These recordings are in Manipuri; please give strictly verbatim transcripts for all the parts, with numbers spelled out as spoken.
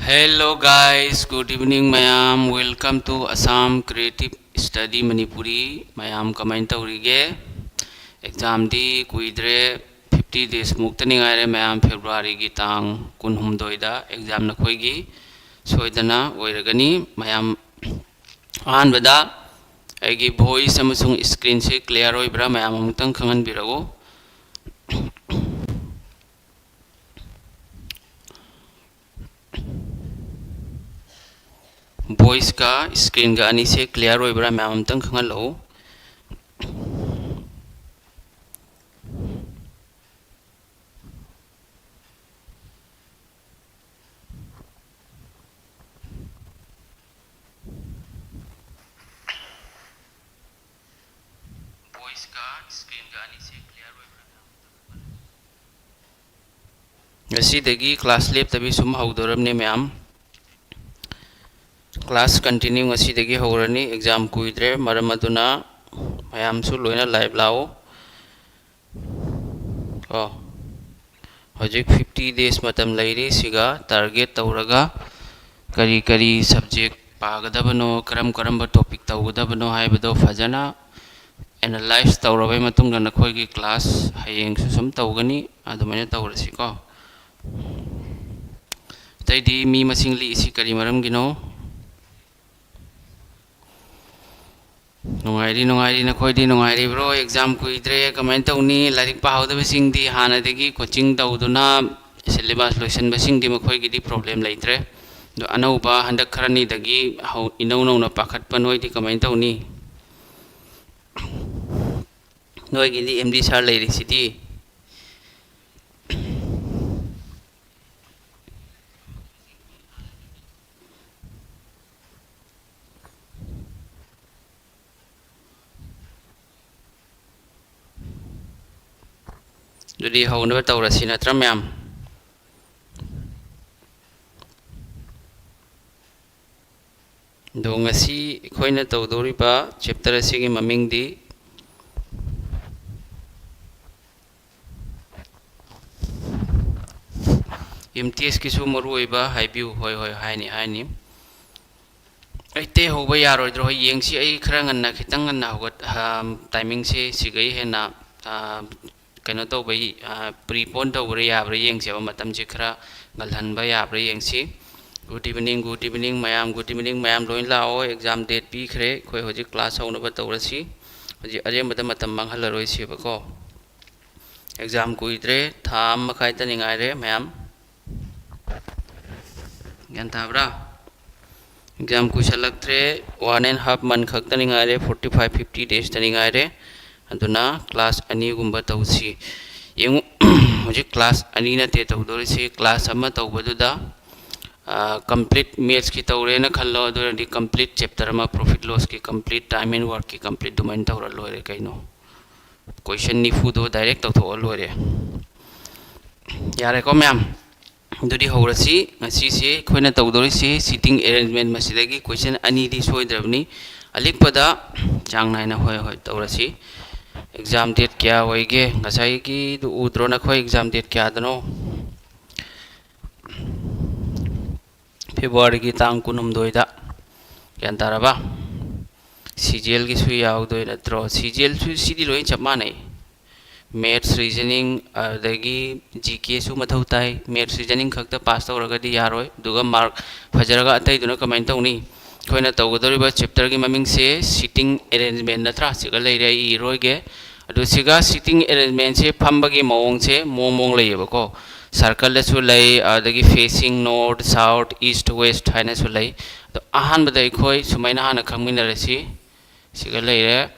Hello guys, good evening ꯃꯌꯥꯝ. Welcome to Assam Creative Study Manipuri. ꯃꯌꯥꯝ ꯀꯃꯥꯏꯅ ꯇꯧꯔꯤꯒꯦ? ꯑꯦꯛꯖꯥꯝꯗꯤ ꯀꯨꯏꯗ꯭ꯔꯦ, fifty days ꯃꯨꯛꯇꯅꯤ ꯉꯥꯏꯔꯦ ꯃꯌꯥꯝ, ꯐꯦꯕ꯭ꯔꯨꯋꯥꯔꯤꯒꯤ ꯇꯥꯡ ꯀꯨꯟꯍꯨꯝꯗꯣꯏꯗ ꯑꯦꯛꯖꯥꯝ ꯅꯈꯣꯏꯒꯤ ꯁꯣꯏꯗꯅ ꯑꯣꯏꯔꯒꯅꯤ ꯃꯌꯥꯝ꯫ ꯑꯍꯥꯟꯕꯗ ꯑꯩꯒꯤ voice ꯑꯃꯁꯨꯡ screenꯁꯦ clear ꯑꯣꯏꯕ꯭ꯔꯥ ꯃꯌꯥꯝ ꯑꯃꯨꯛꯇꯪ ꯈꯪꯍꯟꯕꯤꯔꯛꯎ꯫ Voiceꯀ screenꯒ ꯑꯅꯤꯁꯦ clear ꯑꯣꯏꯕ꯭ꯔꯥ ꯃꯌꯥꯝ ꯑꯝꯇꯪ ꯈꯪꯍꯜꯂꯛꯎ꯫ Voiceꯀ screenꯒ ꯑꯅꯤꯁꯦ clear ꯑꯣꯏꯕ꯭ꯔꯥ ꯃꯌꯥꯝ ꯑꯝꯇꯪ ꯈꯪꯍꯜꯂꯛꯎ꯫ ꯉꯁꯤꯗꯒꯤ class ꯂꯦꯞꯇꯕꯤ ꯁꯨꯝ ꯍꯧꯗꯣꯔꯕꯅꯦ ꯃꯌꯥꯝ꯫ Class continue ꯉꯁꯤꯗꯒꯤ ꯍꯧꯔꯅꯤ꯫ ꯑꯦꯛꯖꯥꯝ ꯀꯨꯏꯗ꯭ꯔꯦ, ꯃꯔꯝ ꯑꯗꯨꯅ ꯃꯌꯥꯝꯁꯨ ꯂꯣꯏꯅ live ꯂꯥꯛꯑꯣ꯫ ꯀꯣ, ꯍꯧꯖꯤꯛ fifty days ꯃꯇꯝ ꯂꯩꯔꯤ꯫ ꯁꯤꯒ target ꯇꯧꯔꯒ ꯀꯔꯤ ꯀꯔꯤ subject ꯄꯥꯒꯗꯕꯅꯣ, ꯀꯔꯝ ꯀꯔꯝꯕ topic ꯇꯧꯒꯗꯕꯅꯣ ꯍꯥꯏꯕꯗꯣ ꯐꯖꯅ analyze ꯇꯧꯔꯕꯩ ꯃꯇꯨꯡꯗ ꯅꯈꯣꯏꯒꯤ class ꯍꯌꯦꯡꯁꯨ ꯁꯨꯝ ꯇꯧꯒꯅꯤ꯫ ꯑꯗꯨꯃꯥꯏꯅ ꯇꯧꯔꯁꯤꯀꯣ꯫ ꯑꯇꯩꯗꯤ ꯃꯤ ꯃꯁꯤꯡ ꯂꯤꯛꯏꯁꯤ ꯀꯔꯤ ꯃꯔꯝꯒꯤꯅꯣ? ꯅꯨꯡꯉꯥꯏꯔꯤ, ꯅꯨꯡꯉꯥꯏꯔꯤ꯫ ꯅꯈꯣꯏꯗꯤ ꯅꯨꯡꯉꯥꯏꯔꯤꯕ꯭ꯔꯣ? ꯑꯦꯛꯖꯥꯝ ꯀꯨꯏꯗ꯭ꯔꯦ, ꯀꯃꯥꯏꯅ ꯇꯧꯅꯤ? ꯂꯥꯏꯔꯤꯛ ꯄꯥꯍꯧꯗꯕꯁꯤꯡꯗꯤ ꯍꯥꯟꯅꯗꯒꯤ coaching ꯇꯧꯗꯨꯅ syllabus ꯂꯣꯏꯁꯤꯟꯕꯁꯤꯡꯗꯤ ꯃꯈꯣꯏꯒꯤꯗꯤ problem ꯂꯩꯇ꯭ꯔꯦ꯫ ꯑꯗꯣ ꯑꯅꯧꯕ ꯍꯟꯗꯛ ꯈꯔꯅꯤꯗꯒꯤ ꯍꯧ-, ꯏꯅꯧ ꯅꯧꯅ ꯄꯥꯈꯠꯄ ꯅꯣꯏꯗꯤ ꯀꯃꯥꯏꯅ ꯇꯧꯅꯤ? ꯅꯣꯏꯒꯤꯗꯤ M D sir ꯂꯩꯔꯤꯁꯤꯗꯤ꯫ ꯑꯗꯨꯗꯤ ꯍꯧꯅꯕ ꯇꯧꯔꯁꯤ ꯅꯠꯇ꯭ꯔꯥ ꯃꯌꯥꯝ? ꯑꯗꯣ ꯉꯁꯤ ꯑꯩꯈꯣꯏꯅ ꯇꯧꯗꯧꯔꯤꯕ chapter ꯑꯁꯤꯒꯤ ꯃꯃꯤꯡꯗꯤ ꯑꯦꯝ ꯇꯤ ꯑꯦꯁꯀꯤꯁꯨ ꯃꯔꯨ ꯑꯣꯏꯕ ꯍꯥꯏꯕꯤꯌꯨ꯫ ꯍꯣꯏ, ꯍꯣꯏ, ꯍꯥꯏꯅꯤ, ꯍꯥꯏꯅꯤ꯫ ꯑꯩ ꯇꯦꯛ ꯍꯧꯕ ꯌꯥꯔꯣꯏꯗ꯭ꯔꯣ? ꯍꯣꯏ, ꯌꯦꯡꯁꯤ꯫ ꯑꯩ ꯈꯔ ꯉꯟꯅ, ꯈꯤꯇꯪ ꯉꯟꯅ ꯍꯧꯒꯠ-, ꯑ, timingꯁꯦ ꯁꯤꯒꯩ ꯍꯦꯟꯅ, ꯑ, ꯀꯩꯅꯣ ꯇꯧꯕ, ꯑ, prepone ꯇꯧꯕ꯭ꯔꯥ ꯌꯥꯕ꯭ꯔꯥ ꯌꯦꯡꯁꯦꯕ, ꯃꯇꯝꯁꯦ ꯈꯔ ꯉꯜꯍꯟꯕ ꯌꯥꯕ꯭ꯔꯥ ꯌꯦꯡꯁꯤ꯫ Good evening, good evening ꯃꯌꯥꯝ, good evening ꯃꯌꯥꯝ, ꯂꯣꯏ ꯂꯥꯛꯑꯣ꯫ Exam date ꯄꯤꯈ꯭ꯔꯦ, ꯑꯩꯈꯣꯏ ꯍꯧꯖꯤꯛ class ꯍꯧꯅꯕ ꯇꯧꯔꯁꯤ꯫ ꯍꯧꯖꯤꯛ ꯑꯔꯦꯝꯕꯗ ꯃꯇꯝ ꯃꯥꯡꯍꯜꯂꯔꯣꯏꯁꯦꯕꯀꯣ꯫ Exam ꯀꯨꯏꯗ꯭ꯔꯦ, ꯊꯥ ꯑꯃ ꯃꯈꯥꯏꯇꯅꯤ ꯉꯥꯏꯔꯦ ꯃꯌꯥꯝ꯫ ꯒ꯭ꯌꯥꯟ ꯇꯥꯕ꯭ꯔꯥ? Exam ꯀꯨꯏꯁꯜꯂꯛꯇ꯭ꯔꯦ, one and half month ꯈꯛꯇꯅꯤ ꯉꯥꯏꯔꯦ, forty five, fifty daysꯇꯅꯤ ꯉꯥꯏꯔꯦ꯫ ꯑꯗꯨꯅ class ꯑꯅꯤꯒꯨꯝꯕ ꯇꯧꯁꯤ꯫ ꯌꯦꯡꯉꯨ, ꯍꯧꯖꯤꯛ class ꯑꯅꯤ ꯅꯠꯇꯦ ꯇꯧꯗꯣꯔꯤꯁꯤ, class ꯑꯃ ꯇꯧꯕꯗꯨꯗ, ꯑ, complete mathsꯀꯤ ꯇꯧꯔꯦꯅ ꯈꯜꯂꯣ, ꯑꯗꯨ ꯑꯣꯏꯔꯗꯤ complete chapter ꯑꯃ, profit lossꯀꯤ complete, time and workꯀꯤ complete, ꯑꯗꯨꯃꯥꯏꯅ ꯇꯧꯔ ꯂꯣꯏꯔꯦ ꯀꯩꯅꯣ꯫ Question ꯅꯤꯐꯨꯗꯣ direct ꯇꯧꯊꯣꯛꯑ ꯂꯣꯏꯔꯦ꯫ ꯌꯥꯔꯦꯀꯣ ꯃꯌꯥꯝ? ꯑꯗꯨꯗꯤ ꯍꯧꯔꯁꯤ꯫ ꯉꯁꯤꯁꯦ ꯑꯩꯈꯣꯏꯅ ꯇꯧꯗꯣꯔꯤꯁꯤ seating arrangement, ꯃꯁꯤꯗꯒꯤ question ꯑꯅꯤꯗꯤ ꯁꯣꯏꯗ꯭ꯔꯕꯅꯤ꯫ ꯑꯂꯤꯛꯄꯗ ꯆꯥꯡ ꯅꯥꯏꯅ, ꯍꯣꯏ, ꯍꯣꯏ, ꯇꯧꯔꯁꯤ꯫ Exam date ꯀꯌꯥ ꯑꯣꯏꯒꯦ? ꯉꯁꯥꯏꯒꯤꯗꯨ ꯎꯗ꯭ꯔꯣ ꯅꯈꯣꯏ? Exam date ꯀꯌꯥꯗꯅꯣ? Februaryꯒꯤ ꯇꯥꯡ ꯀꯨꯟꯍꯨꯝꯗꯣꯏꯗ꯫ ꯒ꯭ꯌꯥꯟ ꯇꯥꯔꯕ? ꯁꯤꯖꯦꯜꯒꯤꯁꯨ ꯌꯥꯎꯗꯣꯏ ꯅꯠꯇ꯭ꯔꯣ? ꯁꯤꯖꯦꯜꯁꯨ ꯁꯤꯗꯤ ꯂꯣꯏ ꯆꯞ ꯃꯥꯟꯅꯩ꯫ Maths, reasoning, ꯑꯗꯒꯤ G Kꯁꯨ ꯃꯊꯧ ꯇꯥꯏ꯫ Maths, reasoning ꯈꯛꯇ pass ꯇꯧꯔꯒꯗꯤ ꯌꯥꯔꯣꯏ꯫ ꯑꯗꯨꯒ mark ꯐꯖꯔꯒ ꯑꯇꯩꯗꯨꯅ ꯀꯃꯥꯏꯅ ꯇꯧꯅꯤ? ꯑꯩꯈꯣꯏꯅ ꯇꯧꯒꯗꯧꯔꯤꯕ chapterꯒꯤ ꯃꯃꯤꯡꯁꯦ seating arrangement ꯅꯠꯇ꯭ꯔꯥ? ꯁꯤꯒ ꯂꯩꯔꯦ, ꯑꯩ ꯏꯔꯣꯏꯒꯦ꯫ ꯑꯗꯨ ꯁꯤꯒ seating arrangementꯁꯦ, ꯐꯝꯕꯒꯤ ꯃꯑꯣꯡꯁꯦ ꯃꯑꯣꯡ ꯃꯑꯣꯡ ꯂꯩꯌꯦꯕꯀꯣ꯫ Circleꯗꯁꯨ ꯂꯩ, ꯑꯗꯒꯤ facing north, south, east, west ꯍꯥꯏꯅꯁꯨ ꯂꯩ꯫ ꯑꯗꯣ ꯑꯍꯥꯟꯕꯗ ꯑꯩꯈꯣꯏ ꯁꯨꯃꯥꯏꯅ ꯍꯥꯟꯅ ꯈꯪꯃꯤꯟꯅꯔꯁꯤ꯫ ꯁꯤꯒ ꯂꯩꯔꯦ꯫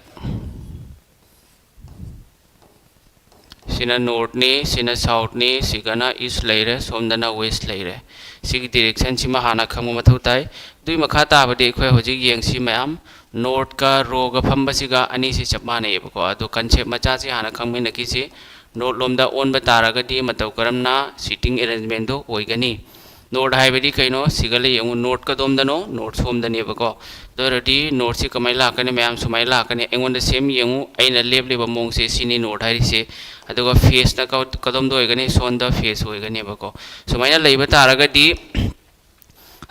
ꯁꯤꯅ northꯅꯤ, ꯁꯤꯅ southꯅꯤ, ꯁꯤꯒꯅ east ꯂꯩꯔꯦ, ꯁꯣꯝꯗꯅ west ꯂꯩꯔꯦ꯫ ꯁꯤꯒꯤ directionꯁꯤꯃ ꯍꯥꯟꯅ ꯈꯪꯕ ꯃꯊꯧ ꯇꯥꯏ꯫ ꯑꯗꯨꯒꯤ ꯃꯈꯥ ꯇꯥꯕꯗꯤ ꯑꯩꯈꯣꯏ ꯍꯧꯖꯤꯛ ꯌꯦꯡꯁꯤ ꯃꯌꯥꯝ, northꯀ rowꯒ ꯐꯝꯕꯁꯤꯒ ꯑꯅꯤꯁꯤ ꯆꯞ ꯃꯥꯟꯅꯩꯌꯦꯕꯀꯣ꯫ ꯑꯗꯣ concept ꯃꯆꯥꯁꯤ ꯍꯥꯟꯅ ꯈꯪꯃꯤꯟꯅꯈꯤꯁꯤ꯫ North ꯂꯣꯝꯗ ꯑꯣꯟꯕ ꯇꯥꯔꯒꯗꯤ ꯃꯇꯧ ꯀꯔꯝꯅ seating arrangementꯗꯣ ꯑꯣꯏꯒꯅꯤ? ꯅꯣꯔꯠ ꯍꯥꯏꯕꯗꯤ ꯀꯩꯅꯣ? ꯁꯤꯒ ꯂꯩ ꯌꯦꯡꯉꯨ, ꯅꯣꯔꯠ ꯀꯗꯣꯝꯗꯅꯣ? ꯅꯣꯔꯠ ꯁꯣꯝꯗꯅꯦꯕꯀꯣ꯫ ꯑꯗꯨ ꯑꯣꯏꯔꯗꯤ ꯅꯣꯔꯠꯁꯤ ꯀꯃꯥꯏꯅ ꯂꯥꯛꯀꯅꯤ? ꯃꯌꯥꯝ ꯁꯨꯃꯥꯏꯅ ꯂꯥꯛꯀꯅꯤ꯫ ꯑꯩꯉꯣꯟꯗ ꯁꯦꯝ ꯌꯦꯡꯉꯨ, ꯑꯩꯅ ꯂꯦꯞꯂꯤꯕ ꯃꯑꯣꯡꯁꯦ ꯁꯤꯅꯤ ꯅꯣꯔꯠ ꯍꯥꯏꯔꯤꯁꯦ꯫ ꯑꯗꯨꯒ ꯐꯦꯁꯅ ꯀ-, ꯀꯗꯣꯝꯗ ꯑꯣꯏꯒꯅꯤ? ꯁꯣꯝꯗ ꯐꯦꯁ ꯑꯣꯏꯒꯅꯦꯕꯀꯣ꯫ ꯁꯨꯃꯥꯏꯅ ꯂꯩꯕ ꯇꯥꯔꯒꯗꯤ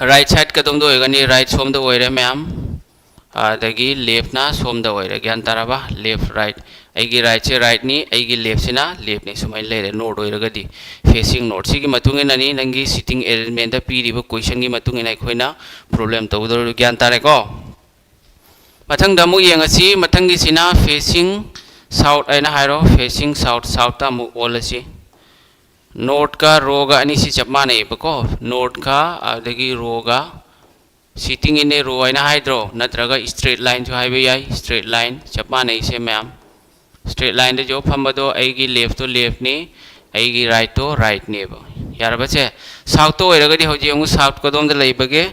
ꯔꯥꯏꯠ ꯁꯥꯏꯠ ꯀꯗꯣꯝꯗ ꯑꯣꯏꯒꯅꯤ? ꯔꯥꯏꯠ ꯁꯣꯝꯗ ꯑꯣꯏꯔꯦ ꯃꯌꯥꯝ꯫ ꯑꯗꯒꯤ ꯂꯦꯐꯅ ꯁꯣꯝꯗ ꯑꯣꯏꯔꯦ꯫ ꯒ꯭ꯌꯥꯟ ꯇꯥꯔꯕ? Left right. ꯑꯩꯒꯤ ꯔꯥꯏꯠꯁꯦ ꯔꯥꯏꯠꯅꯤ, ꯑꯩꯒꯤ ꯂꯦꯐꯁꯤꯅ ꯂꯦꯐꯅꯤ꯫ ꯁꯨꯃꯥꯏꯅ ꯂꯩꯔꯦ, ꯅꯣꯔꯠ ꯑꯣꯏꯔꯒꯗꯤ꯫ ꯐꯦꯁꯤꯡ ꯅꯣꯔꯠ꯫ ꯁꯤꯒꯤ ꯃꯇꯨꯡ ꯏꯟꯅꯅꯤ ꯅꯪꯒꯤ ꯁꯤꯇꯤꯡ ꯑꯦꯔꯦꯟꯖꯃꯦꯟꯗ ꯄꯤꯔꯤꯕ ꯀꯣꯏꯁꯟꯒꯤ ꯃꯇꯨꯡ ꯏꯟꯅ ꯑꯩꯈꯣꯏꯅ ꯄ꯭ꯔꯣꯕ꯭ꯂꯦꯝ ꯇꯧꯒꯗꯧꯔꯤꯕ꯫ ꯒ꯭ꯌꯥꯟ ꯇꯥꯔꯦꯀꯣ? ꯃꯊꯪꯗ ꯑꯃꯨꯛ ꯌꯦꯡꯉꯁꯤ꯫ ꯃꯊꯪꯒꯤꯁꯤꯅ ꯐꯦꯁꯤꯡ ꯁꯥꯎꯠ ꯍꯥꯏꯅ ꯍꯥꯏꯔꯣ꯫ ꯐꯦꯁꯤꯡ ꯁꯥꯎꯠ, ꯁꯥꯎꯠꯇ ꯑꯃꯨꯛ ꯑꯣꯜꯂꯁꯤ꯫ ꯅꯣꯔꯠꯀ ꯔꯣꯒ ꯑꯅꯤꯁꯤ ꯆꯞ ꯃꯥꯟꯅꯩꯌꯦꯕꯀꯣ꯫ ꯅꯣꯔꯠꯀ ꯑꯗꯒꯤ ꯔꯣꯒ ꯁꯤꯇꯤꯡ ꯏꯟ ꯑꯦ ꯔꯣ ꯍꯥꯏꯅ ꯍꯥꯏꯗ꯭ꯔꯣ? ꯅꯠꯇ꯭ꯔꯒ ꯏꯁꯇ꯭ꯔꯦꯠ ꯂꯥꯏꯟꯁꯨ ꯍꯥꯏꯕ ꯌꯥꯏ꯫ ꯏꯁꯇ꯭ꯔꯦꯠ ꯂꯥꯏꯟ ꯆꯞ ꯃꯥꯟꯅꯩꯁꯦ ꯃꯌꯥꯝ꯫ ꯏꯁꯇ꯭ꯔꯦꯠ ꯂꯥꯏꯟꯗ ꯌꯣ ꯐꯝꯕꯗꯣ ꯑꯩꯒꯤ ꯂꯦꯐꯇꯣ ꯂꯦꯐꯅꯤ, ꯑꯩꯒꯤ ꯔꯥꯏꯠꯇꯣ ꯔꯥꯏꯠꯅꯦꯕ꯫ ꯌꯥꯔꯕꯁꯦ? ꯁꯥꯎꯠꯇ ꯑꯣꯏꯔꯒꯗꯤ ꯍꯧꯖꯤꯛ ꯑꯃꯨꯛ ꯁꯥꯎꯠ ꯀꯗꯣꯝꯗ ꯂꯩꯕꯒꯦ?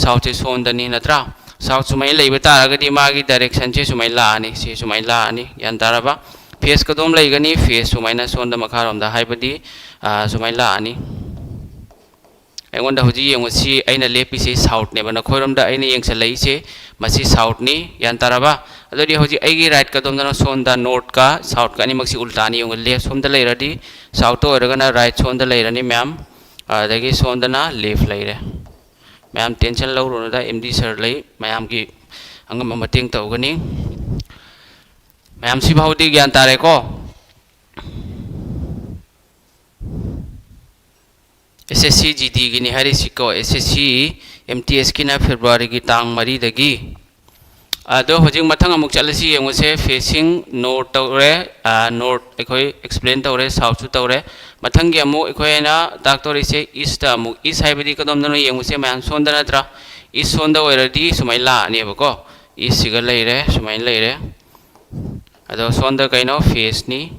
ꯁꯥꯎꯠꯁꯦ ꯁꯣꯝꯗꯅꯤ ꯅꯠꯇ꯭ꯔꯥ? ꯁꯥꯎꯠ ꯁꯨꯃꯥꯏꯅ ꯂꯩꯕ ꯇꯥꯔꯒꯗꯤ ꯃꯥꯒꯤ ꯗꯥꯏꯔꯦꯛꯁꯟꯁꯦ ꯁꯨꯃꯥꯏꯅ ꯂꯥꯛꯑꯅꯤ, ꯁꯤ ꯁꯨꯃꯥꯏꯅ ꯂꯥꯛꯑꯅꯤ꯫ ꯒ꯭ꯌꯥꯟ ꯇꯥꯔꯕ? ꯐꯦꯁ ꯀꯗꯣꯝ ꯂꯩꯒꯅꯤ? ꯐꯦꯁ ꯁꯨꯃꯥꯏꯅ ꯁꯣꯝꯗ ꯃꯈꯥꯔꯣꯝꯗ, ꯍꯥꯏꯕꯗꯤ, ꯑꯥ, ꯁꯨꯃꯥꯏꯅ ꯂꯥꯛꯑꯅꯤ꯫ ꯑꯩꯉꯣꯟꯗ ꯍꯧꯖꯤꯛ ꯌꯦꯡꯉꯨ, ꯁꯤ ꯑꯩꯅ ꯂꯦꯞꯄꯤꯁꯦ ꯁꯥꯎꯠꯅꯦꯕ, ꯅꯈꯣꯏꯔꯣꯝꯗ ꯑꯩꯅ ꯌꯦꯡꯁꯜꯂꯛꯏꯁꯦ ꯃꯁꯤ ꯁꯥꯎꯠꯅꯤ꯫ ꯒ꯭ꯌꯥꯟ ꯇꯥꯔꯕ? ꯑꯗꯨꯗꯤ ꯍꯧꯖꯤꯛ ꯑꯩꯒꯤ ꯔꯥꯏꯠ ꯀꯗꯣꯝꯗꯅꯣ? ꯁꯣꯝꯗ ꯅꯣꯔꯠꯀ ꯁꯥꯎꯠꯀ ꯑꯅꯤꯃꯛꯁꯤ ꯎꯜꯇꯥꯅꯤ꯫ ꯌꯦꯡꯉꯨ, ꯂꯦꯐ ꯁꯣꯝꯗ ꯂꯩꯔꯗꯤ ꯁꯥꯎꯠꯇ ꯑꯣꯏꯔꯒꯅ ꯔꯥꯏꯠ ꯁꯣꯝꯗ ꯂꯩꯔꯅꯤ ꯃꯌꯥꯝ, ꯑꯗꯒꯤ ꯁꯣꯝꯗꯅ ꯂꯦꯐ ꯂꯩꯔꯦ꯫ ꯃꯌꯥꯝ ꯇꯦꯟꯁꯟ ꯂꯧꯔꯨꯅꯨꯗ, ꯑꯦꯝ ꯗꯤ ꯁꯥꯔ ꯂꯩ, ꯃꯌꯥꯝꯒꯤ ꯑꯉꯝꯕ ꯃꯇꯦꯡ ꯇꯧꯒꯅꯤ꯫ ꯃꯌꯥꯝ ꯁꯤꯐꯥꯎꯗꯤ ꯒ꯭ꯌꯥꯟ ꯇꯥꯔꯦꯀꯣ? ꯑꯦꯁ ꯑꯦꯁ ꯁꯤ ꯖꯤ ꯗꯤꯒꯤꯅꯤ ꯍꯥꯏꯔꯤꯁꯤꯀꯣ꯫ ꯑꯦꯁ ꯑꯦꯁ ꯁꯤ ꯑꯦꯝ ꯇꯤ ꯑꯦꯁꯀꯤꯅ ꯐꯦꯕ꯭ꯔꯨꯋꯥꯔꯤꯒꯤ ꯇꯥꯡ ꯃꯔꯤꯗꯒꯤ꯫ ꯑꯗꯣ ꯍꯧꯖꯤꯛ ꯃꯊꯪ ꯑꯃꯨꯛ ꯆꯠꯂꯁꯤ, ꯌꯦꯡꯉꯨꯁꯦ꯫ ꯐꯦꯁꯤꯡ ꯅꯣꯔꯠ ꯇꯧꯔꯦ, ꯑꯥ, ꯅꯣꯔꯠ ꯑꯩꯈꯣꯏ ꯑꯦꯛꯁꯄ꯭ꯂꯦꯟ ꯇꯧꯔꯦ, ꯁꯥꯎꯠꯁꯨ ꯇꯧꯔꯦ꯫ ꯃꯊꯪꯒꯤ ꯑꯃꯨꯛ ꯑꯩꯈꯣꯏꯅ ꯇꯥꯛꯇꯣꯔꯤꯁꯦ ꯏꯁꯇ ꯑꯃꯨꯛ꯫ ꯏꯁ ꯍꯥꯏꯕꯗꯤ ꯀꯗꯣꯝꯗꯅꯣ? ꯌꯦꯡꯉꯨꯁꯦ ꯃꯌꯥꯝ, ꯁꯣꯝꯗ ꯅꯠꯇ꯭ꯔꯥ? ꯏꯁ ꯁꯣꯝꯗ ꯑꯣꯏꯔꯗꯤ ꯁꯨꯃꯥꯏꯅ ꯂꯥꯛꯑꯅꯦꯕꯀꯣ꯫ ꯏꯁꯁꯤꯒ ꯂꯩꯔꯦ, ꯁꯨꯃꯥꯏꯅ ꯂꯩꯔꯦ꯫ ꯑꯗꯣ ꯁꯣꯝꯗ ꯀꯩꯅꯣ? ꯐꯦꯁꯅꯤ꯫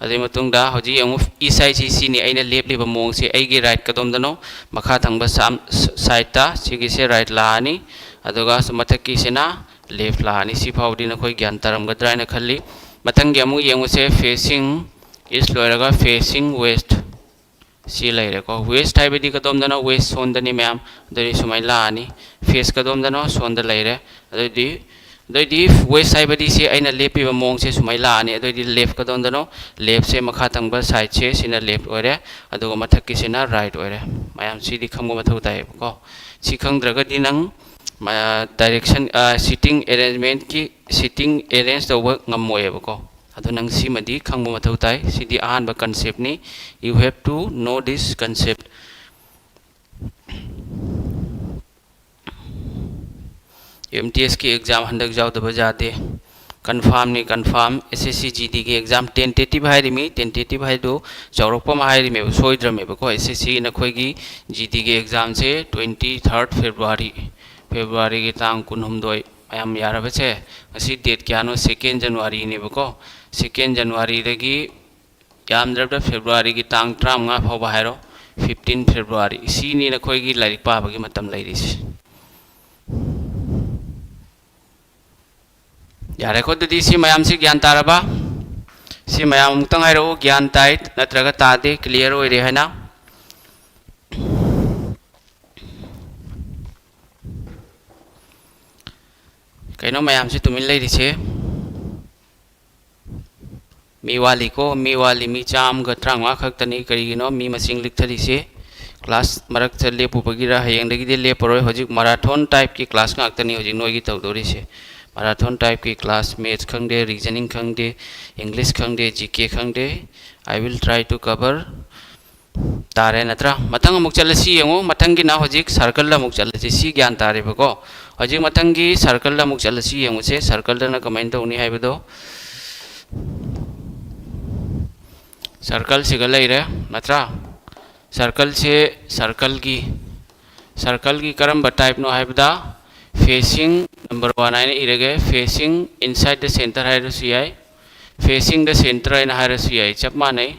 ꯑꯗꯨꯒꯤ ꯃꯇꯨꯡꯗ ꯍꯧꯖꯤꯛ ꯌꯦꯡꯉꯨ, ꯏꯁ ꯍꯥꯏꯁꯤ ꯁꯤꯅꯤ ꯑꯩꯅ ꯂꯦꯞꯂꯤꯕ ꯃꯑꯣꯡꯁꯦ꯫ ꯑꯩꯒꯤ ꯔꯥꯏꯠ ꯀꯗꯣꯝꯗꯅꯣ? ꯃꯈꯥ ꯊꯪꯕ ꯁꯥꯝ-, ꯁ-, ꯁꯥꯏꯠꯇ, ꯁꯤꯒꯤꯁꯦ ꯔꯥꯏꯠ ꯂꯥꯛꯑꯅꯤ, ꯑꯗꯨꯒ ꯁꯨꯝ ꯃꯊꯛꯀꯤꯁꯤꯅ ꯂꯦꯐ ꯂꯥꯛꯑꯅꯤ꯫ ꯁꯤ ꯐꯥꯎꯗꯤ ꯅꯈꯣꯏ ꯒ꯭ꯌꯥꯟ ꯇꯥꯔꯝꯒꯗ꯭ꯔꯥ ꯍꯥꯏꯅ ꯈꯜꯂꯤ꯫ ꯃꯊꯪꯒꯤ ꯑꯃꯨꯛ ꯌꯦꯡꯉꯨꯁꯦ, ꯐꯦꯁꯤꯡ ꯏꯁ ꯂꯣꯏꯔꯒ ꯐꯦꯁꯤꯡ ꯋꯦꯁ꯫ ꯁꯤ ꯂꯩꯔꯦꯀꯣ꯫ ꯋꯦꯁ ꯍꯥꯏꯕꯗꯤ ꯀꯗꯣꯝꯗꯅꯣ? ꯋꯦꯁ ꯁꯣꯝꯗꯅꯤ ꯃꯌꯥꯝ꯫ ꯑꯗꯨꯗꯤ ꯁꯨꯃꯥꯏꯅ ꯂꯥꯛꯑꯅꯤ꯫ ꯐꯦꯁ ꯀꯗꯣꯝꯗꯅꯣ? ꯁꯣꯝꯗ ꯂꯩꯔꯦ꯫ ꯑꯗꯨꯗꯤ, ꯑꯗꯨꯑꯣꯏꯗꯤ ꯋꯦꯁ ꯍꯥꯏꯕꯗꯤ ꯁꯤ ꯑꯩꯅ ꯂꯦꯞꯄꯤꯕ ꯃꯑꯣꯡꯁꯦ ꯁꯨꯃꯥꯏꯅ ꯂꯥꯛꯑꯅꯤ꯫ ꯑꯗꯨꯑꯣꯏꯗꯤ ꯂꯦꯐ ꯀꯗꯣꯝꯗꯅꯣ? ꯂꯦꯐꯁꯦ ꯃꯈꯥ ꯊꯪꯕ ꯁꯥꯏꯗꯁꯦ, ꯁꯤꯅ ꯂꯦꯐ ꯑꯣꯏꯔꯦ꯫ ꯑꯗꯨꯒ ꯃꯊꯛꯀꯤꯁꯤꯅ ꯔꯥꯏꯠ ꯑꯣꯏꯔꯦ꯫ ꯃꯌꯥꯝ ꯁꯤꯗꯤ ꯈꯪꯕ ꯃꯊꯧ ꯇꯥꯏꯌꯦꯕꯀꯣ꯫ ꯁꯤ ꯈꯪꯗ꯭ꯔꯒꯗꯤ ꯅꯪ, ꯃ-, ꯗꯥꯏꯔꯦꯛꯁꯟ, ꯑ, ꯁꯤꯇꯤꯡ ꯑꯦꯔꯦꯟꯖꯃꯦꯟꯠꯀꯤ, ꯁꯤꯇꯤꯡ ꯑꯦꯔꯦꯟꯖ ꯇꯧꯕ ꯉꯝꯃꯣꯏꯌꯦꯕꯀꯣ꯫ ꯑꯗꯣ ꯅꯪ ꯁꯤꯃꯗꯤ ꯈꯪꯕ ꯃꯊꯧ ꯇꯥꯏ꯫ ꯁꯤꯗꯤ ꯑꯍꯥꯟꯕ ꯀꯟꯁꯦꯞꯅꯤ꯫ You have to know this concept. M T ꯑꯦꯁꯀꯤ ꯑꯦꯛꯖꯥꯝ ꯍꯟꯗꯛ ꯌꯥꯎꯗꯕ ꯌꯥꯗꯦ꯫ ꯀꯟꯐꯥꯝꯅꯤ, ꯀꯟꯐꯥꯝ꯫ ꯑꯦꯁ ꯑꯦꯁ ꯁꯤ ꯖꯤ ꯗꯤꯒꯤ ꯑꯦꯛꯖꯥꯝ ꯇꯦꯟꯇꯦꯇꯤꯚ ꯍꯥꯏꯔꯤꯃꯤ꯫ ꯇꯦꯟꯇꯦꯇꯤꯚ ꯍꯥꯏꯗꯨ ꯆꯥꯎꯔꯛꯄ ꯑꯃ ꯍꯥꯏꯔꯤꯃꯦꯕ, ꯁꯣꯏꯗ꯭ꯔꯃꯦꯕꯀꯣ꯫ ꯑꯦꯁ ꯑꯦꯁ ꯁꯤ ꯅꯈꯣꯏꯒꯤ ꯖꯤ ꯗꯤꯒꯤ ꯑꯦꯛꯖꯥꯝꯁꯦ twenty third February, ꯐꯦꯕ꯭ꯔꯨꯋꯥꯔꯤꯒꯤ ꯇꯥꯡ ꯀꯨꯟꯍꯨꯝꯗꯣꯏ꯫ ꯃꯌꯥꯝ ꯌꯥꯔꯕꯁꯦ, ꯉꯁꯤ ꯗꯦꯠ ꯀꯌꯥꯅꯣ? ꯁꯦꯀꯦꯟ ꯖꯅꯋꯥꯔꯤꯅꯦꯕꯀꯣ꯫ ꯁꯦꯀꯦꯟ ꯖꯅꯋꯥꯔꯤꯗꯒꯤ ꯌꯥꯝꯗ꯭ꯔꯕꯗ ꯐꯦꯕ꯭ꯔꯨꯋꯥꯔꯤꯒꯤ ꯇꯥꯡ ꯇꯔꯥꯃꯉꯥ ꯐꯥꯎꯕ ꯍꯥꯏꯔꯣ, fifteen February꯫ ꯁꯤꯅꯤ ꯅꯈꯣꯏꯒꯤ ꯂꯥꯏꯔꯤꯛ ꯄꯥꯕꯒꯤ ꯃꯇꯝ ꯂꯩꯔꯤꯁꯦ꯫ ꯌꯥꯔꯦꯀꯣ? ꯑꯗꯨꯗꯤ ꯁꯤ ꯃꯌꯥꯝꯁꯤ ꯒ꯭ꯌꯥꯟ ꯇꯥꯔꯕ? ꯁꯤ ꯃꯌꯥꯝ ꯑꯃꯨꯛꯇꯪ ꯍꯥꯏꯔꯛꯎ, ꯒ꯭ꯌꯥꯟ ꯇꯥꯏ ꯅꯠꯇ꯭ꯔꯒ ꯇꯥꯗꯦ, ꯀ꯭ꯂꯤꯌꯥꯔ ꯑꯣꯏꯔꯦ ꯍꯥꯏꯅ꯫ ꯀꯩꯅꯣ ꯃꯌꯥꯝꯁꯤ ꯇꯨꯃꯤꯟ ꯂꯩꯔꯤꯁꯦ? ꯃꯤ ꯋꯥꯠꯂꯤꯀꯣ, ꯃꯤ ꯋꯥꯠꯂꯤ, ꯃꯤ ꯆꯥꯝꯃꯒ ꯇꯔꯥꯃꯉꯥ ꯈꯛꯇꯅꯤ꯫ ꯀꯔꯤꯒꯤꯅꯣ? ꯃꯤ ꯃꯁꯤꯡ ꯂꯤꯛꯊꯔꯤꯁꯦ꯫ ꯀ꯭ꯂꯥꯁ ꯃꯔꯛꯇ ꯂꯦꯞꯄꯨꯕꯒꯤꯔ? ꯍꯌꯦꯡꯗꯒꯤꯗꯤ ꯂꯦꯞꯄꯔꯣꯏ꯫ ꯍꯧꯖꯤꯛ ꯃꯔꯥꯊꯣꯟ ꯇꯥꯏꯞꯀꯤ ꯀ꯭ꯂꯥꯁ ꯉꯥꯛꯇꯅꯤ ꯍꯧꯖꯤꯛ ꯅꯣꯏꯒꯤ ꯇꯧꯗꯣꯔꯤꯁꯦ꯫ ꯃꯔꯥꯊꯣꯟ ꯇꯥꯏꯞꯀꯤ ꯀ꯭ꯂꯥꯁ, ꯃꯦꯠꯁ ꯈꯪꯗꯦ, ꯔꯤꯖꯅꯤꯡ ꯈꯪꯗꯦ, ꯏꯪꯂꯤꯁ ꯈꯪꯗꯦ, ꯖꯤ ꯀꯦ ꯈꯪꯗꯦ꯫ I will try to cover꯫ ꯇꯥꯔꯦ ꯅꯠꯇ꯭ꯔꯥ? ꯃꯊꯪ ꯑꯃꯨꯛ ꯆꯠꯂꯁꯤ ꯌꯦꯡꯉꯨ꯫ ꯃꯊꯪꯒꯤꯅ ꯍꯧꯖꯤꯛ ꯁꯔꯀꯜꯗ ꯑꯃꯨꯛ ꯆꯠꯂꯁꯤ꯫ ꯁꯤ ꯒ꯭ꯌꯥꯟ ꯇꯥꯔꯦꯕꯀꯣ꯫ ꯍꯧꯖꯤꯛ ꯃꯊꯪꯒꯤ ꯁꯔꯀꯜꯗ ꯑꯃꯨꯛ ꯆꯠꯂꯁꯤ ꯌꯦꯡꯉꯨꯁꯦ꯫ ꯁꯔꯀꯜꯗꯅ ꯀꯃꯥꯏꯅ ꯇꯧꯅꯤ ꯍꯥꯏꯕꯗꯣ꯫ ꯁꯔꯀꯜꯁꯤꯒ ꯂꯩꯔꯦ ꯅꯠꯇ꯭ꯔꯥ? ꯁꯔꯀꯜꯁꯦ, ꯁꯔꯀꯜꯒꯤ, ꯁꯔꯀꯜꯒꯤ ꯀꯔꯝꯕ ꯇꯥꯏꯞꯅꯣ ꯍꯥꯏꯕꯗ, facing number one ꯍꯥꯏꯅ ꯏꯔꯒꯦ꯫ Facing inside the centre ꯍꯥꯏꯔꯁꯨ ꯌꯥꯏ, facing the centre ꯍꯥꯏꯅ ꯍꯥꯏꯔꯁꯨ ꯌꯥꯏ, ꯆꯞ ꯃꯥꯟꯅꯩ꯫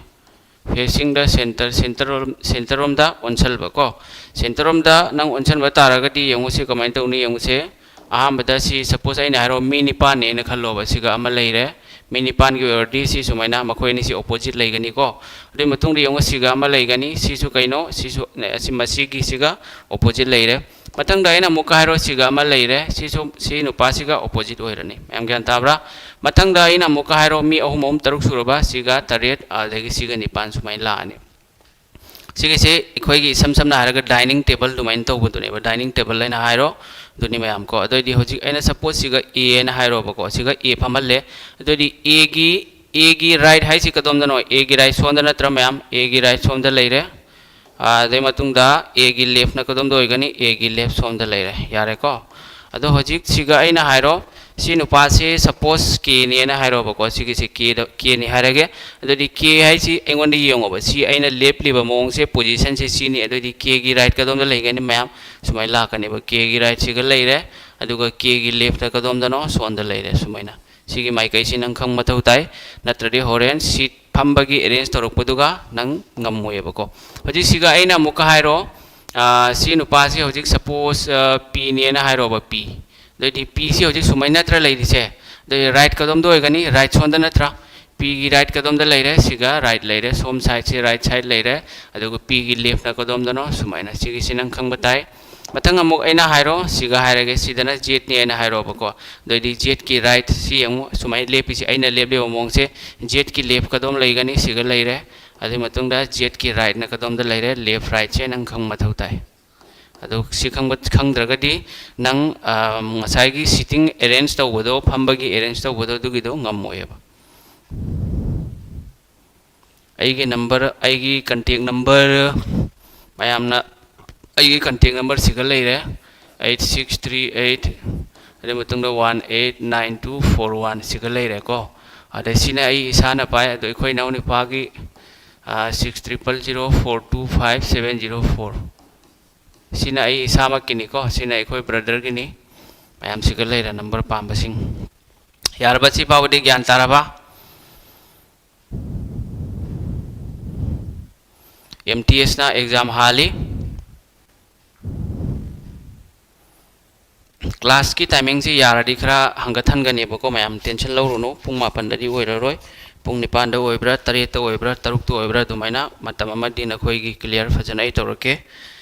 Facing the centre, centre ꯔꯣꯝ-, centre ꯔꯣꯝꯗ ꯑꯣꯟꯁꯤꯟꯕ ꯀꯣ꯫ Centre ꯔꯣꯝꯗ ꯅꯪ ꯑꯣꯟꯁꯤꯟꯕ ꯇꯥꯔꯒꯗꯤ ꯌꯦꯡꯉꯨꯁꯤ ꯀꯃꯥꯏꯅ ꯇꯧꯅꯤ ꯌꯦꯡꯉꯨꯁꯦ꯫ ꯑꯍꯥꯟꯕꯗ ꯁꯤ, ꯁꯄꯣꯁ ꯑꯩꯅ ꯍꯥꯏꯔꯣ, ꯃꯤ ꯅꯤꯄꯥꯟꯅꯦꯅ ꯈꯜꯂꯣꯕ꯫ ꯁꯤꯒ ꯑꯃ ꯂꯩꯔꯦ꯫ ꯃꯤ ꯅꯤꯄꯥꯟꯒꯤ ꯑꯣꯏꯔꯗꯤ ꯁꯤ ꯁꯨꯃꯥꯏꯅ ꯃꯈꯣꯏ ꯑꯅꯤꯁꯤ ꯑꯣꯄꯣꯖꯤꯠ ꯂꯩꯒꯅꯤꯀꯣ꯫ ꯑꯗꯨꯒꯤ ꯃꯇꯨꯡꯗ ꯌꯦꯡꯉꯣ, ꯁꯤꯒ ꯑꯃ ꯂꯩꯒꯅꯤ꯫ ꯁꯤꯁꯨ ꯀꯩꯅꯣ? ꯁꯤꯁꯨ, ꯑꯁꯤ, ꯃꯁꯤꯒꯤꯁꯤꯒ ꯑꯣꯄꯣꯖꯤꯠ ꯂꯩꯔꯦ꯫ ꯃꯊꯪꯗ ꯑꯩꯅ ꯑꯃꯨꯛꯀ ꯍꯥꯏꯔꯣ, ꯁꯤꯒ ꯑꯃ ꯂꯩꯔꯦ꯫ ꯁꯤꯁꯨ ꯁꯤ ꯅꯨꯄꯥꯁꯤꯒ ꯑꯣꯄꯣꯖꯤꯠ ꯑꯣꯏꯔꯅꯤ꯫ ꯃꯌꯥꯝ ꯒ꯭ꯌꯥꯟ ꯇꯥꯕ꯭ꯔꯥ? ꯃꯊꯪꯗ ꯑꯩꯅ ꯑꯃꯨꯛꯀ ꯍꯥꯏꯔꯣ, ꯃꯤ ꯑꯍꯨꯝ, ꯑꯍꯨꯝ, ꯇꯔꯨꯛ ꯁꯨꯔꯕ, ꯁꯤꯒ ꯇꯔꯦꯠ, ꯑꯗꯒꯤ ꯁꯤꯒ ꯅꯤꯄꯥꯟ ꯁꯨꯃꯥꯏꯅ ꯂꯥꯛꯑꯅꯤ꯫ ꯁꯤꯒꯤꯁꯦ ꯑꯩꯈꯣꯏꯒꯤ ꯏꯁꯝ ꯁꯝꯅ ꯍꯥꯏꯔꯒ ꯗꯥꯏꯅꯤꯡ ꯇꯦꯕꯜ ꯑꯗꯨꯃꯥꯏꯅ ꯇꯧꯕꯗꯨꯅꯦꯕ꯫ ꯗꯥꯏꯅꯤꯡ ꯇꯦꯕꯜ ꯍꯥꯏꯅ ꯍꯥꯏꯔꯣ, ꯑꯗꯨꯅꯤ ꯃꯌꯥꯝ ꯀꯣ꯫ ꯑꯗꯨꯑꯣꯏꯗꯤ ꯍꯧꯖꯤꯛ ꯑꯩꯅ ꯁꯄꯣꯁ ꯁꯤꯒ ꯑꯦ ꯍꯥꯏꯅ ꯍꯥꯏꯔꯣꯕꯀꯣ, ꯁꯤꯒ ꯑꯦ ꯐꯝꯍꯜꯂꯦ꯫ ꯑꯗꯨꯑꯣꯏꯗꯤ ꯑꯦꯒꯤ, ꯑꯦꯒꯤ ꯔꯥꯏꯠ ꯍꯥꯏꯁꯤ ꯀꯗꯣꯝꯗꯅꯣ? ꯑꯦꯒꯤ ꯔꯥꯏꯠ ꯁꯣꯝꯗ ꯅꯠꯇ꯭ꯔꯥ ꯃꯌꯥꯝ? ꯑꯦꯒꯤ ꯔꯥꯏꯠ ꯁꯣꯝꯗ ꯂꯩꯔꯦ꯫ ꯑꯗꯩ ꯃꯇꯨꯡꯗ ꯑꯦꯒꯤ ꯂꯦꯐꯅ ꯀꯗꯣꯝꯗ ꯑꯣꯏꯒꯅꯤ? ꯑꯦꯒꯤ ꯂꯦꯐ ꯁꯣꯝꯗ ꯂꯩꯔꯦ꯫ ꯌꯥꯔꯦꯀꯣ? ꯑꯗꯣ ꯍꯧꯖꯤꯛ ꯁꯤꯒ ꯑꯩꯅ ꯍꯥꯏꯔꯣ, ꯁꯤ ꯅꯨꯄꯥꯁꯤ ꯁꯄꯣꯁ ꯀꯦꯅꯦꯅ ꯍꯥꯏꯔꯣꯕꯀꯣ, ꯁꯤꯒꯤꯁꯦ ꯀꯦꯗ, ꯀꯦꯅꯤ ꯍꯥꯏꯔꯒꯦ꯫ ꯑꯗꯨꯗꯤ ꯀꯦ ꯍꯥꯏꯁꯤ ꯑꯩꯉꯣꯟꯗ ꯌꯦꯡꯉꯣꯕ, ꯁꯤ ꯑꯩꯅ ꯂꯦꯞꯂꯤꯕ ꯃꯑꯣꯡꯁꯦ, ꯄꯣꯖꯤꯁꯟꯁꯦ ꯁꯤꯅꯤ꯫ ꯑꯗꯨꯗꯤ ꯀꯦꯒꯤ ꯔꯥꯏꯠ ꯀꯗꯣꯝꯗ ꯂꯩꯒꯅꯤ ꯃꯌꯥꯝ? ꯁꯨꯃꯥꯏꯅ ꯂꯥꯛꯀꯅꯦꯕ꯫ ꯀꯦꯒꯤ ꯔꯥꯏꯠꯁꯤꯒ ꯂꯩꯔꯦ, ꯑꯗꯨꯒ ꯀꯦꯒꯤ ꯂꯦꯐꯇ ꯀꯗꯣꯝꯗꯅꯣ? ꯁꯣꯝꯗ ꯂꯩꯔꯦ꯫ ꯁꯨꯃꯥꯏꯅ ꯁꯤꯒꯤ ꯃꯥꯏꯀꯩꯁꯤ ꯅꯪ ꯈꯪꯕ ꯃꯊꯧ ꯇꯥꯏ, ꯅꯠꯇ꯭ꯔꯗꯤ ꯍꯣꯔꯦꯟ ꯁꯤꯠ ꯐꯝꯕꯒꯤ ꯑꯦꯔꯦꯟꯖ ꯇꯧꯔꯛꯄꯗꯨꯒ ꯅꯪ ꯉꯝꯃꯣꯏꯕꯀꯣ꯫ ꯍꯧꯖꯤꯛ ꯁꯤꯒ ꯑꯩꯅ ꯑꯃꯨꯛꯀ ꯍꯥꯏꯔꯣ, ꯑꯥ, ꯁꯤ ꯅꯨꯄꯥꯁꯤ ꯍꯧꯖꯤꯛ ꯁꯄꯣꯁ, ꯑꯥ, ꯄꯤꯅꯦꯅ ꯍꯥꯏꯔꯣꯕ, ꯄꯤ꯫ ꯑꯗꯨꯑꯣꯏꯗꯤ ꯄꯤꯁꯤ ꯍꯧꯖꯤꯛ ꯁꯨꯃꯥꯏꯅ ꯅꯠꯇ꯭ꯔꯥ ꯂꯩꯔꯤꯁꯦ? ꯑꯗꯨꯑꯣꯏꯗꯤ ꯔꯥꯏꯠ ꯀꯗꯣꯝꯗ ꯑꯣꯏꯒꯅꯤ? ꯔꯥꯏꯠ ꯁꯣꯝꯗ ꯅꯠꯇ꯭ꯔꯥ? ꯄꯤꯒꯤ ꯔꯥꯏꯠ ꯀꯗꯣꯝꯗ ꯂꯩꯔꯦ? ꯁꯤꯒ ꯔꯥꯏꯠ ꯂꯩꯔꯦ, ꯁꯣꯝ ꯁꯥꯏꯠꯁꯤ ꯔꯥꯏꯠ ꯁꯥꯏꯠ ꯂꯩꯔꯦ, ꯑꯗꯨꯒ ꯄꯤꯒꯤ ꯂꯦꯐꯅ ꯀꯗꯣꯝꯗꯅꯣ? ꯁꯨꯃꯥꯏꯅ꯫ ꯁꯤꯒꯤꯁꯤ ꯅꯪ ꯈꯪꯕ ꯇꯥꯏ꯫ ꯃꯊꯪ ꯑꯃꯨꯛ ꯑꯩꯅ ꯍꯥꯏꯔꯣ, ꯁꯤꯒ ꯍꯥꯏꯔꯒꯦ, ꯁꯤꯗꯅ ꯖꯦꯠꯅꯦ ꯍꯥꯏꯅ ꯍꯥꯏꯔꯣꯕꯀꯣ꯫ ꯑꯗꯨꯑꯣꯏꯗꯤ ꯖꯦꯠꯀꯤ ꯔꯥꯏꯠ, ꯁꯤ ꯌꯦꯡꯉꯨ, ꯁꯨꯃꯥꯏꯅ ꯂꯦꯞꯄꯤꯁꯤ, ꯑꯩꯅ ꯂꯦꯞꯂꯤꯕ ꯃꯑꯣꯡꯁꯦ, ꯖꯦꯠꯀꯤ ꯂꯦꯐ ꯀꯗꯣꯝ ꯂꯩꯒꯅꯤ? ꯁꯤꯒ ꯂꯩꯔꯦ꯫ ꯑꯗꯨꯒꯤ ꯃꯇꯨꯡꯗ ꯖꯦꯠꯀꯤ ꯔꯥꯏꯠꯅ ꯀꯗꯣꯝꯗ ꯂꯩꯔꯦ? ꯂꯦꯐ ꯔꯥꯏꯠꯁꯦ ꯅꯪ ꯈꯪꯕ ꯃꯊꯧ ꯇꯥꯏ꯫ ꯑꯗꯨ ꯁꯤ ꯈꯪꯕ, ꯈꯪꯗ꯭ꯔꯒꯗꯤ ꯅꯪ, ꯑ, ꯉꯁꯥꯏꯒꯤ ꯁꯤꯇꯤꯡ ꯑꯦꯔꯦꯟꯖ ꯇꯧꯕꯗꯣ, ꯐꯝꯕꯒꯤ ꯑꯦꯔꯦꯟꯖ ꯇꯧꯕꯗꯣ, ꯑꯗꯨꯒꯤꯗꯣ ꯉꯝꯃꯣꯏꯕ꯫ ꯑꯩꯒꯤ ꯅꯝꯕꯔ, ꯑꯩꯒꯤ ꯀꯟꯇꯦꯛ ꯅꯝꯕꯔ, ꯃꯌꯥꯝꯅ ꯑꯩꯒꯤ ꯀꯟꯇꯦꯛ ꯅꯝꯕꯔꯁꯤꯒ ꯂꯩꯔꯦ, ꯑꯩꯠ ꯁꯤꯛꯁ ꯊ꯭ꯔꯤ ꯑꯩꯠ, ꯑꯗꯨꯒꯤ ꯃꯇꯨꯡꯗ one eight nine two four one ꯁꯤꯒ ꯂꯩꯔꯦꯀꯣ꯫ ꯑꯗꯩ ꯁꯤꯅ ꯑꯩ ꯏꯁꯥꯅ ꯄꯥꯏ, ꯑꯗꯣ ꯑꯩꯈꯣꯏ ꯏꯅꯥꯎꯅꯨꯄꯥꯒꯤ, ꯑꯥ, six triple zero four two five seven zero four. ꯁꯤꯅ ꯑꯩ ꯏꯁꯥꯃꯛꯀꯤꯅꯤꯀꯣ, ꯁꯤꯅ ꯑꯩꯈꯣꯏ ꯕ꯭ꯔꯗꯔꯒꯤꯅꯤ꯫ ꯃꯌꯥꯝꯁꯤꯒ ꯂꯩꯔꯦ ꯅꯝꯕꯔ ꯄꯥꯝꯕꯁꯤꯡ꯫ ꯌꯥꯔꯕ? ꯁꯤ ꯐꯥꯎꯕꯗꯤ ꯒ꯭ꯌꯥꯟ ꯇꯥꯔꯕ? ꯑꯦꯝ ꯇꯤ ꯑꯦꯁꯅ ꯑꯦꯛꯖꯥꯝ ꯍꯥꯜꯂꯤ꯫ ꯀ꯭ꯂꯥꯁꯀꯤ ꯇꯥꯏꯃꯤꯡꯁꯤ ꯌꯥꯔꯗꯤ ꯈꯔ ꯍꯪꯒꯠꯍꯟꯒꯅꯦꯕꯀꯣ ꯃꯌꯥꯝ, ꯇꯦꯟꯁꯟ ꯂꯧꯔꯨꯅꯨ꯫ ꯄꯨꯡ ꯃꯥꯄꯟꯗꯗꯤ ꯑꯣꯏꯔꯔꯣꯏ, ꯄꯨꯡ ꯅꯤꯄꯥꯟꯗ ꯑꯣꯏꯕ꯭ꯔꯥ, ꯇꯔꯦꯠꯇ ꯑꯣꯏꯕ꯭ꯔꯥ, ꯇꯔꯨꯛꯇ ꯑꯣꯏꯕ꯭ꯔꯥ, ꯑꯗꯨꯃꯥꯏꯅ ꯃꯇꯝ ꯑꯃꯗꯤ ꯅꯈꯣꯏꯒꯤ ꯀ꯭ꯂꯤꯌꯥꯔ ꯐꯖꯅ ꯑꯩ ꯇꯧꯔꯛꯀꯦ꯫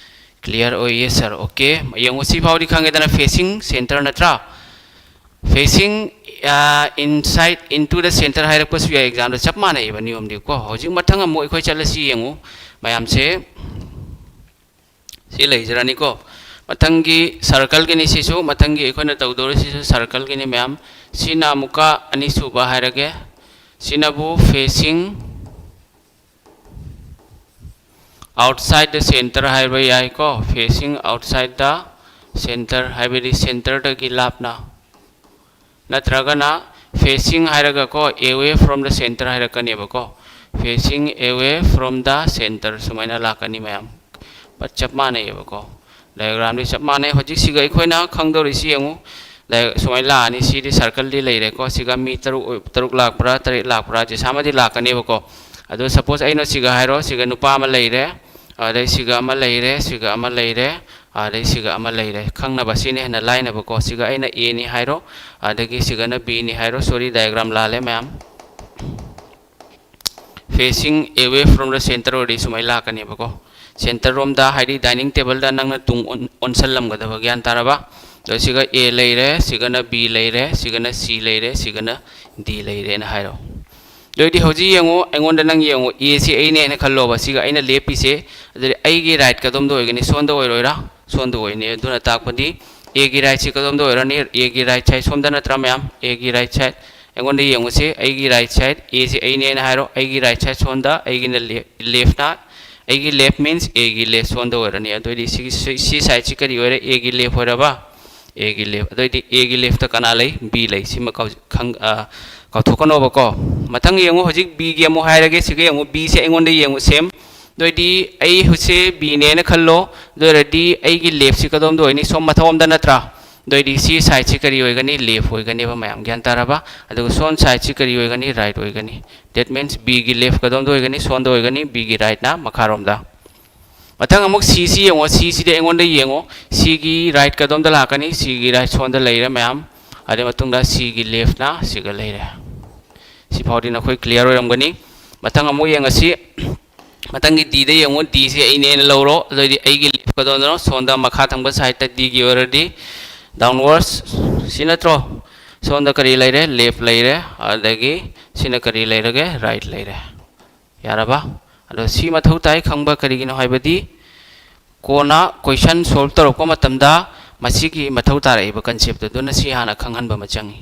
ꯀ꯭ꯂꯤꯌꯥꯔ ꯑꯣꯏꯌꯦ ꯁꯥꯔ, ꯑꯣꯀꯦ꯫ ꯌꯦꯡꯉꯨ, ꯁꯤ ꯐꯥꯎꯗꯤ ꯈꯪꯉꯦꯗꯅ, ꯐꯦꯁꯤꯡ ꯁꯦꯟꯇꯔ ꯅꯠꯇ꯭ꯔꯥ? Facing inside into the center ꯍꯥꯏꯔꯛꯄꯁꯨ ꯌꯥꯏ ꯑꯦꯛꯖꯥꯝꯗ, ꯆꯞ ꯃꯥꯟꯅꯩꯑꯕ ꯅꯤꯌꯣꯝꯗꯤꯀꯣ꯫ ꯍꯧꯖꯤꯛ ꯃꯊꯪ ꯑꯃꯨꯛ ꯑꯩꯈꯣꯏ ꯆꯠꯂꯁꯤ ꯌꯦꯡꯉꯨ ꯃꯌꯥꯝꯁꯦ꯫ ꯁꯤ ꯂꯩꯖꯔꯅꯤꯀꯣ꯫ ꯃꯊꯪꯒꯤ ꯁꯔꯀꯜꯒꯤꯅꯤ ꯁꯤꯁꯨ, ꯃꯊꯪꯒꯤ ꯑꯩꯈꯣꯏꯅ ꯇꯧꯗꯧꯔꯤꯁꯤꯁꯨ ꯁꯔꯀꯜꯒꯤꯅꯤ ꯃꯌꯥꯝ꯫ ꯁꯤꯅ ꯑꯃꯨꯛꯀ ꯑꯅꯤꯁꯨꯕ ꯍꯥꯏꯔꯒꯦ꯫ ꯁꯤꯅꯕꯨ facing outside the center ꯍꯥꯏꯕ ꯌꯥꯏꯀꯣ꯫ Facing outside the center ꯍꯥꯏꯕꯗꯤ ꯁꯦꯟꯇꯔꯗꯒꯤ ꯂꯥꯞꯅ, ꯅꯠꯇ꯭ꯔꯒꯅ facing ꯍꯥꯏꯔꯒꯀꯣ, away from the center ꯍꯥꯏꯔꯛꯀꯅꯦꯕꯀꯣ꯫ Facing away from the center ꯁꯨꯃꯥꯏꯅ ꯂꯥꯛꯀꯅꯤ ꯃꯌꯥꯝ꯫ ꯆꯞ ꯃꯥꯟꯅꯩꯌꯦꯕꯀꯣ꯫ ꯗꯥꯏꯒ꯭ꯔꯥꯝꯗꯤ ꯆꯞ ꯃꯥꯟꯅꯩ꯫ ꯍꯧꯖꯤꯛꯁꯤꯒ ꯑꯩꯈꯣꯏꯅ ꯈꯪꯗꯧꯔꯤꯁꯤ ꯌꯦꯡꯉꯨ꯫ ꯗꯥꯏ-, ꯁꯨꯃꯥꯏꯅ ꯂꯥꯛꯑꯅꯤ꯫ ꯁꯤꯗꯤ ꯁꯔꯀꯜꯗꯤ ꯂꯩꯔꯦꯀꯣ꯫ ꯁꯤꯒ ꯃꯤ ꯇꯔꯨꯛ ꯑꯣꯏ-, ꯇꯔꯨꯛ ꯂꯥꯛꯄ꯭ꯔꯥ, ꯇꯔꯦꯠ ꯂꯥꯛꯄ꯭ꯔꯥ, ꯖꯦꯁꯥꯃꯗꯤ ꯂꯥꯛꯀꯅꯦꯕꯀꯣ꯫ ꯑꯗꯣ ꯁꯄꯣꯁ ꯑꯩꯅ ꯁꯤꯒ ꯍꯥꯏꯔꯣ, ꯁꯤꯒ ꯅꯨꯄꯥ ꯑꯃ ꯂꯩꯔꯦ, ꯑꯗꯩ ꯁꯤꯒ ꯑꯃ ꯂꯩꯔꯦ, ꯁꯤꯒ ꯑꯃ ꯂꯩꯔꯦ, ꯑꯗꯩ ꯁꯤꯒ ꯑꯃ ꯂꯩꯔꯦ꯫ ꯈꯪꯅꯕ ꯁꯤꯅ ꯍꯦꯟꯅ ꯂꯥꯏꯅꯕꯀꯣ꯫ ꯁꯤꯒ ꯑꯩꯅ ꯑꯦꯅꯤ ꯍꯥꯏꯔꯣ, ꯑꯗꯒꯤ ꯁꯤꯒꯅ ꯕꯤꯅꯤ ꯍꯥꯏꯔꯣ꯫ ꯁꯣꯔꯤ, ꯗꯥꯏꯒ꯭ꯔꯥꯝ ꯂꯥꯜꯂꯦ ꯃꯌꯥꯝ꯫ Facing away from the center ꯑꯣꯏꯔꯗꯤ ꯁꯨꯃꯥꯏꯅ ꯂꯥꯛꯀꯅꯦꯕꯀꯣ꯫ ꯁꯦꯟꯇꯔ ꯔꯣꯝꯗ, ꯍꯥꯏꯗꯤ ꯗꯥꯏꯅꯤꯡ ꯇꯦꯕꯜꯗ ꯅꯪꯅ ꯇꯨꯡ ꯑꯣꯟ-, ꯑꯣꯟꯁꯜꯂꯝꯒꯗꯕ, ꯒ꯭ꯌꯥꯟ ꯇꯥꯔꯕ? ꯑꯗꯣ ꯁꯤꯒ ꯑꯦ ꯂꯩꯔꯦ, ꯁꯤꯒꯅ ꯕꯤ ꯂꯩꯔꯦ, ꯁꯤꯒꯅ ꯁꯤ ꯂꯩꯔꯦ, ꯁꯤꯒꯅ ꯗꯤ ꯂꯩꯔꯦꯅ ꯍꯥꯏꯔꯣ꯫ ꯑꯗꯨ ꯑꯣꯏꯗꯤ ꯍꯧꯖꯤꯛ ꯌꯦꯡꯉꯨ, ꯑꯩꯉꯣꯟꯗ ꯅꯪ ꯌꯦꯡꯉꯨ, ꯑꯦꯁꯤ ꯑꯩꯅꯦꯅ ꯈꯜꯂꯣꯕ, ꯁꯤꯒ ꯑꯩꯅ ꯂꯦꯞꯄꯤꯁꯦ꯫ ꯑꯗꯨꯗꯤ ꯑꯩꯒꯤ ꯔꯥꯏꯠ ꯀꯗꯣꯝꯗ ꯑꯣꯏꯒꯅꯤ? ꯁꯣꯝꯗ ꯑꯣꯏꯔꯣꯏꯔꯥ? ꯁꯣꯝꯗ ꯑꯣꯏꯅꯤ꯫ ꯑꯗꯨꯅ ꯇꯥꯛꯄꯗꯤ ꯑꯦꯒꯤ ꯔꯥꯏꯠꯁꯤ ꯀꯗꯣꯝꯗ ꯑꯣꯏꯔꯅꯤ? ꯑꯦꯒꯤ ꯔꯥꯏꯠ ꯁꯥꯏꯠ ꯁꯣꯝꯗ ꯅꯠꯇ꯭ꯔꯥ ꯃꯌꯥꯝ? ꯑꯦꯒꯤ ꯔꯥꯏꯠ ꯁꯥꯏꯠ ꯑꯩꯉꯣꯟꯗ ꯌꯦꯡꯉꯨꯁꯦ꯫ ꯑꯩꯒꯤ ꯔꯥꯏꯠ ꯁꯥꯏꯠ, ꯑꯦꯁꯤ ꯑꯩꯅꯦꯅ ꯍꯥꯏꯔꯣ, ꯑꯩꯒꯤ ꯔꯥꯏꯠ ꯁꯥꯏꯠ ꯁꯣꯝꯗ, ꯑꯩꯒꯤꯅ ꯂꯦ-, ꯂꯦꯐꯅ, ꯑꯩꯒꯤ ꯂꯦꯐ means ꯑꯦꯒꯤ ꯂꯦꯐ ꯁꯣꯝꯗ ꯑꯣꯏꯔꯅꯤ꯫ ꯑꯗꯨꯑꯣꯏꯗꯤ ꯁꯤꯒꯤ ꯁꯤ-, ꯁꯤ ꯁꯥꯏꯠꯁꯤ ꯀꯔꯤ ꯑꯣꯏꯔꯦ? ꯑꯦꯒꯤ ꯂꯦꯐ ꯑꯣꯏꯔꯕ? ꯑꯦꯒꯤ ꯂꯦꯐ꯫ ꯑꯗꯨꯑꯣꯏꯗꯤ ꯑꯦꯒꯤ ꯂꯦꯐꯇ ꯀꯅꯥ ꯂꯩ? ꯕꯤ ꯂꯩ꯫ ꯁꯤꯃ ꯀꯥꯎ-, ꯈꯪ-, ꯑ, ꯀꯥꯎꯊꯣꯛꯀꯅꯣꯕꯀꯣ꯫ ꯃꯊꯪ ꯌꯦꯡꯉꯨ, ꯍꯧꯖꯤꯛ ꯕꯤꯒꯤ ꯑꯃꯨꯛ ꯍꯥꯏꯔꯒꯦ꯫ ꯁꯤꯒ ꯌꯦꯡꯉꯨ, ꯕꯤꯁꯦ ꯑꯩꯉꯣꯟꯗ ꯌꯦꯡꯉꯨ, ꯁꯦꯝ꯫ ꯑꯗꯨꯑꯣꯏꯗꯤ ꯑꯩ ꯍꯧꯖꯤꯛꯁꯦ ꯕꯤꯅꯦꯅ ꯈꯜꯂꯣ꯫ ꯑꯗꯨ ꯑꯣꯏꯔꯗꯤ ꯑꯩꯒꯤ ꯂꯦꯐꯁꯤ ꯀꯗꯣꯝꯗ ꯑꯣꯏꯅꯤ? ꯁꯣꯝ ꯃꯊꯛꯂꯣꯝꯗ ꯅꯠꯇ꯭ꯔꯥ? ꯑꯗꯨꯑꯣꯏꯗꯤ ꯁꯤ ꯁꯥꯏꯠꯁꯤ ꯀꯔꯤ ꯑꯣꯏꯒꯅꯤ? ꯂꯦꯐ ꯑꯣꯏꯒꯅꯦꯕ ꯃꯌꯥꯝ, ꯒ꯭ꯌꯥꯟ ꯇꯥꯔꯕ? ꯑꯗꯨꯒ ꯁꯣꯝ ꯁꯥꯏꯠꯁꯤ ꯀꯔꯤ ꯑꯣꯏꯒꯅꯤ? ꯔꯥꯏꯠ ꯑꯣꯏꯒꯅꯤ꯫ That means ꯕꯤꯒꯤ ꯂꯦꯐ ꯀꯗꯣꯝꯗ ꯑꯣꯏꯒꯅꯤ? ꯁꯣꯝꯗ ꯑꯣꯏꯒꯅꯤ, ꯕꯤꯒꯤ ꯔꯥꯏꯠꯅ ꯃꯈꯥꯔꯣꯝꯗ꯫ ꯃꯊꯪ ꯑꯃꯨꯛ ꯁꯤꯁꯤ ꯌꯦꯡꯉꯣ꯫ ꯁꯤꯁꯤꯗꯤ ꯑꯩꯉꯣꯟꯗ ꯌꯦꯡꯉꯣ꯫ ꯁꯤꯒꯤ ꯔꯥꯏꯠ ꯀꯗꯣꯝꯗ ꯂꯥꯛꯀꯅꯤ? ꯁꯤꯒꯤ ꯔꯥꯏꯠ ꯁꯣꯝꯗ ꯂꯩꯔꯦ ꯃꯌꯥꯝ꯫ ꯑꯗꯨꯒꯤ ꯃꯇꯨꯡꯗ ꯁꯤꯒꯤ ꯂꯦꯐꯅ ꯁꯤꯒ ꯂꯩꯔꯦ꯫ ꯁꯤꯐꯥꯎꯗꯤ ꯅꯈꯣꯏ ꯀ꯭ꯂꯤꯌꯥꯔ ꯑꯣꯏꯔꯝꯒꯅꯤ꯫ ꯃꯊꯪ ꯑꯃꯨꯛ ꯌꯦꯡꯉꯁꯤ꯫ ꯃꯊꯪꯒꯤ ꯗꯤꯗ ꯌꯦꯡꯉꯨ꯫ ꯗꯤꯁꯦ ꯑꯩꯅꯦꯅ ꯂꯧꯔꯣ꯫ ꯑꯗꯨꯑꯣꯏꯗꯤ ꯑꯩꯒꯤ ꯂꯦꯐ ꯀꯗꯣꯝꯗꯅꯣ? ꯁꯣꯝꯗ ꯃꯈꯥ ꯊꯪꯕ ꯁꯥꯏꯠꯇ ꯗꯤꯒꯤ ꯑꯣꯏꯔꯗꯤ ꯗꯥꯎꯟꯋꯥꯔꯁ꯫ ꯁꯤ ꯅꯠꯇ꯭ꯔꯣ? ꯁꯣꯝꯗ ꯀꯔꯤ ꯂꯩꯔꯦ? ꯂꯦꯐ ꯂꯩꯔꯦ꯫ ꯑꯗꯒꯤ ꯁꯤꯅ ꯀꯔꯤ ꯂꯩꯔꯒꯦ? ꯔꯥꯏꯠ ꯂꯩꯔꯦ꯫ ꯌꯥꯔꯕ? ꯑꯗꯣ ꯁꯤ ꯃꯊꯧ ꯇꯥꯏ ꯈꯪꯕ꯫ ꯀꯔꯤꯒꯤꯅꯣ ꯍꯥꯏꯕꯗꯤ ꯀꯣꯟꯅ ꯀꯣꯏꯁꯟ ꯁꯣꯜꯕ ꯇꯧꯔꯛꯄ ꯃꯇꯝꯗ ꯃꯁꯤꯒꯤ ꯃꯊꯧ ꯇꯥꯔꯛꯏꯕ ꯀꯟꯁꯦꯞꯇꯨ ꯑꯗꯨꯅ ꯁꯤ ꯍꯥꯟꯅ ꯈꯪꯍꯟꯕ ꯑꯃ ꯆꯪꯉꯤ꯫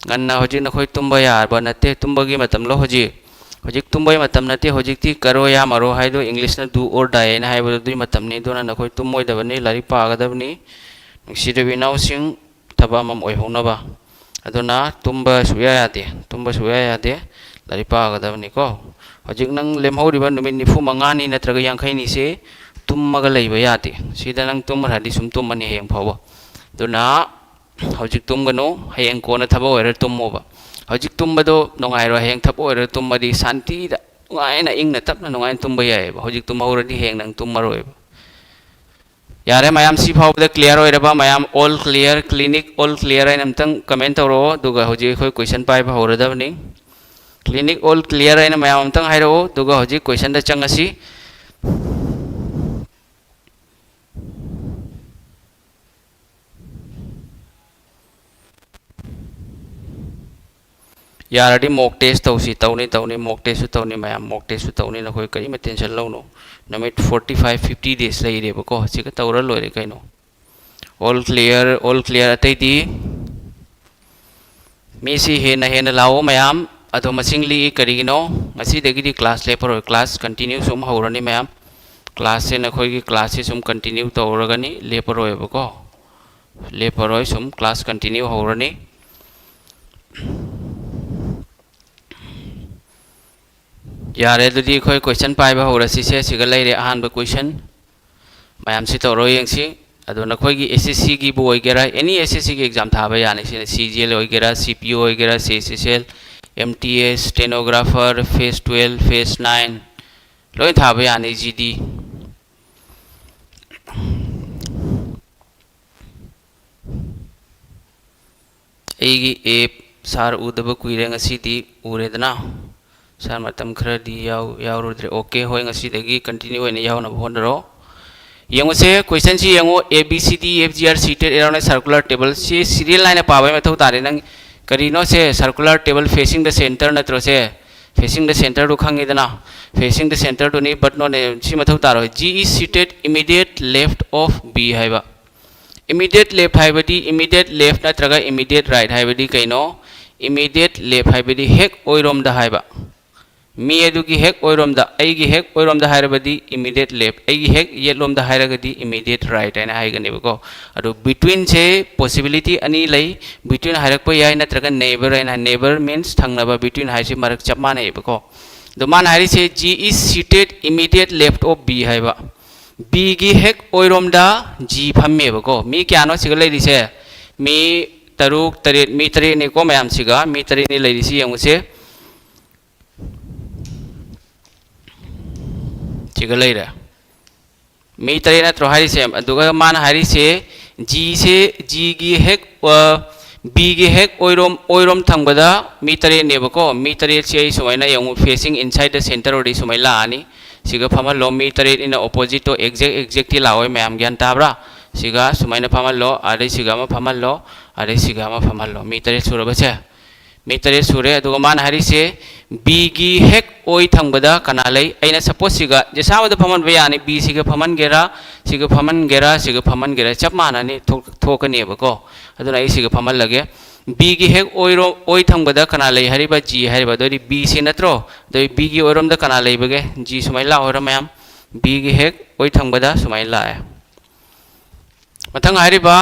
ꯉꯟꯅ ꯍꯧꯖꯤꯛ ꯅꯈꯣꯏ ꯇꯨꯝꯕ ꯌꯥꯔꯕ ꯅꯠꯇꯦ꯫ ꯇꯨꯝꯕꯒꯤ ꯃꯇꯝꯂꯣ ꯍꯧꯖꯤꯛ? ꯍꯧꯖꯤꯛ ꯇꯨꯝꯕꯒꯤ ꯃꯇꯝ ꯅꯠꯇꯦ꯫ ꯍꯧꯖꯤꯛꯇꯤ ꯀꯔꯣ ꯌꯥ ꯃꯔꯣ ꯍꯥꯏꯗꯣ, ꯏꯪꯂꯤꯁꯅ do or die ꯍꯥꯏꯅ ꯍꯥꯏꯕꯗꯣ, ꯑꯗꯨꯒꯤ ꯃꯇꯝꯅꯤ꯫ ꯑꯗꯨꯅ ꯅꯈꯣꯏ ꯇꯨꯝꯃꯣꯏꯗꯕꯅꯤ, ꯂꯥꯏꯔꯤꯛ ꯄꯥꯒꯗꯕꯅꯤ꯫ ꯅꯨꯡꯁꯤꯔꯕ ꯏꯅꯥꯎꯁꯤꯡ, ꯊꯕꯛ ꯑꯃꯃꯝ ꯑꯣꯏꯍꯧꯅꯕ꯫ ꯑꯗꯨꯅ ꯇꯨꯝꯕ ꯁꯨꯛꯌꯥ ꯌꯥꯗꯦ, ꯇꯨꯝꯕ ꯁꯨꯛꯌꯥ ꯌꯥꯗꯦ꯫ ꯂꯥꯏꯔꯤꯛ ꯄꯥꯒꯗꯕꯅꯤꯀꯣ꯫ ꯍꯧꯖꯤꯛ ꯅꯪ ꯂꯦꯝꯍꯧꯔꯤꯕ ꯅꯨꯃꯤꯠ ꯅꯤꯐꯨ ꯃꯉꯥꯅꯤ ꯅꯠꯇ꯭ꯔꯒ ꯌꯥꯡꯈꯩꯅꯤꯁꯦ ꯇꯨꯝꯃꯒ ꯂꯩꯕ ꯌꯥꯗꯦ꯫ ꯁꯤꯗ ꯅꯪ ꯇꯨꯝꯈ꯭ꯔꯗꯤ ꯁꯨꯝ ꯇꯨꯝꯃꯅꯤ ꯍꯌꯦꯡ ꯐꯥꯎꯕ꯫ ꯑꯗꯨꯅ ꯍꯧꯖꯤꯛ ꯇꯨꯝꯒꯅꯨ, ꯍꯌꯦꯡ ꯀꯣꯟꯅ ꯊꯕꯛ ꯑꯣꯏꯔ ꯇꯨꯝꯃꯣꯕ꯫ ꯍꯧꯖꯤꯛ ꯇꯨꯝꯕꯗꯣ ꯅꯨꯡꯉꯥꯏꯔꯣꯏ, ꯍꯌꯦꯡ ꯊꯕꯛ ꯑꯣꯏꯔ ꯇꯨꯝꯃꯗꯤ ꯁꯥꯟꯇꯤꯗ ꯅꯨꯡꯉꯥꯏꯅ ꯏꯪꯅ ꯇꯞꯅ ꯅꯨꯡꯉꯥꯏꯅ ꯇꯨꯝꯕ ꯌꯥꯏꯑꯕ꯫ ꯍꯧꯖꯤꯛ ꯇꯨꯝꯍꯧꯔꯗꯤ ꯍꯌꯦꯡ ꯅꯪ ꯇꯨꯝꯃꯔꯣꯏꯕ꯫ ꯌꯥꯔꯦ ꯃꯌꯥꯝ, ꯁꯤ ꯐꯥꯎꯕꯗ ꯀ꯭ꯂꯤꯌꯥꯔ ꯑꯣꯏꯔꯕ? ꯃꯌꯥꯝ all clear, clinic all clear ꯍꯥꯏꯅ ꯑꯝꯇꯪ ꯀꯃꯦꯟ ꯇꯧꯔꯛꯑꯣ꯫ ꯑꯗꯨꯒ ꯍꯧꯖꯤꯛ ꯑꯩꯈꯣꯏ ꯀꯣꯏꯁꯟ ꯄꯥꯏꯕ ꯍꯧꯔꯗꯕꯅꯤ꯫ Clinic all clear ꯍꯥꯏꯅ ꯃꯌꯥꯝ ꯑꯝꯇꯪ ꯍꯥꯏꯔꯛꯑꯣ꯫ ꯑꯗꯨꯒ ꯍꯧꯖꯤꯛ ꯀꯣꯏꯁꯟꯗ ꯆꯪꯉꯁꯤ꯫ ꯌꯥꯔꯗꯤ mock test ꯇꯧꯁꯤ꯫ ꯇꯧꯅꯤ, ꯇꯧꯅꯤ, mock test ꯁꯨ ꯇꯧꯅꯤ ꯃꯌꯥꯝ, mock test ꯁꯨ ꯇꯧꯅꯤ꯫ ꯅꯈꯣꯏ ꯀꯔꯤꯝꯇ tension ꯂꯧꯅꯨ꯫ ꯅꯨꯃꯤꯠ forty five, fifty days ꯂꯩꯔꯦꯕꯀꯣ, ꯁꯤꯒ ꯇꯧꯔ ꯂꯣꯏꯔꯦ ꯀꯩꯅꯣ꯫ All clear, all clear꯫ ꯑꯇꯩꯗꯤ ꯃꯤꯁꯤ ꯍꯦꯟꯅ ꯍꯦꯟꯅ ꯂꯥꯛꯑꯣ ꯃꯌꯥꯝ꯫ ꯑꯗꯣ ꯃꯁꯤꯡ ꯂꯤꯛꯏ ꯀꯔꯤꯒꯤꯅꯣ? ꯉꯁꯤꯗꯒꯤꯗꯤ class ꯂꯦꯞꯄꯔꯣꯏ, class continue ꯁꯨꯝ ꯍꯧꯔꯅꯤ ꯃꯌꯥꯝ꯫ Class ꯁꯦ ꯅꯈꯣꯏꯒꯤ class ꯁꯦ ꯁꯨꯝ continue ꯇꯧꯔꯒꯅꯤ, ꯂꯦꯞꯄꯔꯣꯏꯕꯀꯣ, ꯂꯦꯞꯄꯔꯣꯏ, ꯁꯨꯝ class continue ꯍꯧꯔꯅꯤ꯫ ꯌꯥꯔꯦ, ꯑꯗꯨꯗꯤ ꯑꯩꯈꯣꯏ ꯀꯣꯏꯁꯟ ꯄꯥꯏꯕ ꯍꯧꯔꯁꯤꯁꯦ꯫ ꯁꯤꯒ ꯂꯩꯔꯦ ꯑꯍꯥꯟꯕ ꯀꯣꯏꯁꯟ꯫ ꯃꯌꯥꯝꯁꯤ ꯇꯧꯔꯣ ꯌꯦꯡꯁꯤ꯫ ꯑꯗꯣ ꯅꯈꯣꯏꯒꯤ S S C ꯒꯤꯕꯨ ꯑꯣꯏꯒꯦꯔꯥ, any S S C ꯒꯤ exam ꯊꯥꯕ ꯌꯥꯅꯤ꯫ ꯁꯤꯅ C G L ꯑꯣꯏꯒꯦꯔꯥ, C P O ꯑꯣꯏꯒꯦꯔꯥ, C S S L, M T S, stenographer, phase twelve, phase nine, ꯂꯣꯏ ꯊꯥꯕ ꯌꯥꯅꯤ꯫ G D. ꯑꯩꯒꯤ ꯑꯦꯞ ꯁꯥꯔ ꯎꯗꯕ ꯀꯨꯏꯔꯦ, ꯉꯁꯤꯗꯤ ꯎꯔꯦꯗꯅ꯫ ꯁꯥꯔ ꯃꯇꯝ ꯈꯔꯗꯤ ꯌꯥꯎ-, ꯌꯥꯎꯔꯨꯗ꯭ꯔꯦ꯫ ꯑꯣꯀꯦ, ꯍꯣꯏ, ꯉꯁꯤꯗꯒꯤ ꯀꯟꯇꯤꯅ꯭ꯌꯨ ꯑꯣꯏꯅ ꯌꯥꯎꯅꯕ ꯍꯣꯠꯅꯔꯣ꯫ ꯌꯦꯡꯉꯨꯁꯦ, ꯀꯣꯏꯁꯟꯁꯤ ꯌꯦꯡꯉꯨ, A B C D F G are seated around a circular table꯫ ꯁꯤ ꯁꯤꯔꯤꯌꯦꯜ ꯅꯥꯏꯅ ꯄꯥꯕꯒꯤ ꯃꯊꯧ ꯇꯥꯔꯦ꯫ ꯅꯪ ꯀꯔꯤꯅꯣ ꯁꯦ, circular table facing the center ꯅꯠꯇ꯭ꯔꯣ ꯁꯦ? Facing the centerꯗꯨ ꯈꯪꯉꯤꯗꯅ, facing the centerꯗꯨꯅꯤ, but ꯅꯣꯅꯦ ꯁꯤ ꯃꯊꯧ ꯇꯥꯔꯣꯏ꯫ G is seated immediate left of B ꯍꯥꯏꯕ꯫ Immediate left ꯍꯥꯏꯕꯗꯤ immediate left ꯅꯠꯇ꯭ꯔꯒ immediate right ꯍꯥꯏꯕꯗꯤ ꯀꯩꯅꯣ? Immediate left ꯍꯥꯏꯕꯗꯤ ꯍꯦꯛ ꯑꯣꯏꯔꯣꯝꯗ ꯍꯥꯏꯕ꯫ ꯃꯤ ꯑꯗꯨꯒꯤ ꯍꯦꯛ ꯑꯣꯏꯔꯣꯝꯗ, ꯑꯩꯒꯤ ꯍꯦꯛ ꯑꯣꯏꯔꯣꯝꯗ ꯍꯥꯏꯔꯕꯗꯤ immediate left, ꯑꯩꯒꯤ ꯍꯦꯛ ꯌꯦꯠꯂꯣꯝꯗ ꯍꯥꯏꯔꯒꯗꯤ immediate right ꯍꯥꯏꯅ ꯍꯥꯏꯒꯅꯦꯕꯀꯣ꯫ ꯑꯗꯨ betweenꯁꯦ possibility ꯑꯅꯤ ꯂꯩ꯫ Between ꯍꯥꯏꯔꯛꯄ ꯌꯥꯏ, ꯅꯠꯇ꯭ꯔꯒ neighbour ꯍꯥꯏꯅ, neighbour means ꯊꯪꯅꯕ, between ꯍꯥꯏꯁꯤ ꯃꯔꯛ ꯆꯞ ꯃꯥꯟꯅꯩꯕꯀꯣ꯫ ꯑꯗꯣ ꯃꯥꯅ ꯍꯥꯏꯔꯤꯁꯦ, "G is seated immediate left of B" ꯍꯥꯏꯕ꯫ Bꯒꯤ ꯍꯦꯛ ꯑꯣꯏꯔꯣꯝꯗ G ꯐꯝꯃꯦꯕꯀꯣ꯫ ꯃꯤ ꯀꯌꯥꯅꯣ ꯁꯤꯒ ꯂꯩꯔꯤꯁꯦ? ꯃꯤ ꯇꯔꯨꯛ, ꯇꯔꯦꯠ, ꯃꯤ ꯇꯔꯦꯠꯅꯤꯀꯣ ꯃꯌꯥꯝꯁꯤꯒ, ꯃꯤ ꯇꯔꯦꯠꯅꯤ ꯂꯩꯔꯤꯁꯤ ꯌꯦꯡꯉꯨꯁꯦ꯫ ꯁꯤꯒ ꯂꯩꯔꯦ꯫ ꯃꯤ ꯇꯔꯦꯠ ꯅꯠꯇ꯭ꯔꯣ ꯍꯥꯏꯔꯤꯁꯦ? ꯑꯗꯨꯒ ꯃꯥꯅ ꯍꯥꯏꯔꯤꯁꯦ, Gꯁꯦ, Gꯒꯤ ꯍꯦꯛ, ꯑ, Bꯒꯤ ꯍꯦꯛ ꯑꯣꯏꯔꯣꯝ, ꯑꯣꯏꯔꯣꯝ ꯊꯪꯕꯗ ꯃꯤ ꯇꯔꯦꯠꯅꯦꯕꯀꯣ꯫ ꯃꯤ ꯇꯔꯦꯠꯁꯤ ꯑꯩ ꯁꯨꯃꯥꯏꯅ ꯌꯦꯡꯉꯨ, facing inside the center ꯑꯣꯏꯔꯗꯤ ꯁꯨꯃꯥꯏꯅ ꯂꯥꯛꯑꯅꯤ꯫ ꯁꯤꯒ ꯐꯝꯍꯜꯂꯣ, ꯃꯤ ꯇꯔꯦꯠꯅꯤꯅ oppositeꯇꯣ exact, exactꯇꯤ ꯂꯥꯛꯑꯣꯏ, ꯃꯌꯥꯝ ꯒ꯭ꯌꯥꯟ ꯇꯥꯕ꯭ꯔꯥ? ꯁꯤꯒ ꯁꯨꯃꯥꯏꯅ ꯐꯝꯍꯜꯂꯣ, ꯑꯗꯩ ꯁꯤꯒ ꯑꯃ ꯐꯝꯍꯜꯂꯣ, ꯑꯗꯩ ꯁꯤꯒ ꯑꯃ ꯐꯝꯍꯜꯂꯣ꯫ ꯃꯤ ꯇꯔꯦꯠ ꯁꯨꯔꯕꯁꯦ? ꯃꯤ ꯇꯔꯦꯠ ꯁꯨꯔꯦ꯫ ꯑꯗꯨꯒ ꯃꯥꯅ ꯍꯥꯏꯔꯤꯁꯦ, Bꯒꯤ ꯍꯦꯛ ꯑꯣꯏ ꯊꯪꯕꯗ ꯀꯅꯥ ꯂꯩ? ꯑꯩꯅ suppose ꯁꯤꯒ, ꯖꯦꯁꯥꯕꯗ ꯐꯝꯍꯟꯕ ꯌꯥꯅꯤ, Bꯁꯤꯒ ꯐꯝꯍꯟꯒꯦꯔꯥ, ꯁꯤꯒ ꯐꯝꯍꯟꯒꯦꯔꯥ, ꯁꯤꯒ ꯐꯝꯍꯟꯒꯦꯔꯥ, ꯆꯞ ꯃꯥꯟꯅꯅꯤ, ꯊꯣꯛ-, ꯊꯣꯛꯀꯅꯦꯕꯀꯣ꯫ ꯑꯗꯨꯅ ꯑꯩ ꯁꯤꯒ ꯐꯝꯍꯜꯂꯒꯦ꯫ Bꯒꯤ ꯍꯦꯛ ꯑꯣꯏꯔꯣ-, ꯑꯣꯏ ꯊꯪꯕꯗ ꯀꯅꯥ ꯂꯩ ꯍꯥꯏꯔꯤꯕ? G ꯍꯥꯏꯔꯤꯕ꯫ ꯑꯗꯨ ꯑꯣꯏꯔꯗꯤ Bꯁꯤ ꯅꯠꯇ꯭ꯔꯣ? ꯑꯗꯨ ꯑꯣꯏꯔꯗꯤ Bꯒꯤ ꯑꯣꯏꯔꯣꯝꯗ ꯀꯅꯥ ꯂꯩꯕꯒꯦ? G ꯁꯨꯃꯥꯏꯅ ꯂꯥꯛꯑꯣꯏꯔꯣ ꯃꯌꯥꯝ? Bꯒꯤ ꯍꯦꯛ ꯑꯣꯏ ꯊꯪꯕꯗ ꯁꯨꯃꯥꯏꯅ ꯂꯥꯛꯑꯦ꯫ ꯃꯊꯪ ꯍꯥꯏꯔꯤꯕ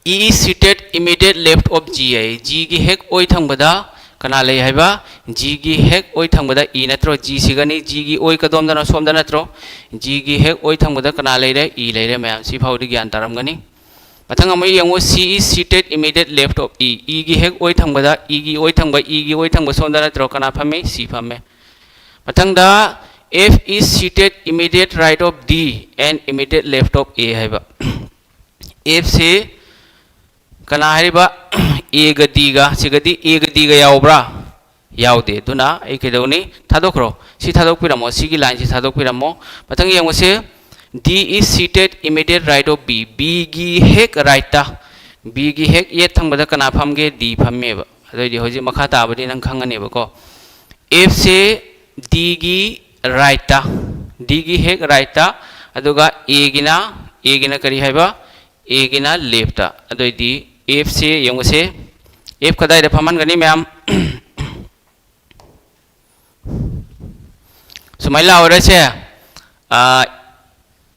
E is seated immediate left of G ꯍꯥꯏ꯫ Gꯒꯤ ꯍꯦꯛ ꯑꯣꯏ ꯊꯪꯕꯗ ꯀꯅꯥ ꯂꯩ ꯍꯥꯏꯕ? Gꯒꯤ ꯍꯦꯛ ꯑꯣꯏ ꯊꯪꯕꯗ E ꯅꯠꯇ꯭ꯔꯣ? Gꯁꯤꯒꯅꯤ, Gꯒꯤ ꯑꯣꯏ ꯀꯗꯣꯝꯗꯅꯣ? ꯁꯣꯝꯗ ꯅꯠꯇ꯭ꯔꯣ? Gꯒꯤ ꯍꯦꯛ ꯑꯣꯏ ꯊꯪꯕꯗ ꯀꯅꯥ ꯂꯩꯔꯦ? E ꯂꯩꯔꯦ ꯃꯌꯥꯝ꯫ ꯁꯤ ꯐꯥꯎꯗꯤ ꯒ꯭ꯌꯥꯟ ꯇꯥꯔꯝꯒꯅꯤ꯫ ꯃꯊꯪ ꯑꯃꯨꯛ ꯌꯦꯡꯉꯨ, C is seated immediate left of E꯫ E ꯒꯤ ꯍꯦꯛ ꯑꯣꯏ ꯊꯪꯕꯗ, E ꯒꯤ ꯑꯣꯏ ꯊꯪꯕ, E ꯒꯤ ꯑꯣꯏ ꯊꯪꯕ ꯁꯣꯝꯗ ꯅꯠꯇ꯭ꯔꯣ ꯀꯅꯥ ꯐꯝꯃꯤ? C ꯐꯝꯃꯦ꯫ ꯃꯊꯪꯗ F is seated immediate right of D and immediate left of A ꯍꯥꯏꯕ꯫ F ꯁꯤ ꯀꯅꯥ ꯍꯥꯏꯔꯤꯕ? A ꯒ D ꯒ꯫ ꯁꯤꯒꯗꯤ A ꯒ D ꯒ ꯌꯥꯎꯕ꯭ꯔꯥ? ꯌꯥꯎꯗꯦ꯫ ꯑꯗꯨꯅ ꯑꯩ ꯀꯩꯗꯧꯅꯤ? ꯊꯥꯗꯣꯛꯈ꯭ꯔꯣ꯫ ꯁꯤ ꯊꯥꯗꯣꯛꯄꯤꯔꯝꯃꯣ꯫ ꯁꯤꯒꯤ line ꯁꯤ ꯊꯥꯗꯣꯛꯄꯤꯔꯝꯃꯣ꯫ ꯃꯊꯪ ꯌꯦꯡꯉꯨꯁꯦ꯫ D is seated immediate right of B꯫ B ꯒꯤ ꯍꯦꯛ right ꯇ, B ꯒꯤ ꯍꯦꯛ ꯌꯦꯠ ꯊꯪꯕꯗ ꯀꯅꯥ ꯐꯝꯒꯦ? D ꯐꯝꯃꯦꯕ꯫ ꯑꯗꯨꯑꯣꯏꯗꯤ ꯍꯧꯖꯤꯛ ꯃꯈꯥ ꯇꯥꯕꯗꯤ ꯅꯪ ꯈꯪꯉꯅꯦꯕꯀꯣ꯫ F ꯁꯦ D ꯒꯤ right ꯇ, D ꯒꯤ ꯍꯦꯛ right ꯇ, ꯑꯗꯨꯒ A ꯒꯤꯅ, A ꯒꯤꯅ ꯀꯔꯤ ꯍꯥꯏꯕ? A ꯒꯤꯅ left ꯇ꯫ ꯑꯗꯨꯑꯣꯏꯗꯤ F ꯁꯦ ꯌꯦꯡꯉꯨꯁꯦ꯫ F ꯀꯗꯥꯏꯗ ꯐꯝꯍꯟꯒꯅꯤ ꯃꯌꯥꯝ? ꯁꯨꯃꯥꯏꯅ ꯂꯥꯛꯑꯣꯔꯁꯦ꯫ ꯑꯥ,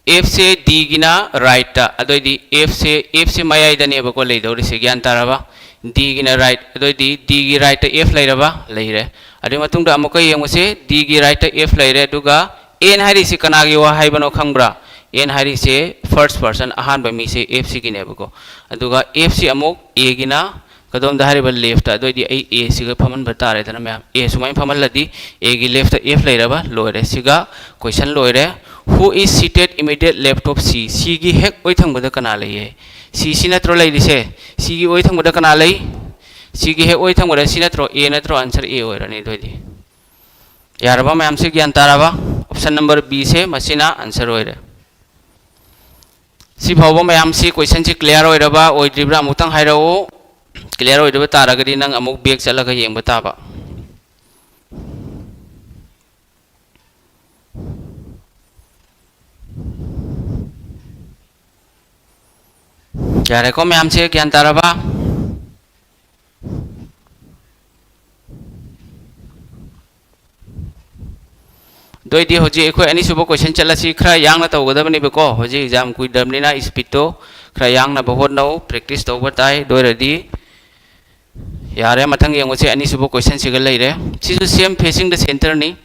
F ꯁꯦ D ꯒꯤꯅ right ꯇ, ꯑꯗꯨꯑꯣꯏꯗꯤ F ꯁꯦ, F ꯁꯦ ꯃꯌꯥꯏꯗꯅꯦꯕꯀꯣ ꯂꯩꯗꯧꯔꯤꯁꯦ, ꯒ꯭ꯌꯥꯟ ꯇꯥꯔꯕ? D ꯒꯤꯅ right, ꯑꯗꯨꯑꯣꯏꯗꯤ D ꯒꯤ right ꯇ F ꯂꯩꯔꯕ? ꯂꯩꯔꯦ꯫ ꯑꯗꯨꯒꯤ ꯃꯇꯨꯡꯗ ꯑꯃꯨꯛꯀ ꯌꯦꯡꯉꯨꯁꯦ, D ꯒꯤ right ꯇ F ꯂꯩꯔꯦ, ꯑꯗꯨꯒ N ꯍꯥꯏꯔꯤꯁꯤ ꯀꯅꯥꯒꯤ ꯋꯥ ꯍꯥꯏꯕꯅꯣ ꯈꯪꯕ꯭ꯔꯥ? N ꯍꯥꯏꯔꯤꯁꯦ first person, ꯑꯍꯥꯟꯕ ꯃꯤꯁꯦ F ꯁꯤꯒꯤꯅꯦꯕꯀꯣ꯫ ꯑꯗꯨꯒ F ꯁꯤ ꯑꯃꯨꯛ A ꯒꯤꯅ ꯀꯗꯣꯝꯗ ꯍꯥꯏꯔꯤꯕ? Left ꯇ꯫ ꯑꯗꯨꯑꯣꯏꯗꯤ ꯑꯩ A ꯁꯤꯒ ꯐꯝꯍꯟꯕ ꯇꯥꯔꯦꯗꯅ ꯃꯌꯥꯝ꯫ A ꯁꯨꯃꯥꯏꯅ ꯐꯝꯍꯜꯂꯗꯤ A ꯒꯤ left ꯇ F ꯂꯩꯔꯕ? ꯂꯣꯏꯔꯦ꯫ ꯁꯤꯒ question ꯂꯣꯏꯔꯦ꯫ Who is seated immediate left of C? C ꯒꯤ ꯍꯦꯛ ꯑꯣꯏ ꯊꯪꯕꯗ ꯀꯅꯥ ꯂꯩꯌꯦ? C ꯁꯤ ꯅꯠꯇ꯭ꯔꯣ ꯂꯩꯔꯤꯁꯦ? C ꯒꯤ ꯑꯣꯏ ꯊꯪꯕꯗ ꯀꯅꯥ ꯂꯩ? C ꯒꯤ ꯍꯦꯛ ꯑꯣꯏ ꯊꯪꯕꯗ C ꯅꯠꯇ꯭ꯔꯣ? A ꯅꯠꯇ꯭ꯔꯣ? Answer A ꯑꯣꯏꯔꯅꯤ ꯑꯗꯨꯑꯣꯏꯗꯤ꯫ ꯌꯥꯔꯕ ꯃꯌꯥꯝꯁꯦ? ꯒ꯭ꯌꯥꯟ ꯇꯥꯔꯕ? Option number B ꯁꯦ ꯃꯁꯤꯅ answer ꯑꯣꯏꯔꯦ꯫ ꯁꯤ ꯐꯥꯎꯕ ꯃꯌꯥꯝꯁꯤ question ꯁꯤ clear ꯑꯣꯏꯔꯕ ꯑꯣꯏꯗ꯭ꯔꯤꯕ꯭ꯔꯥ ꯑꯃꯨꯛꯇꯪ ꯍꯥꯏꯔꯛꯎ꯫ Clear ꯑꯣꯏꯗꯕ ꯇꯥꯔꯒꯗꯤ ꯅꯪ ꯑꯃꯨꯛ back ꯆꯠꯂꯒ ꯌꯦꯡꯕ ꯇꯥꯕ꯫ ꯌꯥꯔꯦꯀꯣ ꯃꯌꯥꯝꯁꯦ? ꯒ꯭ꯌꯥꯟ ꯇꯥꯔꯕ? ꯑꯗꯨ ꯑꯣꯏꯗꯤ ꯍꯧꯖꯤꯛ ꯑꯩꯈꯣꯏ ꯑꯅꯤꯁꯨꯕ question ꯆꯠꯂꯁꯤ꯫ ꯈꯔ ꯌꯥꯡꯅ ꯇꯧꯒꯗꯕꯅꯦꯕꯀꯣ, ꯍꯧꯖꯤꯛ exam ꯀꯨꯏꯗ꯭ꯔꯕꯅꯤꯅ speed ꯇꯣ ꯈꯔ ꯌꯥꯡꯅꯕ ꯍꯣꯠꯅꯧ, practice ꯇꯧꯕ ꯇꯥꯏ꯫ ꯑꯗꯨ ꯑꯣꯏꯔꯗꯤ ꯌꯥꯔꯦ, ꯃꯊꯪ ꯌꯦꯡꯉꯨꯁꯦ, ꯑꯅꯤꯁꯨꯕ question ꯁꯤꯒ ꯂꯩꯔꯦ꯫ ꯁꯤꯁꯨ same facing the centre ꯅꯤ꯫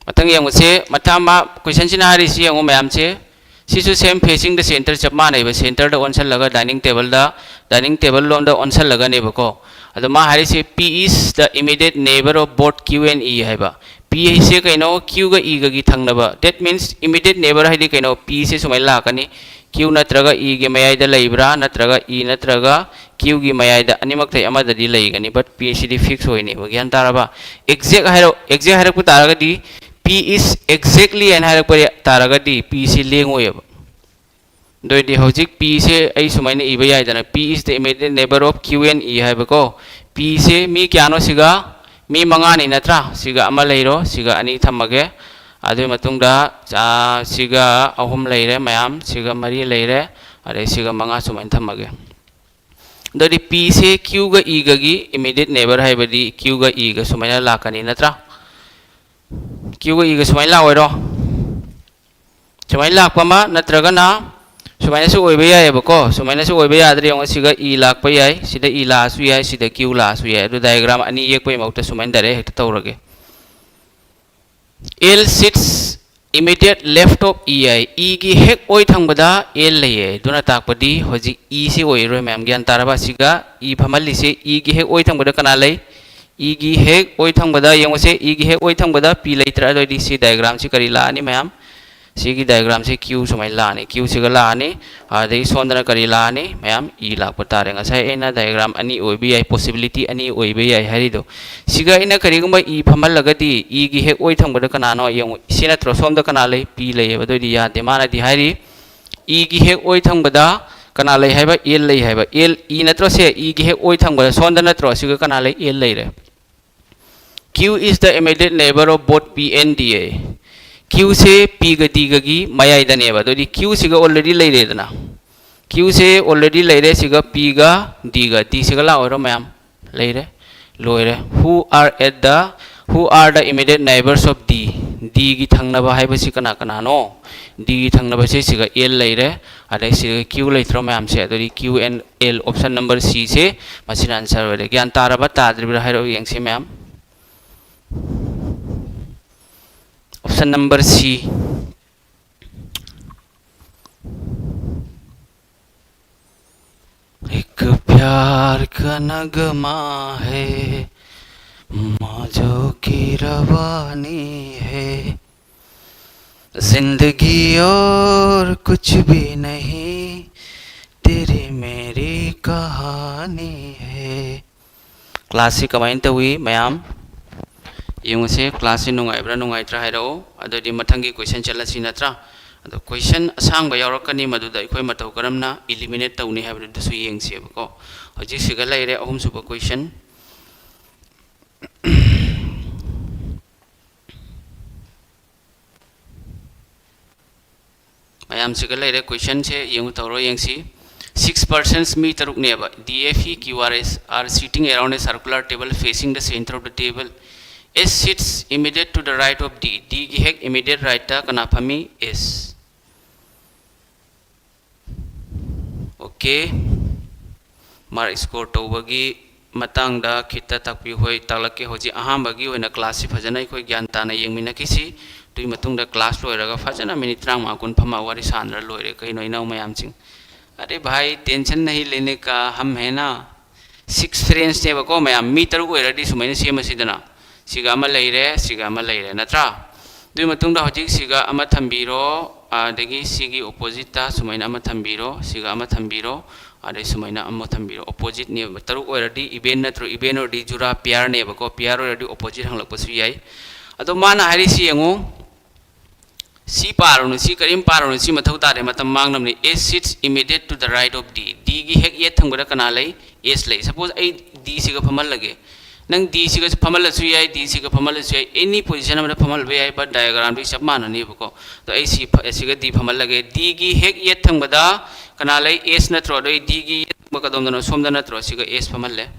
ꯃꯊꯪ ꯌꯦꯡꯕꯁꯦ, ꯃꯊꯪ ꯃꯥ ꯀꯣꯏꯁꯟꯁꯤꯅ ꯍꯥꯏꯔꯤꯁꯤ ꯌꯦꯡꯉꯨ ꯃꯌꯥꯝꯁꯦ, ꯁꯤꯁꯨ same facing the center ꯆꯞ ꯃꯥꯟꯅꯩꯕ, ꯁꯦꯟꯇꯔꯗ ꯑꯣꯟꯁꯜꯂꯒ dining tableꯗ, dining table ꯂꯣꯝꯗ ꯑꯣꯟꯁꯜꯂꯒꯅꯦꯕꯀꯣ꯫ ꯑꯗꯣ ꯃꯥ ꯍꯥꯏꯔꯤꯁꯦ P is the immediate neighbor of both Q and E ꯍꯥꯏꯕ꯫ P ꯍꯥꯏꯁꯦ ꯀꯩꯅꯣ? Qꯒ Eꯒꯒꯤ ꯊꯪꯅꯕ꯫ That means immediate neighbor ꯍꯥꯏꯗꯤ ꯀꯩꯅꯣ? Pꯁꯦ ꯁꯨꯃꯥꯏꯅ ꯂꯥꯛꯀꯅꯤ, Q ꯅꯠꯇ꯭ꯔꯒ Eꯒꯤ ꯃꯌꯥꯏꯗ ꯂꯩꯕ꯭ꯔꯥ, ꯅꯠꯇ꯭ꯔꯒ E ꯅꯠꯇ꯭ꯔꯒ Qꯒꯤ ꯃꯌꯥꯏꯗ, ꯑꯅꯤꯃꯛꯇꯩ ꯑꯃꯗꯗꯤ ꯂꯩꯒꯅꯤ, but P ꯁꯤꯗꯤ fix ꯑꯣꯏꯅꯦꯕ꯫ ꯒ꯭ꯌꯥꯟ ꯇꯥꯔꯕ? Exact ꯍꯥꯏꯔ-, exact ꯍꯥꯏꯔꯛꯄ ꯇꯥꯔꯒꯗꯤ P is exactly ꯍꯥꯏꯅ ꯍꯥꯏꯔꯛꯄ ꯇꯥꯔꯒꯗꯤ P ꯁꯤ ꯂꯦꯡꯉꯣꯏꯑꯕ꯫ ꯑꯗꯨ ꯑꯣꯏꯔꯗꯤ ꯍꯧꯖꯤꯛ P ꯁꯦ ꯑꯩ ꯁꯨꯃꯥꯏꯅ ꯏꯕ ꯌꯥꯏꯗꯅ, P is the immediate neighbor of Q and E ꯍꯥꯏꯕꯀꯣ꯫ P ꯁꯦ ꯃꯤ ꯀꯌꯥꯅꯣ ꯁꯤꯒ? ꯃꯤ ꯃꯉꯥꯅꯤ ꯅꯠꯇ꯭ꯔꯥ? ꯁꯤꯒ ꯑꯃ ꯂꯩꯔꯣ, ꯁꯤꯒ ꯑꯅꯤ ꯊꯝꯃꯒꯦ꯫ ꯑꯗꯨꯒꯤ ꯃꯇꯨꯡꯗ, ꯑꯥ, ꯁꯤꯒ ꯑꯍꯨꯝ ꯂꯩꯔꯦ ꯃꯌꯥꯝ, ꯁꯤꯒ ꯃꯔꯤ ꯂꯩꯔꯦ, ꯑꯗꯩ ꯁꯤꯒ ꯃꯉꯥ ꯁꯨꯃꯥꯏꯅ ꯊꯝꯃꯒꯦ꯫ ꯑꯗꯨꯗꯤ P ꯁꯦ Qꯒ Eꯒꯒꯤ immediate neighbor ꯍꯥꯏꯕꯗꯤ Qꯒ Eꯒ ꯁꯨꯃꯥꯏꯅ ꯂꯥꯛꯀꯅꯤ ꯅꯠꯇ꯭ꯔꯥ? Qꯒ Eꯒ ꯁꯨꯃꯥꯏꯅ ꯂꯥꯛꯑꯣꯏꯔꯣ? ꯁꯨꯃꯥꯏꯅ ꯂꯥꯛꯄ ꯑꯃ, ꯅꯠꯇ꯭ꯔꯒꯅ ꯁꯨꯃꯥꯏꯅꯁꯨ ꯑꯣꯏꯕ ꯌꯥꯏꯑꯕꯀꯣ꯫ ꯁꯨꯃꯥꯏꯅꯁꯨ ꯑꯣꯏꯕ ꯌꯥꯗ꯭ꯔꯦ ꯌꯦꯡꯉꯣ, ꯁꯤꯒ E ꯂꯥꯛꯄ ꯌꯥꯏ, ꯁꯤꯗ E ꯂꯥꯛꯑꯁꯨ ꯌꯥꯏ, ꯁꯤꯗ Q ꯂꯥꯛꯑꯁꯨ ꯌꯥꯏ꯫ ꯑꯗꯨ diagram ꯑꯅꯤ ꯌꯦꯛꯄꯒꯤ ꯃꯍꯨꯠꯇ ꯁꯨꯃꯥꯏꯅ direct ꯍꯦꯛꯇ ꯇꯧꯔꯒꯦ꯫ L sits immediate left of E ꯍꯥꯏ, Eꯒꯤ ꯍꯦꯛ ꯑꯣꯏ ꯊꯪꯕꯗ L ꯂꯩꯌꯦ꯫ ꯑꯗꯨꯅ ꯇꯥꯛꯄꯗꯤ ꯍꯧꯖꯤꯛ E ꯁꯤ ꯑꯣꯏꯔꯔꯣꯏ ꯃꯌꯥꯝ, ꯒ꯭ꯌꯥꯟ ꯇꯥꯔꯕ? ꯁꯤꯒ E ꯐꯝꯍꯜꯂꯤꯁꯦ, Eꯒꯤ ꯍꯦꯛ ꯑꯣꯏ ꯊꯪꯕꯗ ꯀꯅꯥ ꯂꯩ? Eꯒꯤ ꯍꯦꯛ ꯑꯣꯏ ꯊꯪꯕꯗ ꯌꯦꯡꯉꯨꯁꯦ, Eꯒꯤ ꯍꯦꯛ ꯑꯣꯏ ꯊꯪꯕꯗ P ꯂꯩꯇ꯭ꯔꯥ? ꯑꯗꯨ ꯑꯣꯏꯔꯗꯤ ꯁꯤ diagramꯁꯤ ꯀꯔꯤ ꯂꯥꯛꯑꯅꯤ ꯃꯌꯥꯝ? ꯁꯤꯒꯤ diagramꯁꯤ Q ꯁꯨꯃꯥꯏꯅ ꯂꯥꯛꯑꯅꯤ, Qꯁꯤꯒ ꯂꯥꯛꯑꯅꯤ, ꯑꯗꯒꯤ ꯁꯣꯝꯗꯅ ꯀꯔꯤ ꯂꯥꯛꯑꯅꯤ ꯃꯌꯥꯝ? E ꯂꯥꯛꯄ ꯇꯥꯔꯦ꯫ ꯉꯁꯥꯏ ꯑꯩꯅ diagram ꯑꯅꯤ ꯑꯣꯏꯕ ꯌꯥꯏ, possibility ꯑꯅꯤ ꯑꯣꯏꯕ ꯌꯥꯏ ꯍꯥꯏꯔꯤꯗꯣ꯫ ꯁꯤꯒ ꯑꯩꯅ ꯀꯔꯤꯒꯨꯝꯕ E ꯐꯝꯍꯜꯂꯒꯗꯤ, Eꯒꯤ ꯍꯦꯛ ꯑꯣꯏ ꯊꯪꯕꯗ ꯀꯅꯥꯅꯣ ꯌꯦꯡꯉꯨ, ꯁꯤ ꯅꯠꯇ꯭ꯔꯣ? ꯁꯣꯝꯗ ꯀꯅꯥ ꯂꯩ? P ꯂꯩꯌꯦꯕ꯫ ꯑꯗꯨ ꯑꯣꯏꯗꯤ ꯌꯥꯗꯦ꯫ ꯃꯥꯅꯗꯤ ꯍꯥꯏꯔꯤ, Eꯒꯤ ꯍꯦꯛ ꯑꯣꯏ ꯊꯪꯕꯗ ꯀꯅꯥ ꯂꯩ ꯍꯥꯏꯕ? L ꯂꯩ ꯍꯥꯏꯕ꯫ L, E ꯅꯠꯇ꯭ꯔꯣ ꯁꯦ? Eꯒꯤ ꯍꯦꯛ ꯑꯣꯏ ꯊꯪꯕꯗ ꯁꯣꯝꯗ ꯅꯠꯇ꯭ꯔꯣ? ꯁꯤꯒ ꯀꯅꯥ ꯂꯩ? L ꯂꯩꯔꯦ꯫ Q is the immediate neighbor of both P and D ꯍꯥꯏ꯫ Qꯁꯦ Pꯒ Dꯒꯒꯤ ꯃꯌꯥꯏꯗꯅꯦꯕ꯫ ꯑꯗꯨꯗꯤ Qꯁꯤꯒ already ꯂꯩꯔꯦꯗꯅ꯫ Qꯁꯦ already ꯂꯩꯔꯦ, ꯁꯤꯒ Pꯒ Dꯒ, Dꯁꯤꯒ ꯂꯥꯛꯑꯣꯏꯔꯣ ꯃꯌꯥꯝ? ꯂꯩꯔꯦ꯫ ꯂꯣꯏꯔꯦ꯫ Who are at the, who are the immediate neighbors of D? Dꯒꯤ ꯊꯪꯅꯕ ꯍꯥꯏꯕꯁꯤ ꯀꯅꯥ ꯀꯅꯥꯅꯣ? Dꯒꯤ ꯊꯪꯅꯕꯁꯦ ꯁꯤꯒ L ꯂꯩꯔꯦ, ꯑꯗꯩ ꯁꯤꯒ Q ꯂꯩꯇ꯭ꯔꯣ ꯃꯌꯥꯝꯁꯦ? ꯑꯗꯨꯗꯤ Q and L, option number Cꯁꯦ ꯃꯁꯤꯅ answer ꯑꯣꯏꯔꯦ꯫ ꯒ꯭ꯌꯥꯟ ꯇꯥꯔꯕ ꯇꯥꯗ꯭ꯔꯤꯕ꯭ꯔꯥ ꯍꯥꯏꯔꯛꯑꯣ ꯌꯦꯡꯁꯤ ꯃꯌꯥꯝ꯫ Option number C. एक प्यार का नगमा है, मौजों की रवानी है, जिंदगी और कुछ भी नहीं, तेरी मेरी कहानी है. Class ꯁꯤ ꯀꯃꯥꯏꯅ ꯇꯧꯏ ꯃꯌꯥꯝ? ꯌꯦꯡꯉꯨꯁꯦ, class ꯁꯤ ꯅꯨꯡꯉꯥꯏꯕ꯭ꯔꯥ ꯅꯨꯡꯉꯥꯏꯇ꯭ꯔꯥ ꯍꯥꯏꯔꯛꯑꯣ. ꯑꯗꯨꯗꯤ ꯃꯊꯪꯒꯤ question ꯆꯠꯂꯁꯤ ꯅꯠꯇ꯭ꯔꯥ? ꯑꯗꯣ question ꯑꯁꯥꯡꯕ ꯌꯥꯎꯔꯛꯀꯅꯤ, ꯃꯗꯨꯗ ꯑꯩꯈꯣꯏ ꯃꯇꯧ ꯀꯔꯝꯅ eliminate ꯇꯧꯅꯤ ꯍꯥꯏꯕꯗꯨꯁꯨ ꯌꯦꯡꯁꯦꯕꯀꯣ. ꯍꯧꯖꯤꯛ ꯁꯤꯒ ꯂꯩꯔꯦ, ꯑꯍꯨꯝꯁꯨꯕ question. ꯃꯌꯥꯝꯁꯤꯒ ꯂꯩꯔꯦ, question ꯁꯦ ꯌꯦꯡꯉꯨ, ꯇꯧꯔꯣ ꯌꯦꯡꯁꯤ. Six persons, me ꯇꯔꯨꯛꯅꯦꯕ, D, F, E, Q, R, S are sitting around a circular table facing the center of the table. S sits immediate to the right of D. D ꯒꯤ ꯍꯦꯛ immediate right ꯇ ꯀꯅꯥ ꯐꯝꯃꯤ? S. Okay. Mark score ꯇꯧꯕꯒꯤ ꯃꯇꯥꯡꯗ ꯈꯤꯇ ꯇꯥꯛꯄꯤꯌꯨ꯫ ꯍꯣꯏ, ꯇꯥꯛꯂꯛꯀꯦ꯫ ꯍꯧꯖꯤꯛ ꯑꯍꯥꯟꯕꯒꯤ ꯑꯣꯏꯅ class ꯁꯤ ꯐꯖꯅ ꯑꯩꯈꯣꯏ ꯒ꯭ꯌꯥꯟ ꯇꯥꯅ ꯌꯦꯡꯃꯤꯟꯅꯈꯤꯁꯤ꯫ ꯑꯗꯨꯒꯤ ꯃꯇꯨꯡꯗ class ꯂꯣꯏꯔꯒ ꯐꯖꯅ minute ꯇꯔꯥꯃꯉꯥ ꯀꯨꯟ ꯐꯝꯃ ꯋꯥꯔꯤ ꯁꯥꯟꯅꯔ ꯂꯣꯏꯔꯦ꯫ ꯀꯩꯅꯣ, ꯏꯅꯥꯎ ꯃꯌꯥꯝꯁꯤꯡ? अरे भाई, tension नहीं लेने का, हम है ना. Six friends ꯅꯦꯕꯀꯣ ꯃꯌꯥꯝ, ꯃꯤ ꯇꯔꯨꯛ ꯑꯣꯏꯔꯗꯤ ꯁꯨꯃꯥꯏꯅ ꯁꯦꯝꯃꯁꯤꯗꯅ, ꯁꯤꯒ ꯑꯃ ꯂꯩꯔꯦ, ꯁꯤꯒ ꯑꯃ ꯂꯩꯔꯦ, ꯅꯠꯇ꯭ꯔꯥ? ꯑꯗꯨꯒꯤ ꯃꯇꯨꯡꯗ ꯍꯧꯖꯤꯛ ꯁꯤꯒ ꯑꯃ ꯊꯝꯕꯤꯔꯣ, ꯑꯗꯒꯤ ꯁꯤꯒꯤ opposite ꯇ ꯁꯨꯃꯥꯏꯅ ꯑꯃ ꯊꯝꯕꯤꯔꯣ, ꯁꯤꯒ ꯑꯃ ꯊꯝꯕꯤꯔꯣ, ꯑꯗꯩ ꯁꯨꯃꯥꯏꯅ ꯑꯃ ꯊꯝꯕꯤꯔꯣ꯫ Opposite ꯅꯦꯕ, ꯇꯔꯨꯛ ꯑꯣꯏꯔꯗꯤ even ꯅꯠꯇ꯭ꯔꯣ? Even ꯑꯣꯏꯔꯗꯤ ꯖꯨꯔꯥ, pair ꯅꯦꯕꯀꯣ, pair ꯑꯣꯏꯔꯗꯤ opposite ꯍꯪꯂꯛꯄꯁꯨ ꯌꯥꯏ꯫ ꯑꯗꯣ ꯃꯥꯅ ꯍꯥꯏꯔꯤꯁꯤ ꯌꯦꯡꯉꯨ, ꯁꯤ ꯄꯥꯔꯨꯅꯨ, ꯁꯤ ꯀꯔꯤꯝ ꯄꯥꯔꯨꯅꯨ, ꯁꯤ ꯃꯊꯧ ꯇꯥꯗꯦ, ꯃꯇꯝ ꯃꯥꯡꯅꯕꯅꯤ꯫ S sits immediate to the right of D. D ꯒꯤ ꯍꯦꯛ ꯌꯦꯠ ꯊꯪꯕꯗ ꯀꯅꯥ ꯂꯩ? S ꯂꯩ꯫ Suppose ꯑꯩ D ꯁꯤꯒ ꯐꯝꯍꯜꯂꯒꯦ, ꯅꯪ D ꯁꯤꯒ ꯐꯝꯍꯜꯂꯁꯨ ꯌꯥꯏ, D ꯁꯤꯒ ꯐꯝꯍꯜꯂꯁꯨ ꯌꯥꯏ, any position ꯑꯃꯗ ꯐꯝꯍꯜꯕ ꯌꯥꯏ, but diagram ꯗꯨ ꯆꯞ ꯃꯥꯟꯅꯅꯦꯕꯀꯣ꯫ ꯑꯗꯣ ꯑꯩ ꯁꯤ ꯐ-, ꯁꯤꯒ D ꯐꯝꯍꯜꯂꯒꯦ꯫ D ꯒꯤ ꯍꯦꯛ ꯌꯦꯠ ꯊꯪꯕꯗ ꯀꯅꯥ ꯂꯩ? S ꯅꯠꯇ꯭ꯔꯣ? ꯑꯗꯣ ꯑꯩ D ꯒꯤ ꯌꯦꯠ ꯊꯪꯕ ꯀꯗꯣꯝꯗꯅꯣ? ꯁꯣꯝꯗ ꯅꯠꯇ꯭ꯔꯣ? ꯁꯤꯒ S ꯐꯝꯍꯜꯂꯦ꯫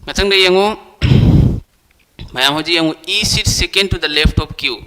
ꯃꯊꯪꯗ ꯌꯦꯡꯉꯨ꯫ ꯃꯌꯥꯝ ꯍꯧꯖꯤꯛ ꯌꯦꯡꯉꯨ, E sits second to the left of Q.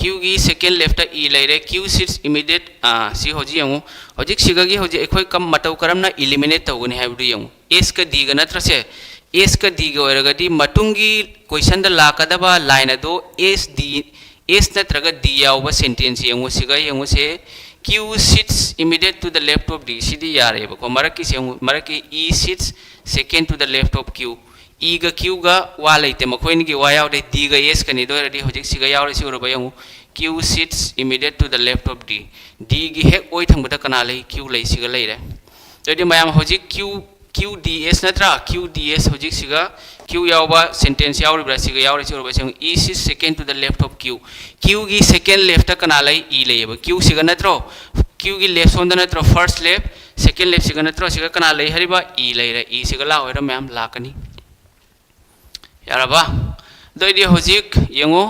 Q ꯒꯤ second left ꯇ E ꯂꯩꯔꯦ, Q sits immediate, ꯑꯥ, ꯁꯤ ꯍꯧꯖꯤꯛ ꯌꯦꯡꯉꯨ, ꯍꯧꯖꯤꯛ ꯁꯤꯒꯒꯤ ꯍꯧꯖꯤꯛ ꯑꯩꯈꯣꯏ ꯀꯝ-, ꯃꯇꯧ ꯀꯔꯝꯅ eliminate ꯇꯧꯒꯅꯤ ꯍꯥꯏꯕꯗꯨ ꯌꯦꯡꯉꯨ꯫ S ꯀ D ꯒ ꯅꯠꯇ꯭ꯔꯁꯦ? ꯑꯦꯁꯀ ꯗꯤꯒ ꯑꯣꯏꯔꯒꯗꯤ ꯃꯇꯨꯡꯒꯤ ꯀꯣꯏꯁꯟꯗ ꯂꯥꯛꯀꯗꯕ ꯂꯥꯏꯟ ꯑꯗꯣ ꯑꯦꯁ ꯗꯤ, ꯑꯦꯁ ꯅꯠꯇ꯭ꯔꯒ ꯗꯤ ꯌꯥꯎꯕ ꯁꯦꯟꯇꯦꯟꯁ ꯌꯦꯡꯉꯨ꯫ ꯁꯤꯒ ꯌꯦꯡꯉꯨꯁꯦ, "Q sits immediate to the left of D"꯫ ꯁꯤꯗꯤ ꯌꯥꯔꯦꯕꯀꯣ꯫ ꯃꯔꯛꯀꯤꯁꯦ ꯌꯦꯡꯉꯨ, ꯃꯔꯛꯀꯤ "E sits second to the left of Q"꯫ ꯏꯒ ꯀ꯭ꯌꯨꯒ ꯋꯥ ꯂꯩꯇꯦ, ꯃꯈꯣꯏ ꯑꯅꯤꯒꯤ ꯋꯥ ꯌꯥꯎꯗꯦ꯫ ꯗꯤꯒ ꯑꯦꯁꯀꯅꯤꯗ ꯑꯣꯏꯔꯗꯤ ꯍꯧꯖꯤꯛ ꯁꯤꯒ ꯌꯥꯎꯔꯦ꯫ ꯁꯤ ꯎꯔꯕ ꯌꯦꯡꯉꯨ, "Q sits immediate to the left of D"꯫ ꯗꯤꯒꯤ ꯍꯦꯛ ꯑꯣꯏ ꯊꯪꯕꯗ ꯀꯅꯥ ꯂꯩ? ꯀ꯭ꯌꯨ ꯂꯩ꯫ ꯁꯤꯒ ꯂꯩꯔꯦ꯫ ꯑꯗꯨꯗꯤ ꯃꯌꯥꯝ ꯍꯧꯖꯤꯛ ꯀ꯭ꯌꯨ, ꯀ꯭ꯌꯨ ꯗꯤ ꯑꯦꯁ ꯅꯠꯇ꯭ꯔꯥ? ꯀ꯭ꯌꯨ ꯗꯤ ꯑꯦꯁ ꯍꯧꯖꯤꯛ ꯁꯤꯒ ꯀ꯭ꯌꯨ ꯌꯥꯎꯕ ꯁꯦꯟꯇꯦꯟꯁ ꯌꯥꯎꯔꯤꯕ꯭ꯔꯥ? ꯁꯤꯒ ꯌꯥꯎꯔꯦ꯫ ꯁꯤ ꯎꯔꯕ? ꯁꯤ ꯌꯦꯡꯉꯨ, "E sits second to the left of Q"꯫ ꯀ꯭ꯌꯨꯒꯤ ꯁꯦꯀꯦꯟ ꯂꯦꯐꯇ ꯀꯅꯥ ꯂꯩ? ꯏ ꯂꯩꯌꯦꯕ꯫ ꯀ꯭ꯌꯨ ꯁꯤꯒ ꯅꯠꯇ꯭ꯔꯣ? ꯀ꯭ꯌꯨꯒꯤ ꯂꯦꯐ ꯁꯣꯝꯗ ꯅꯠꯇ꯭ꯔꯣ? ꯐꯥꯔꯁ ꯂꯦꯐ, ꯁꯦꯀꯦꯟ ꯂꯦꯐ ꯁꯤꯒ ꯅꯠꯇ꯭ꯔꯣ? ꯁꯤꯒ ꯀꯅꯥ ꯂꯩ ꯍꯥꯏꯔꯤꯕ? ꯏ ꯂꯩꯔꯦ꯫ ꯏ ꯁꯤꯒ ꯂꯥꯛꯑꯣꯏꯔ ꯃꯌꯥꯝ? ꯂꯥꯛꯀꯅꯤ꯫ ꯌꯥꯔꯕ? ꯑꯗꯨ ꯑꯣꯏꯗꯤ ꯍꯧꯖꯤꯛ ꯌꯦꯡꯉꯨ,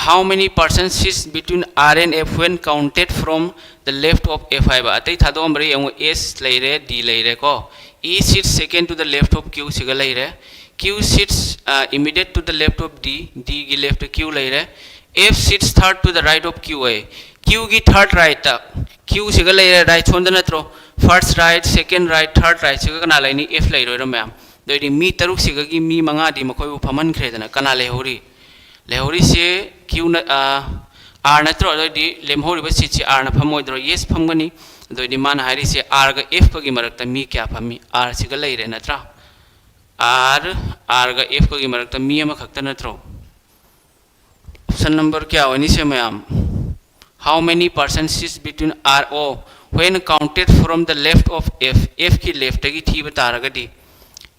"How many percent sits between R and F when counted from the left of F?" ꯍꯥꯏꯕ꯫ ꯑꯇꯩ ꯊꯥꯗꯣꯛꯑꯝꯕ꯭ꯔꯥ ꯌꯦꯡꯉꯨ, ꯑꯦꯁ ꯂꯩꯔꯦ, ꯗꯤ ꯂꯩꯔꯦꯀꯣ꯫ "E sits second to the left of Q" ꯁꯤꯒ ꯂꯩꯔꯦ꯫ "Q sits immediate to the left of D"꯫ ꯗꯤꯒꯤ ꯂꯦꯐꯇ ꯀ꯭ꯌꯨ ꯂꯩꯔꯦ꯫ "F sits third to the right of Q" ꯑꯣꯏ꯫ ꯀ꯭ꯌꯨꯒꯤ ꯊꯥꯔꯠ ꯔꯥꯏꯠꯇ, ꯀ꯭ꯌꯨ ꯁꯤꯒ ꯂꯩꯔꯦ, ꯔꯥꯏꯠ ꯁꯣꯝꯗ ꯅꯠꯇ꯭ꯔꯣ? ꯐꯥꯔꯁ ꯔꯥꯏꯠ, ꯁꯦꯀꯦꯟ ꯔꯥꯏꯠ, ꯊꯥꯔꯠ ꯔꯥꯏꯠ ꯁꯤꯒ ꯀꯅꯥ ꯂꯩꯅꯤ? ꯑꯦꯐ ꯂꯩꯔꯣꯏꯔꯣ ꯃꯌꯥꯝ? ꯑꯗꯨ ꯑꯣꯏꯗꯤ ꯃꯤ ꯇꯔꯨꯛꯁꯤꯒꯒꯤ ꯃꯤ ꯃꯉꯥꯗꯤ ꯃꯈꯣꯏꯕꯨ ꯐꯝꯍꯟꯈ꯭ꯔꯦꯗꯅ꯫ ꯀꯅꯥ ꯂꯩꯍꯧꯔꯤ? ꯂꯩꯍꯧꯔꯤꯁꯦ ꯀ꯭ꯌꯨꯅ, ꯑꯥꯔ ꯅꯠꯇ꯭ꯔꯣ? ꯑꯗꯨ ꯑꯣꯏꯗꯤ ꯂꯦꯝꯍꯧꯔꯤꯕ ꯁꯤꯠꯁꯦ ꯑꯥꯔꯅ ꯐꯝꯃꯣꯏꯗ꯭ꯔꯣ? ꯌꯦꯁ, ꯐꯝꯒꯅꯤ꯫ ꯑꯗꯨ ꯑꯣꯏꯗꯤ ꯃꯥꯅ ꯍꯥꯏꯔꯤꯁꯦ ꯑꯥꯔꯒ ꯑꯦꯐꯀꯒꯤ ꯃꯔꯛꯇ ꯃꯤ ꯀꯌꯥ ꯐꯝꯃꯤ? ꯑꯥꯔ ꯁꯤꯒ ꯂꯩꯔꯦ ꯅꯠꯇ꯭ꯔꯥ? ꯑꯥꯔ, ꯑꯥꯔꯒ ꯑꯦꯐꯀꯒꯤ ꯃꯔꯛꯇ ꯃꯤ ꯑꯃꯈꯛꯇ ꯅꯠꯇ꯭ꯔꯣ? ꯑꯣꯞꯁꯟ ꯅꯝꯕꯔ ꯀꯌꯥ ꯑꯣꯏꯅꯤ ꯁꯦ ꯃꯌꯥꯝ? "How many percent sits between R?" ꯑꯣ, "When counted from the left of F", ꯑꯦꯐꯀꯤ ꯂꯦꯐꯇꯒꯤ ꯊꯤꯕ ꯇꯥꯔꯒꯗꯤ,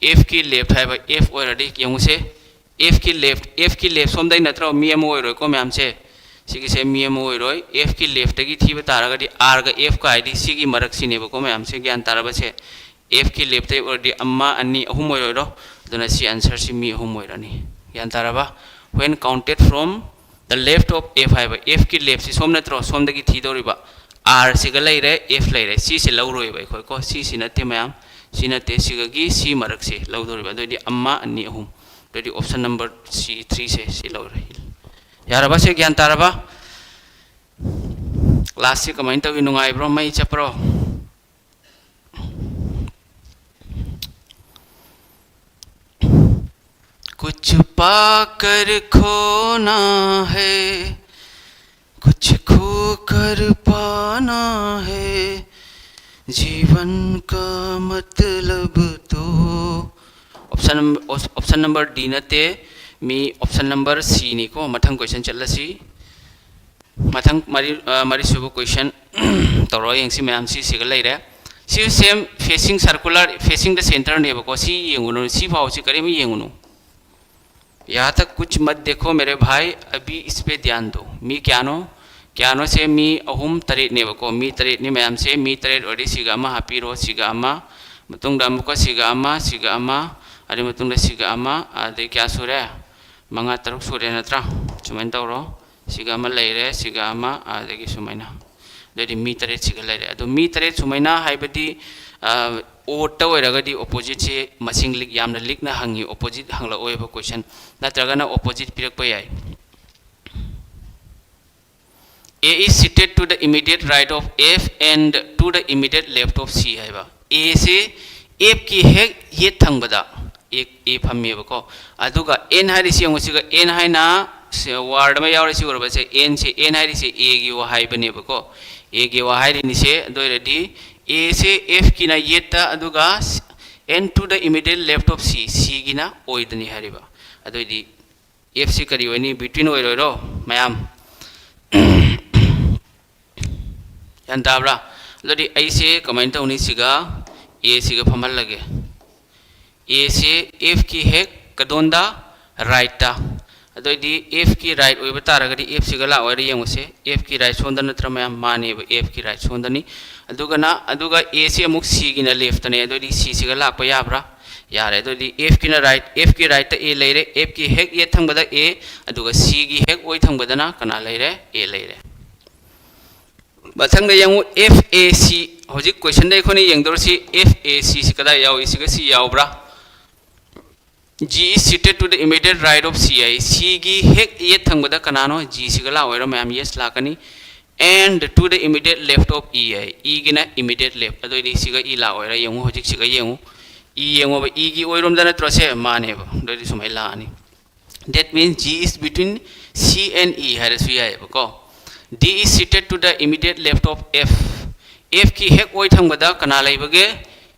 ꯑꯦꯐꯀꯤ ꯂꯦꯐ ꯍꯥꯏꯕ ꯑꯦꯐ ꯑꯣꯏꯔꯗꯤ ꯌꯦꯡꯉꯨꯁꯦ, ꯑꯦꯐꯀꯤ ꯂꯦꯐ, ꯑꯦꯐꯀꯤ ꯂꯦꯐ ꯁꯣꯝꯗꯩ ꯅꯠꯇ꯭ꯔꯣ? ꯃꯤ ꯑꯃ ꯑꯣꯏꯔꯣꯏꯀꯣ ꯃꯌꯥꯝꯁꯦ, ꯁꯤꯒꯤꯁꯦ ꯃꯤ ꯑꯃ ꯑꯣꯏꯔꯣꯏ꯫ ꯑꯦꯐꯀꯤ ꯂꯦꯐꯇꯒꯤ ꯊꯤꯕ ꯇꯥꯔꯒꯗꯤ ꯑꯥꯔꯒ ꯑꯦꯐꯀ ꯍꯥꯏꯗꯤ ꯁꯤꯒꯤ ꯃꯔꯛꯁꯤꯅꯦꯕꯀꯣ ꯃꯌꯥꯝꯁꯦ, ꯒ꯭ꯌꯥꯟ ꯇꯥꯔꯕꯁꯦ? ꯑꯦꯐꯀꯤ ꯂꯦꯐꯇꯩ ꯑꯣꯏꯔꯗꯤ ꯑꯃ, ꯑꯅꯤ, ꯑꯍꯨꯝ ꯑꯣꯏꯔꯣꯏꯔꯣ? ꯑꯗꯨꯅ ꯁꯤ ꯑꯟꯁꯔꯁꯤ ꯃꯤ ꯑꯍꯨꯝ ꯑꯣꯏꯔꯅꯤ꯫ ꯒ꯭ꯌꯥꯟ ꯇꯥꯔꯕ? "When counted from the left of F" ꯍꯥꯏꯕ ꯑꯦꯐꯀꯤ ꯂꯦꯐꯁꯤ ꯁꯣꯝ ꯅꯠꯇ꯭ꯔꯣ? ꯁꯣꯝꯗꯒꯤ ꯊꯤꯗꯧꯔꯤꯕ꯫ ꯑꯥꯔ ꯁꯤꯒ ꯂꯩꯔꯦ, ꯑꯦꯐ ꯂꯩꯔꯦ꯫ ꯁꯤꯁꯦ ꯂꯧꯔꯣꯏꯕ ꯑꯩꯈꯣꯏ ꯀꯣ꯫ ꯁꯤꯁꯤ ꯅꯠꯇꯦ ꯃꯌꯥꯝ, ꯁꯤ ꯅꯠꯇꯦ, ꯁꯤꯒꯒꯤ ꯁꯤ ꯃꯔꯛꯁꯦ ꯂꯧꯗꯧꯔꯤꯕ꯫ ꯑꯗꯨꯑꯣꯏꯗꯤ ꯑꯃ, ꯑꯅꯤ, ꯑꯍꯨꯝ꯫ ꯑꯗꯨꯑꯣꯏꯗꯤ ꯑꯣꯞꯁꯟ ꯅꯝꯕꯔ ꯁꯤ ꯊ꯭ꯔꯤꯁꯦ ꯁꯤ ꯂꯧꯔꯦ꯫ ꯌꯥꯔꯕ? ꯁꯦ ꯒ꯭ꯌꯥꯟ ꯇꯥꯔꯕ? ꯀ꯭ꯂꯥꯁꯁꯤ ꯀꯃꯥꯏꯅ ꯇꯧꯏ? ꯅꯨꯡꯉꯥꯏꯕ꯭ꯔꯣ? ꯃꯩ ꯆꯠꯄ꯭ꯔꯣ? कुछ पाकर खोना है, कुछ खोकर पाना है, जीवन का मतलब तो. Option, option number D ꯅꯠꯇꯦ, ꯃꯤ option number C ꯅꯤꯀꯣ. ꯃꯊꯪ question ꯆꯠꯂꯁꯤ. ꯃꯊꯪ ꯃꯔꯤ, ꯑ, ꯃꯔꯤꯁꯨꯕ question ꯇꯧꯔꯒ ꯌꯦꯡꯁꯤ ꯃꯌꯥꯝ, ꯁꯤꯁꯤꯒ ꯂꯩꯔꯦ. ꯁꯤ same facing circular, facing the centre ꯅꯦꯕꯀꯣ. ꯁꯤ ꯌꯦꯡꯉꯨꯅꯨ, ꯁꯤ ꯐꯥꯎꯁꯤ ꯀꯔꯤꯝ ꯌꯦꯡꯉꯨꯅꯨ. यहाँ तक कुछ मत देखो मेरे भाई, अभी इस पे ध्यान दो. ꯃꯤ ꯀꯌꯥꯅꯣ? ꯀꯌꯥꯅꯣꯁꯦ ꯃꯤ ꯑꯍꯨꯝ ꯇꯔꯦꯠꯅꯦꯕꯀꯣ. ꯃꯤ ꯇꯔꯦꯠꯅꯤ ꯃꯌꯥꯝꯁꯦ. ꯃꯤ ꯇꯔꯦꯠ ꯑꯣꯏꯔꯗꯤ ꯁꯤꯒ ꯑꯃ ꯍꯥꯞꯄꯤꯔꯣ, ꯁꯤꯒ ꯑꯃ, ꯃꯇꯨꯡꯗ ꯑꯃꯨꯛꯀ ꯁꯤꯒ ꯑꯃ, ꯁꯤꯒ ꯑꯃ, ꯑꯗꯨꯒꯤ ꯃꯇꯨꯡꯗ ꯁꯤꯒ ꯑꯃ, ꯑꯗꯩ ꯀꯌꯥ ꯁꯨꯔꯦ? ꯃꯉꯥ, ꯇꯔꯨꯛ ꯁꯨꯔꯦ ꯅꯠꯇ꯭ꯔꯥ? ꯁꯨꯃꯥꯏꯅ ꯇꯧꯔꯣ. ꯁꯤꯒ ꯑꯃ ꯂꯩꯔꯦ, ꯁꯤꯒ ꯑꯃ, ꯑꯗꯒꯤ ꯁꯨꯃꯥꯏꯅ. ꯑꯗꯩꯗꯤ ꯃꯤ ꯇꯔꯦꯠꯁꯤꯒ ꯂꯩꯔꯦ. ꯑꯗꯣ ꯃꯤ ꯇꯔꯦꯠ ꯁꯨꯃꯥꯏꯅ ꯍꯥꯏꯕꯗꯤ, ꯑ, odd ꯇ ꯑꯣꯏꯔꯒꯗꯤ opposite ꯁꯦ ꯃꯁꯤꯡ ꯂꯤꯛ ꯌꯥꯝꯅ ꯂꯤꯛꯅ ꯍꯪꯉꯤ, opposite ꯍꯪꯂꯛꯑꯣꯏꯕ question. ꯅꯠꯇ꯭ꯔꯒꯅ opposite ꯄꯤꯔꯛꯄ ꯌꯥꯏ. A is seated to the immediate right of F and to the immediate left of C ꯍꯥꯏꯕ. A ꯁꯦ F ꯀꯤ ꯍꯦꯛ ꯌꯦꯠ ꯊꯪꯕꯗ A, A ꯐꯝꯃꯦꯕꯀꯣ. ꯑꯗꯨꯒ N ꯍꯥꯏꯔꯤꯁꯤ ꯌꯦꯡꯉꯨ, ꯁꯤꯒ N ꯍꯥꯏꯅ ꯁꯤ word ꯑꯃ ꯌꯥꯎꯔꯦ, ꯁꯤ ꯎꯔꯕ? ꯁꯦ N ꯁꯦ, N ꯍꯥꯏꯔꯤꯁꯦ A ꯒꯤ ꯋꯥꯍꯩꯕꯅꯦꯕꯀꯣ. A ꯒꯤ ꯋꯥꯍꯩꯔꯤꯅꯤꯁꯦ. ꯑꯗꯨ ꯑꯣꯏꯔꯗꯤ A ꯁꯦ F ꯀꯤꯅ ꯌꯦꯠꯇ, ꯑꯗꯨꯒ N to the immediate left of C, C ꯒꯤꯅ ꯑꯣꯏꯗꯅꯤ ꯍꯥꯏꯔꯤꯕ. ꯑꯗꯨꯑꯣꯏꯗꯤ F ꯁꯤ ꯀꯔꯤ ꯑꯣꯏꯅꯤ? Between ꯑꯣꯏꯔꯣꯏꯔꯣ ꯃꯌꯥꯝ? ꯒ꯭ꯌꯥꯟ ꯇꯥꯕ꯭ꯔꯥ? ꯑꯗꯨꯗꯤ ꯑꯩꯁꯦ ꯀꯃꯥꯏꯅ ꯇꯧꯅꯤ? ꯁꯤꯒ A ꯁꯤꯒ ꯐꯝꯍꯜꯂꯒꯦ. A ꯁꯦ F ꯀꯤ ꯍꯦꯛ ꯀꯗꯣꯟꯗ? Right ꯇ. ꯑꯗꯨꯑꯣꯏꯗꯤ F ꯀꯤ right ꯑꯣꯏꯕ ꯇꯥꯔꯒꯗꯤ F ꯁꯤꯒ ꯂꯥꯛꯑꯣꯏꯔ ꯌꯦꯡꯉꯨꯁꯦ. F ꯀꯤ right ꯁꯣꯝꯗ ꯅꯠꯇ꯭ꯔꯥ ꯃꯌꯥꯝ? ꯃꯥꯅꯦꯕ, F ꯀꯤ right ꯁꯣꯝꯗꯅꯤ. ꯑꯗꯨꯒꯅ, ꯑꯗꯨꯒ A ꯁꯦ ꯑꯃꯨꯛ C ꯒꯤꯅ left ꯇꯅꯦ. ꯑꯗꯨꯑꯣꯏꯗꯤ C ꯁꯤꯒ ꯂꯥꯛꯄ ꯌꯥꯕ꯭ꯔꯥ? ꯌꯥꯔꯦ. ꯑꯗꯨꯑꯣꯏꯗꯤ F ꯀꯤꯅ right, F ꯀꯤ right ꯇ A ꯂꯩꯔꯦ, F ꯀꯤ ꯍꯦꯛ ꯌꯦꯠ ꯊꯪꯕꯗ A, ꯑꯗꯨꯒ C ꯒꯤ ꯍꯦꯛ ꯑꯣꯏ ꯊꯪꯕꯗꯅ ꯀꯅꯥ ꯂꯩꯔꯦ? A ꯂꯩꯔꯦ. ꯃꯊꯪꯗ ꯌꯦꯡꯉꯨ, F A C. ꯍꯧꯖꯤꯛ question ꯗ ꯑꯩꯈꯣꯏꯅ ꯌꯦꯡꯗꯧꯔꯤꯁꯤ F A C ꯁꯤ ꯀꯗꯥꯏ ꯌꯥꯎꯏ? ꯁꯤꯒ C ꯌꯥꯎꯕ꯭ꯔꯥ? G is seated to the immediate right of C high. C ꯒꯤ ꯍꯦꯛ ꯌꯦꯠ ꯊꯪꯕꯗ ꯀꯅꯥꯅꯣ? G ꯁꯤꯒ ꯂꯥꯛꯑꯣꯏꯔꯣ ꯃꯌꯥꯝ? Yes ꯂꯥꯛꯀꯅꯤ. And to the immediate left of E high. E ꯒꯤꯅ immediate left. ꯑꯗꯨꯑꯣꯏꯗꯤ ꯁꯤꯒ E ꯂꯥꯛꯑꯣꯏꯔꯥ ꯌꯦꯡꯉꯨ, ꯍꯧꯖꯤꯛ ꯁꯤꯒ ꯌꯦꯡꯉꯨ. ꯏ ꯌꯦꯡꯉꯣꯕ, ꯏꯒꯤ ꯑꯣꯏꯔꯣꯝꯗ ꯅꯠꯇ꯭ꯔꯣ ꯁꯦ? ꯃꯥꯅꯦꯕ꯫ ꯑꯗꯨꯑꯣꯏꯗꯤ ꯁꯨꯃꯥꯏꯅ ꯂꯥꯛꯑꯅꯤ꯫ That means G is between C and E ꯍꯥꯏꯔꯁꯨ ꯌꯥꯏꯑꯕꯀꯣ꯫ D is seated to the immediate left of F. F ꯀꯤ ꯍꯦꯛ ꯑꯣꯏ ꯊꯪꯕꯗ ꯀꯅꯥ ꯂꯩꯕꯒꯦ?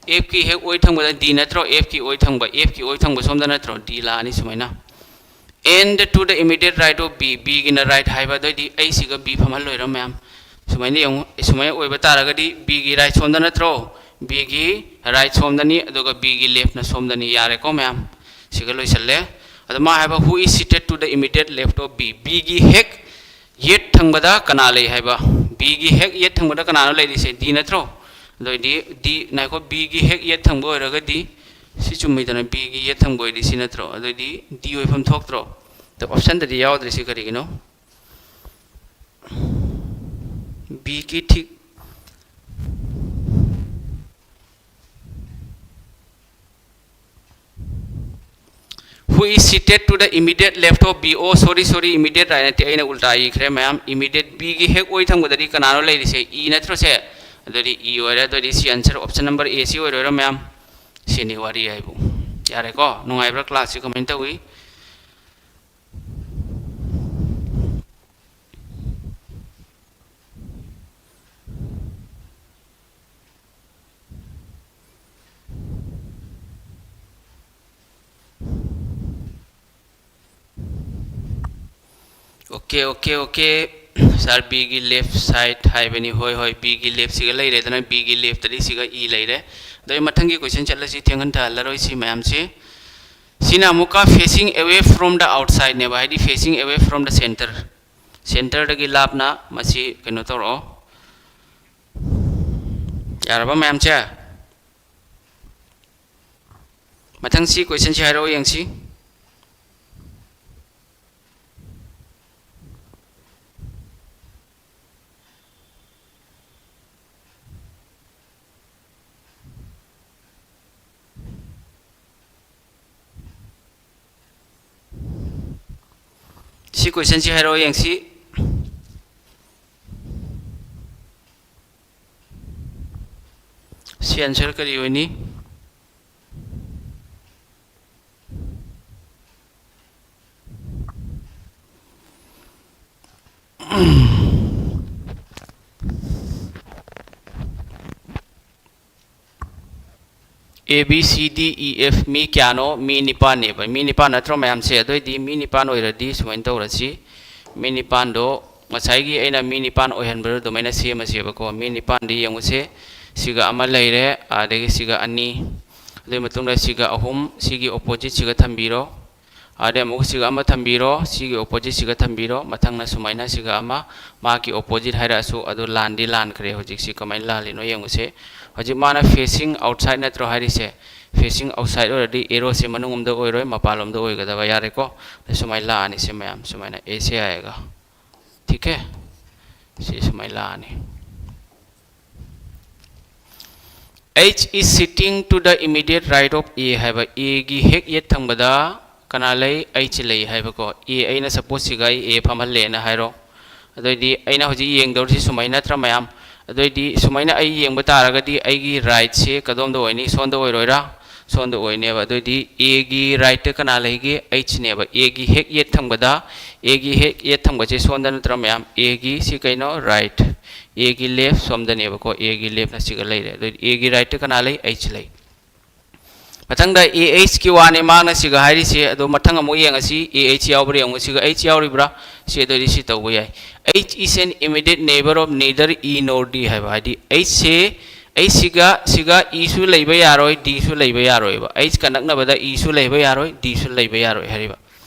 F ꯀꯤ ꯍꯦꯛ ꯑꯣꯏ ꯊꯪꯕꯗ D ꯅꯠꯇ꯭ꯔꯣ? F ꯀꯤ ꯑꯣꯏ ꯊꯪꯕ, F ꯀꯤ ꯑꯣꯏ ꯊꯪꯕ ꯁꯣꯝꯗ ꯅꯠꯇ꯭ꯔꯣ? D ꯂꯥꯛꯑꯅꯤ ꯁꯨꯃꯥꯏꯅ꯫ And to the immediate right of B, B ꯒꯤꯅ right ꯍꯥꯏꯕ, ꯑꯗꯨꯑꯣꯏꯗꯤ ꯑꯩ ꯁꯤꯒ B ꯐꯝꯍꯜꯂꯣꯏꯔ ꯃꯌꯥꯝ? ꯁꯨꯃꯥꯏꯅ ꯌꯦꯡꯉꯨ, ꯁꯨꯃꯥꯏꯅ ꯑꯣꯏꯕ ꯇꯥꯔꯒꯗꯤ B ꯒꯤ right ꯁꯣꯝꯗ ꯅꯠꯇ꯭ꯔꯣ? B ꯒꯤ right ꯁꯣꯝꯗꯅꯤ, ꯑꯗꯨꯒ B ꯒꯤ leftꯅ ꯁꯣꯝꯗꯅꯤ꯫ ꯌꯥꯔꯦꯀꯣ ꯃꯌꯥꯝ? ꯁꯤꯒ ꯂꯣꯏꯁꯜꯂꯦ꯫ ꯑꯗꯣ ꯃꯥ ꯍꯥꯏꯕ, "Who is seated to the immediate left of B?" B ꯒꯤ ꯍꯦꯛ ꯌꯦꯠ ꯊꯪꯕꯗ ꯀꯅꯥ ꯂꯩ ꯍꯥꯏꯕ? B ꯒꯤ ꯍꯦꯛ ꯌꯦꯠ ꯊꯪꯕꯗ ꯀꯅꯥꯅꯣ ꯂꯩꯔꯤꯁꯦ? D ꯅꯠꯇ꯭ꯔꯣ? ꯑꯗꯨꯑꯣꯏꯗꯤ D, ꯉꯥꯏꯈꯣ, B ꯒꯤ ꯍꯦꯛ ꯌꯦꯠ ꯊꯪꯕ ꯑꯣꯏꯔꯒꯗꯤ ꯁꯤ ꯆꯨꯝꯃꯤꯗꯅ, B ꯒꯤ ꯌꯦꯠ ꯊꯪꯕ ꯑꯣꯏꯔꯗꯤ ꯁꯤ ꯅꯠꯇ꯭ꯔꯣ? ꯑꯗꯨꯑꯣꯏꯗꯤ D ꯑꯣꯏꯐꯝ ꯊꯣꯛꯇ꯭ꯔꯣ? ꯑꯗꯣ optionꯗꯗꯤ ꯌꯥꯎꯗ꯭ꯔꯤꯁꯤ ꯀꯔꯤꯒꯤꯅꯣ? B ꯒꯤ ꯊꯤꯛ Who is seated to the immediate left of B? Oh, sorry, sorry, immediate right ꯅꯠꯇꯦ, ꯑꯩꯅ ꯎꯜꯇꯥ ꯏꯈ꯭ꯔꯦ ꯃꯌꯥꯝ꯫ Immediate, B ꯒꯤ ꯍꯦꯛ ꯑꯣꯏ ꯊꯪꯕꯗꯗꯤ ꯀꯅꯥꯅꯣ ꯂꯩꯔꯤꯁꯦ? E ꯅꯠꯇ꯭ꯔꯣ ꯁꯦ? ꯑꯗꯨꯗꯤ E ꯑꯣꯏꯔꯦ꯫ ꯑꯗꯨꯗꯤ ꯁꯤ answer option number A ꯁꯤ ꯑꯣꯏꯔꯣꯏꯔꯣ ꯃꯌꯥꯝ? ꯁꯤꯅꯤ ꯋꯥꯔꯤ ꯍꯥꯏꯕꯨ꯫ ꯌꯥꯔꯦꯀꯣ? ꯅꯨꯡꯉꯥꯏꯕ꯭ꯔꯥ classꯁꯤ ꯀꯃꯥꯏꯅ ꯇꯧꯏ? Okay, okay, okay. Sir, B ꯒꯤ left side ꯍꯥꯏꯕꯅꯤ꯫ ꯍꯣꯏ, ꯍꯣꯏ, B ꯒꯤ leftꯁꯤꯒ ꯂꯩꯔꯦꯗꯅ, B ꯒꯤ leftꯇꯗꯤ ꯁꯤꯒ E ꯂꯩꯔꯦ꯫ ꯑꯗꯣ ꯑꯩ ꯃꯊꯪꯒꯤ question ꯆꯠꯂꯁꯤ, ꯊꯦꯡꯍꯟꯊꯍꯜꯂꯔꯣꯏ ꯁꯤ ꯃꯌꯥꯝꯁꯤ꯫ ꯁꯤꯅ ꯑꯃꯨꯛꯀ facing away from the outsideꯅꯦꯕ, ꯍꯥꯏꯗꯤ facing away from the center꯫ Centerꯗꯒꯤ ꯂꯥꯞꯅ ꯃꯁꯤ ꯀꯩꯅꯣ ꯇꯧꯔꯛꯑꯣ꯫ ꯌꯥꯔꯕ ꯃꯌꯥꯝꯁꯦ? ꯃꯊꯪ ꯁꯤ questionꯁꯤ ꯍꯥꯏꯔꯛꯑꯣ ꯌꯦꯡꯁꯤ꯫ ꯁꯤ questionꯁꯤ ꯍꯥꯏꯔꯛꯑꯣ ꯌꯦꯡꯁꯤ꯫ ꯁꯤ answer ꯀꯔꯤ ꯑꯣꯏꯅꯤ? A B C D E F ꯃꯤ ꯀꯌꯥꯅꯣ? ꯃꯤ ꯅꯤꯄꯥꯟꯅꯦꯕ꯫ ꯃꯤ ꯅꯤꯄꯥꯟ ꯅꯠꯇ꯭ꯔꯣ ꯃꯌꯥꯝꯁꯦ? ꯑꯗꯨꯑꯣꯏꯗꯤ ꯃꯤ ꯅꯤꯄꯥꯟ ꯑꯣꯏꯔꯗꯤ ꯁꯨꯃꯥꯏꯅ ꯇꯧꯔꯁꯤ꯫ ꯃꯤ ꯅꯤꯄꯥꯟꯗꯣ ꯉꯁꯥꯏꯒꯤ ꯑꯩꯅ ꯃꯤ ꯅꯤꯄꯥꯟ ꯑꯣꯏꯍꯟꯕꯗꯣ ꯑꯗꯨꯃꯥꯏꯅ ꯁꯦꯝꯃꯁꯦꯕꯀꯣ꯫ ꯃꯤ ꯅꯤꯄꯥꯟꯗꯤ ꯌꯦꯡꯉꯨꯁꯦ꯫ ꯁꯤꯒ ꯑꯃ ꯂꯩꯔꯦ, ꯑꯗꯒꯤ ꯁꯤꯒ ꯑꯅꯤ, ꯑꯗꯨꯒꯤ ꯃꯇꯨꯡꯗ ꯁꯤꯒ ꯑꯍꯨꯝ, ꯁꯤꯒꯤ oppositeꯁꯤꯒ ꯊꯝꯕꯤꯔꯣ꯫ ꯑꯗꯩ ꯑꯃꯨꯛ ꯁꯤꯒ ꯑꯃ ꯊꯝꯕꯤꯔꯣ, ꯁꯤꯒꯤ oppositeꯁꯤꯒ ꯊꯝꯕꯤꯔꯣ, ꯃꯊꯪꯅ ꯁꯨꯃꯥꯏꯅ ꯁꯤꯒ ꯑꯃ, ꯃꯥꯒꯤ opposite ꯍꯥꯏꯔꯛꯑꯁꯨ ꯑꯗꯨ ꯂꯥꯟꯗꯤ ꯂꯥꯟꯈ꯭ꯔꯦ꯫ ꯍꯧꯖꯤꯛꯁꯤ ꯀꯃꯥꯏꯅ ꯂꯥꯜꯂꯤꯅꯣ ꯌꯦꯡꯉꯨꯁꯦ꯫ ꯍꯧꯖꯤꯛ ꯃꯥꯅ facing outside ꯅꯠꯇ꯭ꯔꯣ ꯍꯥꯏꯔꯤꯁꯦ? Facing outside ꯑꯣꯏꯔꯗꯤ arrowꯁꯦ ꯃꯅꯨꯡ ꯑꯝꯗ ꯑꯣꯏꯔꯣꯏ, ꯃꯄꯥꯟꯂꯣꯝꯗ ꯑꯣꯏꯒꯗꯕ, ꯌꯥꯔꯦꯀꯣ? ꯑꯗ ꯁꯨꯃꯥꯏꯅ ꯂꯥꯛꯑꯅꯤ ꯁꯤ ꯃꯌꯥꯝ, ꯁꯨꯃꯥꯏꯅ ꯑꯦꯁꯦ ꯍꯥꯏꯔꯒ, ꯊꯤꯛ ꯍꯦ? ꯁꯤ ꯁꯨꯃꯥꯏꯅ ꯂꯥꯛꯑꯅꯤ꯫ H is sitting to the immediate right of A ꯍꯥꯏꯕ, Aꯒꯤ ꯍꯦꯛ ꯌꯦꯠ ꯊꯪꯕꯗ ꯀꯅꯥ ꯂꯩ? H ꯂꯩ ꯍꯥꯏꯕꯀꯣ꯫ A, ꯑꯩꯅ suppose ꯁꯤꯒ ꯑꯩ A ꯐꯝꯍꯜꯂꯦꯅ ꯍꯥꯏꯔꯣ꯫ ꯑꯗꯨꯑꯣꯏꯗꯤ ꯑꯩꯅ ꯍꯧꯖꯤꯛ ꯌꯦꯡꯗꯧꯔꯤꯁꯤ ꯁꯨꯃꯥꯏꯅ ꯅꯠꯇ꯭ꯔꯥ ꯃꯌꯥꯝ? ꯑꯗꯨꯑꯣꯏꯗꯤ ꯁꯨꯃꯥꯏꯅ ꯑꯩ ꯌꯦꯡꯕ ꯇꯥꯔꯒꯗꯤ ꯑꯩꯒꯤ rightꯁꯦ ꯀꯗꯣꯝꯗ ꯑꯣꯏꯅꯤ? ꯁꯣꯝꯗ ꯑꯣꯏꯔꯣꯏꯔꯥ? ꯁꯣꯝꯗ ꯑꯣꯏꯅꯦꯕ꯫ ꯑꯗꯨꯑꯣꯏꯗꯤ Aꯒꯤ rightꯇ ꯀꯅꯥ ꯂꯩꯒꯦ? Hꯅꯦꯕ꯫ Aꯒꯤ ꯍꯦꯛ ꯌꯦꯠ ꯊꯪꯕꯗ, Aꯒꯤ ꯍꯦꯛ ꯌꯦꯠ ꯊꯪꯕꯁꯦ ꯁꯣꯝꯗ ꯅꯠꯇ꯭ꯔꯥ ꯃꯌꯥꯝ? Aꯒꯤ ꯁꯤ ꯀꯩꯅꯣ? Right꯫ Aꯒꯤ left ꯁꯣꯝꯗꯅꯦꯕꯀꯣ꯫ Aꯒꯤ leftꯅ ꯁꯤꯒ ꯂꯩꯔꯦ꯫ ꯑꯗꯨꯑꯣꯏꯗꯤ Aꯒꯤ rightꯇ ꯀꯅꯥ ꯂꯩ? H ꯂꯩ꯫ ꯃꯊꯪꯗ AHꯀꯤ ꯋꯥꯅꯤ ꯃꯥꯅ ꯁꯤꯒ ꯍꯥꯏꯔꯤꯁꯦ꯫ ꯑꯗꯣ ꯃꯊꯪ ꯑꯃꯨꯛ ꯌꯦꯡꯉꯁꯤ, AH ꯌꯥꯎꯕ꯭ꯔꯥ ꯌꯦꯡꯉꯨ꯫ ꯁꯤꯒ H ꯌꯥꯎꯔꯤꯕ꯭ꯔꯥ? ꯁꯤ ꯑꯗꯨꯑꯣꯏꯗꯤ ꯁꯤ ꯇꯧꯕ ꯌꯥꯏ꯫ H is an immediate neighbor of neither E nor D ꯍꯥꯏꯕ, ꯍꯥꯏꯗꯤ Hꯁꯦ, Hꯁꯤꯒ, ꯁꯤꯒ Eꯁꯨ ꯂꯩꯕ ꯌꯥꯔꯣꯏ, Dꯁꯨ ꯂꯩꯕ ꯌꯥꯔꯣꯏꯕ꯫ Hꯀ ꯅꯛꯅꯕꯗ Eꯁꯨ ꯂꯩꯕ ꯌꯥꯔꯣꯏ, Dꯁꯨ ꯂꯩꯕ ꯌꯥꯔꯣꯏ ꯍꯥꯏꯔꯤꯕ꯫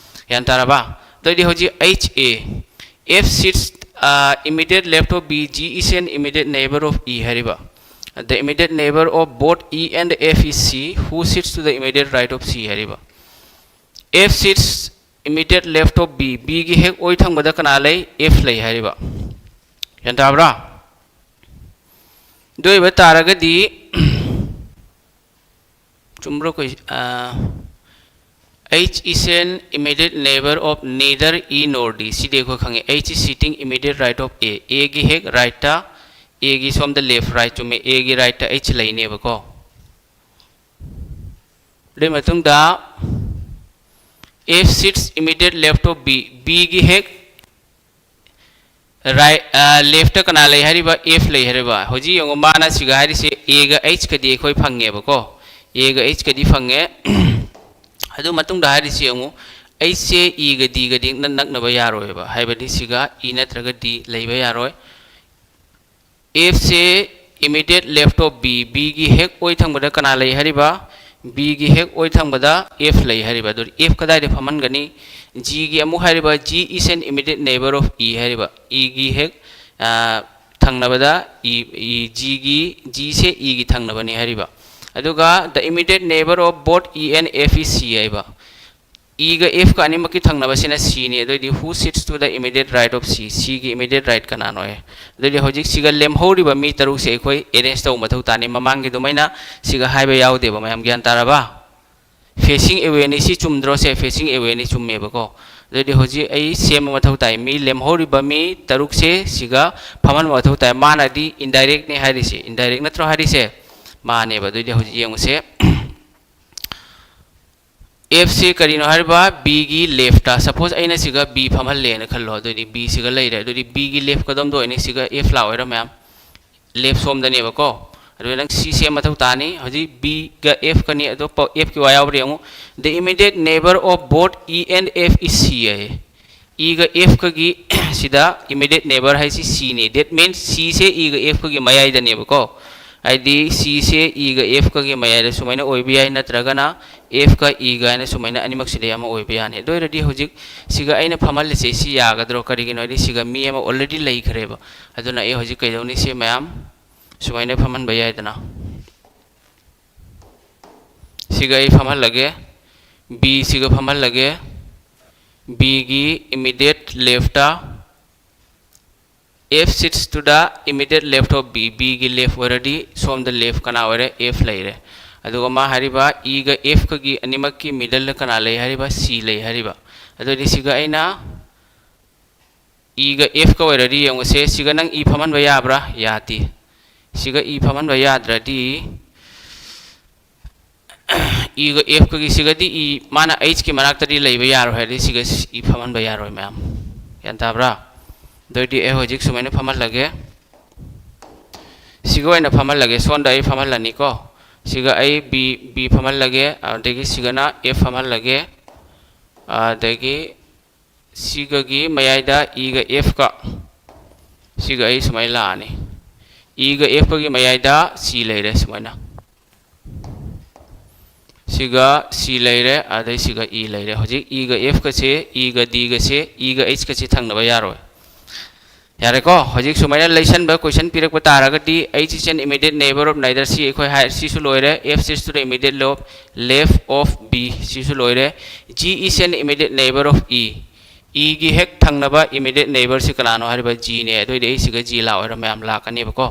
ꯒ꯭ꯌꯥꯟ ꯇꯥꯔꯕ? ꯑꯗꯨꯑꯣꯏꯗꯤ ꯍꯧꯖꯤꯛ H A, F sits, uh, immediate left of B, G is an immediate neighbor of E ꯍꯥꯏꯔꯤꯕ꯫ The immediate neighbor of both E and F is C, who sits to the immediate right of C ꯍꯥꯏꯔꯤꯕ꯫ F sits immediate left of B, Bꯒꯤ ꯍꯦꯛ ꯑꯣꯏ ꯊꯪꯕꯗ ꯀꯅꯥ ꯂꯩ? F ꯂꯩ ꯍꯥꯏꯔꯤꯕ꯫ ꯒ꯭ꯌꯥꯟ ꯇꯥꯕ꯭ꯔꯥ? ꯑꯗꯨ ꯑꯣꯏꯕ ꯇꯥꯔꯒꯗꯤ, ꯆꯨꯝꯕ꯭ꯔꯣ? ꯑꯩꯈꯣꯏ, ꯑ, H is an immediate neighbor of neither E nor D. ꯁꯤꯗꯤ ꯑꯩꯈꯣꯏ ꯈꯪꯉꯦ꯫ H is sitting immediate right of A. Aꯒꯤ ꯍꯦꯛ rightꯇ, Aꯒꯤ ꯁꯣꯝꯗ left, right, ꯆꯨꯝꯃꯦ꯫ Aꯒꯤ rightꯇ H ꯂꯩꯅꯦꯕꯀꯣ꯫ ꯑꯗꯨꯒꯤ ꯃꯇꯨꯡꯗ F sits immediate left of B. Bꯒꯤ ꯍꯦꯛ Right, left ꯀꯅꯥ ꯂꯩ ꯍꯥꯏꯔꯤꯕ? F ꯂꯩ ꯍꯥꯏꯔꯤꯕ꯫ ꯍꯧꯖꯤꯛ ꯌꯦꯡꯉꯨ, ꯃꯥꯅ ꯁꯤꯒ ꯍꯥꯏꯔꯤꯁꯦ A ꯒ H ꯀꯗꯤ ꯑꯩꯈꯣꯏ ꯐꯪꯉꯦꯕꯀꯣ꯫ A ꯒ H ꯀꯗꯤ ꯐꯪꯉꯦ꯫ ꯑꯗꯨ ꯃꯇꯨꯡꯗ ꯍꯥꯏꯔꯤꯁꯤ ꯌꯦꯡꯉꯨ, H ꯁꯦ E ꯒ D ꯒꯗꯤ ꯅꯛꯅꯕ ꯌꯥꯔꯣꯏꯕ, ꯍꯥꯏꯕꯗꯤ ꯁꯤꯒ E ꯅꯠꯇ꯭ꯔꯒ D ꯂꯩꯕ ꯌꯥꯔꯣꯏ꯫ F say immediate left of B, B ꯒꯤ ꯍꯦꯛ ꯑꯣꯏ ꯊꯪꯕꯗ ꯀꯅꯥ ꯂꯩ ꯍꯥꯏꯔꯤꯕ? B ꯒꯤ ꯍꯦꯛ ꯑꯣꯏ ꯊꯪꯕꯗ F ꯂꯩ ꯍꯥꯏꯔꯤꯕ꯫ ꯑꯗꯨꯗꯤ F ꯀꯗꯥꯏꯗ ꯐꯝꯍꯟꯒꯅꯤ? G ꯒꯤ ꯑꯃꯨꯛ ꯍꯥꯏꯔꯤꯕ, G is an immediate neighbor of E ꯍꯥꯏꯔꯤꯕ꯫ E ꯒꯤ ꯍꯦꯛ ꯊꯪꯅꯕꯗ E, E, G ꯒꯤ, G ꯁꯦ E ꯒꯤ ꯊꯪꯅꯕꯅꯤ ꯍꯥꯏꯔꯤꯕ꯫ ꯑꯗꯨꯒ the immediate neighbor of both E and F is C ꯍꯥꯏꯕ꯫ E ꯒ F ꯀ ꯑꯅꯤꯃꯛꯀꯤ ꯊꯪꯅꯕꯁꯤꯅ C ꯅꯤ꯫ ꯑꯗꯨꯑꯣꯏꯗꯤ who sits to the immediate right of C? C ꯒꯤ immediate right ꯀꯅꯥꯅꯣ? ꯑꯗꯨꯑꯣꯏꯗꯤ ꯍꯧꯖꯤꯛ ꯁꯤꯒ ꯂꯦꯝꯍꯧꯔꯤꯕ ꯃꯤ ꯇꯔꯨꯛꯁꯦ ꯑꯩꯈꯣꯏ arrange ꯇꯧꯕ ꯃꯊꯧ ꯇꯥꯅꯤ꯫ ꯃꯃꯥꯡꯒꯤ ꯑꯗꯨꯃꯥꯏꯅ ꯁꯤꯒ ꯍꯥꯏꯕ ꯌꯥꯎꯗꯦꯕ꯫ ꯃꯌꯥꯝ ꯒ꯭ꯌꯥꯟ ꯇꯥꯔꯕ? Facing away ꯅꯤ, ꯁꯤ ꯆꯨꯝꯗ꯭ꯔꯣ? ꯁꯦ facing away ꯅꯤ, ꯆꯨꯝꯃꯦꯕꯀꯣ꯫ ꯑꯗꯨꯑꯣꯏꯗꯤ ꯍꯧꯖꯤꯛ ꯑꯩ ꯁꯦꯝꯕ ꯃꯊꯧ ꯇꯥꯏ꯫ ꯃꯤ ꯂꯦꯝꯍꯧꯔꯤꯕ ꯃꯤ ꯇꯔꯨꯛꯁꯦ ꯁꯤꯒ ꯐꯝꯍꯟꯕ ꯃꯊꯧ ꯇꯥꯏ꯫ ꯃꯥꯅꯗꯤ indirect ꯅꯤ ꯍꯥꯏꯔꯤꯁꯦ, indirect ꯅꯠꯇ꯭ꯔꯣ ꯍꯥꯏꯔꯤꯁꯦ? ꯃꯥꯅꯦꯕ꯫ ꯑꯗꯨꯑꯣꯏꯗꯤ ꯍꯧꯖꯤꯛ ꯌꯦꯡꯉꯨꯁꯦ꯫ F ꯁꯤ ꯀꯔꯤꯅꯣ ꯍꯥꯏꯔꯤꯕ? B ꯒꯤ left ꯇ꯫ Suppose ꯑꯩꯅ ꯁꯤꯒ B ꯐꯝꯍꯜꯂꯦꯅ ꯈꯜꯂꯣ꯫ ꯑꯗꯨꯗꯤ B ꯁꯤꯒ ꯂꯩꯔꯦ꯫ ꯑꯗꯨꯗꯤ B ꯒꯤ left ꯀꯗꯣꯝꯗ ꯑꯣꯏꯅꯤ? ꯁꯤꯒ F ꯂꯥꯛꯑꯣꯏꯔ ꯃꯌꯥꯝ? Left ꯁꯣꯝꯗꯅꯦꯕꯀꯣ꯫ ꯑꯗꯨ ꯅꯪ C ꯁꯦꯝ ꯃꯊꯧ ꯇꯥꯅꯤ꯫ ꯍꯧꯖꯤꯛ B ꯒ F ꯀꯅꯤ, ꯑꯇꯣꯞꯄ F ꯀꯤ ꯋꯥ ꯌꯥꯎꯕ꯭ꯔꯥ ꯌꯦꯡꯉꯨ꯫ The immediate neighbor of both E and F is C ꯍꯥꯏꯌꯦ꯫ E ꯒ F ꯀꯒꯤ ꯁꯤꯗ immediate neighbor ꯍꯥꯏꯁꯤ C ꯅꯤ꯫ That means C say E ꯒ F ꯀꯒꯤ ꯃꯌꯥꯏꯗꯅꯦꯕꯀꯣ꯫ ꯍꯥꯏꯗꯤ C ꯁꯦ E ꯒ F ꯀꯒꯤ ꯃꯌꯥꯏꯗ ꯁꯨꯃꯥꯏꯅ ꯑꯣꯏꯕ ꯌꯥꯏ, ꯅꯠꯇ꯭ꯔꯒꯅ F ꯀ E ꯒ ꯍꯥꯏꯅ ꯁꯨꯃꯥꯏꯅ ꯑꯅꯤꯃꯛꯁꯤꯗꯩ ꯑꯃ ꯑꯣꯏꯕ ꯌꯥꯅꯤ꯫ ꯑꯗꯨ ꯑꯣꯏꯔꯗꯤ ꯍꯧꯖꯤꯛ ꯁꯤꯒ ꯑꯩꯅ ꯐꯝꯍꯜꯂꯤꯁꯦ ꯁꯤ ꯌꯥꯒꯗ꯭ꯔꯣ? ꯀꯔꯤꯒꯤꯅꯣ ꯍꯥꯏꯗꯤ ꯁꯤꯒ ꯃꯤ ꯑꯃ already ꯂꯩꯈ꯭ꯔꯦꯕ꯫ ꯑꯗꯨꯅ ꯑꯩ ꯍꯧꯖꯤꯛ ꯀꯩꯗꯧꯅꯤ? ꯁꯤ ꯃꯌꯥꯝ ꯁꯨꯃꯥꯏꯅ ꯐꯝꯍꯟꯕ ꯌꯥꯏꯗꯅ꯫ ꯁꯤꯒ ꯑꯩ ꯐꯝꯍꯜꯂꯒꯦ, B ꯁꯤꯒ ꯐꯝꯍꯜꯂꯒꯦ꯫ B ꯒꯤ immediate left ꯇ F sits to the immediate left of B, B ꯒꯤ left ꯑꯣꯏꯔꯗꯤ ꯁꯣꯝꯗ left ꯀꯅꯥ ꯑꯣꯏꯔꯦ? F ꯂꯩꯔꯦ꯫ ꯑꯗꯨꯒ ꯃꯥ ꯍꯥꯏꯔꯤꯕ E ꯒ F ꯀꯒꯤ ꯑꯅꯤꯃꯛꯀꯤ middle ꯗ ꯀꯅꯥ ꯂꯩ ꯍꯥꯏꯔꯤꯕ? C ꯂꯩ ꯍꯥꯏꯔꯤꯕ꯫ ꯑꯗꯨꯗꯤ ꯁꯤꯒ ꯑꯩꯅ E ꯒ F ꯀ ꯑꯣꯏꯔꯗꯤ ꯌꯦꯡꯉꯨꯁꯦ, ꯁꯤꯒ ꯅꯪ E ꯐꯝꯍꯟꯕ ꯌꯥꯕ꯭ꯔꯥ? ꯌꯥꯗꯦ꯫ ꯁꯤꯒ E ꯐꯝꯍꯟꯕ ꯌꯥꯗ꯭ꯔꯗꯤ E ꯒ F ꯀꯒꯤ ꯁꯤꯒꯗꯤ E, ꯃꯥꯅ H ꯀꯤ ꯃꯅꯥꯛꯇꯗꯤ ꯂꯩꯕ ꯌꯥꯔꯣꯏ ꯍꯥꯏꯔꯗꯤ ꯁꯤꯒ E ꯐꯝꯍꯟꯕ ꯌꯥꯔꯣꯏ ꯃꯌꯥꯝ꯫ ꯒ꯭ꯌꯥꯟ ꯇꯥꯕ꯭ꯔꯥ? ꯑꯗꯨꯑꯣꯏꯗꯤ ꯑꯩ ꯍꯧꯖꯤꯛ ꯁꯨꯃꯥꯏꯅ ꯐꯝꯍꯜꯂꯒꯦ꯫ ꯁꯤꯒ ꯑꯣꯏꯅ ꯐꯝꯍꯜꯂꯒꯦ꯫ ꯁꯣꯝꯗ ꯑꯩ ꯐꯝꯍꯜꯂꯅꯤꯀꯣ꯫ ꯁꯤꯒ ꯑꯩ ꯕꯤ, ꯕꯤ ꯐꯝꯍꯜꯂꯒꯦ꯫ ꯑꯗꯒꯤ ꯁꯤꯒꯅ ꯑꯦꯐ ꯐꯝꯍꯜꯂꯒꯦ꯫ ꯑꯗꯒꯤ ꯁꯤꯒꯒꯤ ꯃꯌꯥꯏꯗ ꯏꯒ ꯑꯦꯐꯀ, ꯁꯤꯒ ꯑꯩ ꯁꯨꯃꯥꯏꯅ ꯂꯥꯛꯑꯅꯤ꯫ ꯏꯒ ꯑꯦꯐꯀꯒꯤ ꯃꯌꯥꯏꯗ ꯁꯤ ꯂꯩꯔꯦ ꯁꯨꯃꯥꯏꯅ꯫ ꯁꯤꯒ ꯁꯤ ꯂꯩꯔꯦ, ꯑꯗꯩ ꯁꯤꯒ ꯏ ꯂꯩꯔꯦ꯫ ꯍꯧꯖꯤꯛ ꯏꯒ ꯑꯦꯐꯀꯁꯦ, ꯏꯒ ꯗꯤꯒꯁꯦ, ꯏꯒ ꯑꯩꯆꯀꯁꯦ ꯊꯪꯅꯕ ꯌꯥꯔꯣꯏ꯫ ꯌꯥꯔꯦꯀꯣ? ꯍꯧꯖꯤꯛ ꯁꯨꯃꯥꯏꯅ ꯂꯩꯁꯟꯕ question ꯄꯤꯔꯛꯄ ꯇꯥꯔꯒꯗꯤ, H is an immediate neighbor of neither C, ꯑꯩꯈꯣꯏ ꯍꯥꯏ, ꯁꯤꯁꯨ ꯂꯣꯏꯔꯦ꯫ F is to the immediate left, left of B, ꯁꯤꯁꯨ ꯂꯣꯏꯔꯦ꯫ G is an immediate neighbor of E, ꯏꯒꯤ ꯍꯦꯛ ꯊꯪꯅꯕ immediate neighbor ꯁꯤ ꯀꯅꯥꯅꯣ ꯍꯥꯏꯔꯤꯕ ꯖꯤꯅꯦ꯫ ꯑꯗꯨꯑꯣꯏꯗꯤ ꯑꯩ ꯁꯤꯒ ꯖꯤ ꯂꯥꯛꯑꯣꯏꯔ ꯃꯌꯥꯝ ꯂꯥꯛꯀꯅꯦꯕꯀꯣ꯫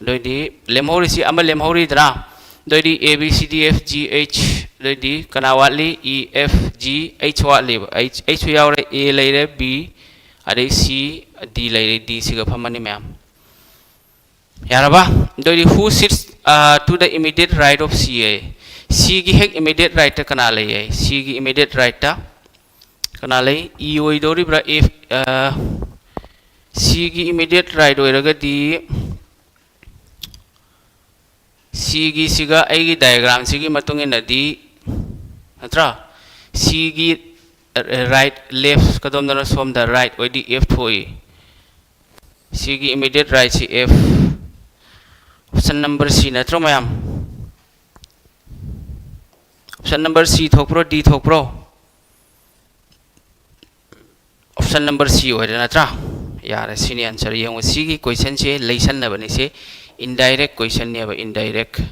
ꯑꯗꯨꯑꯣꯏꯗꯤ ꯂꯦꯝꯍꯧꯔꯤꯁꯤ ꯑꯃ ꯂꯦꯝꯍꯧꯔꯤꯗꯅ꯫ ꯑꯗꯨꯑꯣꯏꯗꯤ A, B, C, D, F, G, H, ꯑꯗꯨꯑꯣꯏꯗꯤ ꯀꯅꯥ ꯋꯥꯠꯂꯤ? E, F, G, H ꯋꯥꯠꯂꯤꯕ꯫ H, H ꯁꯨ ꯌꯥꯎꯔꯦ, A ꯂꯩꯔꯦ, B, ꯑꯗꯩ C, D ꯂꯩꯔꯦ꯫ D ꯁꯤꯒ ꯐꯝꯃꯅꯤ ꯃꯌꯥꯝ꯫ ꯌꯥꯔꯕ? ꯑꯗꯨꯑꯣꯏꯗꯤ who sits, uh, to the immediate right of C ꯑꯌꯦ? C ꯒꯤ ꯍꯦꯛ immediate right ꯇ ꯀꯅꯥ ꯂꯩꯌꯦ? C ꯒꯤ immediate right ꯇ ꯀꯅꯥ ꯂꯩ? E ꯑꯣꯏꯗꯧꯔꯤꯕ꯭ꯔꯥ? F, uh, C ꯒꯤ immediate right ꯑꯣꯏꯔꯒꯗꯤ, C ꯒꯤꯁꯤꯒ ꯑꯩꯒꯤ diagram ꯁꯤꯒꯤ ꯃꯇꯨꯡ ꯏꯟꯅꯗꯤ, ꯅꯠꯇ꯭ꯔꯥ? C ꯒꯤ, uh, right, left ꯀꯗꯣꯝꯗꯅꯣ? ꯁꯣꯝꯗ right ꯑꯣꯏꯗꯤ F ꯊꯣꯛꯏ꯫ C ꯒꯤ immediate right ꯁꯤ F꯫ Option number C ꯅꯠꯇ꯭ꯔꯣ ꯃꯌꯥꯝ? Option number C ꯊꯣꯛꯄ꯭ꯔꯣ, D ꯊꯣꯛꯄ꯭ꯔꯣ? Option number C ꯑꯣꯏꯔꯦ ꯅꯠꯇ꯭ꯔꯥ? ꯌꯥꯔꯦ, ꯁꯤꯅꯤ answer꯫ ꯌꯦꯡꯉꯣ, ꯁꯤꯒꯤ question ꯁꯦ ꯂꯩꯁꯟꯅꯕꯅꯤ꯫ ꯁꯤ indirect question ꯅꯦꯕ, indirect꯫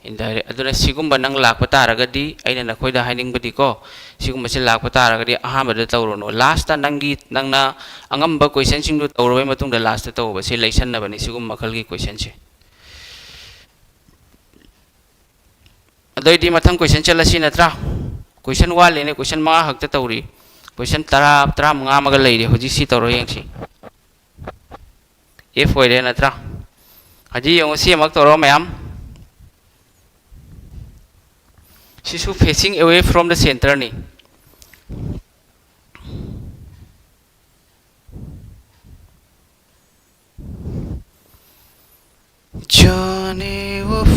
Indirect꯫ ꯑꯗꯨꯅ ꯁꯤꯒꯨꯝꯕ ꯅꯪ ꯂꯥꯛꯄ ꯇꯥꯔꯒꯗꯤ, ꯑꯩꯅ ꯅꯈꯣꯏꯗ ꯍꯥꯏꯅꯤꯡꯕꯗꯤꯀꯣ, ꯁꯤꯒꯨꯝꯕꯁꯦ ꯂꯥꯛꯄ ꯇꯥꯔꯒꯗꯤ ꯑꯍꯥꯟꯕꯗ ꯇꯧꯔꯨꯅꯨ꯫ Last ꯇ ꯅꯪꯒꯤ, ꯅꯪꯅ ꯑꯉꯝꯕ question ꯁꯤꯡꯗꯨ ꯇꯧꯔꯕ ꯃꯇꯨꯡꯗ last ꯇ ꯇꯧꯕ꯫ ꯁꯤ ꯂꯩꯁꯟꯅꯕꯅꯤ, ꯁꯤꯒꯨꯝꯕ ꯃꯈꯜꯒꯤ question ꯁꯦ꯫ ꯑꯗꯨꯑꯣꯏꯗꯤ ꯃꯊꯪ question ꯆꯠꯂꯁꯤ ꯅꯠꯇ꯭ꯔꯥ? Question ꯋꯥꯠꯂꯤꯅꯦ, question ꯃꯉꯥ ꯈꯛꯇ ꯇꯧꯔꯤ꯫ Question ꯇꯔꯥ, ꯇꯔꯥꯃꯉꯥ ꯑꯃꯒ ꯂꯩꯔꯤ꯫ ꯍꯧꯖꯤꯛ ꯁꯤ ꯇꯧꯔ ꯌꯦꯡꯁꯤ꯫ F ꯑꯣꯏꯔꯦ ꯅꯠꯇ꯭ꯔꯥ? ꯍꯧꯖꯤꯛ ꯌꯦꯡꯉꯨ, ꯁꯤ ꯑꯃꯨꯛ ꯇꯧꯔꯣ ꯃꯌꯥꯝ꯫ ꯁꯤꯁꯨ facing away from the center ꯅꯤ꯫ Johnny Wolf.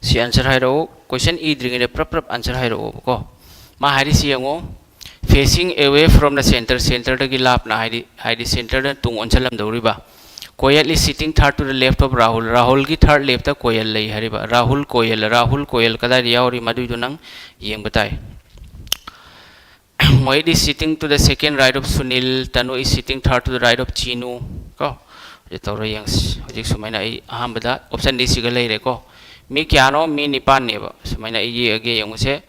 ꯁꯤ ꯑꯟꯁꯔ ꯍꯥꯏꯔꯛꯑꯣ꯫ ꯀꯣꯏꯁꯟ ꯏꯗ꯭ꯔꯤꯉꯩꯗ ꯄ꯭ꯔꯞ ꯄ꯭ꯔꯞ ꯑꯟꯁꯔ ꯍꯥꯏꯔꯛꯑꯣꯕꯀꯣ꯫ ꯃꯥ ꯍꯥꯏꯔꯤꯁꯤ ꯌꯦꯡꯉꯣ, facing away from the center, centerꯗꯒꯤ ꯂꯥꯞꯅ, ꯍꯥꯏꯗꯤ ꯍꯥꯏꯗꯤ centerꯗ ꯇꯨꯡ ꯑꯣꯟꯁꯤꯜꯂꯝꯗꯧꯔꯤꯕ꯫ Koyal is sitting third to the left of Rahul. ꯔꯥꯍꯨꯜꯒꯤ third leftꯇ Koel ꯂꯩ ꯍꯥꯏꯔꯤꯕ꯫ ꯔꯥꯍꯨꯜ ꯀꯣꯌꯜ, ꯔꯥꯍꯨꯜ ꯀꯣꯌꯜ ꯀꯗꯥꯏꯗ ꯌꯥꯎꯔꯤ, ꯃꯗꯨꯏꯗꯣ ꯅꯪ ꯌꯦꯡꯕ ꯇꯥꯏ꯫ Mohit is sitting to the second right of Sunil. Tanu is sitting third to the right of Chinu. ꯀꯣ, ꯍꯧꯖꯤꯛ ꯇꯧꯔ ꯌꯦꯡꯁꯤ꯫ ꯍꯧꯖꯤꯛ ꯁꯨꯃꯥꯏꯅ ꯑꯩ ꯑꯍꯥꯟꯕꯗ option D ꯁꯤꯒ ꯂꯩꯔꯦꯀꯣ꯫ ꯃꯤ ꯀꯌꯥꯅꯣ? ꯃꯤ ꯅꯤꯄꯥꯟꯅꯦꯕ꯫ ꯁꯨꯃꯥꯏꯅ ꯑꯩ ꯌꯦꯛꯑꯒꯦ, ꯌꯦꯡꯉꯨꯁꯦ꯫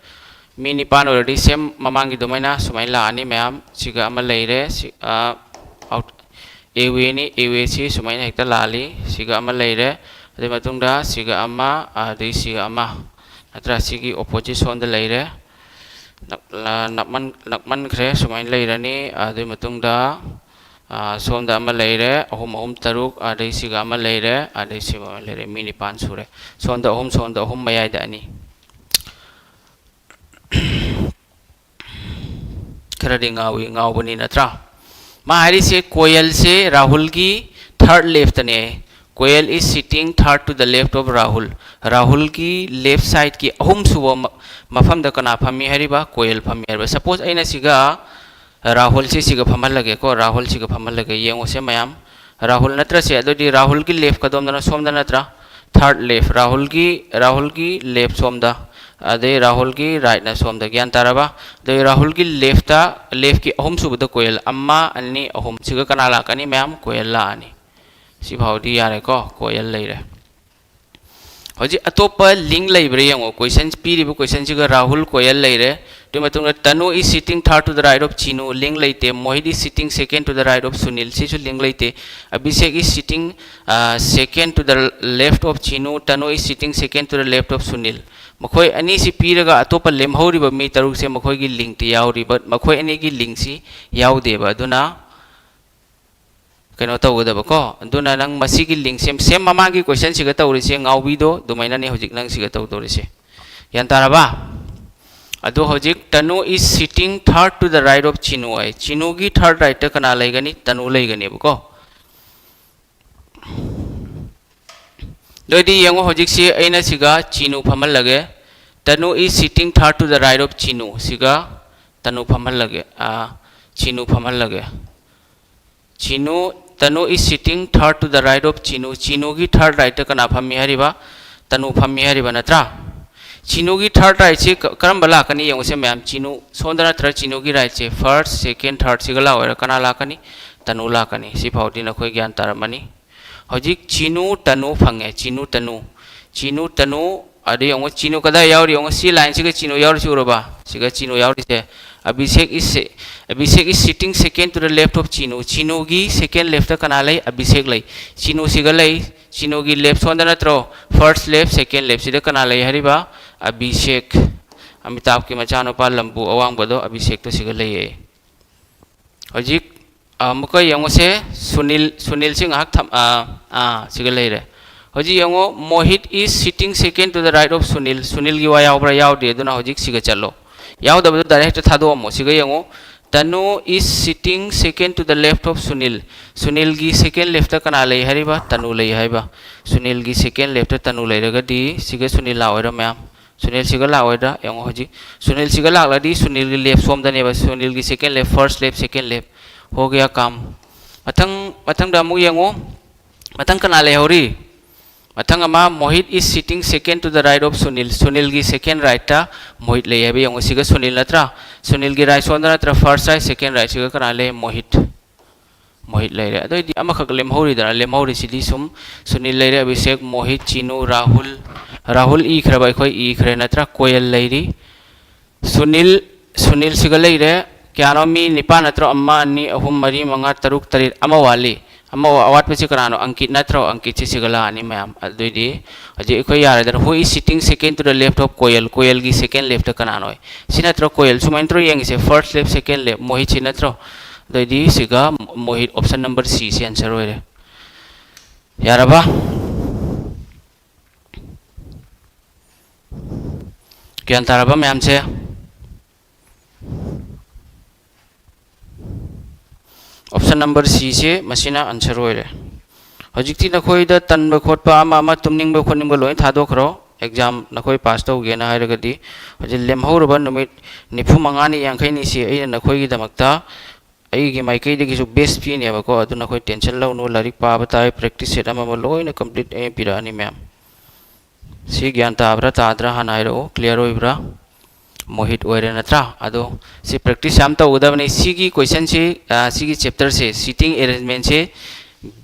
ꯃꯤ ꯅꯤꯄꯥꯟ ꯑꯣꯏꯔꯗꯤ same ꯃꯃꯥꯡꯒꯤ ꯑꯗꯨꯃꯥꯏꯅ ꯁꯨꯃꯥꯏꯅ ꯂꯥꯛꯑꯅꯤ ꯃꯌꯥꯝ꯫ ꯁꯤꯒ ꯑꯃ ꯂꯩꯔꯦ꯫ ꯁꯤ, ꯑ, out, awayꯅꯤ, away ꯁꯤ ꯁꯨꯃꯥꯏꯅ ꯍꯦꯛꯇ ꯂꯥꯛꯍꯜꯂꯤ꯫ ꯁꯤꯒ ꯑꯃ ꯂꯩꯔꯦ꯫ ꯑꯗꯨꯒꯤ ꯃꯇꯨꯡꯗ ꯁꯤꯒ ꯑꯃ, ꯑꯗꯩ ꯁꯤꯒ ꯑꯃ꯫ ꯅꯠꯇ꯭ꯔꯥ? ꯁꯤꯒꯤ opposite ꯁꯣꯝꯗ ꯂꯩꯔꯦ꯫ ꯅꯛ-, ꯂ-, ꯅꯛꯃꯟ-, ꯅꯛꯃꯟꯈ꯭ꯔꯦ꯫ ꯁꯨꯃꯥꯏꯅ ꯂꯩꯔꯅꯤ꯫ ꯑꯗꯨꯒꯤ ꯃꯇꯨꯡꯗ, ꯑ, ꯁꯣꯝꯗ ꯑꯃ ꯂꯩꯔꯦ꯫ ꯑꯍꯨꯝ, ꯑꯍꯨꯝ, ꯇꯔꯨꯛ꯫ ꯑꯗꯩ ꯁꯤꯒ ꯑꯃ ꯂꯩꯔꯦ꯫ ꯑꯗꯩ ꯁꯤꯒ ꯑꯃ ꯂꯩꯔꯦ꯫ ꯃꯤ ꯅꯤꯄꯥꯟ ꯁꯨꯔꯦ꯫ ꯁꯣꯝꯗ ꯑꯍꯨꯝ, ꯁꯣꯝꯗ ꯑꯍꯨꯝ, ꯃꯌꯥꯏꯗ ꯑꯅꯤ꯫ ꯈꯔꯗꯤ ꯉꯥꯎꯏ, ꯉꯥꯎꯕꯅꯤ ꯅꯠꯇ꯭ꯔꯥ? ꯃꯥ ꯍꯥꯏꯔꯤꯁꯦ ꯀꯣꯌꯜꯁꯦ ꯔꯥꯍꯨꯜꯒꯤ third leftꯇꯅꯦ꯫ Koyal is sitting third to the left of Rahul. ꯔꯥꯍꯨꯜꯒꯤ left sideꯀꯤ ꯑꯍꯨꯝꯁꯨꯕ ꯃ-, ꯃꯐꯝꯗ ꯀꯅꯥ ꯐꯝꯃꯤ ꯍꯥꯏꯔꯤꯕ? ꯀꯣꯌꯜ ꯐꯝꯃꯤ ꯍꯥꯏꯔꯤꯕ꯫ Suppose ꯑꯩꯅ ꯁꯤꯒ ꯔꯥꯍꯨꯜꯁꯤ ꯁꯤꯒ ꯐꯝꯍꯜꯂꯒꯦꯀꯣ, ꯔꯥꯍꯨꯜ ꯁꯤꯒ ꯐꯝꯍꯜꯂꯒꯦ꯫ ꯌꯦꯡꯉꯨꯁꯦ ꯃꯌꯥꯝ, ꯔꯥꯍꯨꯜ ꯅꯠꯇ꯭ꯔꯁꯦ, ꯑꯗꯨꯗꯤ ꯔꯥꯍꯨꯜꯒꯤ left ꯀꯗꯣꯝꯗꯅꯣ? ꯁꯣꯝꯗ ꯅꯠꯇ꯭ꯔꯥ? Third left, ꯔꯥꯍꯨꯜꯒꯤ, ꯔꯥꯍꯨꯜꯒꯤ left ꯁꯣꯝꯗ, ꯑꯗꯩ ꯔꯥꯍꯨꯜꯒꯤ rightꯅ ꯁꯣꯝꯗ꯫ ꯒ꯭ꯌꯥꯟ ꯇꯥꯔꯕ? ꯑꯗꯩ ꯔꯥꯍꯨꯜꯒꯤ leftꯇ, leftꯀꯤ ꯑꯍꯨꯝꯁꯨꯕꯗ ꯀꯣꯌꯜ, ꯑꯃ, ꯑꯅꯤ, ꯑꯍꯨꯝ꯫ ꯁꯤꯒ ꯀꯅꯥ ꯂꯥꯛꯀꯅꯤ? ꯃꯌꯥꯝ ꯀꯣꯌꯜ ꯂꯥꯛꯑꯅꯤ꯫ ꯁꯤꯐꯥꯎꯗꯤ ꯌꯥꯔꯦꯀꯣ, ꯀꯣꯌꯜ ꯂꯩꯔꯦ꯫ ꯍꯧꯖꯤꯛ ꯑꯇꯣꯞꯄ link ꯂꯩꯕ꯭ꯔꯥ ꯌꯦꯡꯉꯣ꯫ Question, ꯄꯤꯔꯤꯕ questionꯁꯤꯒ ꯔꯥꯍꯨꯜ, ꯀꯣꯌꯜ ꯂꯩꯔꯦ꯫ ꯑꯗꯨꯒꯤ ꯃꯇꯨꯡꯗ Tanu is sitting third to the right of Chinu, link ꯂꯩꯇꯦ꯫ Mohit is sitting second to the right of Sunil, ꯁꯤꯁꯨ link ꯂꯩꯇꯦ꯫ Abhishek is sitting, ꯑ, second to the left of Chinu, Tanu is sitting second to the left of Sunil꯫ ꯃꯈꯣꯏ ꯑꯅꯤꯁꯤ ꯄꯤꯔꯒ ꯑꯇꯣꯞꯄ ꯂꯦꯝꯍꯧꯔꯤꯕ ꯃꯤ ꯇꯔꯨꯛꯁꯦ ꯃꯈꯣꯏꯒꯤ linkꯇꯤ ꯌꯥꯎꯔꯤꯕ, ꯃꯈꯣꯏ ꯑꯅꯤꯒꯤ linkꯁꯤ ꯌꯥꯎꯗꯦꯕ꯫ ꯑꯗꯨꯅ ꯀꯩꯅꯣ ꯇꯧꯒꯗꯕꯀꯣ꯫ ꯑꯗꯨꯅ ꯅꯪ ꯃꯁꯤꯒꯤ linkꯁꯦ same ꯃꯃꯥꯡꯒꯤ questionꯁꯤꯒ ꯇꯧꯔꯤꯁꯦ, ꯉꯥꯎꯕꯤꯗꯣ, ꯑꯗꯨꯃꯥꯏꯅꯅꯦ ꯍꯧꯖꯤꯛ ꯅꯪ ꯁꯤꯒ ꯇꯧꯗꯧꯔꯤꯁꯦ꯫ ꯒ꯭ꯌꯥꯟ ꯇꯥꯔꯕ? ꯑꯗꯣ ꯍꯧꯖꯤꯛ Tanu is sitting third to the right of Chinu high. ꯆꯤꯅꯨꯒꯤ third rightꯇ ꯀꯅꯥ ꯂꯩꯒꯅꯤ? ꯇꯅꯨ ꯂꯩꯒꯅꯦꯕꯀꯣ꯫ ꯑꯗꯨ ꯑꯣꯏꯗꯤ ꯌꯦꯡꯉꯣ, ꯍꯧꯖꯤꯛꯁꯤ ꯑꯩꯅ ꯁꯤꯒ ꯆꯤꯅꯨ ꯐꯝꯍꯜꯂꯒꯦ꯫ Tanu is sitting third to the right of Chinu꯫ ꯁꯤꯒ ꯇꯅꯨ ꯐꯝꯍꯜꯂꯒꯦ꯫ ꯑꯥ, ꯆꯤꯅꯨ ꯐꯝꯍꯜꯂꯒꯦ꯫ ꯆꯤꯅꯨ, Tanu is sitting third to the right of Chinu꯫ ꯆꯤꯅꯨꯒꯤ third rightꯇ ꯀꯅꯥ ꯐꯝꯃꯤ ꯍꯥꯏꯔꯤꯕ? ꯇꯅꯨ ꯐꯝꯃꯤ ꯍꯥꯏꯔꯤꯕ ꯅꯠꯇ꯭ꯔꯥ? ꯆꯤꯅꯨꯒꯤ third rightꯁꯤ ꯀ-, ꯀꯔꯝꯕ ꯂꯥꯛꯀꯅꯤ ꯌꯦꯡꯉꯨꯁꯦ ꯃꯌꯥꯝ꯫ ꯆꯤꯅꯨ ꯁꯣꯝꯗ ꯅꯠꯇ꯭ꯔ ꯆꯤꯅꯨꯒꯤ rightꯁꯦ first, second, thirdꯁꯤꯒ ꯂꯥꯛꯑꯣꯏꯔ ꯀꯅꯥ ꯂꯥꯛꯀꯅꯤ? ꯇꯅꯨ ꯂꯥꯛꯀꯅꯤ꯫ ꯁꯤ ꯐꯥꯎꯗꯤ ꯅꯈꯣꯏ ꯒ꯭ꯌꯥꯟ ꯇꯥꯔꯝꯃꯅꯤ꯫ ꯍꯧꯖꯤꯛ ꯆꯤꯅꯨ ꯇꯅꯨ ꯐꯪꯉꯦ꯫ ꯆꯤꯅꯨ ꯇꯅꯨ꯫ ꯆꯤꯅꯨ ꯇꯅꯨ꯫ ꯑꯗꯨ ꯌꯦꯡꯉꯣ, ꯆꯤꯅꯨ ꯀꯗꯥꯏ ꯌꯥꯎꯔꯤ ꯌꯦꯡꯉꯣ꯫ ꯁꯤ lineꯁꯤꯒ ꯆꯤꯅꯨ ꯌꯥꯎꯔꯤꯁꯤ ꯎꯔꯕ? ꯁꯤꯒ ꯆꯤꯅꯨ ꯌꯥꯎꯔꯤꯁꯦ꯫ Abhishek is, Abhishek is sitting second to the left of Chinu꯫ ꯆꯤꯅꯨꯒꯤ second leftꯇ ꯀꯅꯥ ꯂꯩ? Abhishek ꯂꯩ꯫ ꯆꯤꯅꯨꯁꯤꯒ ꯂꯩ꯫ ꯆꯤꯅꯨꯒꯤ left ꯁꯣꯝꯗ ꯅꯠꯇ꯭ꯔꯣ? First left, second leftꯁꯤꯗ ꯀꯅꯥ ꯂꯩ ꯍꯥꯏꯔꯤꯕ? Abhishek꯫ ꯑꯃꯤꯇꯥꯕꯀꯤ ꯃꯆꯥꯅꯨꯄꯥ ꯂꯝꯕꯨ ꯑꯋꯥꯡꯕꯗꯣ Abhishekꯇꯣ ꯁꯤꯒ ꯂꯩꯌꯦ꯫ ꯍꯧꯖꯤꯛ, ꯑ, ꯑꯃꯨꯛꯀ ꯌꯦꯡꯉꯨꯁꯦ, ꯁꯨꯅꯤꯜ, ꯁꯨꯅꯤꯜꯁꯤ ꯉꯥꯏꯍꯥꯛ ꯊꯝ-, ꯑ, ꯑ, ꯁꯤꯒ ꯂꯩꯔꯦ꯫ ꯍꯧꯖꯤꯛ ꯌꯦꯡꯉꯣ, Mohit is sitting second to the right of Sunil꯫ ꯁꯨꯅꯤꯜꯒꯤ ꯋꯥ ꯌꯥꯎꯕ꯭ꯔꯥ? ꯌꯥꯎꯗꯦ꯫ ꯑꯗꯨꯅ ꯍꯧꯖꯤꯛ ꯁꯤꯒ ꯆꯠꯂꯣ꯫ ꯌꯥꯎꯗꯕꯗꯨ direct ꯍꯦꯛꯇ ꯊꯥꯗꯣꯛꯑꯝꯃꯣ꯫ ꯁꯤꯒ ꯌꯦꯡꯉꯣ, Tanu is sitting second to the left of Sunil꯫ ꯁꯨꯅꯤꯜꯒꯤ second leftꯇ ꯀꯅꯥ ꯂꯩ ꯍꯥꯏꯔꯤꯕ? ꯇꯅꯨ ꯂꯩ ꯍꯥꯏꯕ꯫ ꯁꯨꯅꯤꯜꯒꯤ second leftꯇ ꯇꯅꯨ ꯂꯩꯔꯒꯗꯤ ꯁꯤꯒ ꯁꯨꯅꯤꯜ ꯂꯥꯛꯑꯣꯏꯗ꯭ꯔꯥ ꯃꯌꯥꯝ? ꯁꯨꯅꯤꯜꯁꯤꯒ ꯂꯥꯛꯑꯣꯏꯗ꯭ꯔꯥ? ꯌꯦꯡꯉꯣ ꯍꯧꯖꯤꯛ꯫ ꯁꯨꯅꯤꯜꯁꯤꯒ ꯂꯥꯛꯂꯗꯤ ꯁꯨꯅꯤꯜꯒꯤ left ꯁꯣꯝꯗꯅꯦꯕ꯫ ꯁꯨꯅꯤꯜꯒꯤ second left, first left, second left꯫ ꯍꯣ ꯒꯌꯥ ꯀꯥꯝ꯫ ꯃꯊꯪ, ꯃꯊꯪꯗ ꯑꯃꯨꯛ ꯌꯦꯡꯉꯣ꯫ ꯃꯊꯪ ꯀꯅꯥ ꯂꯩꯍꯧꯔꯤ? ꯃꯊꯪ ꯑꯃ, Mohit is sitting second to the right of Sunil꯫ ꯁꯨꯅꯤꯜꯒꯤ second rightꯇ ꯃꯣꯍꯤꯠ ꯂꯩ ꯍꯥꯏꯕ ꯌꯦꯡꯉꯣ꯫ ꯁꯤꯒ ꯁꯨꯅꯤꯜ ꯅꯠꯇ꯭ꯔꯥ? ꯁꯨꯅꯤꯜꯒꯤ right ꯁꯣꯝꯗ ꯅꯠꯇ꯭ꯔ first right, second rightꯁꯤꯒ ꯀꯅꯥ ꯂꯩ? ꯃꯣꯍꯤꯠ꯫ ꯃꯣꯍꯤꯠ ꯂꯩꯔꯦ꯫ ꯑꯗꯨꯑꯣꯏꯗꯤ ꯑꯃꯈꯛ ꯂꯦꯝꯍꯧꯔꯤꯗꯅ, ꯂꯦꯝꯍꯧꯔꯤꯁꯤꯗꯤ ꯁꯨꯝ ꯁꯨꯅꯤꯜ ꯂꯩꯔꯦ, ꯑꯕꯤꯁꯦꯛ, ꯃꯣꯍꯤꯠ, ꯆꯤꯅꯨ, ꯔꯥꯍꯨꯜ꯫ ꯔꯥꯍꯨꯜ ꯏꯈ꯭ꯔꯕ ꯑꯩꯈꯣꯏ? ꯏꯈ꯭ꯔꯦ ꯅꯠꯇ꯭ꯔꯥ? ꯀꯣꯌꯜ ꯂꯩꯔꯤ꯫ ꯁꯨꯅꯤꯜ, ꯁꯨꯅꯤꯜꯁꯤꯒ ꯂꯩꯔꯦ꯫ ꯀꯌꯥꯅꯣ? ꯃꯤ ꯅꯤꯄꯥꯟ ꯅꯠꯇ꯭ꯔꯣ? ꯑꯃ, ꯑꯅꯤ, ꯑꯍꯨꯝ, ꯃꯔꯤ, ꯃꯉꯥ, ꯇꯔꯨꯛ, ꯇꯔꯦꯠ꯫ ꯑꯃ ꯋꯥꯠꯂꯤ꯫ ꯑꯃ ꯋꯥ-, ꯑꯋꯥꯠꯄꯁꯤ ꯀꯅꯥꯅꯣ? ꯑꯪꯀꯤꯠ ꯅꯠꯇ꯭ꯔꯣ? ꯑꯪꯀꯤꯠꯁꯤ ꯁꯤꯒ ꯂꯥꯛꯑꯅꯤ ꯃꯌꯥꯝ꯫ ꯑꯗꯨꯏꯗꯤ ꯍꯧꯖꯤꯛ ꯑꯩꯈꯣꯏ ꯌꯥꯔꯦꯗꯅ꯫ Who is sitting second to the left of Koyal? ꯀꯣꯌꯜꯒꯤ second leftꯇ ꯀꯅꯥꯅꯣ? ꯁꯤ ꯅꯠꯇ꯭ꯔꯣ ꯀꯣꯌꯜ? ꯁꯨꯃꯥꯏꯅ ꯅꯠꯇ꯭ꯔꯣ ꯌꯦꯡꯉꯤꯁꯦ? First left, second left꯫ ꯃꯣꯍꯤꯠꯁꯤ ꯅꯠꯇ꯭ꯔꯣ? ꯑꯗꯨꯏꯗꯤ ꯁꯤꯒ ꯃꯣꯍꯤꯠ, option number Cꯁꯤ answer ꯑꯣꯏꯔꯦ꯫ ꯌꯥꯔꯕ? ꯒ꯭ꯌꯥꯟ ꯇꯥꯔꯕ ꯃꯌꯥꯝꯁꯦ? Option number C ꯁꯦ ꯃꯁꯤꯅ answer ꯑꯣꯏꯔꯦ꯫ ꯍꯧꯖꯤꯛꯇꯤ ꯅꯈꯣꯏꯗ ꯇꯟꯕ ꯈꯣꯠꯄ ꯑꯃ ꯑꯃ ꯇꯨꯝꯅꯤꯡꯕ ꯈꯣꯠꯅꯤꯡꯕ ꯂꯣꯏ ꯊꯥꯗꯣꯛꯈ꯭ꯔꯣ꯫ Exam ꯅꯈꯣꯏ pass ꯇꯧꯒꯦꯅ ꯍꯥꯏꯔꯒꯗꯤ ꯍꯧꯖꯤꯛ ꯂꯦꯝꯍꯧꯔꯕ ꯅꯨꯃꯤꯠ ꯅꯤꯐꯨ ꯃꯉꯥꯅꯤ ꯌꯥꯡꯈꯩꯅꯤꯁꯤ ꯑꯩꯅ ꯅꯈꯣꯏꯒꯤꯗꯃꯛꯇ ꯑꯩꯒꯤ ꯃꯥꯏꯀꯩꯗꯒꯤꯁꯨ best ꯄꯤꯅꯦꯕꯀꯣ꯫ ꯑꯗꯨ ꯅꯈꯣꯏ tension ꯂꯧꯅꯨ, ꯂꯥꯏꯔꯤꯛ ꯄꯥꯕ ꯇꯥꯏ, practice set ꯑꯃ ꯑꯃ ꯂꯣꯏꯅ complete ꯑꯩꯅ ꯄꯤꯔꯛꯑꯅꯤ ꯃꯌꯥꯝ꯫ ꯁꯤ ꯒ꯭ꯌꯥꯟ ꯇꯥꯕ꯭ꯔꯥ ꯇꯥꯗ꯭ꯔꯥ ꯍꯥꯟꯅ ꯍꯥꯏꯔꯛꯑꯣ, clear ꯑꯣꯏꯕ꯭ꯔꯥ? ꯃꯣꯍꯤꯠ ꯑꯣꯏꯔꯦ ꯅꯠꯇ꯭ꯔꯥ? ꯑꯗꯣ ꯁꯤ practice ꯌꯥꯝ ꯇꯧꯒꯗꯕꯅꯤ꯫ ꯁꯤꯒꯤ questionꯁꯤ, ꯑ, ꯁꯤꯒꯤ chapterꯁꯦ, seating arrangementꯁꯦ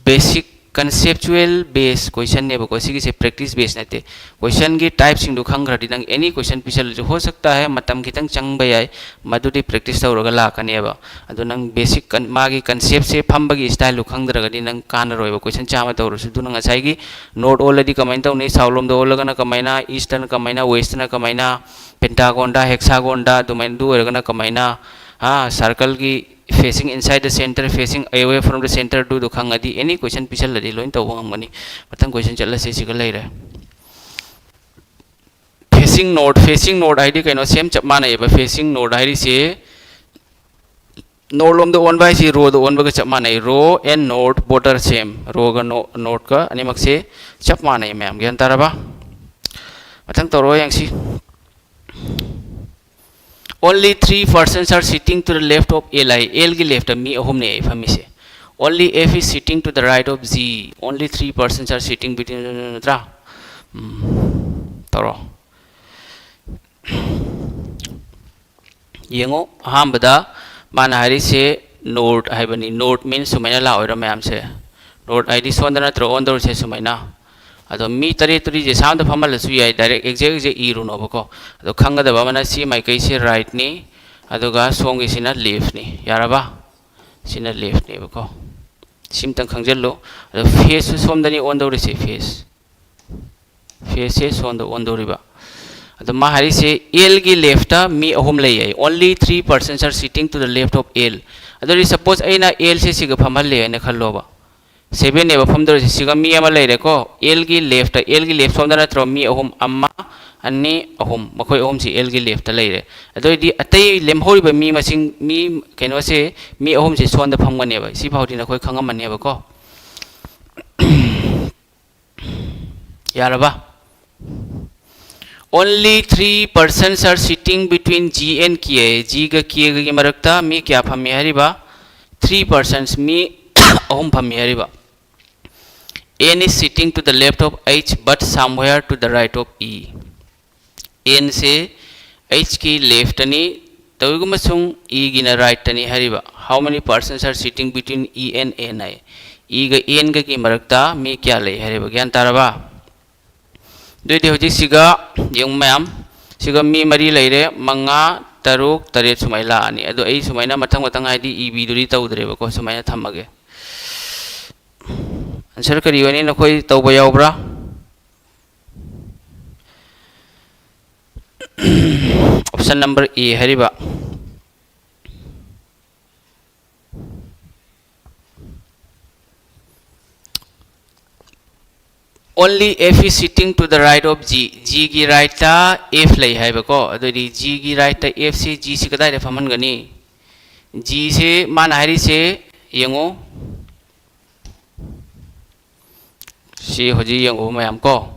basic conceptual base questionꯅꯦꯕꯀꯣ꯫ ꯁꯤꯒꯤꯁꯦ practice base ꯅꯠꯇꯦ꯫ Questionꯒꯤ typeꯁꯤꯡꯗꯣ ꯈꯪꯈ꯭ꯔꯗꯤ ꯅꯪ any question ꯄꯤꯁꯜꯂꯁꯨ, ꯍꯣ ꯁꯛꯇꯥ ꯍꯦ ꯃꯇꯝ ꯈꯤꯇꯪ ꯆꯪꯕ ꯌꯥꯏ, ꯃꯗꯨꯗꯤ practice ꯇꯧꯔꯒ ꯂꯥꯛꯀꯅꯦꯕ꯫ ꯑꯗꯣ ꯅꯪ basic ꯀꯟ-, ꯃꯥꯒꯤ conceptꯁꯦ ꯐꯝꯕꯒꯤ styleꯗꯣ ꯈꯪꯗ꯭ꯔꯒꯗꯤ ꯅꯪ ꯀꯥꯟꯅꯔꯣꯏꯕ꯫ Question ꯆꯥꯝꯃ ꯇꯧꯔꯁꯨ ꯑꯗꯨꯅ ꯉꯁꯥꯏꯒꯤ north ꯑꯣꯜꯂꯗꯤ ꯀꯃꯥꯏꯅ ꯇꯧꯅꯤ, south ꯂꯣꯝꯗ ꯑꯣꯜꯂꯒꯅ ꯀꯃꯥꯏꯅ, eastꯅ ꯀꯃꯥꯏꯅ, westꯅ ꯀꯃꯥꯏꯅ, pentagonꯗ, hexagonꯗ, ꯑꯗꯨꯃꯥꯏꯅ ꯑꯗꯨ ꯑꯣꯏꯔꯒꯅ ꯀꯃꯥꯏꯅ, ꯑꯥ, circleꯒꯤ facing inside the center, facing away from the center ꯑꯗꯨꯗꯣ ꯈꯪꯉꯗꯤ any question ꯄꯤꯁꯜꯂꯗꯤ ꯂꯣꯏ ꯇꯧꯕ ꯉꯝꯒꯅꯤ꯫ ꯃꯊꯪ question ꯆꯠꯂꯁꯤ, ꯁꯤꯒ ꯂꯩꯔꯦ꯫ Facing north, facing north ꯍꯥꯏꯗꯤ ꯀꯩꯅꯣ? Same ꯆꯞ ꯃꯥꯟꯅꯩꯑꯕ꯫ Facing north ꯍꯥꯏꯔꯤꯁꯦ north ꯂꯣꯝꯗ ꯑꯣꯟꯕ ꯍꯥꯏꯁꯤ rowꯗ ꯑꯣꯟꯕꯒ ꯆꯞ ꯃꯥꯟꯅꯩ꯫ Row and north border same, rowꯒ no-, northꯀ ꯑꯅꯤꯃꯛꯁꯦ ꯆꯞ ꯃꯥꯟꯅꯩ ꯃꯌꯥꯝ꯫ ꯒ꯭ꯌꯥꯟ ꯇꯥꯔꯕ? ꯃꯊꯪ ꯇꯧꯔꯛꯑꯣ ꯌꯦꯡꯁꯤ꯫ Only three persons are sitting to the left of L ꯍꯥꯏ꯫ Lꯒꯤ leftꯇ ꯃꯤ ꯑꯍꯨꯝꯅꯦ ꯑꯩ ꯐꯝꯃꯤꯁꯦ꯫ Only F is sitting to the right of G. Only three persons are sitting between, ꯅꯠꯇ꯭ꯔꯥ? ꯎꯝ, ꯇꯧꯔꯣ꯫ ꯌꯦꯡꯉꯣ, ꯑꯍꯥꯟꯕꯗ ꯃꯥꯅ ꯍꯥꯏꯔꯤꯁꯦ north ꯍꯥꯏꯕꯅꯤ꯫ North means ꯁꯨꯃꯥꯏꯅ ꯂꯥꯛꯑꯣꯏꯔꯣ ꯃꯌꯥꯝꯁꯦ? North ꯍꯥꯏꯗꯤ ꯁꯣꯝꯗ ꯅꯠꯇ꯭ꯔꯣ ꯑꯣꯟꯗꯧꯔꯤꯁꯦ ꯁꯨꯃꯥꯏꯅ? ꯑꯗꯣ ꯃꯤ ꯇꯔꯦꯠ ꯇꯔꯤꯁꯦ ꯁꯥꯝꯗ ꯐꯝꯍꯜꯂꯁꯨ ꯌꯥꯏ, direct exact exact ꯏꯔꯨꯅꯣꯕꯀꯣ꯫ ꯑꯗꯣ ꯈꯪꯒꯗꯕ ꯑꯃꯅ ꯁꯤ ꯃꯥꯏꯀꯩꯁꯦ rightꯅꯤ, ꯑꯗꯨꯒ ꯁꯣꯝꯒꯤꯁꯤꯅ leftꯅꯤ꯫ ꯌꯥꯔꯕ? ꯁꯤꯅ leftꯅꯦꯕꯀꯣ꯫ ꯁꯤꯝꯇꯪ ꯈꯪꯖꯤꯜꯂꯨ꯫ ꯑꯗꯣ faceꯁꯨ ꯁꯣꯝꯗꯅꯤ ꯑꯣꯟꯗꯧꯔꯤꯁꯦ, face꯫ Faceꯁꯦ ꯁꯣꯝꯗ ꯑꯣꯟꯗꯧꯔꯤꯕ꯫ ꯑꯗꯣ ꯃꯥ ꯍꯥꯏꯔꯤꯁꯦ Lꯒꯤ leftꯇ ꯃꯤ ꯑꯍꯨꯝ ꯂꯩ ꯍꯥꯏ꯫ Only three persons are sitting to the left of L꯫ ꯑꯗꯨꯗꯤ suppose ꯑꯩꯅ Lꯁꯦ ꯁꯤꯒ ꯐꯝꯍꯜꯂꯦ ꯍꯥꯏꯅ ꯈꯜꯂꯣꯕ꯫ Sevenꯅꯦꯕ ꯐꯝꯗꯧꯔꯤꯁꯦ꯫ ꯁꯤꯒ ꯃꯤ ꯑꯃ ꯂꯩꯔꯦꯀꯣ꯫ Lꯒꯤ leftꯇ, Lꯒꯤ left ꯁꯣꯝꯗ ꯅꯠꯇ꯭ꯔꯣ ꯃꯤ ꯑꯍꯨꯝ, ꯑꯃ, ꯑꯅꯤ, ꯑꯍꯨꯝ, ꯃꯈꯣꯏ ꯑꯍꯨꯝꯁꯤ ꯑꯦꯜꯒꯤ ꯂꯦꯐꯇ ꯂꯩꯔꯦ꯫ ꯑꯗꯨ ꯑꯣꯏꯔꯗꯤ ꯑꯇꯩ ꯂꯦꯝꯍꯧꯔꯤꯕ ꯃꯤ ꯃꯁꯤꯡ, ꯃꯤ ꯀꯩꯅꯣꯁꯦ, ꯃꯤ ꯑꯍꯨꯝꯁꯦ ꯁꯣꯝꯗ ꯐꯝꯒꯅꯦꯕ꯫ ꯁꯤꯐꯥꯎꯗꯤ ꯅꯈꯣꯏ ꯈꯪꯉꯝꯃꯅꯦꯕꯀꯣ꯫ ꯌꯥꯔꯕ? Only three persons are sitting between G and K high. G ꯒ K ꯒꯒꯤ ꯃꯔꯛꯇ ꯃꯤ ꯀꯌꯥ ꯐꯝꯃꯤ ꯍꯥꯏꯔꯤꯕ? Three persons, ꯃꯤ ꯑꯍꯨꯝ ꯐꯝꯃꯤ ꯍꯥꯏꯔꯤꯕ꯫ N is sitting to the left of H but somewhere to the right of E. N say H ꯀꯤ ꯂꯦꯐꯇꯅꯤ, ꯇꯧꯏꯒꯨꯝꯕꯁꯨꯡ E ꯒꯤꯅ ꯔꯥꯏꯠꯇꯅꯤ ꯍꯥꯏꯔꯤꯕ꯫ How many persons are sitting between E and N high. E ꯒ N ꯒꯒꯤ ꯃꯔꯛꯇ ꯃꯤ ꯀꯌꯥ ꯂꯩ ꯍꯥꯏꯔꯤꯕ꯫ ꯒ꯭ꯌꯥꯟ ꯇꯥꯔꯕ? ꯑꯗꯨꯑꯣꯏꯗꯤ ꯍꯧꯖꯤꯛ ꯁꯤꯒ ꯌꯦꯡꯉꯨ ꯃꯌꯥꯝ, ꯁꯤꯒ ꯃꯤ ꯃꯔꯤ ꯂꯩꯔꯦ, ꯃꯉꯥ, ꯇꯔꯨꯛ, ꯇꯔꯦꯠ ꯁꯨꯃꯥꯏꯅ ꯂꯥꯛꯑꯅꯤ꯫ ꯑꯗꯣ ꯑꯩ ꯁꯨꯃꯥꯏꯅ ꯃꯊꯪ ꯃꯊꯪ ꯍꯥꯏꯗꯤ ꯏꯕꯤꯗꯨꯗꯤ ꯇꯧꯗ꯭ꯔꯦꯕꯀꯣ, ꯁꯨꯃꯥꯏꯅ ꯊꯝꯃꯒꯦ꯫ ꯑꯟꯁꯔ ꯀꯔꯤ ꯑꯣꯏꯅꯤ? ꯅꯈꯣꯏ ꯇꯧꯕ ꯌꯥꯎꯕ꯭ꯔꯥ? Option number A ꯍꯥꯏꯔꯤꯕ꯫ Only F is sitting to the right of G. G ꯒꯤ ꯔꯥꯏꯠꯇ F ꯂꯩ ꯍꯥꯏꯕꯀꯣ꯫ ꯑꯗꯨꯑꯣꯏꯗꯤ G ꯒꯤ ꯔꯥꯏꯠꯇ F ꯁꯤ, G ꯁꯤ ꯀꯗꯥꯏꯗ ꯐꯝꯍꯟꯒꯅꯤ? G ꯁꯦ ꯃꯥꯅ ꯍꯥꯏꯔꯤꯁꯦ ꯌꯦꯡꯉꯨ꯫ ꯁꯤ ꯍꯧꯖꯤꯛ ꯌꯦꯡꯉꯨ ꯃꯌꯥꯝ ꯀꯣ꯫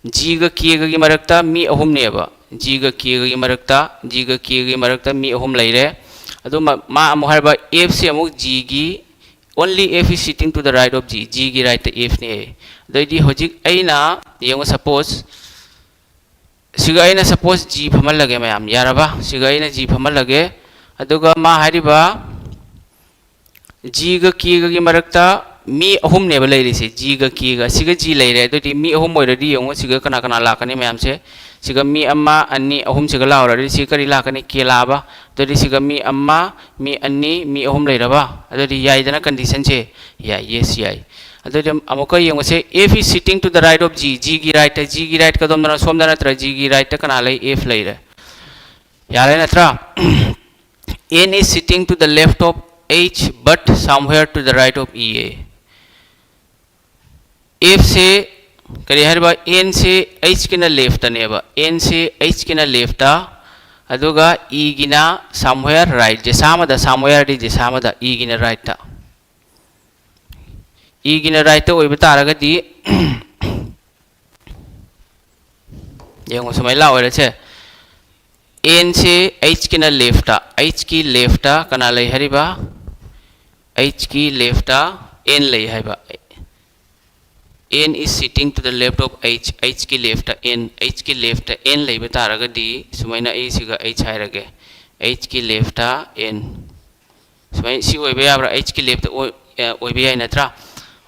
G ꯒ K ꯒꯒꯤ ꯃꯔꯛꯇ ꯃꯤ ꯑꯍꯨꯝꯅꯦꯕ꯫ G ꯒ K ꯒꯒꯤ ꯃꯔꯛꯇ, G ꯒ K ꯒꯒꯤ ꯃꯔꯛꯇ ꯃꯤ ꯑꯍꯨꯝ ꯂꯩꯔꯦ꯫ ꯑꯗꯨ ꯃ-, ꯃꯥ ꯑꯃꯨꯛ ꯍꯥꯏꯔꯤꯕ F ꯁꯤ ꯑꯃꯨꯛ G ꯒꯤ, only F is sitting to the right of G. G ꯒꯤ ꯔꯥꯏꯠꯇ F ꯅꯦ꯫ ꯑꯗꯩꯗꯤ ꯍꯧꯖꯤꯛ ꯑꯩꯅ, ꯌꯦꯡꯉꯨ, suppose, ꯁꯤꯒ ꯑꯩꯅ suppose G ꯐꯝꯍꯜꯂꯒꯦ ꯃꯌꯥꯝ, ꯌꯥꯔꯕ? ꯁꯤꯒ ꯑꯩꯅ G ꯐꯝꯍꯜꯂꯒꯦ꯫ ꯑꯗꯨꯒ ꯃꯥ ꯍꯥꯏꯔꯤꯕ G ꯒ K ꯒꯒꯤ ꯃꯔꯛꯇ ꯃꯤ ꯑꯍꯨꯝꯅꯦꯕ ꯂꯩꯔꯤꯁꯦ, G ꯒ K ꯒ꯫ ꯁꯤꯒ G ꯂꯩꯔꯦ, ꯑꯗꯨꯗꯤ ꯃꯤ ꯑꯍꯨꯝ ꯑꯣꯏꯔꯗꯤ ꯌꯦꯡꯉꯨ, ꯁꯤꯒ ꯀꯅꯥ ꯀꯅꯥ ꯂꯥꯛꯀꯅꯤ ꯃꯌꯥꯝꯁꯦ? ꯁꯤꯒ ꯃꯤ ꯑꯃ, ꯑꯅꯤ, ꯑꯍꯨꯝ ꯁꯤꯒ ꯂꯥꯛꯎꯔꯗꯤ ꯁꯤ ꯀꯔꯤ ꯂꯥꯛꯀꯅꯤ? K ꯂꯥꯛꯑꯕ? ꯑꯗꯨꯗꯤ ꯁꯤꯒ ꯃꯤ ꯑꯃ, ꯃꯤ ꯑꯅꯤ, ꯃꯤ ꯑꯍꯨꯝ ꯂꯩꯔꯕ? ꯑꯗꯨꯗꯤ ꯌꯥꯏꯗꯅ condition ꯁꯦ? ꯌꯥꯏ, yes, ꯌꯥꯏ꯫ ꯑꯗꯨꯗꯤ ꯑꯃꯨꯛꯀ ꯌꯦꯡꯉꯨꯁꯦ, F is sitting to the right of G, G ꯒꯤ ꯔꯥꯏꯠꯇ, G ꯒꯤ ꯔꯥꯏꯠ ꯀꯗꯣꯝꯗꯅꯣ? ꯁꯣꯝꯗ ꯅꯠꯇ꯭ꯔ? G ꯒꯤ ꯔꯥꯏꯠꯇ ꯀꯅꯥ ꯂꯩ? F ꯂꯩꯔꯦ꯫ ꯌꯥꯔꯦ ꯅꯠꯇ꯭ꯔꯥ? N is sitting to the left of H but somewhere to the right of E. F ꯁꯦ ꯀꯔꯤ ꯍꯥꯏꯔꯤꯕ? N ꯁꯤ H ꯀꯤꯅ left ꯅꯦꯕ, N ꯁꯤ H ꯀꯤꯅ left, ꯑꯗꯨꯒ E ꯒꯤꯅ somewhere right, ꯖꯦꯁꯥ ꯑꯃꯗ, somewhere ꯗꯤ ꯖꯦꯁꯥ ꯑꯃꯗ, E ꯒꯤꯅ right꯫ E ꯒꯤꯅ right ꯑꯣꯏꯕ ꯇꯥꯔꯒꯗꯤ, ꯌꯦꯡꯉꯣ, ꯁꯨꯃꯥꯏꯅ ꯂꯥꯛꯑꯣꯏꯔꯁꯦ꯫ N ꯁꯤ H ꯀꯤꯅ left, H ꯀꯤ left ꯀꯅꯥ ꯂꯩ ꯍꯥꯏꯔꯤꯕ? H ꯀꯤ left N ꯂꯩ ꯍꯥꯏꯕ꯫ N is sitting to the left of H, H ꯀꯤ left N, H ꯀꯤ left N ꯂꯩꯕ ꯇꯥꯔꯒꯗꯤ, ꯁꯨꯃꯥꯏꯅ ꯑꯩ ꯁꯤꯒ H ꯍꯥꯏꯔꯒꯦ, H ꯀꯤ left N꯫ ꯁꯨꯃꯥꯏꯅ ꯁꯤ ꯑꯣꯏꯕ ꯌꯥꯕ꯭ꯔꯥ? H ꯀꯤ left ꯑꯣꯏ-, ꯑ, ꯑꯣꯏꯕ ꯌꯥꯏ ꯅꯠꯇ꯭ꯔꯥ?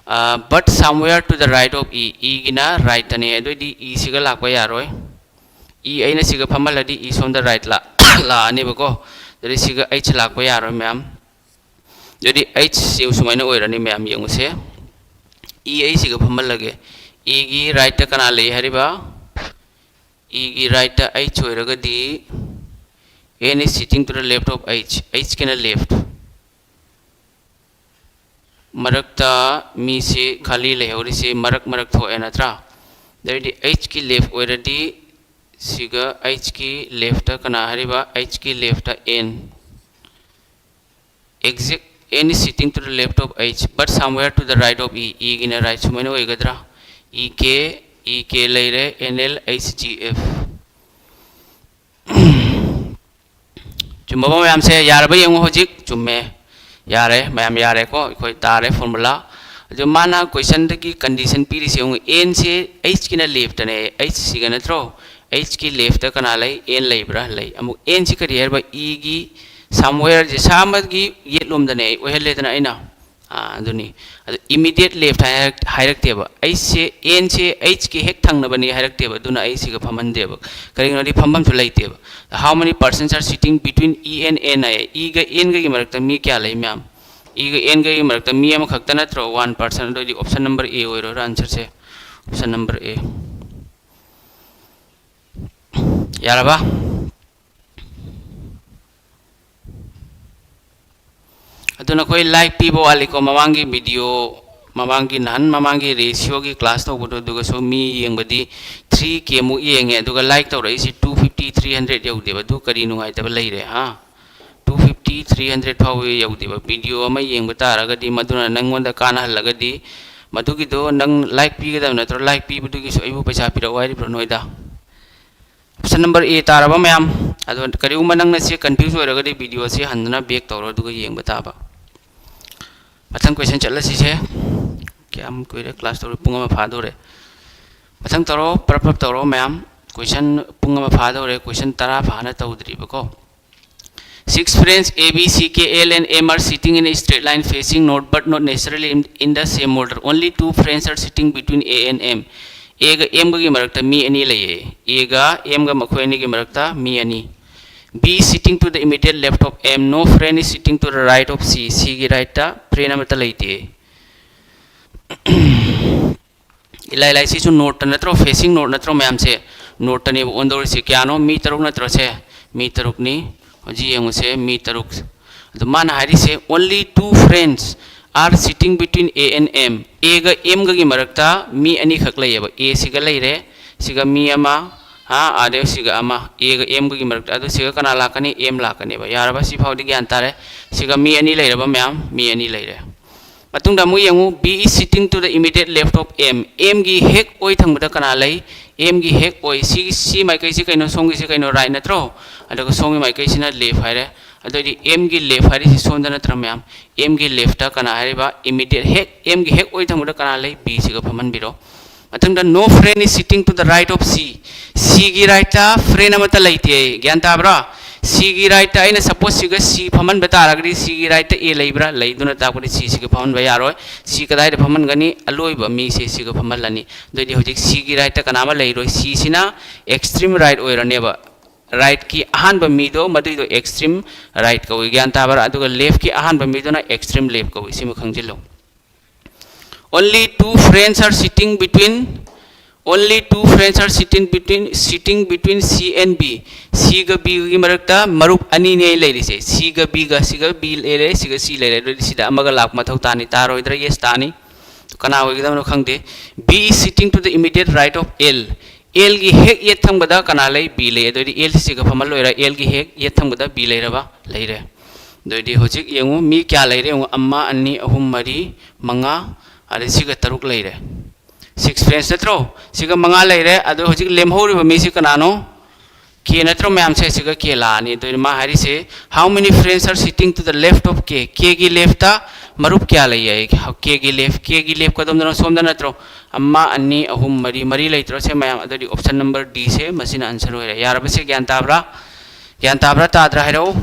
ꯑ, but somewhere to the right of E, E ꯒꯤꯅ right ꯅꯦ, ꯑꯗꯨꯑꯣꯏꯗꯤ E ꯁꯤꯒ ꯂꯥꯛꯄ ꯌꯥꯔꯣꯏ꯫ E ꯑꯩꯅ ꯁꯤꯒ ꯐꯝꯍꯜꯂꯗꯤ E ꯁꯣꯝꯗ right ꯂꯥꯛ-, ꯂꯥꯛꯑꯅꯦꯕꯀꯣ꯫ ꯑꯗꯨꯗꯤ ꯁꯤꯒ H ꯂꯥꯛꯄ ꯌꯥꯔꯣꯏ ꯃꯌꯥꯝ꯫ ꯑꯗꯨꯗꯤ H ꯁꯤ ꯁꯨꯃꯥꯏꯅ ꯑꯣꯏꯔꯅꯤ ꯃꯌꯥꯝ, ꯌꯦꯡꯉꯨꯁꯦ꯫ E ꯑꯩ ꯁꯤꯒ ꯐꯝꯍꯜꯂꯒꯦ꯫ E ꯒꯤ right ꯀꯅꯥ ꯂꯩ ꯍꯥꯏꯔꯤꯕ? E ꯒꯤ right H ꯑꯣꯏꯔꯒꯗꯤ, N is sitting to the left of H, H ꯀꯤꯅ left꯫ ꯃꯔꯛꯇ ꯃꯤꯁꯤ ꯈꯥꯂꯤ ꯂꯩꯍꯧꯔꯤꯁꯤ ꯃꯔꯛ ꯃꯔꯛ ꯊꯣꯛꯑꯦ ꯅꯠꯇ꯭ꯔꯥ? ꯑꯗꯩꯗꯤ H ꯀꯤ left ꯑꯣꯏꯔꯗꯤ, ꯁꯤꯒ H ꯀꯤ left ꯀꯅꯥ ꯍꯥꯏꯔꯤꯕ? H ꯀꯤ left N꯫ Exact, N is sitting to the left of H, but somewhere to the right of E, E ꯒꯤꯅ right ꯁꯨꯃꯥꯏꯅ ꯑꯣꯏꯒꯗ꯭ꯔꯥ? E K, E K ꯂꯩꯔꯦ, N L H G F꯫ ꯆꯨꯝꯃꯕ ꯃꯌꯥꯝꯁꯦ? ꯌꯥꯔꯕ ꯌꯦꯡꯉꯨ ꯍꯧꯖꯤꯛ꯫ ꯆꯨꯝꯃꯦ꯫ ꯌꯥꯔꯦ, ꯃꯌꯥꯝ ꯌꯥꯔꯦꯀꯣ, ꯑꯩꯈꯣꯏ ꯇꯥꯔꯦ formula꯫ ꯑꯗꯨ ꯃꯥꯅ question ꯗꯒꯤ condition ꯄꯤꯔꯤꯁꯦ ꯌꯦꯡꯉꯨ, N ꯁꯦ H ꯀꯤꯅ left ꯅꯦ, H ꯁꯤꯒ ꯅꯠꯇ꯭ꯔꯣ? H ꯀꯤ left ꯀꯅꯥ ꯂꯩ? N ꯂꯩꯕ꯭ꯔꯥ? ꯂꯩ꯫ ꯑꯃꯨꯛ N ꯁꯤ ꯀꯔꯤ ꯍꯥꯏꯔꯤꯕ? E ꯒꯤ somewhere ꯖꯦꯁꯥ ꯑꯃꯒꯤ ꯌꯦꯠꯂꯣꯝꯗꯅꯦ ꯑꯩ ꯑꯣꯏꯍꯜꯂꯦꯗꯅ ꯑꯩꯅ꯫ ꯑꯥ, ꯑꯗꯨꯅꯤ꯫ ꯑꯗꯨ immediate left ꯍꯥꯏꯔꯛ-, ꯍꯥꯏꯔꯛꯇꯦꯕ꯫ H ꯁꯦ, N ꯁꯦ H ꯀꯤ ꯍꯦꯛ ꯊꯪꯅꯕꯅꯤ ꯍꯥꯏꯔꯛꯇꯦꯕ, ꯑꯗꯨꯅ ꯑꯩ ꯁꯤꯒ ꯐꯝꯍꯟꯗꯦꯕ꯫ ꯀꯔꯤꯒꯤꯅꯣꯗꯤ ꯐꯝꯐꯝꯁꯨ ꯂꯩꯇꯦꯕ꯫ How many persons are sitting between E and N ꯍꯥꯏꯌꯦ꯫ E ꯒ N ꯒꯒꯤ ꯃꯔꯛꯇ ꯃꯤ ꯀꯌꯥ ꯂꯩ ꯃꯌꯥꯝ? E ꯒ N ꯒꯒꯤ ꯃꯔꯛꯇ ꯃꯤ ꯑꯃꯈꯛꯇ ꯅꯠꯇ꯭ꯔꯣ? One person꯫ ꯑꯗꯨ ꯑꯣꯏꯗꯤ option number A ꯑꯣꯏꯔꯣꯏ answer say. Option number A꯫ ꯌꯥꯔꯕ? ꯑꯗꯨ ꯅꯈꯣꯏ like ꯄꯤꯕ ꯋꯥꯠꯂꯤꯀꯣ, ꯃꯃꯥꯡꯒꯤ video ꯃꯃꯥꯡꯒꯤ, ꯅꯍꯥꯟ ꯃꯃꯥꯡꯒꯤ ꯔꯦꯁꯤꯌꯣꯒꯤ ꯀ꯭ꯂꯥꯁ ꯇꯧꯕꯗꯣ, ꯑꯗꯨꯒꯁꯨ ꯃꯤ ꯌꯦꯡꯕꯗꯤ ꯊ꯭ꯔꯤ ꯀꯦꯃꯨꯛ ꯌꯦꯡꯉꯦ, ꯑꯗꯨꯒ ꯂꯥꯏꯛ ꯇꯧꯔꯛꯏꯁꯤ ꯇꯨ ꯐꯤꯐꯇꯤ, ꯊ꯭ꯔꯤ ꯍꯟꯗ꯭ꯔꯦꯗ ꯌꯧꯗꯦꯕ꯫ ꯑꯗꯨ ꯀꯔꯤ ꯅꯨꯡꯉꯥꯏꯇꯕ ꯂꯩꯔꯦ? ꯍꯥ, ꯇꯨ ꯐꯤꯐꯇꯤ, ꯊ꯭ꯔꯤ ꯍꯟꯗ꯭ꯔꯦꯗ ꯐꯥꯎꯕ ꯌꯧꯗꯦꯕ꯫ ꯚꯤꯗꯤꯑꯣ ꯑꯃ ꯌꯦꯡꯕ ꯇꯥꯔꯒꯗꯤ, ꯃꯗꯨꯅ ꯅꯪꯉꯣꯟꯗ ꯀꯥꯟꯅꯍꯜꯂꯒꯗꯤ, ꯃꯗꯨꯒꯤꯗꯣ ꯅꯪ ꯂꯥꯏꯛ ꯄꯤꯒꯗꯕ ꯅꯠꯇ꯭ꯔꯣ? ꯂꯥꯏꯛ ꯄꯤꯕꯗꯨꯒꯤꯁꯨ ꯑꯩꯕꯨ ꯄꯩꯁꯥ ꯄꯤꯔꯛꯑꯣ ꯍꯥꯏꯔꯤꯕ꯭ꯔꯣ ꯅꯣꯏꯗ? ꯑꯣꯞꯁꯟ ꯅꯝꯕꯔ ꯑꯦ ꯇꯥꯔꯕ ꯃꯌꯥꯝ꯫ ꯑꯗꯣ ꯀꯔꯤꯒꯨꯝꯕ ꯅꯪꯅ ꯁꯤ ꯀꯟꯐ꯭ꯌꯨꯁ ꯑꯣꯏꯔꯒꯗꯤ, ꯚꯤꯗꯤꯑꯣꯁꯤ ꯍꯟꯗꯨꯅ ꯕꯦꯛ ꯇꯧꯔꯣ, ꯑꯗꯨꯒ ꯌꯦꯡꯕ ꯇꯥꯕ꯫ ꯃꯊꯪ ꯀꯣꯏꯁꯟ ꯆꯠꯂꯁꯤꯁꯦ꯫ ꯀꯌꯥꯝ ꯀꯨꯏꯔꯦ ꯀ꯭ꯂꯥꯁ ꯇꯧꯔꯦ? ꯄꯨꯡ ꯑꯃ ꯐꯥꯗꯣꯔꯦ꯫ ꯃꯊꯪ ꯇꯧꯔꯣ, ꯄ꯭ꯔꯞ ꯄ꯭ꯔꯞ ꯇꯧꯔꯣ ꯃꯌꯥꯝ꯫ ꯀꯣꯏꯁꯟ ꯄꯨꯡ ꯑꯃ ꯐꯥꯗꯧꯔꯦ, ꯀꯣꯏꯁꯟ ꯇꯔꯥ ꯐꯥꯅ ꯇꯧꯗ꯭ꯔꯤꯕꯀꯣ꯫ Six friends A, B, C, K, L and M are sitting in a straight line facing north but not necessarily in, in the same order. Only two friends are sitting between A and M. ꯑꯦꯒ ꯑꯦꯝꯒꯒꯤ ꯃꯔꯛꯇ ꯃꯤ ꯑꯅꯤ ꯂꯩꯌꯦ꯫ ꯑꯦꯒ ꯑꯦꯝꯒ ꯃꯈꯣꯏ ꯑꯅꯤꯒꯤ ꯃꯔꯛꯇ ꯃꯤ ꯑꯅꯤ꯫ B is sitting to the immediate left of M. No friend is sitting to the right of C. ꯁꯤꯒꯤ ꯔꯥꯏꯠꯇ ꯐ꯭ꯔꯦꯟ ꯑꯃꯠꯇ ꯂꯩꯇꯦ꯫ ꯏꯂꯥꯏ ꯂꯥꯏ, ꯁꯤꯁꯨ ꯅꯣꯔꯠꯇ ꯅꯠꯇ꯭ꯔꯣ? ꯐꯦꯁꯤꯡ ꯅꯣꯔꯠ ꯅꯠꯇ꯭ꯔꯣ ꯃꯌꯥꯝꯁꯦ? ꯅꯣꯔꯠꯇꯅꯦꯕ ꯑꯣꯟꯗꯧꯔꯤꯁꯦ꯫ ꯀꯌꯥꯅꯣ? ꯃꯤ ꯇꯔꯨꯛ ꯅꯠꯇ꯭ꯔꯣ ꯁꯦ? ꯃꯤ ꯇꯔꯨꯛꯅꯤ꯫ ꯍꯧꯖꯤꯛ ꯌꯦꯡꯉꯨꯁꯦ, ꯃꯤ ꯇꯔꯨꯛ꯫ ꯑꯗꯣ ꯃꯥꯅ ꯍꯥꯏꯔꯤꯁꯦ, "Only two friends are sitting between A and M." ꯑꯦꯒ ꯑꯦꯝꯒꯒꯤ ꯃꯔꯛꯇ ꯃꯤ ꯑꯅꯤꯈꯛ ꯂꯩꯌꯦꯕ꯫ ꯑꯦ ꯁꯤꯒ ꯂꯩꯔꯦ, ꯁꯤꯒ ꯃꯤ ꯑꯃ, ꯍꯥ, ꯑꯗꯩ ꯁꯤꯒ ꯑꯃ, ꯑꯦꯒ ꯑꯦꯝꯒꯒꯤ ꯃꯔꯛꯇ꯫ ꯑꯗꯨ ꯁꯤꯒ ꯀꯅꯥ ꯂꯥꯛꯀꯅꯤ? ꯑꯦꯝ ꯂꯥꯛꯀꯅꯦꯕ꯫ ꯌꯥꯔꯕ? ꯁꯤ ꯐꯥꯎꯗꯤ ꯒ꯭ꯌꯥꯟ ꯇꯥꯔꯦ꯫ ꯁꯤꯒ ꯃꯤ ꯑꯅꯤ ꯂꯩꯔꯕ ꯃꯌꯥꯝ, ꯃꯤ ꯑꯅꯤ ꯂꯩꯔꯦ꯫ ꯃꯇꯨꯡꯗ ꯑꯃꯨꯛ ꯌꯦꯡꯉꯨ, B is sitting to the immediate left of M. ꯑꯦꯝꯒꯤ ꯍꯦꯛ ꯑꯣꯏ ꯊꯪꯕꯗ ꯀꯅꯥ ꯂꯩ? ꯑꯦꯝꯒꯤ ꯍꯦꯛ ꯑꯣꯏ꯫ ꯁꯤ, ꯁꯤ ꯃꯥꯏꯀꯩꯁꯤ ꯀꯩꯅꯣ? ꯁꯣꯝꯒꯤꯁꯤ ꯀꯩꯅꯣ? ꯔꯥꯏꯠ ꯅꯠꯇ꯭ꯔꯣ? ꯑꯗꯨꯒ ꯁꯣꯝꯒꯤ ꯃꯥꯏꯀꯩꯁꯤꯅ ꯂꯦꯐ ꯍꯥꯏꯔꯦ꯫ ꯑꯗꯨꯑꯣꯏꯗꯤ ꯑꯦꯝꯒꯤ ꯂꯦꯐ ꯍꯥꯏꯔꯤꯁꯤ ꯁꯣꯝꯗ ꯅꯠꯇ꯭ꯔ ꯃꯌꯥꯝ? ꯑꯦꯝꯒꯤ ꯂꯦꯐꯇ ꯀꯅꯥ ꯍꯥꯏꯔꯤꯕ? Immediate ꯍꯦꯛ, ꯑꯦꯝꯒꯤ ꯍꯦꯛ ꯑꯣꯏ ꯊꯪꯕꯗ ꯀꯅꯥ ꯂꯩ? ꯕꯤ ꯁꯤꯒ ꯐꯝꯍꯟꯕꯤꯔꯣ꯫ ꯃꯊꯪꯗ, "No friend is sitting to the right of C." ꯁꯤꯒꯤ ꯔꯥꯏꯠꯇ ꯐ꯭ꯔꯦꯟ ꯑꯃꯠꯇ ꯂꯩꯇꯦ꯫ ꯒ꯭ꯌꯥꯟ ꯇꯥꯕ꯭ꯔꯥ? ꯁꯤꯒꯤ ꯔꯥꯏꯠꯇ ꯑꯩꯅ ꯁꯄꯣꯁ ꯁꯤꯒ ꯁꯤ ꯐꯝꯍꯟꯕ ꯇꯥꯔꯒꯗꯤ, ꯁꯤꯒꯤ ꯔꯥꯏꯠꯇ ꯑꯦ ꯂꯩꯕ꯭ꯔꯥ? ꯂꯩꯗꯨꯅ ꯇꯥꯛꯄꯗꯤ ꯁꯤ ꯁꯤꯒ ꯐꯝꯍꯟꯕ ꯌꯥꯔꯣꯏ꯫ ꯁꯤ ꯀꯗꯥꯏꯗ ꯐꯝꯍꯟꯒꯅꯤ? ꯑꯂꯣꯏꯕ ꯃꯤꯁꯦ ꯁꯤꯒ ꯐꯝꯍꯜꯂꯅꯤ꯫ ꯑꯗꯨꯑꯣꯏꯗꯤ ꯍꯧꯖꯤꯛ ꯁꯤꯒꯤ ꯔꯥꯏꯠꯇ ꯀꯅꯥ ꯑꯃ ꯂꯩꯔꯣꯏ? ꯁꯤꯁꯤꯅ ꯑꯦꯛꯁꯇ꯭ꯔꯤꯝ ꯔꯥꯏꯠ ꯑꯣꯏꯔꯅꯦꯕ꯫ ꯔꯥꯏꯠꯀꯤ ꯑꯍꯥꯟꯕ ꯃꯤꯗꯣ, ꯃꯗꯨꯏꯗꯣ ꯑꯦꯛꯁꯇ꯭ꯔꯤꯝ ꯔꯥꯏꯠ ꯀꯧꯏ꯫ ꯒ꯭ꯌꯥꯟ ꯇꯥꯕ꯭ꯔꯥ? ꯑꯗꯨꯒ ꯂꯦꯐꯀꯤ ꯑꯍꯥꯟꯕ ꯃꯤꯗꯨꯅ ꯑꯦꯛꯁꯇ꯭ꯔꯤꯝ ꯂꯦꯐ ꯀꯧꯏ꯫ ꯁꯤꯃ ꯈꯪꯖꯤꯜꯂꯨ꯫ Only two friends are sitting between, only two friends are sitting between, sitting between C and B. ꯁꯤꯒ ꯕꯤꯒꯒꯤ ꯃꯔꯛꯇ ꯃꯔꯨꯞ ꯑꯅꯤꯅꯦ ꯂꯩꯔꯤꯁꯦ꯫ ꯁꯤꯒ ꯕꯤꯒ, ꯁꯤꯒ ꯕꯤ ꯂꯩꯔꯦ, ꯁꯤꯒ ꯁꯤ ꯂꯩꯔꯦ꯫ ꯑꯗꯨꯗꯤ ꯁꯤꯗ ꯑꯃꯒ ꯂꯥꯛꯄ ꯃꯊꯧ ꯇꯥꯅꯤ, ꯇꯥꯔꯣꯏꯗ꯭ꯔꯥ? ꯌꯦꯁ ꯇꯥꯅꯤ꯫ ꯀꯅꯥ ꯑꯣꯏꯒꯗꯕꯅꯣ ꯈꯪꯗꯦ꯫ B is sitting to the immediate right of L. L ꯒꯤ ꯍꯦꯛ ꯌꯦꯠ ꯊꯪꯕꯗ ꯀꯅꯥ ꯂꯩ? B ꯂꯩ꯫ ꯑꯗꯨ ꯑꯣꯏꯗꯤ L ꯁꯤꯒ ꯐꯝꯍꯜꯂꯣꯏꯔ, L ꯒꯤ ꯍꯦꯛ ꯌꯦꯠ ꯊꯪꯕꯗ B ꯂꯩꯔꯕ? ꯂꯩꯔꯦ꯫ ꯑꯗꯨ ꯑꯣꯏꯗꯤ ꯍꯧꯖꯤꯛ ꯌꯦꯡꯉꯨ, ꯃꯤ ꯀꯌꯥ ꯂꯩꯔꯦ ꯌꯦꯡꯉꯨ, ꯑꯃ, ꯑꯅꯤ, ꯑꯍꯨꯝ, ꯃꯔꯤ, ꯃꯉꯥ, ꯑꯗꯩ ꯁꯤꯒ ꯇꯔꯨꯛ ꯂꯩꯔꯦ꯫ Six friends ꯅꯠꯇ꯭ꯔꯣ? ꯁꯤꯒ ꯃꯉꯥ ꯂꯩꯔꯦ꯫ ꯑꯗꯣ ꯍꯧꯖꯤꯛ ꯂꯦꯝꯍꯧꯔꯤꯕ ꯃꯤꯁꯤ ꯀꯅꯥꯅꯣ? K ꯅꯠꯇ꯭ꯔꯣ ꯃꯌꯥꯝꯁꯦ? ꯁꯤꯒ K ꯂꯥꯛꯑꯅꯤ꯫ ꯑꯗꯨ ꯑꯣꯏꯗꯤ ꯃꯥ ꯍꯥꯏꯔꯤꯁꯦ, "How many friends are sitting to the left of K?" K ꯒꯤ left ꯇ ꯃꯔꯨꯞ ꯀꯌꯥ ꯂꯩ ꯍꯥꯏ? K ꯒꯤ left, K ꯒꯤ left ꯀꯗꯣꯝꯗꯅꯣ? ꯁꯣꯝꯗ ꯅꯠꯇ꯭ꯔꯣ? ꯑꯃ, ꯑꯅꯤ, ꯑꯍꯨꯝ, ꯃꯔꯤ, ꯃꯔꯤ ꯂꯩꯇ꯭ꯔꯣ ꯁꯦ ꯃꯌꯥꯝ? ꯑꯗꯨꯗꯤ option number D ꯁꯦ ꯃꯁꯤꯅ answer ꯑꯣꯏꯔꯦ꯫ ꯌꯥꯔꯕ ꯁꯦ? ꯒ꯭ꯌꯥꯟ ꯇꯥꯕ꯭ꯔꯥ? ꯒ꯭ꯌꯥꯟ ꯇꯥꯕ꯭ꯔꯥ ꯇꯥꯗ꯭ꯔꯥ ꯍꯥꯏꯔꯛꯎ꯫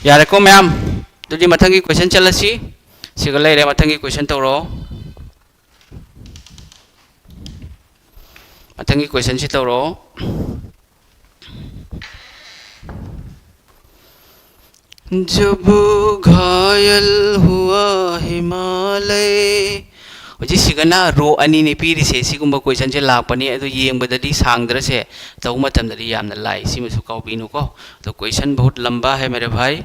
ꯌꯥꯔꯦꯀꯣ ꯃꯌꯥꯝ? ꯑꯗꯨꯗꯤ ꯃꯊꯪꯒꯤ question ꯆꯠꯂꯁꯤ꯫ ꯁꯤꯒ ꯂꯩꯔꯦ, ꯃꯊꯪꯒꯤ question ꯇꯧꯔꯣ꯫ ꯃꯊꯪꯒꯤ question ꯁꯤ ꯇꯧꯔꯣ꯫ जब घायल हुआ हिमालय। ꯍꯧꯖꯤꯛ ꯁꯤꯒꯅ row ꯑꯅꯤꯅꯤ ꯄꯤꯔꯤꯁꯦ꯫ ꯁꯤꯒꯨꯝꯕ question ꯁꯦ ꯂꯥꯛꯄꯅꯤ꯫ ꯑꯗꯨ ꯌꯦꯡꯕꯗꯗꯤ ꯁꯥꯡꯗ꯭ꯔꯁꯦ, ꯇꯧꯕ ꯃꯇꯝꯗꯗꯤ ꯌꯥꯝꯅ ꯂꯥꯏ꯫ ꯁꯤꯃꯁꯨ ꯀꯥꯎꯕꯤꯅꯨꯀꯣ꯫ ꯑꯗꯣ question बहुत लंबा है मेरे भाई꯫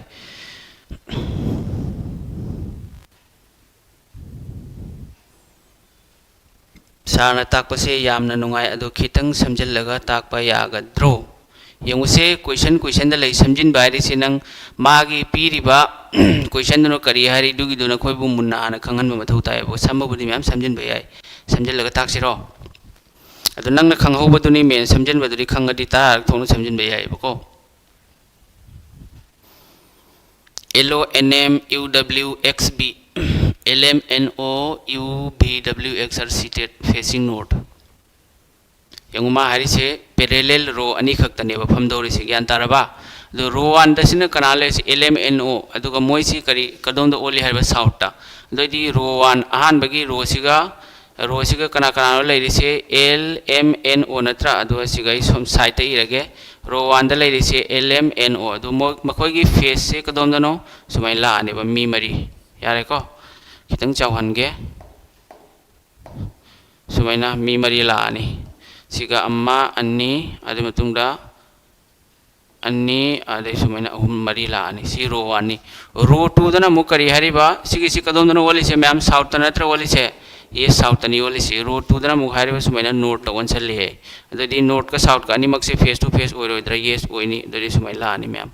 Sir ꯅ ꯇꯥꯛꯄꯁꯦ ꯌꯥꯝꯅ ꯅꯨꯡꯉꯥꯏ, ꯑꯗꯣ ꯈꯤꯇꯪ ꯁꯝꯖꯤꯜꯂꯒ ꯇꯥꯛꯄ ꯌꯥꯒꯗ꯭ꯔꯣ? ꯌꯦꯡꯉꯨꯁꯦ, question, question ꯗ ꯂꯩ꯫ ꯁꯝꯖꯤꯟꯕ ꯍꯥꯏꯔꯤꯁꯤ ꯅꯪ ꯃꯥꯒꯤ ꯄꯤꯔꯤꯕ question ꯗꯨꯅ ꯀꯔꯤ ꯍꯥꯏꯔꯤ, ꯑꯗꯨꯒꯤꯗꯨꯅ ꯑꯩꯈꯣꯏꯕꯨ ꯃꯨꯟꯅ ꯍꯥꯟꯅ ꯈꯪꯍꯟꯕ ꯃꯊꯧ ꯇꯥꯏꯌꯦꯕ꯫ ꯁꯝꯕꯕꯨꯗꯤ ꯃꯌꯥꯝ ꯁꯝꯖꯤꯟꯕ ꯌꯥꯏ꯫ ꯁꯝꯖꯤꯜꯂꯒ ꯇꯥꯛꯁꯤꯔꯣ? ꯑꯗꯣ ꯅꯪꯅ ꯈꯪꯍꯧꯕꯗꯨꯅꯤ main, ꯁꯝꯖꯤꯟꯕꯗꯨꯗꯤ ꯈꯪꯉꯗꯤ ꯇꯔꯥꯔꯛ ꯊꯣꯛꯅ ꯁꯝꯖꯤꯟꯕ ꯌꯥꯏꯌꯦꯕꯀꯣ꯫ L O N M U W X B, L M N O U V W X are seated facing north. ꯌꯦꯡꯉꯨ, ꯃꯥ ꯍꯥꯏꯔꯤꯁꯦ parallel row ꯑꯅꯤꯈꯛꯇꯅꯦꯕ ꯐꯝꯗꯧꯔꯤꯁꯦ, ꯒ꯭ꯌꯥꯟ ꯇꯥꯔꯕ? ꯑꯗꯣ row one ꯗꯁꯤꯅ ꯀꯅꯥ ꯂꯩꯔꯤꯁꯦ? L M N O꯫ ꯑꯗꯨꯒ ꯃꯣꯏꯁꯤ ꯀꯔꯤ, ꯀꯗꯣꯝꯗ ꯑꯣꯜꯂꯤ ꯍꯥꯏꯕ? South ꯇ꯫ ꯑꯗꯨꯑꯣꯏꯗꯤ row one, ꯑꯍꯥꯟꯕꯒꯤ row ꯁꯤꯒ, row ꯁꯤꯒ ꯀꯅꯥ ꯀꯅꯥꯅꯣ ꯂꯩꯔꯤꯁꯦ? L M N O ꯅꯠꯇ꯭ꯔꯥ? ꯑꯗꯨꯒ ꯁꯤꯒ ꯑꯩ ꯁꯣꯝ side ꯇ ꯏꯔꯒꯦ꯫ Row one ꯗ ꯂꯩꯔꯤꯁꯦ L M N O꯫ ꯑꯗꯨ ꯃꯣꯏ, ꯃꯈꯣꯏꯒꯤ phase ꯁꯦ ꯀꯗꯣꯝꯗꯅꯣ? ꯁꯨꯃꯥꯏꯅ ꯂꯥꯛꯑꯅꯦꯕ, ꯃꯤ ꯃꯔꯤ꯫ ꯌꯥꯔꯦꯀꯣ? ꯈꯤꯇꯪ ꯆꯥꯎꯍꯟꯒꯦ꯫ ꯁꯨꯃꯥꯏꯅ ꯃꯤ ꯃꯔꯤ ꯂꯥꯛꯑꯅꯤ꯫ ꯁꯤꯒ ꯑꯃ, ꯑꯅꯤ, ꯑꯗꯨꯒꯤ ꯃꯇꯨꯡꯗ ꯑꯅꯤ, ꯑꯗꯩ ꯁꯨꯃꯥꯏꯅ ꯑꯍꯨꯝ, ꯃꯔꯤ ꯂꯥꯛꯑꯅꯤ꯫ ꯁꯤ row one ꯅꯤ꯫ Row two ꯗꯅ ꯑꯃꯨꯛ ꯀꯔꯤ ꯍꯥꯏꯔꯤꯕ? ꯁꯤꯒꯤꯁꯤ ꯀꯗꯣꯝꯗꯅꯣ ꯑꯣꯜꯂꯤꯁꯦ ꯃꯌꯥꯝ? South ꯇ ꯅꯠꯇ꯭ꯔ ꯑꯣꯜꯂꯤꯁꯦ? Yes, south ꯇꯅꯤ ꯑꯣꯜꯂꯤꯁꯦ꯫ Row two ꯗꯅ ꯑꯃꯨꯛ ꯍꯥꯏꯔꯤꯕ ꯁꯨꯃꯥꯏꯅ north ꯇ ꯑꯣꯟꯁꯤꯜꯂꯤ ꯍꯥꯏ꯫ ꯑꯗꯨꯗꯤ north ꯀ south ꯀ ꯑꯅꯤꯃꯛꯁꯦ face to face ꯑꯣꯏꯔꯣꯏꯗ꯭ꯔꯥ? Yes ꯑꯣꯏꯅꯤ꯫ ꯑꯗꯨꯗꯤ ꯁꯨꯃꯥꯏꯅ ꯂꯥꯛꯑꯅꯤ ꯃꯌꯥꯝ꯫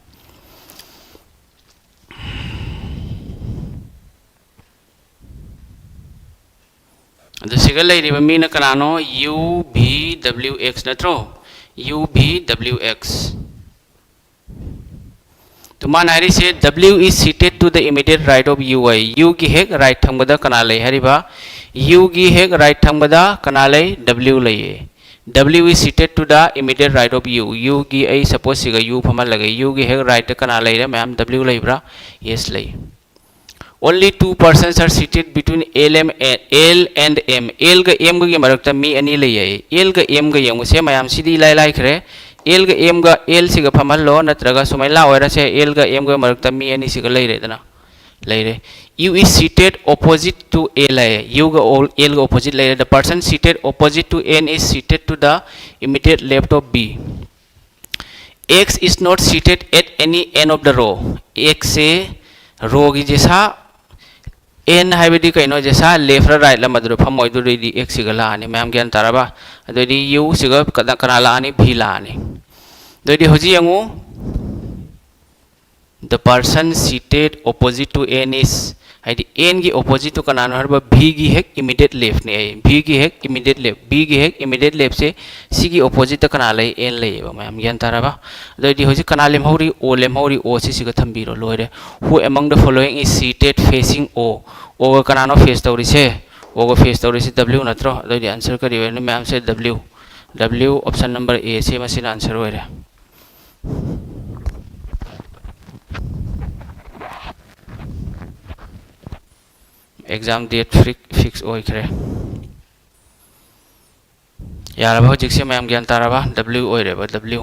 ꯑꯗꯨ ꯁꯤꯒ ꯂꯩꯔꯤꯕ ꯃꯤꯅ ꯀꯅꯥꯅꯣ? U V W X ꯅꯠꯇ꯭ꯔꯣ? U V W X꯫ ꯑꯗꯨ ꯃꯥꯅ ꯍꯥꯏꯔꯤꯁꯦ, W is seated to the immediate right of U high. U ꯒꯤ ꯍꯦꯛ right ꯊꯪꯕꯗ ꯀꯅꯥ ꯂꯩ ꯍꯥꯏꯔꯤꯕ? U ꯒꯤ ꯍꯦꯛ right ꯊꯪꯕꯗ ꯀꯅꯥ ꯂꯩ? W ꯂꯩꯌꯦ꯫ W is seated to the immediate right of U꯫ U ꯒꯤ, ꯑꯩ suppose ꯁꯤꯒ U ꯐꯝꯍꯜꯂꯒꯦ꯫ U ꯒꯤ ꯍꯦꯛ right ꯇ ꯀꯅꯥ ꯂꯩꯔꯦ ꯃꯌꯥꯝ? W ꯂꯩꯕ꯭ꯔꯥ? Yes ꯂꯩ꯫ Only two persons are seated between L M, L and M꯫ L ꯒ M ꯒꯒꯤ ꯃꯔꯛꯇ ꯃꯤ ꯑꯅꯤ ꯂꯩ ꯍꯥꯏꯌꯦ꯫ L ꯒ M ꯒ ꯌꯦꯡꯉꯨꯁꯦ ꯃꯌꯥꯝ, ꯁꯤꯗꯤ ꯏꯂꯥꯏ ꯂꯥꯏꯈ꯭ꯔꯦ꯫ L ꯒ M ꯒ, L ꯁꯤꯒ ꯐꯝꯍꯜꯂꯣ, ꯅꯠꯇ꯭ꯔꯒ ꯁꯨꯃꯥꯏꯅ ꯂꯥꯛꯑꯣꯏꯔꯁꯦ, L ꯒ M ꯒ ꯃꯔꯛꯇ ꯃꯤ ꯑꯅꯤꯁꯤꯒ ꯂꯩꯔꯦꯗꯅ꯫ ꯂꯩꯔꯦ꯫ U is seated opposite to L ꯍꯥꯏꯌꯦ꯫ U ꯒ O-, L ꯒ opposite ꯂꯩꯔꯦ꯫ The person seated opposite to N is seated to the immediate left of B꯫ X is not seated at any end of the row꯫ X say row ꯒꯤ ꯖꯦꯁꯥ, N ꯍꯥꯏꯕꯗꯤ ꯀꯩꯅꯣ? ꯖꯦꯁꯥ left ꯔ right ꯂ ꯃꯗꯨꯗ ꯐꯝꯃꯣꯏꯗꯣꯔꯤꯗꯤ X ꯁꯤꯒ ꯂꯥꯛꯑꯅꯤ꯫ ꯃꯌꯥꯝ ꯒ꯭ꯌꯥꯟ ꯇꯥꯔꯕ? ꯑꯗꯨꯑꯣꯏꯗꯤ U ꯁꯤꯒ ꯀꯅꯥ, ꯀꯅꯥ ꯂꯥꯛꯑꯅꯤ? V ꯂꯥꯛꯑꯅꯤ꯫ ꯑꯗꯨꯑꯣꯏꯗꯤ ꯍꯧꯖꯤꯛ ꯌꯦꯡꯉꯨ, the person seated opposite to N is, ꯍꯥꯏꯗꯤ N ꯒꯤ opposite ꯇꯨ ꯀꯅꯥꯅꯣ ꯍꯥꯏꯔꯕ? V ꯒꯤ ꯍꯦꯛ immediate left ꯅꯦ ꯑꯩ꯫ V ꯒꯤ ꯍꯦꯛ immediate left꯫ V ꯒꯤ ꯍꯦꯛ immediate left ꯁꯦ ꯁꯤꯒꯤ opposite ꯇ ꯀꯅꯥ ꯂꯩ? N ꯂꯩꯌꯦꯕ꯫ ꯃꯌꯥꯝ ꯒ꯭ꯌꯥꯟ ꯇꯥꯔꯕ? ꯑꯗꯨꯑꯣꯏꯗꯤ ꯍꯧꯖꯤꯛ ꯀꯅꯥ ꯂꯦꯝꯍꯧꯔꯤ? O ꯂꯦꯝꯍꯧꯔꯤ꯫ O ꯁꯤ ꯁꯤꯒ ꯊꯝꯕꯤꯔꯣ, ꯂꯣꯏꯔꯦ꯫ Who among the following is seated facing O? O ꯒ ꯀꯅꯥꯅꯣ face ꯇꯧꯔꯤꯁꯦ? O ꯒ face ꯇꯧꯔꯤꯁꯦ W ꯅꯠꯇ꯭ꯔꯣ? ꯑꯗꯨꯑꯣꯏꯗꯤ answer ꯀꯔꯤ ꯑꯣꯏꯔꯅꯤ ꯃꯌꯥꯝꯁꯦ? W꯫ W option number A ꯁꯦ ꯃꯁꯤꯅ answer ꯑꯣꯏꯔꯦ꯫ Exam date fix ꯑꯣꯏꯈ꯭ꯔꯦ꯫ ꯌꯥꯔꯕ? ꯍꯧꯖꯤꯛꯁꯦ ꯃꯌꯥꯝ ꯒ꯭ꯌꯥꯟ ꯇꯥꯔꯕ? W ꯑꯣꯏꯔꯦꯕ, W꯫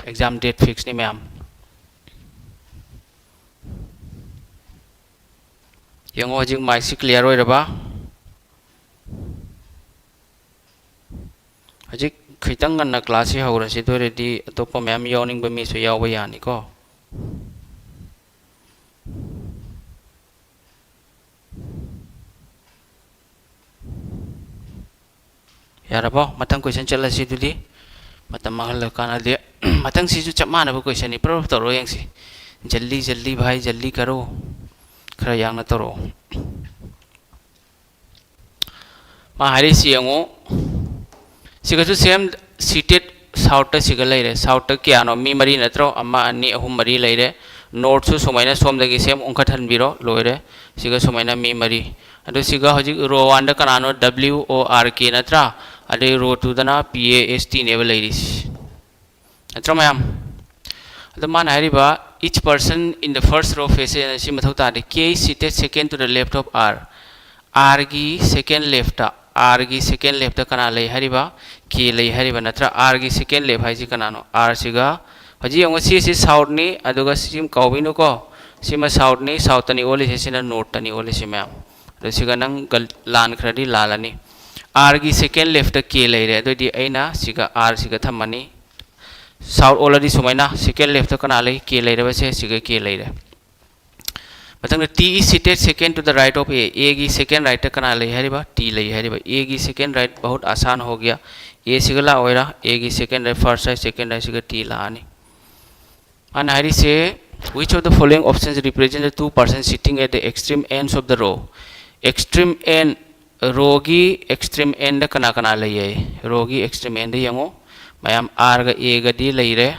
Exam date fix ꯅꯤ ꯃꯌꯥꯝ꯫ ꯌꯦꯡꯉꯣ, ꯍꯧꯖꯤꯛ ꯃꯥꯏꯛꯁꯤ clear ꯑꯣꯏꯔꯕ? ꯍꯧꯖꯤꯛ ꯈꯤꯇꯪ ꯉꯟꯅ class ꯁꯤ ꯍꯧꯔꯁꯤ, ꯑꯗꯨ ꯑꯣꯏꯔꯗꯤ ꯑꯇꯣꯞꯄ ꯃꯌꯥꯝ ꯌꯥꯎꯅꯤꯡꯕ ꯃꯤꯁꯨ ꯌꯥꯎꯕ ꯌꯥꯅꯤꯀꯣ꯫ ꯌꯥꯔꯕꯣ? ꯃꯊꯪ question ꯆꯠꯂꯁꯤ ꯑꯗꯨꯗꯤ꯫ ꯃꯇꯝ ꯃꯥꯡꯍꯜꯂꯒ ꯀꯥꯟꯅꯗꯦ꯫ ꯃꯊꯪꯁꯤꯁꯨ ꯆꯞ ꯃꯥꯟꯅꯕ question ꯅꯤ꯫ ꯄ꯭ꯔꯞ ꯄ꯭ꯔꯞ ꯇꯧꯔꯣ ꯌꯦꯡꯁꯤ꯫ ꯖꯜꯗꯤ ꯖꯜꯗꯤ ꯚꯥꯏ, ꯖꯜꯗꯤ ꯀꯔꯣ꯫ ꯈꯔ ꯌꯥꯡꯅ ꯇꯧꯔꯛꯑꯣ꯫ ꯃꯥ ꯍꯥꯏꯔꯤꯁꯤ ꯌꯦꯡꯉꯨ꯫ ꯁꯤꯒꯁꯨ same seated south ꯇ ꯁꯤꯒ ꯂꯩꯔꯦ꯫ South ꯇ ꯀꯌꯥꯅꯣ? ꯃꯤ ꯃꯔꯤ ꯅꯠꯇ꯭ꯔꯣ? ꯑꯃ, ꯑꯅꯤ, ꯑꯍꯨꯝ, ꯃꯔꯤ ꯂꯩꯔꯦ꯫ North ꯁꯨ ꯁꯨꯃꯥꯏꯅ ꯁꯣꯝꯗꯒꯤ same ꯑꯣꯟꯈꯠꯍꯟꯕꯤꯔꯣ, ꯂꯣꯏꯔꯦ꯫ ꯁꯤꯒ ꯁꯨꯃꯥꯏꯅ ꯃꯤ ꯃꯔꯤ꯫ ꯑꯗꯨ ꯁꯤꯒ ꯍꯧꯖꯤꯛ row one ꯗ ꯀꯅꯥꯅꯣ? W O R K ꯅꯠꯇ꯭ꯔꯥ? ꯑꯗꯩ row two ꯗꯅ P A S T ꯅꯦꯕ ꯂꯩꯔꯤꯁꯤ꯫ ꯅꯠꯇ꯭ꯔꯣ ꯃꯌꯥꯝ? ꯑꯗꯣ ꯃꯥꯅ ꯍꯥꯏꯔꯤꯕ, "Each person in the first row faces" ꯁꯤ ꯃꯊꯧ ꯇꯥꯗꯦ꯫ "K is seated second to the left of R." R ꯒꯤ second left ꯇ, R ꯒꯤ second left ꯇ ꯀꯅꯥ ꯂꯩ ꯍꯥꯏꯔꯤꯕ? K ꯂꯩ ꯍꯥꯏꯔꯤꯕ ꯅꯠꯇ꯭ꯔꯥ? R ꯒꯤ second left ꯍꯥꯏꯁꯤ ꯀꯅꯥꯅꯣ? R ꯁꯤꯒ, ꯍꯧꯖꯤꯛ ꯌꯦꯡꯉꯣ, ꯁꯤꯁꯤ south ꯅꯤ, ꯑꯗꯨꯒ ꯁꯤ ꯀꯥꯎꯕꯤꯅꯨꯀꯣ, ꯁꯤꯃ south ꯅꯤ, south ꯇꯅꯤ ꯑꯣꯜꯂꯤꯁꯦ, ꯁꯤꯅ north ꯇꯅꯤ ꯑꯣꯜꯂꯤꯁꯦ ꯃꯌꯥꯝ꯫ ꯑꯗꯣ ꯁꯤꯒ ꯅꯪ ꯒꯜ-, ꯂꯥꯟꯈ꯭ꯔꯗꯤ ꯂꯥꯜꯂꯅꯤ꯫ R ꯒꯤ second left ꯇ K ꯂꯩꯔꯦ, ꯑꯗꯨꯑꯣꯏꯗꯤ ꯑꯩꯅ ꯁꯤꯒ R ꯁꯤꯒ ꯊꯝꯃꯅꯤ꯫ South ꯑꯣꯜꯂꯗꯤ ꯁꯨꯃꯥꯏꯅ second left ꯇ ꯀꯅꯥ ꯂꯩ? K ꯂꯩꯔꯕꯁꯦ, ꯁꯤꯒ K ꯂꯩꯔꯦ꯫ ꯃꯊꯪꯗ, "T is seated second to the right of A." A ꯒꯤ second right ꯇ ꯀꯅꯥ ꯂꯩ ꯍꯥꯏꯔꯤꯕ? T ꯂꯩ ꯍꯥꯏꯔꯤꯕ꯫ A ꯒꯤ second right ꯕꯍꯨꯠ ꯑꯁꯥꯟ ꯍꯣ ꯒꯌꯥ꯫ A ꯁꯤꯒ ꯂꯥꯛꯑꯣꯏꯔꯥ? A ꯒꯤ second right, first right, second right ꯁꯤꯒ T ꯂꯥꯛꯑꯅꯤ꯫ ꯃꯥꯅ ꯍꯥꯏꯔꯤꯁꯦ, "Which of the following options represent the two persons sitting at the extreme ends of the row?" Extreme end, row ꯒꯤ extreme end ꯗ ꯀꯅꯥ ꯀꯅꯥ ꯂꯩꯌꯦ? Row ꯒꯤ extreme end ꯗ ꯌꯦꯡꯉꯣ꯫ ꯃꯌꯥꯝ R ꯒ A ꯒꯗꯤ ꯂꯩꯔꯦ꯫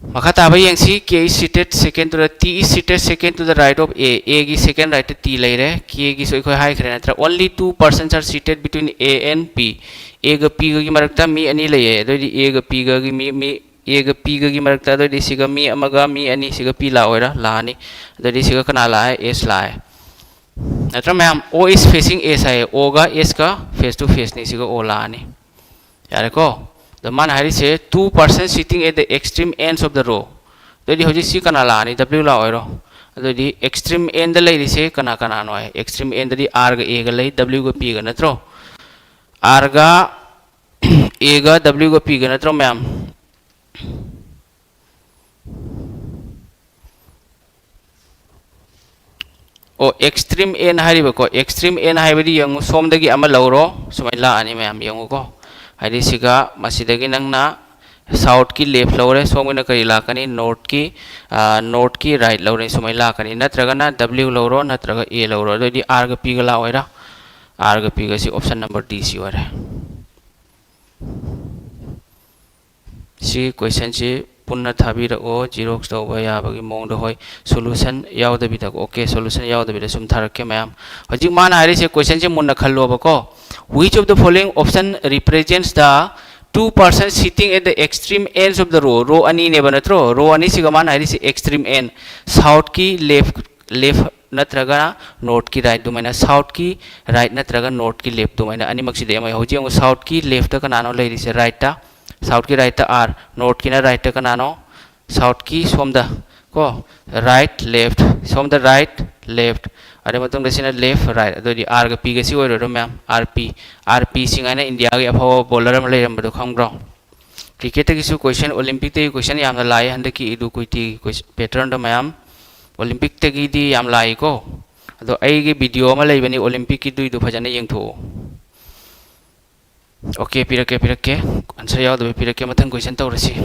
ꯃꯈꯥ ꯇꯥꯕ ꯌꯦꯡꯁꯤ꯫ K is seated second to the, T is seated second to the right of A꯫ A ꯒꯤ second right ꯇ T ꯂꯩꯔꯦ꯫ K ꯒꯤꯁꯨ ꯑꯩꯈꯣꯏ ꯍꯥꯏꯈ꯭ꯔꯦ ꯅꯠꯇ꯭ꯔꯥ? Only two persons are seated between A and P꯫ A ꯒ P ꯒꯒꯤ ꯃꯔꯛꯇ ꯃꯤ ꯑꯅꯤ ꯂꯩꯌꯦ꯫ ꯑꯗꯨꯑꯣꯏꯗꯤ A ꯒ P ꯒꯒꯤ ꯃꯤ, ꯃꯤ, A ꯒ P ꯒꯒꯤ ꯃꯔꯛꯇ, ꯑꯗꯨꯑꯣꯏꯗꯤ ꯁꯤꯒ ꯃꯤ ꯑꯃꯒ ꯃꯤ ꯑꯅꯤ, ꯁꯤꯒ P ꯂꯥꯛꯑꯣꯏꯔꯥ? ꯂꯥꯛꯑꯅꯤ꯫ ꯑꯗꯨꯑꯣꯏꯗꯤ ꯁꯤꯒ ꯀꯅꯥ ꯂꯥꯛꯑꯦ? S ꯂꯥꯛꯑꯦ꯫ ꯅꯠꯇ꯭ꯔꯥ ꯃꯌꯥꯝ? O is facing S ꯍꯥꯏꯌꯦ꯫ O ꯒ S ꯀ face to face ꯅꯤ, ꯁꯤꯒ O ꯂꯥꯛꯑꯅꯤ꯫ ꯌꯥꯔꯦꯀꯣ? ꯑꯗꯣ ꯃꯥꯅ ꯍꯥꯏꯔꯤꯁꯦ, "Two persons sitting at the extreme ends of the row"꯫ ꯑꯗꯨꯑꯣꯏꯗꯤ ꯍꯧꯖꯤꯛ ꯁꯤ ꯀꯅꯥ ꯂꯥꯛꯑꯅꯤ? W ꯂꯥꯛꯑꯣꯏꯔꯣ? ꯑꯗꯨꯑꯣꯏꯗꯤ extreme end ꯗ ꯂꯩꯔꯤꯁꯦ ꯀꯅꯥ ꯀꯅꯥꯅꯣ ꯍꯥꯏ? Extreme end ꯗꯗꯤ R ꯒ A ꯒ ꯂꯩ, W ꯒ P ꯒ ꯅꯠꯇ꯭ꯔꯣ? R ꯒ A ꯒ W ꯒ P ꯒ ꯅꯠꯇ꯭ꯔꯣ ꯃꯌꯥꯝ? ꯑꯣ, extreme end ꯍꯥꯏꯔꯤꯕꯀꯣ, extreme end ꯍꯥꯏꯕꯗꯤ ꯌꯦꯡꯉꯨ, ꯁꯣꯝꯗꯒꯤ ꯑꯃ ꯂꯧꯔꯣ, ꯁꯨꯃꯥꯏꯅ ꯂꯥꯛꯑꯅꯤ ꯃꯌꯥꯝ, ꯌꯦꯡꯉꯨꯀꯣ꯫ ꯍꯥꯏꯗꯤ ꯁꯤꯒ ꯃꯁꯤꯗꯒꯤ ꯅꯪꯅ south ꯀꯤ left ꯂꯧꯔꯦ, ꯁꯣꯝꯒꯤꯅ ꯀꯔꯤ ꯂꯥꯛꯀꯅꯤ? North ꯀꯤ, ꯑ, north ꯀꯤ right ꯂꯧꯔꯦ, ꯁꯨꯃꯥꯏꯅ ꯂꯥꯛꯀꯅꯤ꯫ ꯅꯠꯇ꯭ꯔꯒꯅ W ꯂꯧꯔꯣ, ꯅꯠꯇ꯭ꯔꯒ A ꯂꯧꯔꯣ꯫ ꯑꯗꯨꯑꯣꯏꯗꯤ R ꯒ P ꯒ ꯂꯥꯛꯑꯣꯏꯔꯥ? R ꯒ P ꯒ ꯁꯤ option number D ꯁꯤ ꯑꯣꯏꯔꯦ꯫ ꯁꯤ question ꯁꯤ ꯄꯨꯟꯅ ꯊꯥꯕꯤꯔꯛꯑꯣ, xerox ꯇꯧꯕ ꯌꯥꯕꯒꯤ ꯃꯑꯣꯡꯗ꯫ ꯍꯣꯏ, solution ꯌꯥꯎꯗꯕꯤꯗ, okay, solution ꯌꯥꯎꯗꯕꯤꯗ ꯁꯨꯝ ꯊꯥꯔꯛꯀꯦ ꯃꯌꯥꯝ꯫ ꯍꯧꯖꯤꯛ ꯃꯥꯅ ꯍꯥꯏꯔꯤꯁꯦ, question ꯁꯦ ꯃꯨꯟꯅ ꯈꯜꯂꯣꯕꯀꯣ꯫ "Which of the following option represents the two persons sitting at the extreme ends of the row?" Row ꯑꯅꯤꯅꯦꯕ ꯅꯠꯇ꯭ꯔꯣ? Row ꯑꯅꯤꯁꯤꯒ ꯃꯥꯅ ꯍꯥꯏꯔꯤꯁꯦ extreme end, south ꯀꯤ left, left ꯅꯠꯇ꯭ꯔꯒ north ꯀꯤ right ꯑꯗꯨꯃꯥꯏꯅ, south ꯀꯤ right ꯅꯠꯇ꯭ꯔꯒ north ꯀꯤ left ꯑꯗꯨꯃꯥꯏꯅ ꯑꯅꯤꯃꯛꯁꯤꯗ ꯑꯃ꯫ ꯍꯧꯖꯤꯛ ꯑꯃꯨꯛ south ꯀꯤ left ꯇ ꯀꯅꯥꯅꯣ ꯂꯩꯔꯤꯁꯦ? Right ꯇ꯫ South ꯀꯤ right ꯇ R, north ꯀꯤꯅ right ꯇ ꯀꯅꯥꯅꯣ? South ꯀꯤ ꯁꯣꯝꯗ ꯀꯣ, right, left, ꯁꯣꯝꯗ right, left, ꯑꯗꯨ ꯃꯇꯨꯡꯗ ꯁꯤꯅ left, right꯫ ꯑꯗꯨꯑꯣꯏꯗꯤ R ꯒ P ꯒ ꯁꯤ ꯑꯣꯏꯔꯣꯏꯗ꯭ꯔꯣ ꯃꯌꯥꯝ? R P, R P ꯁꯤꯡ ꯍꯥꯏꯅ ꯏꯟꯗꯤꯌꯥꯒꯤ ꯑꯐꯥꯎꯕ bowler ꯑꯃ ꯂꯩꯔꯝꯕꯗꯣ ꯈꯪꯕ꯭ꯔꯣ? Cricket ꯇꯒꯤꯁꯨ question, Olympic ꯇꯒꯤ question ꯌꯥꯝꯅ ꯂꯥꯛꯑꯦ ꯍꯟꯗꯛꯀꯤ ꯏꯗꯨ ꯀꯨꯏꯇꯤꯒꯤ ꯀꯣꯏꯁ-, pattern ꯗꯣ ꯃꯌꯥꯝ꯫ Olympic ꯇꯒꯤꯗꯤ ꯌꯥꯝ ꯂꯥꯛꯏꯀꯣ꯫ ꯑꯗꯣ ꯑꯩꯒꯤ video ꯑꯃ ꯂꯩꯕꯅꯤ Olympic ꯀꯤꯗꯨꯏꯗꯣ, ꯐꯖꯅ ꯌꯦꯡꯊꯣꯛꯑꯣ꯫ Okay, ꯄꯤꯔꯛꯀꯦ, ꯄꯤꯔꯛꯀꯦ꯫ Answer ꯌꯥꯎꯗꯕ ꯄꯤꯔꯛꯀꯦ꯫ ꯃꯊꯪ question ꯇꯧꯔꯁꯤ꯫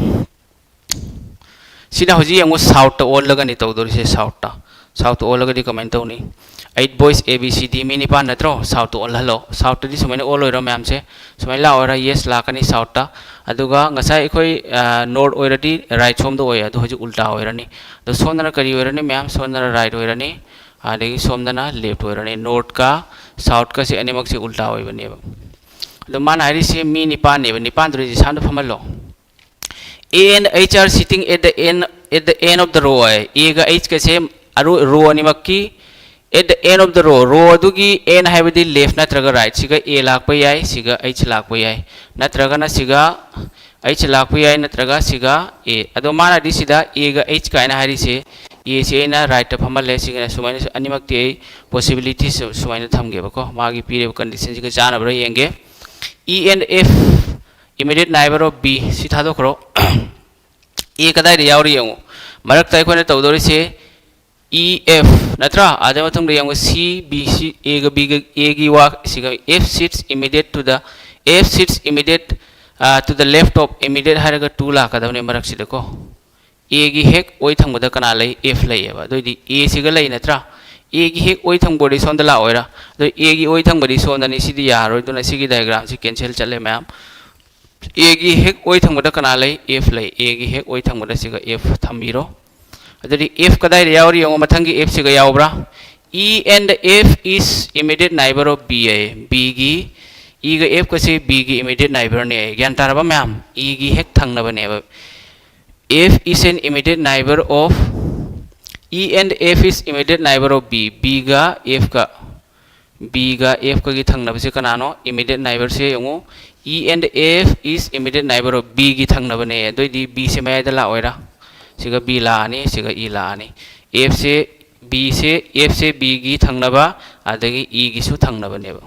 ꯁꯤꯅ ꯍꯧꯖꯤꯛ ꯌꯦꯡꯉꯨ, south ꯇ ꯑꯣꯜꯂꯒꯅꯤ ꯇꯧꯗꯣꯔꯤꯁꯦ, south ꯇ꯫ ꯁꯥꯎꯠꯇ ꯑꯣꯜꯂꯒꯗꯤ ꯀꯃꯥꯏꯅ ꯇꯧꯅꯤ? Eight voice A B C ꯗꯤ ꯃꯤ ꯅꯤꯄꯥꯟ ꯅꯠꯇ꯭ꯔꯣ? ꯁꯥꯎꯠꯇ ꯑꯣꯜꯍꯜꯂꯣ꯫ ꯁꯥꯎꯠꯇꯗꯤ ꯁꯨꯃꯥꯏꯅ ꯑꯣꯜꯂꯣꯏꯔꯣ ꯃꯌꯥꯝꯁꯦ? ꯁꯨꯃꯥꯏꯅ ꯂꯥꯛꯑꯣꯏꯔꯥ? ꯌꯦꯁ ꯂꯥꯛꯀꯅꯤ ꯁꯥꯎꯠꯇ꯫ ꯑꯗꯨꯒ ꯉꯁꯥꯏ ꯑꯩꯈꯣꯏ ꯅꯣꯔꯠ ꯑꯣꯏꯔꯗꯤ ꯔꯥꯏꯠ ꯁꯣꯝꯗ ꯑꯣꯏ, ꯑꯗꯣ ꯍꯧꯖꯤꯛ ꯎꯜꯇꯥ ꯑꯣꯏꯔꯅꯤ꯫ ꯑꯗꯣ ꯁꯣꯝꯗꯅ ꯀꯔꯤ ꯑꯣꯏꯔꯅꯤ ꯃꯌꯥꯝ? ꯁꯣꯝꯗꯅ ꯔꯥꯏꯠ ꯑꯣꯏꯔꯅꯤ, ꯑꯗꯒꯤ ꯁꯣꯝꯗꯅ ꯂꯦꯐ ꯑꯣꯏꯔꯅꯤ꯫ ꯅꯣꯔꯠꯀ ꯁꯥꯎꯠꯀꯁꯦ ꯑꯅꯤꯃꯛꯁꯦ ꯎꯜꯇꯥ ꯑꯣꯏꯕꯅꯦꯕ꯫ ꯑꯗꯣ ꯃꯥꯅ ꯍꯥꯏꯔꯤꯁꯦ ꯃꯤ ꯅꯤꯄꯥꯟꯅꯦꯕ, ꯅꯤꯄꯥꯟꯗꯨ ꯔꯦꯖꯤꯁꯇꯥꯔꯗ ꯐꯝꯍꯜꯂꯣ꯫ A and H are sitting at the end, at the end of the row ꯍꯥꯏ꯫ ꯑꯦꯒ ꯑꯩꯆꯀꯁꯦ ꯑꯔꯣꯏ ꯔꯣ ꯑꯅꯤꯃꯛꯀꯤ at the end of the row, ꯔꯣ ꯑꯗꯨꯒꯤ ꯑꯦꯟ ꯍꯥꯏꯕꯗꯤ ꯂꯦꯐ ꯅꯠꯇ꯭ꯔꯒ ꯔꯥꯏꯠ, ꯁꯤꯒ ꯑꯦ ꯂꯥꯛꯄ ꯌꯥꯏ, ꯁꯤꯒ ꯑꯩꯆ ꯂꯥꯛꯄ ꯌꯥꯏ, ꯅꯠꯇ꯭ꯔꯒꯅ ꯁꯤꯒ ꯑꯩꯆ ꯂꯥꯛꯄ ꯌꯥꯏ, ꯅꯠꯇ꯭ꯔꯒ ꯁꯤꯒ ꯑꯦ꯫ ꯑꯗꯣ ꯃꯥꯅꯗꯤ ꯁꯤꯗ ꯑꯦꯒ ꯑꯩꯆ ꯀꯥꯏꯅ ꯍꯥꯏꯔꯤꯁꯦ, ꯑꯦꯁꯤ ꯑꯩꯅ ꯔꯥꯏꯠꯇ ꯐꯝꯍꯜꯂꯦ, ꯁꯤꯒ ꯁꯨꯃꯥꯏꯅ ꯑꯅꯤꯃꯛꯇꯤ ꯑꯩ ꯄꯣꯁꯤꯕꯤꯂꯤꯇꯤ ꯁꯨꯃꯥꯏꯅ ꯊꯝꯒꯦꯕꯀꯣ, ꯃꯥꯒꯤ ꯄꯤꯔꯤꯕ ꯀꯟꯗꯤꯁꯟꯁꯤꯒ ꯆꯥꯟꯅꯕ꯭ꯔꯥ ꯌꯦꯡꯒꯦ꯫ E and F, immediate neighbor of B, ꯁꯤ ꯊꯥꯗꯣꯛꯈ꯭ꯔꯣ꯫ ꯑꯦ ꯀꯗꯥꯏꯗ ꯌꯥꯎꯔꯤ ꯌꯦꯡꯉꯨ꯫ ꯃꯔꯛꯇ ꯑꯩꯈꯣꯏꯅ ꯇꯧꯗꯧꯔꯤꯁꯦ ꯏ ꯑꯦꯐ ꯅꯠꯇ꯭ꯔꯥ? ꯑꯗꯨ ꯃꯇꯨꯡꯗ ꯌꯦꯡꯉꯨ, ꯁꯤ ꯕꯤ ꯁꯤ, ꯑꯦꯒ ꯕꯤꯒ, ꯑꯦꯒꯤ ꯋꯥ ꯁꯤꯒ, F sits immediate to the, F sits immediate, uh, to the left of, immediate ꯍꯥꯏꯔꯒ ꯇꯨ ꯂꯥꯛꯀꯗꯕꯅꯦ ꯃꯔꯛꯁꯤꯗꯀꯣ꯫ ꯑꯦꯒꯤ ꯍꯦꯛ ꯑꯣꯏ ꯊꯪꯕꯗ ꯀꯅꯥ ꯂꯩ? ꯑꯦꯐ ꯂꯩꯌꯦꯕ꯫ ꯑꯗꯨꯑꯣꯏꯗꯤ ꯑꯦꯁꯤꯒ ꯂꯩ ꯅꯠꯇ꯭ꯔꯥ? ꯑꯦꯒꯤ ꯍꯦꯛ ꯑꯣꯏ ꯊꯪꯕ ꯑꯣꯏꯔꯗꯤ ꯁꯣꯝꯗ ꯂꯥꯛꯑꯣꯏꯔꯥ? ꯑꯗꯣ ꯑꯦꯒꯤ ꯑꯣꯏ ꯊꯪꯕꯗꯤ ꯁꯣꯝꯗꯅꯤ, ꯁꯤꯗꯤ ꯌꯥꯔꯣꯏ꯫ ꯑꯗꯨꯅ ꯁꯤꯒꯤ ꯗꯥꯏꯒ꯭ꯔꯥꯝꯁꯤ ꯀꯦꯟꯁꯦꯜ ꯆꯠꯂꯦ ꯃꯌꯥꯝ꯫ ꯑꯦꯒꯤ ꯍꯦꯛ ꯑꯣꯏ ꯊꯪꯕꯗ ꯀꯅꯥ ꯂꯩ? ꯑꯦꯐ ꯂꯩ꯫ ꯑꯦꯒꯤ ꯍꯦꯛ ꯑꯣꯏ ꯊꯪꯕꯗ ꯁꯤꯒ ꯑꯦꯐ ꯊꯝꯕꯤꯔꯣ꯫ ꯑꯗꯨꯗꯤ ꯑꯦꯐ ꯀꯗꯥꯏꯗ ꯌꯥꯎꯔꯤ ꯌꯦꯡꯉꯣ, ꯃꯊꯪꯒꯤ ꯑꯦꯐꯁꯤꯒ ꯌꯥꯎꯕ꯭ꯔꯥ? E and F is immediate neighbor of B ꯑꯌꯦ꯫ ꯕꯤꯒꯤ, ꯏꯒ ꯑꯦꯐꯀꯁꯦ ꯕꯤꯒꯤ ꯏꯃꯤꯗꯤꯌꯦꯠ ꯅꯥꯏꯕꯔꯅꯦ꯫ ꯒ꯭ꯌꯥꯟ ꯇꯥꯔꯕ ꯃꯌꯥꯝ? ꯏꯒꯤ ꯍꯦꯛ ꯊꯪꯅꯕꯅꯦꯕ꯫ F is an immediate neighbor of, E and F is immediate neighbor of B. ꯕꯤꯒ ꯑꯦꯐꯀ, ꯕꯤꯒ ꯑꯦꯐꯀꯒꯤ ꯊꯪꯅꯕꯁꯦ ꯀꯅꯥꯅꯣ? ꯏꯃꯤꯗꯤꯌꯦꯠ ꯅꯥꯏꯕꯔꯁꯦ ꯌꯦꯡꯉꯨ, E and F is immediate neighbor of Bꯒꯤ ꯊꯪꯅꯕꯅꯦ꯫ ꯑꯗꯨꯑꯣꯏꯗꯤ ꯕꯤꯁꯦ ꯃꯌꯥꯏꯗ ꯂꯥꯛꯑꯣꯏꯔꯥ? ꯁꯤꯒ ꯕꯤ ꯂꯥꯛꯑꯅꯤ, ꯁꯤꯒ ꯏ ꯂꯥꯛꯑꯅꯤ꯫ ꯑꯦꯐꯁꯦ, ꯕꯤꯁꯦ, ꯑꯦꯐꯁꯦ ꯕꯤꯒꯤ ꯊꯪꯅꯕ, ꯑꯗꯒꯤ ꯏꯒꯤꯁꯨ ꯊꯪꯅꯕꯅꯦꯕ꯫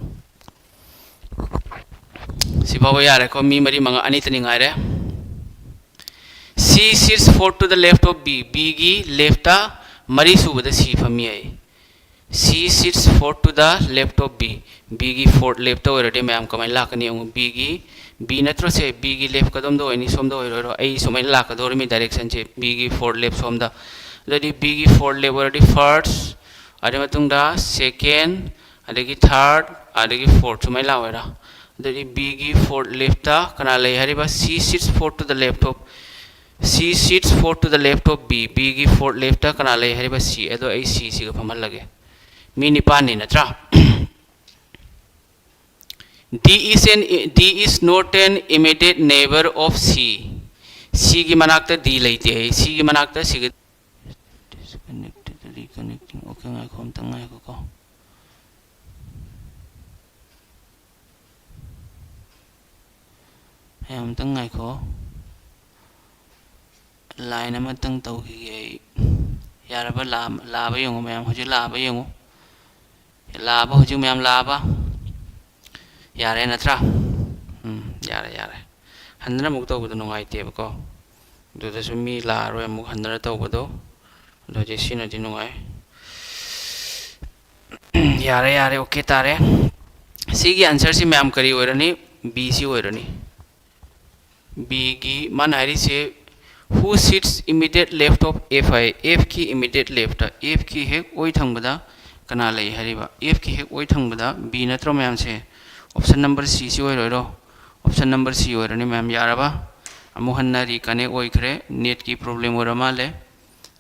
ꯁꯤꯐꯥꯎꯕ ꯌꯥꯔꯦꯀꯣ? ꯃꯤ ꯃꯔꯤ ꯃꯉꯥ, ꯑꯅꯤꯇꯅꯤ ꯉꯥꯏꯔꯦ꯫ C sits four to the left of B. ꯕꯤꯒꯤ ꯂꯦꯐꯇ ꯃꯔꯤ ꯁꯨꯕꯗ ꯁꯤ ꯐꯝꯃꯤ ꯍꯥꯏ꯫ C sits four to the left of B. ꯕꯤꯒꯤ ꯐꯣꯔꯠ ꯂꯦꯐꯇ ꯑꯣꯏꯔꯗꯤ ꯃꯌꯥꯝ ꯀꯃꯥꯏꯅ ꯂꯥꯛꯀꯅꯤ ꯌꯦꯡꯉꯨ꯫ ꯕꯤꯒꯤ, ꯕꯤ ꯅꯠꯇ꯭ꯔꯣ ꯁꯦ? ꯕꯤꯒꯤ ꯂꯦꯐ ꯀꯗꯣꯝꯗ ꯑꯣꯏꯅꯤ? ꯁꯣꯝꯗ ꯑꯣꯏꯔꯣꯏꯔꯣ? ꯑꯩ ꯁꯨꯃꯥꯏꯅ ꯂꯥꯛꯀꯗꯧꯔꯤꯃꯤ ꯗꯥꯏꯔꯦꯛꯁꯟꯁꯦ, ꯕꯤꯒꯤ ꯐꯣꯔꯠ ꯂꯦꯐ ꯁꯣꯝꯗ꯫ ꯑꯗꯨꯗꯤ ꯕꯤꯒꯤ ꯐꯣꯔꯠ ꯂꯦꯞ ꯑꯣꯏꯔꯗꯤ ꯐꯥꯔꯁ, ꯑꯗꯨꯒꯤ ꯃꯇꯨꯡꯗ ꯁꯦꯀꯦꯟ, ꯑꯗꯒꯤ ꯊꯥꯔꯠ, ꯑꯗꯒꯤ ꯐꯣꯔꯠ, ꯁꯨꯃꯥꯏꯅ ꯂꯥꯛꯑꯣꯏꯔꯥ? ꯑꯗꯨꯗꯤ ꯕꯤꯒꯤ ꯐꯣꯔꯠ ꯂꯦꯞꯇ ꯀꯅꯥ ꯂꯩ ꯍꯥꯏꯔꯤꯕ? C sits four to the left of, C sits four to the left of B. ꯕꯤꯒꯤ ꯐꯣꯔꯠ ꯂꯦꯞꯇ ꯀꯅꯥ ꯂꯩ ꯍꯥꯏꯔꯤꯕ? ꯁꯤ꯫ ꯑꯗꯣ ꯑꯩ ꯁꯤꯁꯤꯒ ꯐꯝꯍꯜꯂꯒꯦ꯫ ꯃꯤ ꯅꯤꯄꯥꯟꯅꯤ ꯅꯠꯇ꯭ꯔꯥ? D is an, D is not an immediate neighbor of C. ꯁꯤꯒꯤ ꯃꯅꯥꯛꯇ ꯗꯤ ꯂꯩꯇꯦ꯫ ꯁꯤꯒꯤ ꯃꯅꯥꯛꯇ ꯁꯤꯒ disconnected, reconnecting. Okay, ꯉꯥꯏꯈꯣ, ꯑꯝꯇꯪ ꯉꯥꯏꯈꯣꯀꯣ꯫ ꯃꯌꯥꯝ ꯑꯝꯇꯪ ꯉꯥꯏꯈꯣ꯫ ꯂꯥꯏꯟ ꯑꯃꯇꯪ ꯇꯧꯈꯤꯒꯦ ꯑꯩ꯫ ꯌꯥꯔꯕ? ꯂꯥ-, ꯂꯥꯕ ꯌꯦꯡꯉꯨ ꯃꯌꯥꯝ, ꯍꯧꯖꯤꯛ ꯂꯥꯕ ꯌꯦꯡꯉꯨ꯫ ꯂꯥꯕ ꯍꯧꯖꯤꯛ ꯃꯌꯥꯝ ꯂꯥꯕ꯫ ꯌꯥꯔꯦ ꯅꯠꯇ꯭ꯔꯥ? ꯎꯝ, ꯌꯥꯔꯦ, ꯌꯥꯔꯦ꯫ ꯍꯟꯗꯅ ꯑꯃꯨꯛ ꯇꯧꯕꯗꯣ ꯅꯨꯡꯉꯥꯏꯇꯦꯕꯀꯣ꯫ ꯑꯗꯨꯗꯁꯨ ꯃꯤ ꯂꯥꯛꯑꯔꯣꯏ ꯑꯃꯨꯛ ꯍꯟꯗꯅ ꯇꯧꯕꯗꯣ꯫ ꯑꯗꯣ ꯍꯧꯖꯤꯛ ꯁꯤꯅꯗꯤ ꯅꯨꯡꯉꯥꯏ꯫ ꯌꯥꯔꯦ, ꯌꯥꯔꯦ, okay ꯇꯥꯔꯦ꯫ ꯁꯤꯒꯤ answer ꯁꯤ ꯃꯌꯥꯝ ꯀꯔꯤ ꯑꯣꯏꯔꯅꯤ? B ꯁꯤ ꯑꯣꯏꯔꯅꯤ꯫ B ꯒꯤ ꯃꯥꯅ ꯍꯥꯏꯔꯤꯁꯦ, "Who sits immediate left of F" high. F ꯀꯤ immediate left, F ꯀꯤ ꯍꯦꯛ ꯑꯣꯏ ꯊꯪꯕꯗ ꯀꯅꯥ ꯂꯩ ꯍꯥꯏꯔꯤꯕ? F ꯀꯤ ꯍꯦꯛ ꯑꯣꯏ ꯊꯪꯕꯗ B ꯅꯠꯇ꯭ꯔꯣ ꯃꯌꯥꯝꯁꯦ? Option number C ꯁꯤ ꯑꯣꯏꯔꯣꯏꯔꯣ? Option number C ꯑꯣꯏꯔꯅꯤ ꯃꯌꯥꯝ꯫ ꯌꯥꯔꯕ? ꯑꯃꯨꯛ ꯍꯟꯅ reconnect ꯑꯣꯏꯈ꯭ꯔꯦ꯫ Net ꯀꯤ problem ꯑꯣꯏꯔ ꯃꯥꯜꯂꯦ꯫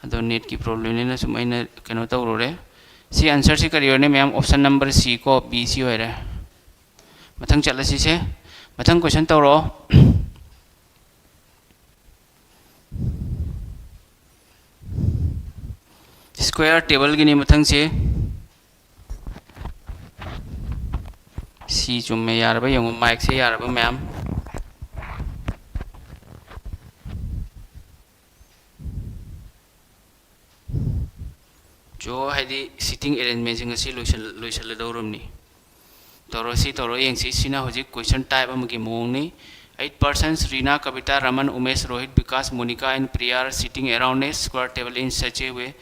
ꯑꯗꯣ net ꯀꯤ problem ꯅꯤꯅ ꯁꯨꯝ ꯑꯩꯅ ꯀꯩꯅꯣ ꯇꯧꯔꯨꯔꯦ꯫ ꯁꯤ answer ꯁꯤ ꯀꯔꯤ ꯑꯣꯏꯔꯅꯤ ꯃꯌꯥꯝ? Option number C ꯀꯣ, B ꯁꯤ ꯑꯣꯏꯔꯦ꯫ ꯃꯊꯪ ꯆꯠꯂꯁꯤꯁꯦ꯫ ꯃꯊꯪ question ꯇꯧꯔꯛꯑꯣ꯫ Square table ꯒꯤꯅꯤ ꯃꯊꯪꯁꯦ꯫ ꯁꯤ ꯆꯨꯝꯃꯦ, ꯌꯥꯔꯕ ꯌꯦꯡꯉꯨ, mic ꯁꯦ ꯌꯥꯔꯕ ꯃꯌꯥꯝ? ꯖꯣ ꯍꯥꯏꯗꯤ sitting arrangement ꯁꯤꯡ ꯑꯁꯤ ꯂꯣꯏꯁꯤꯜ-, ꯂꯣꯏꯁꯤꯜꯂꯗꯧꯔꯕꯅꯤ꯫ ꯇꯧꯔꯣ, ꯁꯤ ꯇꯧꯔꯣ ꯌꯦꯡꯁꯤ꯫ ꯁꯤꯅ ꯍꯧꯖꯤꯛ question type ꯑꯃꯒꯤ ꯃꯑꯣꯡꯅꯤ꯫ Eight persons, Rina, Kavita, Raman, Umesh, Rohit, Vikas, Monica and Priya are sitting around a square table in such a way.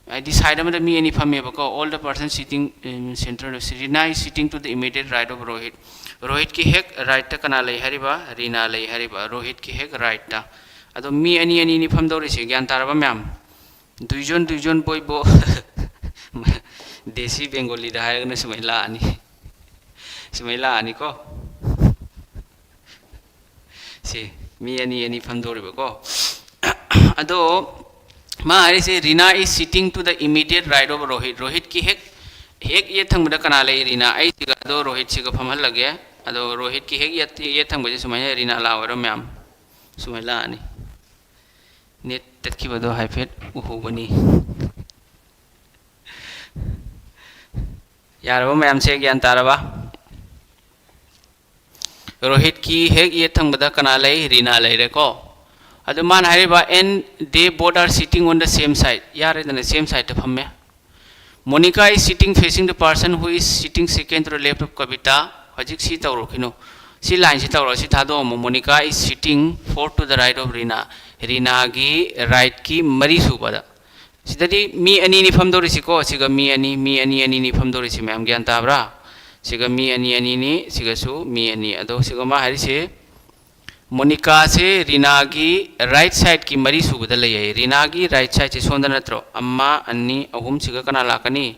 ꯍꯥꯏꯗꯤ side ꯑꯃꯗ ꯃꯤ ꯑꯅꯤ ꯐꯝꯃꯦꯕꯀꯣ, all the persons sitting in center. Rina is sitting to the immediate right of Rohit. ꯔꯣꯍꯤꯠꯀꯤ ꯍꯦꯛ right ꯇ ꯀꯅꯥ ꯂꯩ ꯍꯥꯏꯔꯤꯕ? ꯔꯤꯅꯥ ꯂꯩ ꯍꯥꯏꯔꯤꯕ, ꯔꯣꯍꯤꯠꯀꯤ ꯍꯦꯛ right ꯇ꯫ ꯑꯗꯣ ꯃꯤ ꯑꯅꯤ ꯑꯅꯤꯅꯤ ꯐꯝꯗꯧꯔꯤꯁꯦ, ꯒ꯭ꯌꯥꯟ ꯇꯥꯔꯕ ꯃꯌꯥꯝ? ꯗꯨꯏꯖꯣꯟ ꯗꯨꯏꯖꯣꯟ ꯕꯣꯏꯕꯣ꯫ ꯗꯦꯁꯤ ꯕꯦꯡꯒꯣꯂꯤꯗ ꯍꯥꯏꯔꯒꯅ ꯁꯨꯃꯥꯏꯅ ꯂꯥꯛꯑꯅꯤ꯫ ꯁꯨꯃꯥꯏꯅ ꯂꯥꯛꯑꯅꯤꯀꯣ꯫ ꯁꯤ ꯃꯤ ꯑꯅꯤ ꯑꯅꯤ ꯐꯝꯗꯧꯔꯤꯕꯀꯣ꯫ ꯑꯗꯣ ꯃꯥ ꯍꯥꯏꯔꯤꯁꯦ, "Rina is sitting to the immediate right of Rohit." ꯔꯣꯍꯤꯠꯀꯤ ꯍꯦꯛ, ꯍꯦꯛ ꯌꯦꯠ ꯊꯪꯕꯗ ꯀꯅꯥ ꯂꯩ? ꯔꯤꯅꯥ꯫ ꯑꯩꯁꯤꯒ ꯑꯗꯣ ꯔꯣꯍꯤꯠꯁꯤꯒ ꯐꯝꯍꯜꯂꯒꯦ꯫ ꯑꯗꯣ ꯔꯣꯍꯤꯠꯀꯤ ꯍꯦꯛ ꯌꯦꯠ, ꯌꯦꯠ ꯊꯪꯕꯁꯦ ꯁꯨꯃꯥꯏꯅ ꯔꯤꯅꯥ ꯂꯥꯛꯑꯣꯏꯔꯣ ꯃꯌꯥꯝ? ꯁꯨꯃꯥꯏꯅ ꯂꯥꯛꯑꯅꯤ꯫ ꯅꯦꯠ ꯇꯠꯈꯤꯕꯗꯣ ꯍꯥꯏꯐꯦꯠ ꯎꯍꯧꯕꯅꯤ꯫ ꯌꯥꯔꯕ ꯃꯌꯥꯝꯁꯦ? ꯒ꯭ꯌꯥꯟ ꯇꯥꯔꯕ? ꯔꯣꯍꯤꯠꯀꯤ ꯍꯦꯛ ꯌꯦꯠ ꯊꯪꯕꯗ ꯀꯅꯥ ꯂꯩ? ꯔꯤꯅꯥ ꯂꯩꯔꯦꯀꯣ꯫ ꯑꯗꯨ ꯃꯥꯅ ꯍꯥꯏꯔꯤꯕ, "And they both are sitting on the same side." ꯌꯥꯔꯦꯗꯅ, same sideꯇ ꯐꯝꯃꯦ꯫ "Monica is sitting facing the person who is sitting second to the left of Kavita." ꯍꯧꯖꯤꯛ ꯁꯤ ꯇꯧꯔꯛꯈꯤꯅꯨ꯫ ꯁꯤ lineꯁꯤ ꯇꯧꯔꯣ, ꯁꯤ ꯊꯥꯗꯣꯛꯑꯝꯃꯣ꯫ "Monica is sitting four to the right of Rina." ꯔꯤꯅꯥꯒꯤ rightꯀꯤ ꯃꯔꯤ ꯁꯨꯕꯗ꯫ ꯁꯤꯗꯗꯤ ꯃꯤ ꯑꯅꯤꯅꯤ ꯐꯝꯗꯧꯔꯤꯁꯤꯀꯣ꯫ ꯁꯤꯒ ꯃꯤ ꯑꯅꯤ, ꯃꯤ ꯑꯅꯤ, ꯑꯅꯤꯅꯤ ꯐꯝꯗꯧꯔꯤꯁꯤ꯫ ꯃꯌꯥꯝ ꯒ꯭ꯌꯥꯟ ꯇꯥꯕ꯭ꯔꯥ? ꯁꯤꯒ ꯃꯤ ꯑꯅꯤ, ꯑꯅꯤꯅꯤ, ꯁꯤꯒꯁꯨ ꯃꯤ ꯑꯅꯤ꯫ ꯑꯗꯣ ꯁꯤꯒ ꯃꯥ ꯍꯥꯏꯔꯤꯁꯦ, ꯃꯣꯅꯤꯀꯥꯁꯦ ꯔꯤꯅꯥꯒꯤ right sideꯀꯤ ꯃꯔꯤ ꯁꯨꯕꯗ ꯂꯩ ꯍꯥꯏꯌꯦ꯫ ꯔꯤꯅꯥꯒꯤ right sideꯁꯦ ꯁꯣꯝꯗ ꯅꯠꯇ꯭ꯔꯣ? ꯑꯃ, ꯑꯅꯤ, ꯑꯍꯨꯝ, ꯁꯤꯒ ꯀꯅꯥ ꯂꯥꯛꯀꯅꯤ?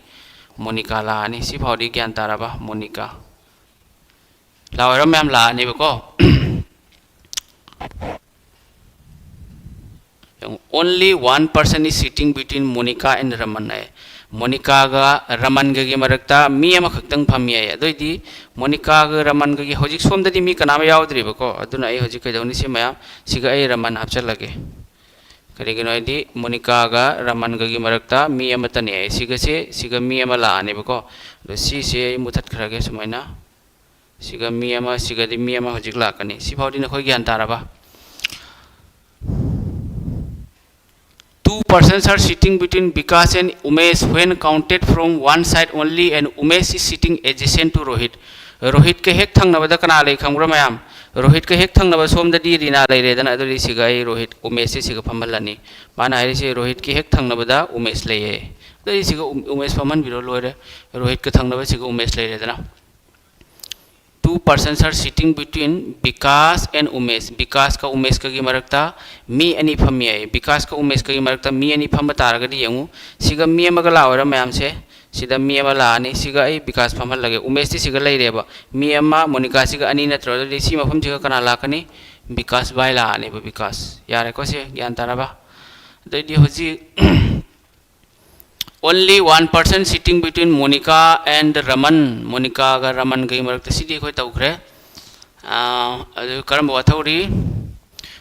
ꯃꯣꯅꯤꯀꯥ ꯂꯥꯛꯑꯅꯤ꯫ ꯁꯤ ꯐꯥꯎꯗꯤ ꯒ꯭ꯌꯥꯟ ꯇꯥꯔꯕ? ꯃꯣꯅꯤꯀꯥ꯫ ꯂꯥꯛꯑꯣꯏꯔꯣ ꯃꯌꯥꯝ? ꯂꯥꯛꯑꯅꯦꯕꯀꯣ꯫ ꯌꯦꯡꯉꯨ, "Only one person is sitting between Monica and Raman" ꯍꯥꯏ꯫ ꯃꯣꯅꯤꯀꯥꯒ ꯔꯃꯟꯒꯒꯤ ꯃꯔꯛꯇ ꯃꯤ ꯑꯃꯈꯛꯇꯪ ꯐꯝꯃꯤ ꯍꯥꯏ꯫ ꯑꯗꯨꯑꯣꯏꯗꯤ ꯃꯣꯅꯤꯀꯥꯒ ꯔꯃꯟꯒꯒꯤ ꯍꯧꯖꯤꯛ ꯁꯣꯝꯗꯗꯤ ꯃꯤ ꯀꯅꯥꯝ ꯌꯥꯎꯗ꯭ꯔꯤꯕꯀꯣ꯫ ꯑꯗꯨꯅ ꯑꯩ ꯍꯧꯖꯤꯛ ꯀꯩꯗꯧꯅꯤ? ꯁꯤ ꯃꯌꯥꯝ, ꯁꯤꯒ ꯑꯩ ꯔꯃꯟ ꯍꯥꯞꯆꯤꯜꯂꯒꯦ꯫ ꯀꯔꯤꯒꯤꯅꯣ ꯍꯥꯏꯗꯤ ꯃꯣꯅꯤꯀꯥꯒ ꯔꯃꯟꯒꯒꯤ ꯃꯔꯛꯇ ꯃꯤ ꯑꯃꯠꯇꯅꯤ ꯍꯥꯏ꯫ ꯁꯤꯒꯁꯦ, ꯁꯤꯒ ꯃꯤ ꯑꯃ ꯂꯥꯛꯑꯅꯦꯕꯀꯣ꯫ ꯑꯗꯣ ꯁꯤꯁꯦ ꯑꯩ ꯃꯨꯊꯠꯈ꯭ꯔꯒꯦ ꯁꯨꯃꯥꯏꯅ꯫ ꯁꯤꯒ ꯃꯤ ꯑꯃ, ꯁꯤꯒꯗꯤ ꯃꯤ ꯑꯃ ꯍꯧꯖꯤꯛ ꯂꯥꯛꯀꯅꯤ꯫ ꯁꯤ ꯐꯥꯎꯗꯤ ꯅꯈꯣꯏ ꯒ꯭ꯌꯥꯟ ꯇꯥꯔꯕ? "Two persons are sitting between Vikas and Umesh when counted from one side only, and Umesh is sitting adjacent to Rohit." ꯔꯣꯍꯤꯠꯀ ꯍꯦꯛ ꯊꯪꯅꯕꯗ ꯀꯅꯥ ꯂꯩ ꯈꯪꯕ꯭ꯔꯥ ꯃꯌꯥꯝ? ꯔꯣꯍꯤꯠꯀ ꯍꯦꯛ ꯊꯪꯅꯕ ꯁꯣꯝꯗꯗꯤ ꯔꯤꯅꯥ ꯂꯩꯔꯦꯗꯅ꯫ ꯑꯗꯨꯗꯤ ꯁꯤꯒ ꯑꯩ ꯔꯣꯍꯤꯠ, ꯎꯃꯦꯁꯁꯦ ꯁꯤꯒ ꯐꯝꯍꯜꯂꯅꯤ꯫ ꯃꯥꯅ ꯍꯥꯏꯔꯤꯁꯦ ꯔꯣꯍꯤꯠꯀꯤ ꯍꯦꯛ ꯊꯪꯅꯕꯗ ꯎꯃꯦꯁ ꯂꯩꯌꯦ꯫ ꯑꯗꯨꯗꯤ ꯁꯤꯒ ꯎꯝ-, ꯎꯃꯦꯁ ꯐꯝꯍꯟꯕꯤꯔꯣ, ꯂꯣꯏꯔꯦ꯫ ꯔꯣꯍꯤꯠꯀ ꯊꯪꯅꯕ ꯁꯤꯒ ꯎꯃꯦꯁ ꯂꯩꯔꯦꯗꯅ꯫ Two persons are sitting between Vikas and Umesh. ꯕꯤꯀꯥꯁꯀ ꯎꯃꯦꯁꯀꯒꯤ ꯃꯔꯛꯇ ꯃꯤ ꯑꯅꯤ ꯐꯝꯃꯤ ꯍꯥꯏ꯫ ꯕꯤꯀꯥꯁꯀ ꯎꯃꯦꯁꯀꯒꯤ ꯃꯔꯛꯇ ꯃꯤ ꯑꯅꯤ ꯐꯝꯕ ꯇꯥꯔꯒꯗꯤ ꯌꯦꯡꯉꯨ, ꯁꯤꯒ ꯃꯤ ꯑꯃꯒ ꯂꯥꯛꯑꯣꯏꯔꯥ ꯃꯌꯥꯝꯁꯦ? ꯁꯤꯗ ꯃꯤ ꯑꯃ ꯂꯥꯛꯑꯅꯤ꯫ ꯁꯤꯒ ꯑꯩ ꯕꯤꯀꯥꯁ ꯐꯝꯍꯜꯂꯒꯦ꯫ ꯎꯃꯦꯁꯇꯤ ꯁꯤꯒ ꯂꯩꯔꯦꯕ꯫ ꯃꯤ ꯑꯃ ꯃꯣꯅꯤꯀꯥꯁꯤꯒ ꯑꯅꯤ ꯅꯠꯇ꯭ꯔꯣ? ꯑꯗꯨꯗꯤ ꯁꯤ ꯃꯐꯝꯁꯤꯒ ꯀꯅꯥ ꯂꯥꯛꯀꯅꯤ? ꯕꯤꯀꯥꯁ ꯚꯥꯏ ꯂꯥꯛꯑꯅꯦꯕ, ꯕꯤꯀꯥꯁ꯫ ꯌꯥꯔꯦꯀꯣ? ꯁꯤ ꯒ꯭ꯌꯥꯟ ꯇꯥꯔꯕ? ꯑꯗꯩꯗꯤ ꯍꯧꯖꯤꯛ only one person sitting between Monica and Raman. ꯃꯣꯅꯤꯀꯥꯒ ꯔꯃꯟꯒꯒꯤ ꯃꯔꯛꯇ ꯁꯤꯗꯤ ꯑꯩꯈꯣꯏ ꯇꯧꯈ꯭ꯔꯦ꯫ ꯑꯥ, ꯑꯗꯨ ꯀꯔꯝꯕ ꯋꯥꯊꯧꯔꯤ?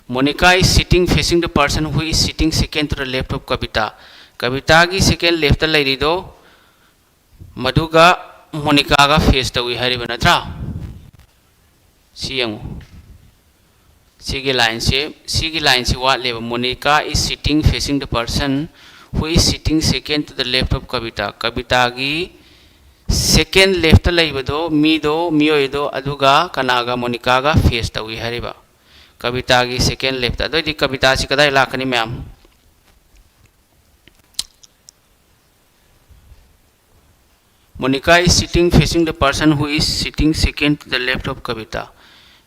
Monica is sitting facing the person who is sitting second to the left of Kavita. ꯀꯕꯤꯇꯥꯒꯤ second left ꯂꯩꯔꯤꯗꯣ ꯃꯗꯨꯒ ꯃꯣꯅꯤꯀꯥꯒ face ꯇꯧꯏ ꯍꯥꯏꯔꯤꯕ ꯅꯠꯇ꯭ꯔꯥ? ꯁꯤ ꯌꯦꯡꯉꯨ꯫ ꯁꯤꯒꯤ lineꯁꯦ, ꯁꯤꯒꯤ lineꯁꯤ ꯋꯥꯠꯂꯦꯕ꯫ Monica is sitting facing the person who is sitting second to the left of Kavita. ꯀꯕꯤꯇꯥꯒꯤ second leftꯇ ꯂꯩꯕꯗꯣ, ꯃꯤꯗꯣ, ꯃꯤꯑꯣꯏꯗꯣ, ꯑꯗꯨꯒ ꯀꯅꯥꯒ? ꯃꯣꯅꯤꯀꯥꯒ face ꯇꯧꯏ ꯍꯥꯏꯔꯤꯕ꯫ ꯀꯕꯤꯇꯥꯒꯤ second leftꯇ꯫ ꯑꯗꯨꯑꯣꯏꯗꯤ ꯀꯕꯤꯇꯥꯁꯤ ꯀꯗꯥꯏ ꯂꯥꯛꯀꯅꯤ ꯃꯌꯥꯝ? Monica is sitting facing the person who is sitting second to the left of Kavita.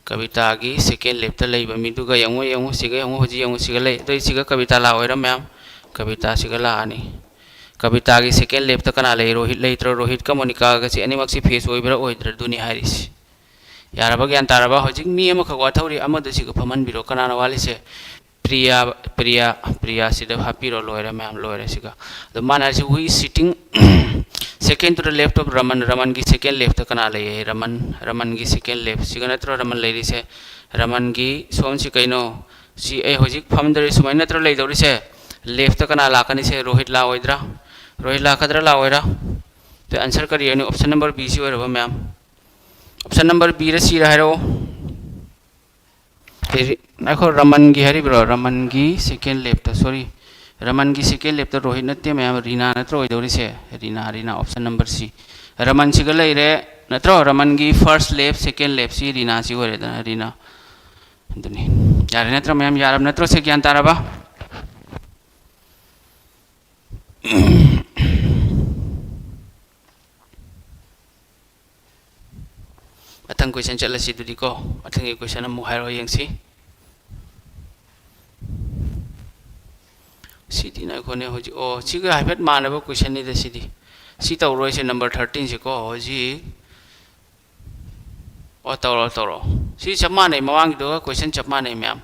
ꯀꯕꯤꯇꯥꯒꯤ second leftꯇ ꯂꯩꯕ ꯃꯤꯗꯨꯒ ꯌꯦꯡꯉꯨ, ꯌꯦꯡꯉꯨ, ꯁꯤꯒ ꯌꯦꯡꯉꯨ, ꯍꯧꯖꯤꯛ ꯌꯦꯡꯉꯨ, ꯁꯤꯒ ꯂꯩ꯫ ꯑꯗꯣ ꯁꯤꯒ ꯀꯕꯤꯇꯥ ꯂꯥꯛꯑꯣꯏꯔꯥ ꯃꯌꯥꯝ? ꯀꯕꯤꯇꯥꯁꯤꯒ ꯂꯥꯛꯑꯅꯤ꯫ ꯀꯕꯤꯇꯥꯒꯤ second leftꯇ ꯀꯅꯥ ꯂꯩ? ꯔꯣꯍꯤꯠ ꯂꯩꯇ꯭ꯔꯣ? ꯔꯣꯍꯤꯠꯀ ꯃꯣꯅꯤꯀꯥꯒꯁꯦ ꯑꯅꯤꯃꯛꯁꯤ face ꯑꯣꯏꯕ꯭ꯔꯥ ꯑꯣꯏꯗ꯭ꯔꯥ? ꯑꯗꯨꯅꯤ ꯍꯥꯏꯔꯤꯁꯤ꯫ ꯌꯥꯔꯕ? ꯒ꯭ꯌꯥꯟ ꯇꯥꯔꯕ? ꯍꯧꯖꯤꯛ ꯃꯤ ꯑꯃꯈꯛ ꯋꯥꯊꯧꯔꯤ, ꯑꯃꯗꯨ ꯁꯤꯒ ꯐꯝꯍꯟꯕꯤꯔꯣ꯫ ꯀꯅꯥꯅ ꯋꯥꯠꯂꯤꯁꯦ? ꯄ꯭ꯔꯤꯌꯥ, ꯄ꯭ꯔꯤꯌꯥ, ꯄ꯭ꯔꯤꯌꯥꯁꯤꯗ ꯍꯥꯞꯄꯤꯔꯣ꯫ ꯂꯣꯏꯔꯦ ꯃꯌꯥꯝ, ꯂꯣꯏꯔꯦ ꯁꯤꯒ꯫ ꯑꯗꯣ ꯃꯥꯅ ꯍꯥꯏꯔꯤꯁꯤ, who is sitting second to the left of Raman? ꯔꯃꯟꯒꯤ second leftꯇ ꯀꯅꯥ ꯂꯩꯌꯦ? ꯔꯃꯟ, ꯔꯃꯟꯒꯤ second left ꯁꯤꯒ ꯅꯠꯇ꯭ꯔꯣ ꯔꯃꯟ ꯂꯩꯔꯤꯁꯦ? ꯔꯃꯟꯒꯤ ꯁꯣꯝꯁꯤ ꯀꯩꯅꯣ? ꯁꯤ ꯑꯩ ꯍꯧꯖꯤꯛ ꯐꯝꯗꯧꯔꯤ, ꯁꯨꯃꯥꯏꯅ ꯅꯠꯇ꯭ꯔꯣ ꯂꯩꯗꯧꯔꯤꯁꯦ? Leftꯇ ꯀꯅꯥ ꯂꯥꯛꯀꯅꯤ? ꯁꯦ ꯔꯣꯍꯤꯠ ꯂꯥꯛꯑꯣꯏꯗ꯭ꯔꯥ? ꯔꯣꯍꯤꯠ ꯂꯥꯛꯀꯗ꯭ꯔꯥ ꯂꯥꯛꯑꯣꯏꯔꯥ? ꯑꯗꯨ answer ꯀꯔꯤ ꯑꯣꯏꯅꯤ? Option number B ꯁꯤ ꯑꯣꯏꯔꯕ ꯃꯌꯥꯝ? Option number Bꯔ Cꯔ ꯍꯥꯏꯔꯛꯑꯣ꯫ ꯀꯔꯤ? ꯉꯥꯏꯈꯣ, ꯔꯃꯟꯒꯤ ꯍꯥꯏꯔꯤꯕ꯭ꯔꯣ? ꯔꯃꯟꯒꯤ second leftꯇ, sorry, ꯔꯃꯟꯒꯤ second leftꯇ ꯔꯣꯍꯤꯠ ꯅꯠꯇꯦ ꯃꯌꯥꯝ, ꯔꯤꯅꯥ ꯅꯠꯇ꯭ꯔꯣ ꯑꯣꯏꯗꯧꯔꯤꯁꯦ? ꯔꯤꯅꯥ, ꯔꯤꯅꯥ, option number C꯫ ꯔꯃꯟꯁꯤꯒ ꯂꯩꯔꯦ ꯅꯠꯇ꯭ꯔꯣ? ꯔꯃꯟꯒꯤ first left, second leftꯁꯤ ꯔꯤꯅꯥꯁꯤ ꯑꯣꯏꯔꯦꯗꯅ, ꯔꯤꯅꯥ꯫ ꯑꯗꯨꯅꯤ꯫ ꯌꯥꯔꯦ ꯅꯠꯇ꯭ꯔꯣ ꯃꯌꯥꯝ? ꯌꯥꯔꯕ ꯅꯠꯇ꯭ꯔꯣ? ꯁꯦ ꯒ꯭ꯌꯥꯟ ꯇꯥꯔꯕ? ꯃꯊꯪ ꯀꯣꯏꯁꯟ ꯆꯠꯂꯁꯤ ꯑꯗꯨꯗꯤꯀꯣ꯫ ꯃꯊꯪꯒꯤ ꯀꯣꯏꯁꯟ ꯑꯃꯨꯛ ꯍꯥꯏꯔꯛꯑꯣ ꯌꯦꯡꯁꯤ꯫ ꯁꯤꯗꯤ ꯉꯥꯏꯈꯣꯅꯦ, ꯍꯧꯖꯤꯛ, ꯑꯣ, ꯁꯤꯒ ꯍꯥꯏꯐꯦꯠ ꯃꯥꯟꯅꯕ ꯀꯣꯏꯁꯟꯅꯤꯗ ꯁꯤꯗꯤ꯫ ꯁꯤ ꯇꯧꯔꯣꯏꯁꯦ, ꯅꯝꯕꯔ ꯊꯥꯔꯇꯤꯟꯁꯦꯀꯣ꯫ ꯍꯧꯖꯤꯛ, ꯑꯣ, ꯇꯧꯔꯣ, ꯇꯧꯔꯣ꯫ ꯁꯤ ꯆꯞ ꯃꯥꯟꯅꯩ, ꯃꯃꯥꯡꯒꯤꯗꯨꯒ ꯀꯣꯏꯁꯟ ꯆꯞ ꯃꯥꯟꯅꯩ ꯃꯌꯥꯝ꯫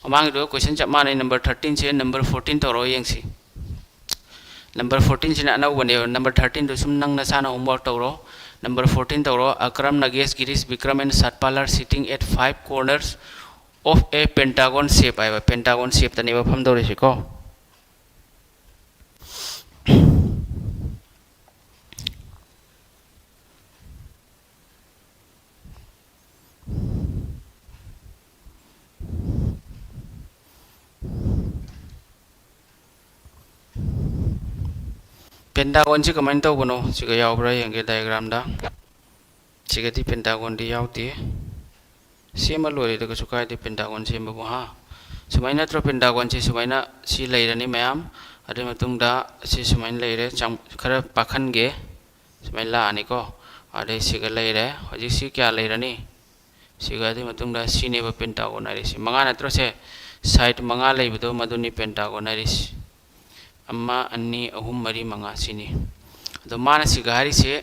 ꯃꯃꯥꯡꯒꯤꯗꯨꯒ ꯀꯣꯏꯁꯟ ꯆꯞ ꯃꯥꯟꯅꯩ꯫ ꯅꯝꯕꯔ ꯊꯥꯔꯇꯤꯟꯁꯦ ꯅꯝꯕꯔ ꯐꯣꯔꯇꯤꯟ ꯇꯧꯔꯣ ꯌꯦꯡꯁꯤ꯫ ꯅꯝꯕꯔ ꯐꯣꯔꯇꯤꯟꯁꯤꯅ ꯑꯅꯧꯕꯅꯦꯕ꯫ ꯅꯝꯕꯔ ꯊꯥꯔꯇꯤꯟꯗꯨ ꯁꯨꯝ ꯅꯪ ꯅꯁꯥꯅ ꯍꯣꯝꯋꯥꯔꯛ ꯇꯧꯔꯣ꯫ ꯅꯝꯕꯔ ꯐꯣꯔꯇꯤꯟ ꯇꯧꯔꯣ꯫ Akram, Nagesh, Girish, Bikram and Satpal are sitting at five corners of a pentagon shape ꯍꯥꯏꯕ꯫ ꯄꯦꯟꯇꯥꯒꯣꯟ ꯁꯦꯞꯇꯅꯦꯕ ꯐꯝꯗꯧꯔꯤꯁꯤꯀꯣ꯫ ꯄꯦꯟꯇꯥꯒꯣꯟꯁꯤ ꯀꯃꯥꯏꯅ ꯇꯧꯕꯅꯣ? ꯁꯤꯒ ꯌꯥꯎꯕ꯭ꯔꯥ ꯌꯦꯡꯒꯦ ꯗꯥꯏꯒ꯭ꯔꯥꯝꯗ꯫ ꯁꯤꯒꯗꯤ ꯄꯦꯟꯇꯥꯒꯣꯟꯗꯤ ꯌꯥꯎꯗꯦ꯫ ꯁꯦꯝꯃ ꯂꯣꯏꯔꯦꯗ, ꯀꯩꯁꯨ ꯀꯥꯏꯗꯦ ꯄꯦꯟꯇꯥꯒꯣꯟ ꯁꯦꯝꯕꯕꯨ, ꯍꯥ꯫ ꯁꯨꯃꯥꯏꯅ ꯅꯠꯇ꯭ꯔꯣ ꯄꯦꯟꯇꯥꯒꯣꯟꯁꯤ? ꯁꯨꯃꯥꯏꯅ ꯁꯤ ꯂꯩꯔꯅꯤ ꯃꯌꯥꯝ꯫ ꯑꯗꯨꯒꯤ ꯃꯇꯨꯡꯗ ꯁꯤ ꯁꯨꯃꯥꯏꯅ ꯂꯩꯔꯦ, ꯆꯥꯝ-, ꯈꯔ ꯄꯥꯛꯍꯟꯒꯦ꯫ ꯁꯨꯃꯥꯏꯅ ꯂꯥꯛꯑꯅꯤꯀꯣ꯫ ꯑꯗꯩ ꯁꯤꯒ ꯂꯩꯔꯦ꯫ ꯍꯧꯖꯤꯛ ꯁꯤ ꯀꯌꯥ ꯂꯩꯔꯅꯤ? ꯁꯤꯒ ꯑꯗꯨꯒꯤ ꯃꯇꯨꯡꯗ ꯁꯤꯅꯦꯕ ꯄꯦꯟꯇꯥꯒꯣꯟ ꯍꯥꯏꯔꯤꯁꯤ꯫ ꯃꯉꯥ ꯅꯠꯇ꯭ꯔꯣ ꯁꯦ? ꯁꯥꯏꯠ ꯃꯉꯥ ꯂꯩꯕꯗꯣ, ꯃꯗꯨꯅꯤ ꯄꯦꯟꯇꯥꯒꯣꯟ ꯍꯥꯏꯔꯤꯁꯤ꯫ ꯑꯃ, ꯑꯅꯤ, ꯑꯍꯨꯝ, ꯃꯔꯤ, ꯃꯉꯥ ꯁꯤꯅꯤ꯫ ꯑꯗꯣ ꯃꯥꯅ ꯁꯤꯒ ꯍꯥꯏꯔꯤꯁꯦ,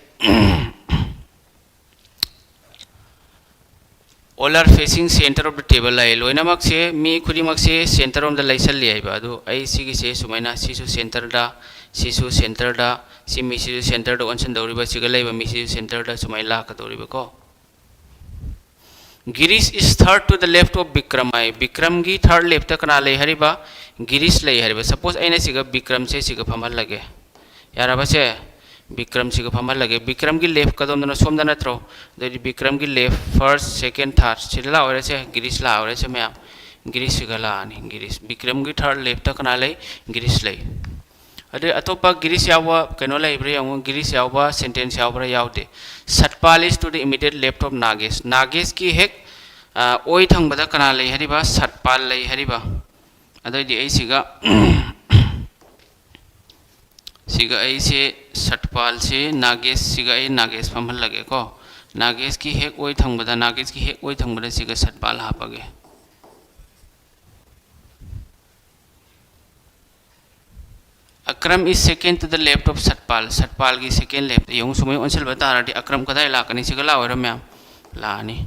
"All are facing center of the table" ꯍꯥꯏ꯫ ꯂꯣꯏꯅꯃꯛꯁꯦ, ꯃꯤ ꯈꯨꯗꯤꯡꯃꯛꯁꯦ ꯁꯦꯟꯇꯔ ꯔꯣꯝꯗ ꯂꯩꯁꯜꯂꯤ ꯍꯥꯏꯕ꯫ ꯑꯗꯨ ꯑꯩ ꯁꯤꯒꯤꯁꯦ ꯁꯨꯃꯥꯏꯅ, ꯁꯤꯁꯨ ꯁꯦꯟꯇꯔꯗ, ꯁꯤꯁꯨ ꯁꯦꯟꯇꯔꯗ, ꯁꯤ ꯃꯤꯁꯤꯁꯨ ꯁꯦꯟꯇꯔꯗ ꯑꯣꯟꯁꯤꯟꯗꯧꯔꯤꯕ, ꯁꯤꯒ ꯂꯩꯕ ꯃꯤꯁꯤꯁꯨ ꯁꯦꯟꯇꯔꯗ ꯁꯨꯃꯥꯏꯅ ꯂꯥꯛꯀꯗꯧꯔꯤꯕꯀꯣ꯫ "Girish is third to the left of Bikram" ꯍꯥꯏ꯫ ꯕꯤꯀ꯭ꯔꯝꯒꯤ ꯊꯥꯔꯠ ꯂꯦꯐꯇ ꯀꯅꯥ ꯂꯩ ꯍꯥꯏꯔꯤꯕ? ꯒꯤꯔꯤꯁ ꯂꯩ ꯍꯥꯏꯔꯤꯕ꯫ ꯁꯄꯣꯁ ꯑꯩꯅ ꯁꯤꯒ ꯕꯤꯀ꯭ꯔꯝꯁꯦ ꯁꯤꯒ ꯐꯝꯍꯜꯂꯒꯦ꯫ ꯌꯥꯔꯕꯁꯦ? ꯕꯤꯀ꯭ꯔꯝꯁꯤꯒ ꯐꯝꯍꯜꯂꯒꯦ꯫ ꯕꯤꯀ꯭ꯔꯝꯒꯤ ꯂꯦꯐ ꯀꯗꯣꯝꯗꯅꯣ? ꯁꯣꯝꯗ ꯅꯠꯇ꯭ꯔꯣ? ꯑꯗꯨꯗꯤ ꯕꯤꯀ꯭ꯔꯝꯒꯤ ꯂꯦꯐ, ꯐꯥꯔꯁ, ꯁꯦꯀꯦꯟ, ꯊꯥꯔꯠ, ꯁꯤꯗ ꯂꯥꯛꯑꯣꯏꯔꯁꯦ? ꯒꯤꯔꯤꯁ ꯂꯥꯛꯑꯣꯏꯔꯁꯦ ꯃꯌꯥꯝ? ꯒꯤꯔꯤꯁꯁꯤꯒ ꯂꯥꯛꯑꯅꯤ꯫ ꯒꯤꯔꯤꯁ꯫ ꯕꯤꯀ꯭ꯔꯝꯒꯤ ꯊꯥꯔꯠ ꯂꯦꯐꯇ ꯀꯅꯥ ꯂꯩ? ꯒꯤꯔꯤꯁ ꯂꯩ꯫ ꯑꯗꯨꯗꯤ ꯑꯇꯣꯞꯄ ꯒꯤꯔꯤꯁ ꯌꯥꯎꯕ ꯀꯩꯅꯣ ꯂꯩꯕ꯭ꯔꯥ ꯌꯦꯡꯉꯨ꯫ ꯒꯤꯔꯤꯁ ꯌꯥꯎꯕ ꯁꯦꯟꯇꯦꯟꯁ ꯌꯥꯎꯕ꯭ꯔꯥ? ꯌꯥꯎꯗꯦ꯫ "Satpal is to the immediate left of Nagesh." ꯅꯥꯒꯦꯁꯀꯤ ꯍꯦꯛ, ꯑ, ꯑꯣꯏ ꯊꯪꯕꯗ ꯀꯅꯥ ꯂꯩ ꯍꯥꯏꯔꯤꯕ? ꯁꯠꯄꯥꯜ ꯂꯩ ꯍꯥꯏꯔꯤꯕ꯫ ꯑꯗꯨꯑꯣꯏꯗꯤ ꯑꯩ ꯁꯤꯒ, ꯁꯤꯒ ꯑꯩꯁꯦ ꯁꯠꯄꯥꯜꯁꯤ ꯅꯥꯒꯦꯁ, ꯁꯤꯒ ꯑꯩ ꯅꯥꯒꯦꯁ ꯐꯝꯍꯜꯂꯒꯦꯀꯣ꯫ ꯅꯥꯒꯦꯁꯀꯤ ꯍꯦꯛ ꯑꯣꯏ ꯊꯪꯕꯗ, ꯅꯥꯒꯦꯁꯀꯤ ꯍꯦꯛ ꯑꯣꯏ ꯊꯪꯕꯗ ꯁꯤꯒ ꯁꯠꯄꯥꯜ ꯍꯥꯞꯄꯒꯦ꯫ Akram is second to the left of ꯁꯠꯄꯥꯜ꯫ ꯁꯠꯄꯥꯜꯒꯤ second left꯫ ꯌꯦꯡꯉꯨ, ꯁꯨꯃꯥꯏꯅ ꯑꯣꯟꯁꯤꯟꯕ ꯇꯥꯔꯗꯤ ꯑꯀ꯭ꯔꯝ ꯀꯗꯥꯏ ꯂꯥꯛꯀꯅꯤ? ꯁꯤꯒ ꯂꯥꯛꯑꯣꯏꯔꯣ ꯃꯌꯥꯝ? ꯂꯥꯛꯑꯅꯤ꯫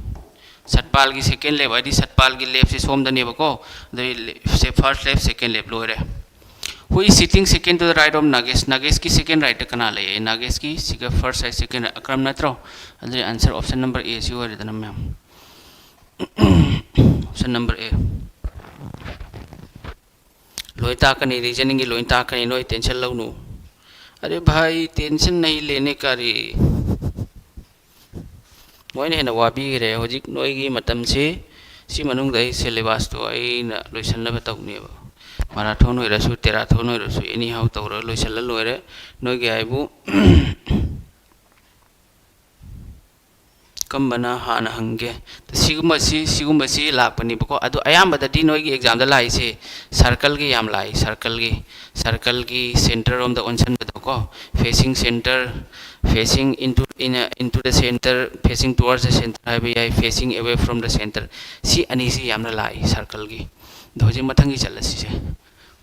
ꯁꯠꯄꯥꯜꯒꯤ second left ꯍꯥꯏꯗꯤ ꯁꯠꯄꯥꯜꯒꯤ leftꯁꯦ ꯁꯣꯝꯗꯅꯦꯕꯀꯣ꯫ ꯑꯗꯨꯗꯤ first left, second left ꯂꯣꯏꯔꯦ꯫ Who is sitting second to the right of ꯅꯥꯒꯦꯁ? ꯅꯥꯒꯦꯁꯀꯤ second rightꯇ ꯀꯅꯥ ꯂꯩꯌꯦ? ꯅꯥꯒꯦꯁꯀꯤ ꯁꯤꯒ first right, second right Akram ꯅꯠꯇ꯭ꯔꯣ? ꯑꯗꯨꯗꯤ answer option number A ꯁꯤ ꯑꯣꯏꯔꯦꯗꯅ ꯃꯌꯥꯝ꯫ Option number A꯫ ꯂꯣꯏ ꯇꯥꯛꯀꯅꯤ, reasoningꯒꯤ ꯂꯣꯏ ꯇꯥꯛꯀꯅꯤ, ꯅꯣꯏ tension ꯂꯧꯅꯨ꯫ ꯑꯔꯦ ꯚꯥꯏ, tension ꯅꯍꯤ ꯂꯦꯅꯦ ꯀꯥ ꯔꯦ꯫ ꯃꯣꯏꯅ ꯍꯦꯟꯅ ꯋꯥꯕꯤꯈ꯭ꯔꯦ꯫ ꯍꯧꯖꯤꯛ ꯅꯣꯏꯒꯤ ꯃꯇꯝꯁꯤ, ꯁꯤ ꯃꯅꯨꯡꯗ ꯑꯩ syllabusꯇꯣ ꯑꯩꯅ ꯂꯣꯏꯁꯤꯟꯅꯕ ꯇꯧꯅꯦꯕ꯫ Marathon ꯑꯣꯏꯔꯁꯨ, terrathon ꯑꯣꯏꯔꯁꯨ, anyhow ꯇꯧꯔꯒ ꯂꯣꯏꯁꯤꯜꯂ ꯂꯣꯏꯔꯦ꯫ ꯅꯣꯏꯒꯤ ꯍꯥꯏꯕꯨ ꯀꯔꯝꯕꯅ ꯍꯥꯟꯅ ꯍꯪꯒꯦ? ꯁꯤꯒꯨꯝꯕꯁꯤ, ꯁꯤꯒꯨꯝꯕꯁꯤ ꯂꯥꯛꯄꯅꯦꯕꯀꯣ꯫ ꯑꯗꯣ ꯑꯌꯥꯝꯕꯗꯗꯤ ꯅꯣꯏꯒꯤ examꯗ ꯂꯥꯛꯏꯁꯦ circleꯒꯤ ꯌꯥꯝ ꯂꯥꯛꯏ, circleꯒꯤ, circleꯒꯤ center ꯔꯣꯝꯗ ꯑꯣꯟꯁꯤꯟꯕꯗꯣꯀꯣ, facing center, facing into, in, into the center, facing towards the center ꯍꯥꯏꯕ ꯌꯥꯏ, facing away from the center꯫ ꯁꯤ ꯑꯅꯤꯁꯤ ꯌꯥꯝꯅ ꯂꯥꯛꯏ circleꯒꯤ꯫ ꯑꯗꯣ ꯍꯧꯖꯤꯛ ꯃꯊꯪꯒꯤ ꯆꯠꯂꯁꯤꯁꯦ꯫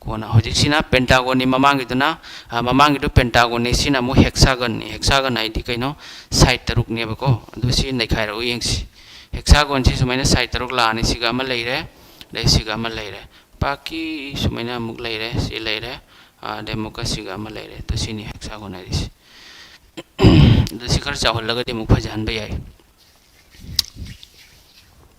ꯀꯣꯟꯅ ꯍꯧꯖꯤꯛꯁꯤꯅ pentagonꯅꯤ, ꯃꯃꯥꯡꯒꯤꯗꯨꯅ, ꯑ, ꯃꯃꯥꯡꯒꯤꯗꯨ pentagonꯅꯤ, ꯁꯤꯅ ꯑꯃꯨꯛ hexagonꯅꯤ꯫ Hexagon ꯍꯥꯏꯗꯤ ꯀꯩꯅꯣ? Side ꯇꯔꯨꯛꯅꯦꯕꯀꯣ꯫ ꯑꯗꯨ ꯁꯤ ꯅꯩꯈꯥꯏꯔꯛꯎ ꯌꯦꯡꯁꯤ꯫ Hexagonꯁꯤ ꯁꯨꯃꯥꯏꯅ side ꯇꯔꯨꯛ ꯂꯥꯛꯑꯅꯤ, ꯁꯤꯒ ꯑꯃ ꯂꯩꯔꯦ, ꯑꯗꯩ ꯁꯤꯒ ꯑꯃ ꯂꯩꯔꯦ꯫ ꯄꯥꯀꯤ ꯁꯨꯃꯥꯏꯅ ꯑꯃꯨꯛ ꯂꯩꯔꯦ, ꯁꯤ ꯂꯩꯔꯦ, ꯑ, ꯑꯗꯩ ꯑꯃꯨꯛꯀ ꯁꯤꯒ ꯑꯃ ꯂꯩꯔꯦ꯫ ꯑꯗꯨ ꯁꯤꯅꯤ hexagon ꯍꯥꯏꯔꯤꯁꯤ꯫ ꯑꯗꯨ ꯁꯤ ꯈꯔ ꯆꯥꯎꯍꯜꯂꯒꯗꯤ ꯑꯃꯨꯛ ꯐꯖꯍꯟꯕ ꯌꯥꯏ꯫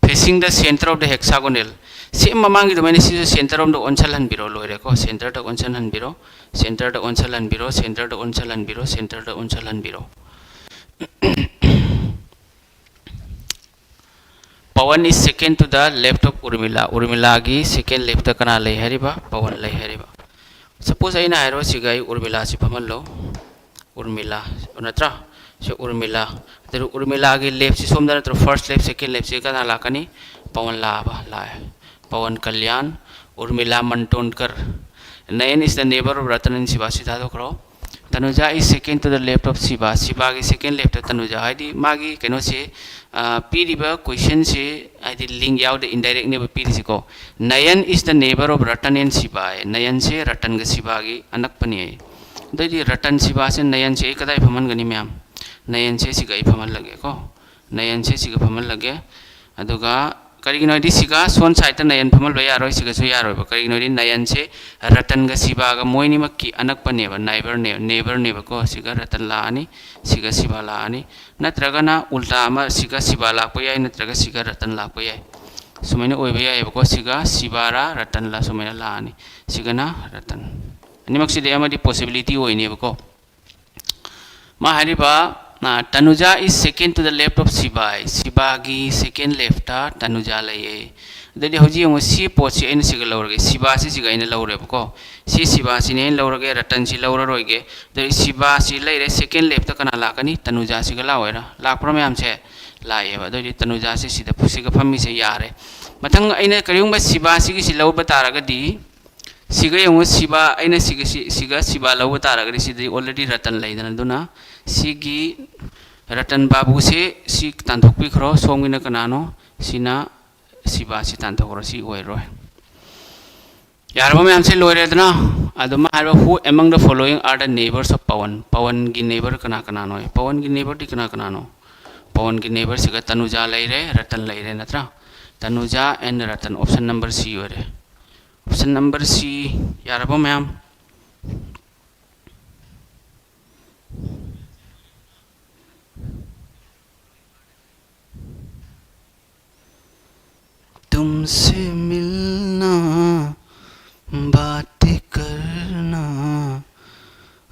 Facing the center of the hexagonal꯫ Same ꯃꯃꯥꯡꯒꯤ ꯑꯗꯨꯃꯥꯏꯅ ꯁꯤꯁꯨ center ꯔꯣꯝꯗ ꯑꯣꯟꯁꯤꯜꯍꯟꯕꯤꯔꯣ, ꯂꯣꯏꯔꯦꯀꯣ꯫ Centreꯗ ꯑꯣꯟꯁꯤꯜꯍꯟꯕꯤꯔꯣ, centreꯗ ꯑꯣꯟꯁꯤꯜꯍꯟꯕꯤꯔꯣ, centreꯗ ꯑꯣꯟꯁꯤꯜꯍꯟꯕꯤꯔꯣ, centreꯗ ꯑꯣꯟꯁꯤꯜꯍꯟꯕꯤꯔꯣ꯫ Pawan is second to the left of Urmila꯫ ꯎꯔꯃꯤꯂꯥꯒꯤ second leftꯇ ꯀꯅꯥ ꯂꯩ ꯍꯥꯏꯔꯤꯕ? ꯄꯋꯟ ꯂꯩ ꯍꯥꯏꯔꯤꯕ꯫ Suppose ꯑꯩꯅ ꯍꯥꯏꯔꯣ, ꯁꯤꯒ ꯑꯩ ꯎꯔꯃꯤꯂꯥꯁꯤ ꯐꯝꯍꯜꯂꯣ꯫ ꯎꯔꯃꯤꯂꯥ, ꯅꯠꯇ꯭ꯔꯥ? ꯁꯤ ꯎꯔꯃꯤꯂꯥ꯫ ꯑꯗꯨ ꯎꯔꯃꯤꯂꯥꯒꯤ leftꯁꯤ ꯁꯣꯝꯗ ꯅꯠꯇ꯭ꯔꯣ? First left, second leftꯁꯤ ꯀꯅꯥ ꯂꯥꯛꯀꯅꯤ? ꯄꯋꯟ ꯂꯥꯛꯑꯕ? ꯂꯥꯛꯑꯦ꯫ Pawan Kalyan, ꯎꯔꯃꯤꯂꯥ ꯃꯟꯇꯣꯟꯀꯔ꯫ Nayan is the neighbor of Ratan and Shiva꯫ ꯁꯤ ꯊꯥꯗꯣꯛꯈ꯭ꯔꯣ꯫ Tanuja is second to the left of Shiva. ꯁꯤꯕꯥꯒꯤ second leftꯇ ꯇꯅꯨꯖꯥ ꯍꯥꯏꯗꯤ ꯃꯥꯒꯤ ꯀꯩꯅꯣꯁꯦ, ꯑ, ꯄꯤꯔꯤꯕ questionꯁꯦ ꯍꯥꯏꯗꯤ link ꯌꯥꯎꯗꯦ, indirectꯅꯦꯕ ꯄꯤꯔꯤꯁꯤꯀꯣ꯫ Nayan is the neighbor of Ratan and Shiva ꯍꯥꯏ꯫ ꯅꯌꯟꯁꯦ ꯔꯇꯟꯒ ꯁꯤꯕꯥꯒꯤ ꯑꯅꯛꯄꯅꯤ ꯍꯥꯏ꯫ ꯑꯗꯩꯗꯤ ꯔꯇꯟ ꯁꯤꯕꯥꯁꯦ ꯅꯌꯟꯁꯦ ꯑꯩ ꯀꯗꯥꯏ ꯐꯝꯍꯟꯒꯅꯤ ꯃꯌꯥꯝ? ꯅꯌꯟꯁꯦ ꯁꯤꯒ ꯑꯩ ꯐꯝꯍꯜꯂꯒꯦꯀꯣ꯫ ꯅꯌꯟꯁꯦ ꯁꯤꯒ ꯐꯝꯍꯜꯂꯒꯦ꯫ ꯑꯗꯨꯒ ꯀꯔꯤꯒꯤꯅꯣ ꯍꯥꯏꯗꯤ ꯁꯤꯒ ꯁꯣꯟ sideꯇ ꯅꯌꯟ ꯐꯝꯍꯟꯕ ꯌꯥꯔꯣꯏ, ꯁꯤꯒꯁꯨ ꯌꯥꯔꯣꯏꯕ꯫ ꯀꯔꯤꯒꯤꯅꯣ ꯍꯥꯏꯗꯤ ꯅꯌꯟꯁꯦ ꯔꯇꯟꯒ ꯁꯤꯕꯥꯒ ꯃꯣꯏꯅꯤꯃꯛꯀꯤ ꯑꯅꯛꯄꯅꯦꯕ, neighborꯅꯦ, neighborꯅꯦꯕꯀꯣ꯫ ꯁꯤꯒ ꯔꯇꯟ ꯂꯥꯛꯑꯅꯤ, ꯁꯤꯒ ꯁꯤꯕꯥ ꯂꯥꯛꯑꯅꯤ꯫ ꯅꯠꯇ꯭ꯔꯒꯅ ꯎꯜꯇꯥ ꯑꯃ, ꯁꯤꯒ ꯁꯤꯕꯥ ꯂꯥꯛꯄ ꯌꯥꯏ, ꯅꯠꯇ꯭ꯔꯒ ꯁꯤꯒ ꯔꯇꯟ ꯂꯥꯛꯄ ꯌꯥꯏ꯫ ꯁꯨꯃꯥꯏꯅ ꯑꯣꯏꯕ ꯌꯥꯏꯑꯕꯀꯣ꯫ ꯁꯤꯒ ꯁꯤꯕꯥꯔꯥ ꯔꯇꯟꯂ ꯁꯨꯃꯥꯏꯅ ꯂꯥꯛꯑꯅꯤ, ꯁꯤꯒꯅ ꯔꯇꯟ꯫ ꯑꯅꯤꯃꯛꯁꯤꯗꯤ ꯑꯃꯗꯤ possibility ꯑꯣꯏꯅꯦꯕꯀꯣ꯫ ꯃꯥ ꯍꯥꯏꯔꯤꯕ, ꯑ, Tanuja is second to the left of Shiva high. ꯁꯤꯕꯥꯒꯤ second leftꯇ ꯇꯅꯨꯖꯥ ꯂꯩꯌꯦ꯫ ꯑꯗꯩꯗꯤ ꯍꯧꯖꯤꯛ ꯌꯦꯡꯉꯨ, ꯁꯤ ꯄꯣꯠꯁꯤ ꯑꯩꯅ ꯁꯤꯒ ꯂꯧꯔꯒꯦ, ꯁꯤꯕꯥꯁꯤ ꯁꯤꯒ ꯑꯩꯅ ꯂꯧꯔꯦꯕꯀꯣ꯫ ꯁꯤ ꯁꯤꯕꯥꯁꯤꯅꯦ ꯑꯩꯅ ꯂꯧꯔꯒꯦ, ꯔꯇꯟꯁꯤ ꯂꯧꯔꯔꯣꯏꯒꯦ꯫ ꯑꯗꯩ ꯁꯤꯕꯥꯁꯤ ꯂꯩꯔꯦ, second leftꯇ ꯀꯅꯥ ꯂꯥꯛꯀꯅꯤ? ꯇꯅꯨꯖꯥꯁꯤꯒ ꯂꯥꯛꯑꯣꯏꯔꯥ? ꯂꯥꯛꯄ꯭ꯔꯥ ꯃꯌꯥꯝꯁꯦ? ꯂꯥꯛꯑꯦꯕ꯫ ꯑꯗꯨꯑꯣꯏꯗꯤ ꯇꯅꯨꯖꯥꯁꯤ ꯁꯤꯗ, ꯁꯤꯒ ꯐꯝꯃꯤꯁꯦ ꯌꯥꯔꯦ꯫ ꯃꯊꯪ ꯑꯩꯅ ꯀꯔꯤꯒꯨꯝꯕ ꯁꯤꯕꯥꯁꯤꯒꯤꯁꯤ ꯂꯧꯕ ꯇꯥꯔꯒꯗꯤ, ꯁꯤꯒ ꯌꯦꯡꯉꯨ, ꯁꯤꯕꯥ, ꯑꯩꯅ ꯁꯤꯒ, ꯁꯤ, ꯁꯤꯒ ꯁꯤꯕꯥ ꯂꯧꯕ ꯇꯥꯔꯒꯗꯤ ꯁꯤꯗꯤ already ꯔꯇꯟ ꯂꯩꯗꯅ, ꯑꯗꯨꯅ ꯁꯤꯒꯤ ꯔꯇꯟ ꯕꯥꯕꯨꯁꯦ ꯁꯤ ꯇꯥꯟꯊꯣꯛꯄꯤꯈ꯭ꯔꯣ꯫ ꯁꯣꯝꯒꯤꯅ ꯀꯅꯥꯅꯣ? ꯁꯤꯅ ꯁꯤꯕꯥꯁꯤ ꯇꯥꯟꯊꯣꯛꯈ꯭ꯔꯣ, ꯁꯤ ꯑꯣꯏꯔꯣꯏ꯫ ꯌꯥꯔꯕ ꯃꯌꯥꯝꯁꯦ? ꯂꯣꯏꯔꯦꯗꯅ꯫ ꯑꯗꯨ ꯃꯥ ꯍꯥꯏꯕ, "Who among the following are the neighbors of Pawan?" ꯄꯋꯟꯒꯤ neighbor ꯀꯅꯥ ꯀꯅꯥꯅꯣ? ꯄꯋꯟꯒꯤ neighborꯗꯤ ꯀꯅꯥ ꯀꯅꯥꯅꯣ? ꯄꯋꯟꯒꯤ neighborꯁꯤꯒ ꯇꯅꯨꯖꯥ ꯂꯩꯔꯦ, ꯔꯇꯟ ꯂꯩꯔꯦ, ꯅꯠꯇ꯭ꯔꯥ? ꯇꯅꯨꯖꯥ and Ratan, option number C ꯑꯣꯏꯔꯦ꯫ Option number C꯫ ꯌꯥꯔꯕꯣ ꯃꯌꯥꯝ? तुमसे मिलना, बातें करना,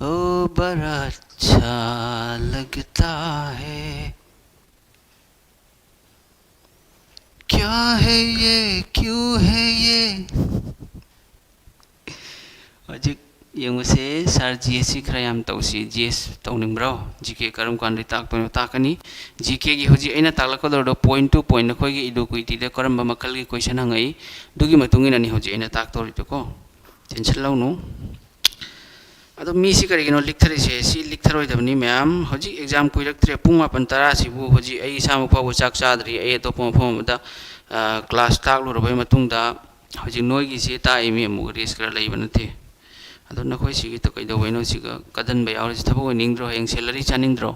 ओ बड़ा अच्छा लगता है। क्या है ये, क्यों है ये? ꯍꯧꯖꯤꯛ ꯌꯦꯡꯉꯨꯁꯦ, sir, G S ꯁꯤ ꯈꯔ ꯌꯥꯝ ꯇꯧꯁꯤ꯫ G S ꯇꯧꯅꯤꯡꯕ꯭ꯔꯣ? G K ꯀꯔꯝ ꯀꯥꯟꯗ ꯇꯥꯛꯇꯣꯏꯅꯣ? ꯇꯥꯛꯀꯅꯤ꯫ G Kꯒꯤ ꯍꯧꯖꯤꯛ ꯑꯩꯅ ꯇꯥꯛꯂꯛꯀꯗꯧꯔꯤꯗꯣ point to point, ꯅꯈꯣꯏꯒꯤ equity ꯗ ꯀꯔꯝꯕ ꯃꯈꯜꯒꯤ question ꯍꯪꯉꯛꯏ, ꯑꯗꯨꯒꯤ ꯃꯇꯨꯡ ꯏꯟꯅꯅꯤ ꯍꯧꯖꯤꯛ ꯑꯩꯅ ꯇꯥꯛꯇꯧꯔꯤꯗꯣꯀꯣ꯫ Tension ꯂꯧꯅꯨ꯫ ꯑꯗꯣ ꯃꯤꯁꯤ ꯀꯔꯤꯒꯤꯅꯣ ꯂꯤꯛꯊꯔꯤꯁꯦ? ꯁꯤ ꯂꯤꯛꯊꯔꯣꯏꯗꯕꯅꯤ ꯃꯌꯥꯝ꯫ ꯍꯧꯖꯤꯛ ꯑꯦꯛꯖꯥꯝ ꯀꯨꯏꯔꯛꯇ꯭ꯔꯦ꯫ ꯄꯨꯡ ꯃꯥꯄꯟ ꯇꯔꯥꯁꯤꯕꯨ ꯍꯧꯖꯤꯛ ꯑꯩ ꯏꯁꯥꯃꯛ ꯐꯥꯎꯕ ꯆꯥꯛ ꯆꯥꯗ꯭ꯔꯤ꯫ ꯑꯩ ꯑꯇꯣꯞꯄ ꯃꯐꯝ ꯑꯃꯗ, ꯑ, ꯀ꯭ꯂꯥꯁ ꯇꯥꯛꯂꯨꯔꯕꯩ ꯃꯇꯨꯡꯗ ꯍꯧꯖꯤꯛ ꯅꯣꯏꯒꯤꯁꯤ ꯇꯥꯛꯏ ꯃꯤ ꯑꯃꯨꯛ ꯔꯦꯁ ꯈꯔ ꯂꯩꯕ ꯅꯠꯇꯦ꯫ ꯑꯗꯣ ꯅꯈꯣꯏ ꯁꯤꯒꯤ ꯀꯩꯗꯧꯕꯩꯅꯣ ꯁꯤꯒ ꯀꯗꯟꯕ ꯌꯥꯎꯔꯤꯁꯦ? ꯊꯕꯛ ꯑꯣꯏꯅꯤꯡꯗ꯭ꯔꯣ? ꯍꯌꯦꯡ salary ꯆꯥꯅꯤꯡꯗ꯭ꯔꯣ?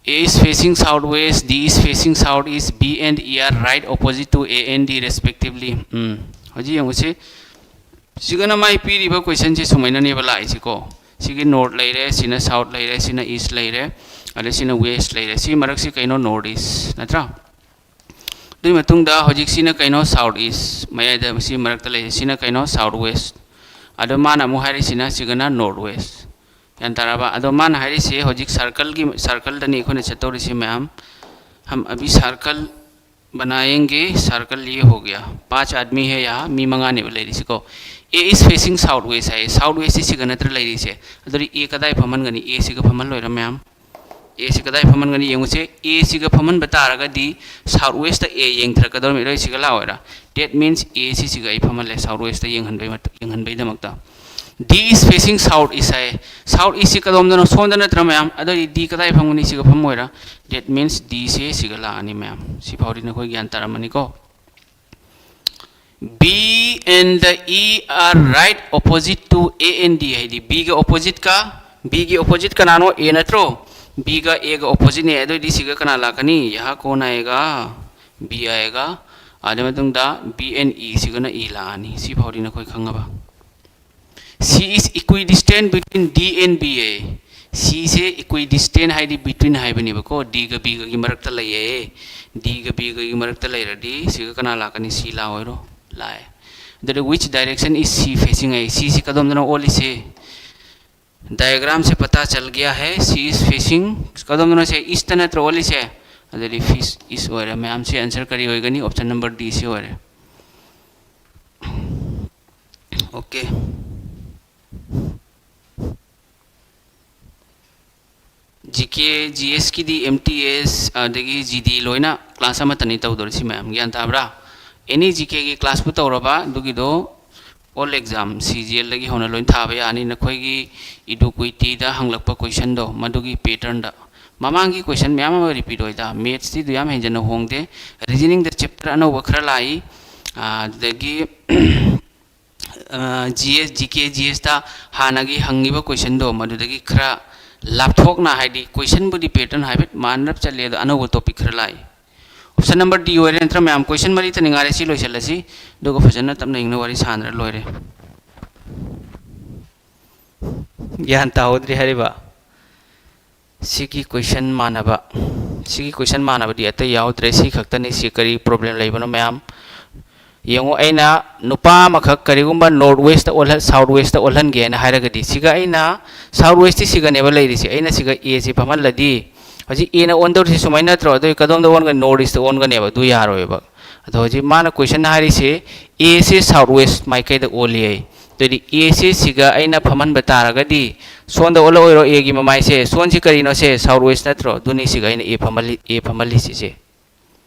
A is facing southwest, D is facing southeast, B and E are right opposite to A and D respectively. ꯎꯝ, ꯍꯧꯖꯤꯛ ꯌꯦꯡꯉꯨꯁꯤ꯫ ꯁꯤꯒꯅ ꯃꯥꯏ ꯄꯤꯔꯤꯕ ꯀꯣꯏꯁꯟꯁꯦ ꯁꯨꯃꯥꯏꯅꯅꯦꯕ ꯂꯥꯛꯏꯁꯤꯀꯣ꯫ ꯁꯤꯒꯤ ꯅꯣꯔꯠ ꯂꯩꯔꯦ, ꯁꯤꯅ ꯁꯥꯎꯠ ꯂꯩꯔꯦ, ꯁꯤꯅ ꯏꯁ ꯂꯩꯔꯦ, ꯑꯗꯩ ꯁꯤꯅ ꯋꯦꯁ ꯂꯩꯔꯦ꯫ ꯁꯤ ꯃꯔꯛꯁꯤ ꯀꯩꯅꯣ? ꯅꯣꯔꯠ ꯏꯁ ꯅꯠꯇ꯭ꯔꯥ? ꯑꯗꯨꯒꯤ ꯃꯇꯨꯡꯗ ꯍꯧꯖꯤꯛ ꯁꯤꯅ ꯀꯩꯅꯣ? South east. ꯃꯌꯥꯏꯗ ꯁꯤ ꯃꯔꯛꯇ ꯂꯩꯔꯤꯁꯦ ꯁꯤꯅ ꯀꯩꯅꯣ? South west. ꯑꯗꯣ ꯃꯥꯅ ꯑꯃꯨꯛ ꯍꯥꯏꯔꯤꯁꯤꯅ ꯁꯤꯒꯅ ꯅꯣꯔꯠ ꯋꯦꯁ꯫ ꯒ꯭ꯌꯥꯟ ꯇꯥꯔꯕ? ꯑꯗꯣ ꯃꯥꯅ ꯍꯥꯏꯔꯤꯁꯦ ꯍꯧꯖꯤꯛ ꯁꯔꯀꯜꯒꯤ, ꯁꯔꯀꯜꯗꯅꯤ ꯑꯩꯈꯣꯏꯅ ꯆꯠꯇꯧꯔꯤꯁꯤ ꯃꯌꯥꯝ꯫ हम अभी सर्कल बनाएंगे, सर्कल ये हो गया, पांच आदमी है यहाँ, ꯃꯤ ꯃꯉꯥꯅꯦꯕ ꯂꯩꯔꯤꯁꯤꯀꯣ꯫ A is facing south west ꯍꯥꯏꯌꯦ꯫ ꯁꯥꯎꯠ ꯋꯦꯁꯁꯤ ꯁꯤꯒ ꯅꯠꯇ꯭ꯔ ꯂꯩꯔꯤꯁꯦ? ꯑꯗꯨꯗꯤ A ꯀꯗꯥꯏ ꯐꯝꯍꯟꯒꯅꯤ? A ꯁꯤꯒ ꯐꯝꯍꯜꯂꯣꯏꯔ ꯃꯌꯥꯝ? A ꯁꯤ ꯀꯗꯥꯏ ꯐꯝꯍꯟꯒꯅꯤ? ꯌꯦꯡꯉꯨꯁꯦ, A ꯁꯤꯒ ꯐꯝꯍꯟꯕ ꯇꯥꯔꯒꯗꯤ ꯁꯥꯎꯠ ꯋꯦꯁꯇ A ꯌꯦꯡꯊꯔꯛꯀꯗꯧꯔꯤꯕ, ꯂꯣꯏ ꯁꯤꯒ ꯂꯥꯛꯑꯣꯏꯔꯥ? That means A ꯁꯤ ꯁꯤꯒ ꯑꯩ ꯐꯝꯍꯜꯂꯦ ꯁꯥꯎꯠ ꯋꯦꯁꯇ ꯌꯦꯡꯍꯟꯕꯩ ꯃꯇꯨ-, ꯌꯦꯡꯍꯟꯕꯩꯗꯃꯛꯇ꯫ D is facing south east ꯍꯥꯏꯌꯦ꯫ ꯁꯥꯎꯠ ꯏꯁꯁꯤ ꯀꯗꯣꯝꯗꯅꯣ? ꯁꯣꯝꯗ ꯅꯠꯇ꯭ꯔ ꯃꯌꯥꯝ? ꯑꯗꯨꯗꯤ D ꯀꯗꯥꯏ ꯐꯝꯒꯅꯤ? ꯁꯤꯒ ꯐꯝꯃꯣꯏꯔꯥ? That means D ꯁꯦ ꯁꯤꯒ ꯂꯥꯛꯑꯅꯤ ꯃꯌꯥꯝ꯫ ꯁꯤ ꯐꯥꯎꯗꯤ ꯅꯈꯣꯏ ꯒ꯭ꯌꯥꯟ ꯇꯥꯔꯝꯃꯅꯤꯀꯣ꯫ B and the E are right opposite to A and D ꯍꯥꯏꯗꯤ B ꯒ opposite ꯀ, B ꯒꯤ opposite ꯀꯅꯥꯅꯣ? A ꯅꯠꯇ꯭ꯔꯣ? B ꯒ A ꯒ opposite ꯅꯦ꯫ ꯑꯗꯨꯑꯣꯏꯗꯤ ꯁꯤꯒ ꯀꯅꯥ ꯂꯥꯛꯀꯅꯤ? यहाँ कौन आएगा? B आएगा꯫ ꯑꯗꯨ ꯃꯇꯨꯡꯗ B and E ꯁꯤꯒꯅ E ꯂꯥꯛꯑꯅꯤ꯫ ꯁꯤ ꯐꯥꯎꯗꯤ ꯅꯈꯣꯏ ꯈꯪꯉꯕ? C is equidistant between D and B ꯌꯦ꯫ C ꯁꯦ equidistant ꯍꯥꯏꯗꯤ between ꯍꯥꯏꯕꯅꯦꯕꯀꯣ꯫ D ꯒ B ꯒꯒꯤ ꯃꯔꯛꯇ ꯂꯩꯌꯦ꯫ D ꯒ B ꯒꯒꯤ ꯃꯔꯛꯇ ꯂꯩꯔꯗꯤ ꯁꯤꯒ ꯀꯅꯥ ꯂꯥꯛꯀꯅꯤ? C ꯂꯥꯛꯑꯣꯏꯔꯣ? ꯂꯥꯛꯑꯦ꯫ ꯑꯗꯨꯗꯤ which direction is C facing ꯍꯥꯏꯌꯦ꯫ C ꯁꯤ ꯀꯗꯣꯝꯗꯅꯣ ꯑꯣꯜꯂꯤꯁꯦ? ꯗꯥꯏꯒ꯭ꯔꯥꯝꯁꯦ पता चल गया है, C is facing ꯀꯗꯣꯝꯗꯅꯣ ꯁꯦ? ꯏꯁꯇ ꯅꯠꯇ꯭ꯔꯣ ꯑꯣꯜꯂꯤꯁꯦ? ꯑꯗꯨꯗꯤ ꯐꯤꯁ ꯏꯁ ꯑꯣꯏꯔꯦ꯫ ꯃꯌꯥꯝꯁꯤ ꯑꯟꯁꯔ ꯀꯔꯤ ꯑꯣꯏꯒꯅꯤ? ꯑꯣꯞꯁꯟ ꯅꯝꯕꯔ D ꯁꯤ ꯑꯣꯏꯔꯦ꯫ ꯑꯣꯀꯦ꯫ ꯖꯤ ꯀꯦ, ꯖꯤ ꯑꯦꯁꯀꯤꯗꯤ ꯑꯦꯝ ꯇꯤ ꯑꯦꯁ ꯑꯗꯒꯤ ꯖꯤ ꯗꯤ ꯂꯣꯏꯅ ꯀ꯭ꯂꯥꯁ ꯑꯃꯠꯇꯅꯤ ꯇꯧꯗꯣꯔꯤꯁꯤ ꯃꯌꯥꯝ, ꯒ꯭ꯌꯥꯟ ꯇꯥꯕ꯭ꯔꯥ? ꯑꯦꯅꯤ ꯖꯤ ꯀꯦꯒꯤ ꯀ꯭ꯂꯥꯁꯄꯨ ꯇꯧꯔꯕ ꯑꯗꯨꯒꯤꯗꯣ ꯑꯣꯜ ꯑꯦꯛꯖꯥꯝ ꯁꯤ ꯖꯤ ꯑꯦꯜꯗꯒꯤ ꯍꯧꯅ ꯂꯣꯏ ꯊꯥꯕ ꯌꯥꯅꯤ꯫ ꯅꯈꯣꯏꯒꯤ ꯏꯗꯨꯀ꯭ꯋꯤꯇꯤꯗ ꯍꯪꯂꯛꯄ ꯀꯣꯏꯁꯟꯗꯣ ꯃꯗꯨꯒꯤ ꯄꯦꯇꯔꯟꯗ꯫ ꯃꯃꯥꯡꯒꯤ ꯀꯣꯏꯁꯟ ꯃꯌꯥꯝ ꯑꯃ ꯔꯤꯄꯤꯠ ꯑꯣꯏꯗ, ꯃꯦꯠꯁꯇꯤ ꯑꯗꯨ ꯌꯥꯝ ꯍꯦꯟꯖꯟꯅ ꯍꯣꯡꯗꯦ꯫ ꯔꯤꯖꯅꯤꯡꯗ ꯆꯦꯞꯇꯔ ꯑꯅꯧꯕ ꯈꯔ ꯂꯥꯛꯏ꯫ ꯑꯗꯨꯗꯒꯤ ꯖꯤ ꯑꯦꯁ, ꯖꯤ ꯀꯦ, ꯖꯤ ꯑꯦꯁꯇ ꯍꯥꯟꯅꯒꯤ ꯍꯪꯉꯤꯕ ꯀꯣꯏꯁꯟꯗꯣ ꯃꯗꯨꯗꯒꯤ ꯈꯔ ꯂꯥꯞꯊꯣꯛꯅ, ꯍꯥꯏꯗꯤ ꯀꯣꯏꯁꯟꯕꯨꯗꯤ ꯄꯦꯇꯔꯟ ꯍꯥꯏꯐꯦꯠ ꯃꯥꯟꯅꯔꯞ ꯆꯠꯂꯦ, ꯑꯗꯣ ꯑꯅꯧꯕ ꯇꯣꯄꯤꯛ ꯈꯔ ꯂꯥꯛꯏ꯫ ꯑꯣꯞꯁꯟ ꯅꯝꯕꯔ ꯗꯤ ꯑꯣꯏꯔꯦ ꯅꯠꯇ꯭ꯔꯥ ꯃꯌꯥꯝ? ꯀꯣꯏꯁꯟ ꯃꯔꯤꯇꯅꯤ ꯉꯥꯏꯔꯦ, ꯁꯤ ꯂꯣꯏꯁꯤꯜꯂꯁꯤ, ꯑꯗꯨꯒ ꯐꯖꯅ ꯇꯞꯅ ꯏꯪꯅ ꯋꯥꯔꯤ ꯁꯥꯟꯅꯔ ꯂꯣꯏꯔꯦ꯫ ꯒ꯭ꯌꯥꯟ ꯇꯥꯍꯧꯗ꯭ꯔꯤ ꯍꯥꯏꯔꯤꯕ? ꯁꯤꯒꯤ ꯀꯣꯏꯁꯟ ꯃꯥꯟꯅꯕ, ꯁꯤꯒꯤ ꯀꯣꯏꯁꯟ ꯃꯥꯟꯅꯕꯗꯤ ꯑꯇꯩ ꯌꯥꯎꯗ꯭ꯔꯦ, ꯁꯤ ꯈꯛꯇꯅꯤ꯫ ꯁꯤ ꯀꯔꯤ ꯄ꯭ꯔꯣꯕ꯭ꯂꯦꯝ ꯂꯩꯕꯅꯣ ꯃꯌꯥꯝ? ꯌꯦꯡꯉꯨ, ꯑꯩꯅ ꯅꯨꯄꯥ ꯑꯃꯈꯛ ꯀꯔꯤꯒꯨꯝꯕ ꯅꯣꯔꯠ ꯋꯦꯁꯇ ꯑꯣꯜꯍꯟ-, ꯁꯥꯎꯠ ꯋꯦꯁꯇ ꯑꯣꯜꯍꯟꯒꯦꯅ ꯍꯥꯏꯔꯒꯗꯤ, ꯁꯤꯒ ꯑꯩꯅ, ꯁꯥꯎꯠ ꯋꯦꯁꯇꯤ ꯁꯤꯒꯅꯦꯕ ꯂꯩꯔꯤꯁꯦ, ꯑꯩꯅ ꯁꯤꯒ ꯑꯦꯁꯤ ꯐꯝꯍꯜꯂꯗꯤ, ꯍꯧꯖꯤꯛ ꯑꯦꯅ ꯑꯣꯟꯗꯧꯔꯤꯁꯤ ꯁꯨꯃꯥꯏꯅ ꯅꯠꯇ꯭ꯔꯣ? ꯑꯗꯨ ꯀꯗꯣꯝꯗ ꯑꯣꯟꯒꯅꯤ? ꯅꯣꯔꯠ ꯏꯁꯇ ꯑꯣꯟꯒꯅꯦꯕ, ꯑꯗꯨ ꯌꯥꯔꯣꯏꯕ꯫ ꯑꯗꯣ ꯍꯧꯖꯤꯛ ꯃꯥꯅ ꯀꯣꯏꯁꯟ ꯍꯥꯏꯔꯤꯁꯦ, ꯑꯦꯁꯦ ꯁꯥꯎꯠ ꯋꯦꯁ ꯃꯥꯏꯀꯩꯗ ꯑꯣꯜꯂꯤ ꯍꯥꯏ꯫ ꯑꯗꯨꯗꯤ ꯑꯦꯁꯦ ꯁꯤꯒ ꯑꯩꯅ ꯐꯝꯍꯟꯕ ꯇꯥꯔꯒꯗꯤ, ꯁꯣꯝꯗ ꯑꯣꯜꯂꯛꯑꯣꯏꯔꯣ? ꯑꯦꯒꯤ ꯃꯃꯥꯏꯁꯦ, ꯁꯣꯝꯁꯤ ꯀꯔꯤꯅꯣ? ꯁꯦ ꯁꯥꯎꯠ ꯋꯦꯁ ꯅꯠꯇ꯭ꯔꯣ? ꯑꯗꯨꯅꯤ ꯁꯤꯒ ꯑꯩꯅ ꯑꯦ ꯐꯝꯍꯜꯂꯤ, ꯑꯦ ꯐꯝꯍꯜꯂꯤꯁꯤꯁꯦ꯫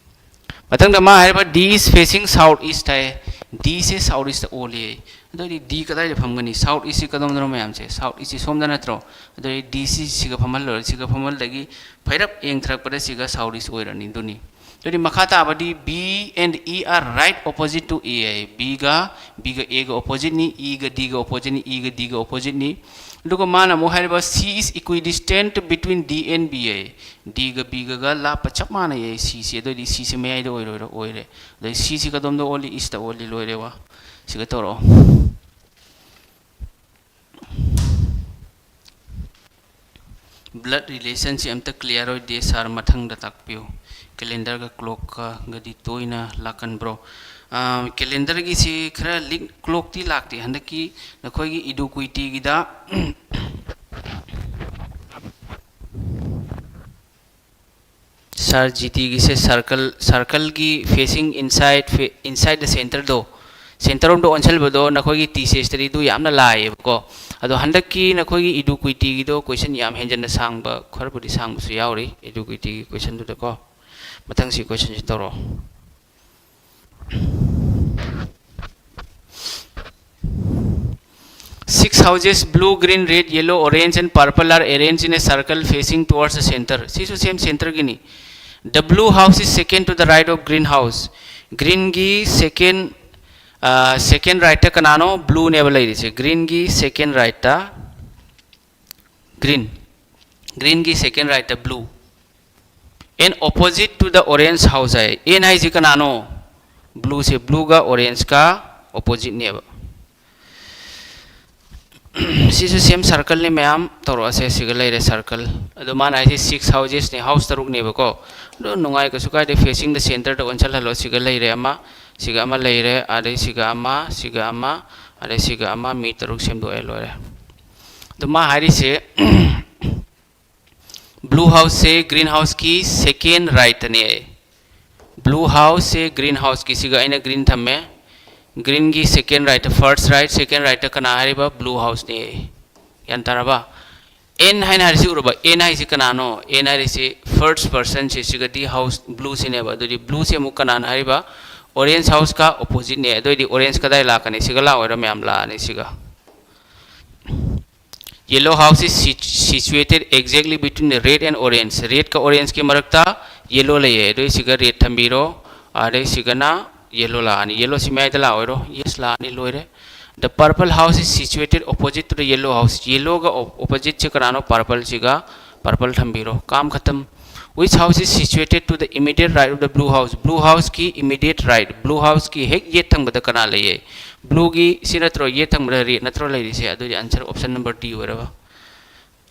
ꯃꯊꯪꯗ ꯃꯥ ꯍꯥꯏꯔꯤꯕ, "D is facing south east" ꯍꯥꯏ꯫ ꯗꯤꯁꯦ ꯁꯥꯎꯠ ꯏꯁꯇ ꯑꯣꯜꯂꯤ꯫ ꯑꯗꯨ ꯑꯣꯏꯗꯤ ꯗꯤ ꯀꯗꯥꯏꯗ ꯐꯝꯒꯅꯤ? ꯁꯥꯎꯠ ꯏꯁꯁꯤ ꯀꯗꯣꯝꯗꯅꯣ ꯃꯌꯥꯝꯁꯦ? ꯁꯥꯎꯠ ꯏꯁꯁꯤ ꯁꯣꯝꯗ ꯅꯠꯇ꯭ꯔꯣ? ꯑꯗꯨ ꯑꯣꯏꯗꯤ ꯗꯤꯁꯤ ꯁꯤꯒ ꯐꯝꯍꯜꯂꯣꯏꯔꯦ꯫ ꯁꯤꯒ ꯐꯝꯍꯜꯂꯗꯒꯤ ꯐꯩꯔꯞ ꯌꯦꯡꯊꯔꯛꯄꯗ ꯁꯤꯒ ꯁꯥꯎꯠ ꯏꯁ ꯑꯣꯏꯔꯅꯤ꯫ ꯑꯗꯨꯅꯤ꯫ ꯑꯗꯨꯗꯤ ꯃꯈꯥ ꯇꯥꯕꯗꯤ, "B and E are right opposite to A" ꯍꯥꯏ꯫ ꯕꯤꯒ, ꯕꯤꯒ ꯑꯦꯒ ꯑꯣꯄꯣꯖꯤꯠꯅꯤ, ꯏꯒ ꯗꯤꯒ ꯑꯣꯄꯣꯖꯤꯠꯅꯤ, ꯏꯒ ꯗꯤꯒ ꯑꯣꯄꯣꯖꯤꯠꯅꯤ꯫ ꯑꯗꯨꯒ ꯃꯥꯅ ꯑꯃꯨꯛ ꯍꯥꯏꯔꯤꯕ, "C is equidistant between D and B" high. ꯗꯤꯒ Bigg ꯂꯥꯞꯄ ꯆꯞ ꯃꯥꯟꯅꯩ ꯍꯥꯏ, ꯁꯤꯁꯦ꯫ ꯑꯗꯨꯑꯣꯏꯗꯤ ꯁꯤꯁꯦ ꯃꯌꯥꯏꯗ ꯑꯣꯏꯔꯣꯏꯔꯣ? ꯑꯣꯏꯔꯦ꯫ ꯑꯗꯩ ꯁꯤꯁꯤ ꯀꯗꯣꯝꯗ ꯑꯣꯜꯂꯤ? ꯏꯁꯇ ꯑꯣꯜꯂꯤ꯫ ꯂꯣꯏꯔꯦ ꯋꯥ꯫ ꯁꯤꯒ ꯇꯧꯔꯛꯑꯣ꯫ ꯕ꯭ꯂꯗ ꯔꯤꯂꯦꯁꯟꯁꯤ ꯑꯝꯇ ꯀ꯭ꯂꯤꯌꯥꯔ ꯑꯣꯏꯗꯦ ꯁꯥꯔ, ꯃꯊꯪꯗ ꯇꯥꯛꯄꯤꯌꯨ꯫ ꯀꯦꯂꯦꯟꯗꯔꯒ ꯀ꯭ꯂꯣꯛꯀꯒꯗꯤ ꯇꯣꯏꯅ ꯂꯥꯛꯀꯟꯕ꯭ꯔꯣ? ꯑꯥ, ꯀꯦꯂꯦꯟꯗꯔꯒꯤꯁꯤ ꯈꯔ ꯂꯤꯛ, ꯀ꯭ꯂꯣꯛꯇꯤ ꯂꯥꯛꯇꯦ꯫ ꯍꯟꯗꯛꯀꯤ ꯅꯈꯣꯏꯒꯤ ꯏꯗꯨꯀ꯭ꯋꯤꯇꯤꯒꯤꯗ ꯁꯥꯔ, ꯖꯤ ꯇꯤꯒꯤꯁꯦ ꯁꯔꯀꯜ, ꯁꯔꯀꯜꯒꯤ facing inside, inside the centreꯗꯣ, ꯁꯦꯟꯇꯔ ꯔꯣꯝꯗ ꯑꯣꯟꯁꯤꯟꯕꯗꯣ ꯅꯈꯣꯏꯒꯤ ꯇꯤ ꯁꯤ ꯑꯦꯁꯇꯗꯤ ꯑꯗꯨ ꯌꯥꯝꯅ ꯂꯥꯛꯑꯦꯕꯀꯣ꯫ ꯑꯗꯣ ꯍꯟꯗꯛꯀꯤ ꯅꯈꯣꯏꯒꯤ ꯏꯗꯨꯀ꯭ꯋꯤꯇꯤꯒꯤꯗꯣ ꯀꯣꯏꯁꯟ ꯌꯥꯝ ꯍꯦꯟꯖꯟꯅ ꯁꯥꯡꯕ, ꯈꯔꯕꯨꯗꯤ ꯁꯥꯡꯕꯁꯨ ꯌꯥꯎꯔꯤ ꯏꯗꯨꯀ꯭ꯋꯤꯇꯤꯒꯤ ꯀꯣꯏꯁꯟꯗꯨꯗꯀꯣ꯫ ꯃꯊꯪꯁꯤ ꯀꯣꯏꯁꯟꯁꯤ ꯇꯧꯔꯛꯑꯣ꯫ Houses, blue, green, red, yellow, orange and purple, are arranged in a circle facing towards the center. ꯁꯤꯁꯨ same centerꯒꯤꯅꯤ. The blue house is second to the right of green house. Greenꯒꯤ second, second rightꯇ ꯀꯅꯥꯅꯣ? Blueꯅꯦꯕ ꯂꯩꯔꯤꯁꯦ. Greenꯒꯤ second rightꯇ green. Greenꯒꯤ second rightꯇ blue. And opposite to the orange house high. N ꯍꯥꯏꯁꯤ ꯀꯅꯥꯅꯣ? Blueꯁꯦ꯫ Blueꯒ orangeꯀ oppositeꯅꯦꯕ꯫ ꯁꯤꯁꯨ same circleꯅꯤ ꯃꯌꯥꯝ꯫ ꯇꯧꯔꯛꯑꯁꯦ꯫ ꯁꯤꯒ ꯂꯩꯔꯦ circle꯫ ꯑꯗꯣ ꯃꯥꯅ ꯍꯥꯏꯁꯦ six housesꯅꯤ, house ꯇꯔꯨꯛꯅꯦꯕꯀꯣ꯫ ꯑꯗꯣ ꯅꯨꯡꯉꯥꯏ, ꯀꯩꯁꯨ ꯀꯥꯏꯗꯦ, facing the centerꯗ ꯑꯣꯟꯁꯤꯜꯍꯜꯂꯣ꯫ ꯁꯤꯒ ꯂꯩꯔꯦ ꯑꯃ, ꯁꯤꯒ ꯑꯃ ꯂꯩꯔꯦ, ꯑꯗꯩ ꯁꯤꯒ ꯑꯃ, ꯁꯤꯒ ꯑꯃ, ꯑꯗꯩ ꯁꯤꯒ ꯑꯃ, ꯃꯤ ꯇꯔꯨꯛ ꯁꯦꯝꯗꯣꯛꯑꯦ, ꯂꯣꯏꯔꯦ꯫ ꯑꯗꯣ ꯃꯥ ꯍꯥꯏꯔꯤꯁꯦ blue houseꯁꯦ green houseꯀꯤ second rightꯅꯦ꯫ Blue houseꯁꯦ green houseꯀꯤ, ꯁꯤꯒ ꯑꯩꯅ green ꯊꯝꯃꯦ꯫ Greenꯒꯤ second right, first right, second rightꯇ ꯀꯅꯥ ꯍꯥꯏꯔꯤꯕ? Blue houseꯅꯦ꯫ ꯒ꯭ꯌꯥꯟ ꯇꯥꯔꯕ? N ꯍꯥꯏꯅ ꯍꯥꯏꯔꯤꯁꯤ ꯎꯔꯕ? N ꯍꯥꯏꯁꯤ ꯀꯅꯥꯅꯣ? N ꯍꯥꯏꯔꯤꯁꯤ first personꯁꯦ, ꯁꯤꯒꯗꯤ house blueꯁꯤꯅꯦꯕ꯫ ꯑꯗꯨꯗꯤ blueꯁꯦ ꯑꯃꯨꯛ ꯀꯅꯥꯅ ꯍꯥꯏꯔꯤꯕ? Orange houseꯀ oppositeꯅꯦ꯫ ꯑꯗꯨ ꯑꯣꯏꯗꯤ orange ꯀꯗꯥꯏ ꯂꯥꯛꯀꯅꯤ? ꯁꯤꯒ ꯂꯥꯛꯑꯣꯏꯔꯣ ꯃꯌꯥꯝ? ꯂꯥꯛꯑꯅꯤ ꯁꯤꯒ꯫ Yellow house is sit-, situated exactly between the red and orange. Redꯀ orangeꯀꯤ ꯃꯔꯛꯇ yellow ꯂꯩꯌꯦ꯫ ꯑꯗꯨꯏ ꯁꯤꯒ red ꯊꯝꯕꯤꯔꯣ꯫ ꯑꯗꯩ ꯁꯤꯒꯅ yellow ꯂꯥꯛꯑꯅꯤ꯫ Yellowꯁꯤ ꯃꯌꯥꯏꯗ ꯂꯥꯛꯑꯣꯏꯔꯣ? Yes ꯂꯥꯛꯑꯅꯤ, ꯂꯣꯏꯔꯦ꯫ The purple house is situated opposite to the yellow house. Yellowꯒ op-, oppositeꯁꯤ ꯀꯅꯥꯅꯣ? Purpleꯁꯤꯒ꯫ Purple ꯊꯝꯕꯤꯔꯣ꯫ काम खत्म। Which house is situated to the immediate right of the blue house? Blue houseꯀꯤ immediate right, blue houseꯀꯤ ꯍꯦꯛ ꯌꯦꯠ ꯊꯪꯕꯗ ꯀꯅꯥ ꯂꯩꯌꯦ? Blueꯒꯤ ꯁꯤ ꯅꯠꯇ꯭ꯔꯣ? ꯌꯦꯠ ꯊꯪꯕꯗ red ꯅꯠꯇ꯭ꯔꯣ ꯂꯩꯔꯤꯁꯦ? ꯑꯗꯨꯗꯤ answer option number D ꯑꯣꯏꯔꯕ꯫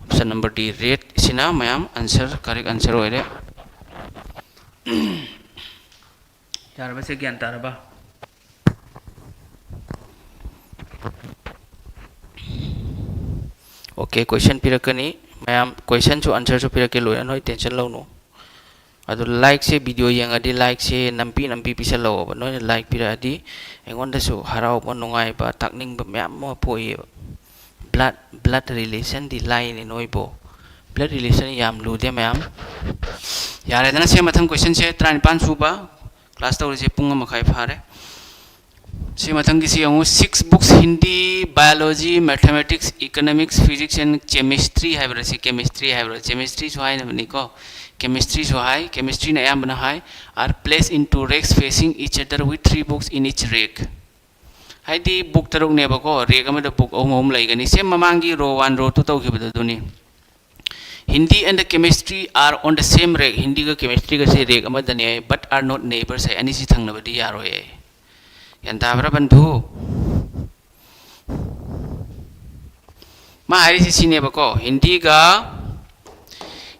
Option number D, redꯁꯤꯅ ꯃꯌꯥꯝ answer, correct answer ꯑꯣꯏꯔꯦ꯫ ꯌꯥꯔꯕꯁꯦ? ꯒ꯭ꯌꯥꯟ ꯇꯥꯔꯕ? Okay, question ꯄꯤꯔꯛꯀꯅꯤ ꯃꯌꯥꯝ, questionꯁꯨ answerꯁꯨ ꯄꯤꯔꯛꯀꯦ, ꯂꯣꯏꯅ ꯅꯣꯏ tension ꯂꯧꯅꯨ꯫ ꯑꯗꯨ likeꯁꯦ, video ꯌꯦꯡꯉꯗꯤ likeꯁꯦ ꯅꯝꯄꯤ ꯅꯝꯄꯤ ꯄꯤꯁꯜꯂꯛꯑꯣꯕ꯫ ꯅꯣꯏꯅ like ꯄꯤꯔꯛꯑꯗꯤ ꯑꯩꯉꯣꯟꯗꯁꯨ ꯍꯔꯥꯎꯕ, ꯅꯨꯡꯉꯥꯏꯕ, ꯇꯥꯛꯅꯤꯡꯕ ꯃꯌꯥꯝ ꯑꯃ ꯄꯣꯛꯏꯕ꯫ Blood, blood relationꯗꯤ ꯂꯥꯏꯅꯤ ꯅꯣꯏꯕꯨ꯫ Blood relation ꯌꯥꯝ ꯂꯨꯗꯦ ꯃꯌꯥꯝ꯫ ꯌꯥꯔꯦꯗꯅ ꯁꯦ, ꯃꯊꯪ questionꯁꯦ, ꯇꯔꯥꯅꯤꯄꯥꯟ ꯁꯨꯕ꯫ Class ꯇꯧꯔꯤꯁꯦ ꯄꯨꯡ ꯑꯃ ꯃꯈꯥꯏ ꯐꯥꯔꯦ꯫ ꯁꯤ ꯃꯊꯪꯒꯤꯁꯤ ꯌꯦꯡꯉꯨ, six books: Hindi, Biology, Mathematics, Economics, Physics and Chemistry ꯍꯥꯏꯕ꯭ꯔꯥ? ꯁꯤ Chemistry ꯍꯥꯏꯕ꯭ꯔꯥ? Chemistryꯁꯨ ꯍꯥꯏꯅꯕꯅꯤꯀꯣ, Chemistryꯁꯨ ꯍꯥꯏ, Chemistryꯅ ꯑꯌꯥꯝꯕꯅ ꯍꯥꯏ, are placed into racks facing each other with three books in each rack. ꯍꯥꯏꯗꯤ book ꯇꯔꯨꯛꯅꯦꯕꯀꯣ, rack ꯑꯃꯗ book ꯑꯍꯨꯝ ꯑꯍꯨꯝ ꯂꯩꯒꯅꯤ, same ꯃꯃꯥꯡꯒꯤ row one, row two ꯇꯧꯈꯤꯕꯗꯣ ꯑꯗꯨꯅꯤ꯫ Hindi and the Chemistry are on the same rack. ꯍꯤꯟꯗꯤꯒ Chemistryꯒꯁꯦ rack ꯑꯃꯗꯅꯦ, but are not neighbors ꯍꯥꯏ, ꯑꯅꯤꯁꯤ ꯊꯪꯅꯕꯗꯤ ꯌꯥꯔꯣꯏ ꯍꯥꯏ꯫ ꯒ꯭ꯌꯥꯟ ꯇꯥꯕ꯭ꯔꯥ ꯕꯟꯙꯨ? ꯃꯥ ꯍꯥꯏꯔꯤꯁꯤ ꯁꯤꯅꯦꯕꯀꯣ, ꯍꯤꯟꯗꯤꯒ,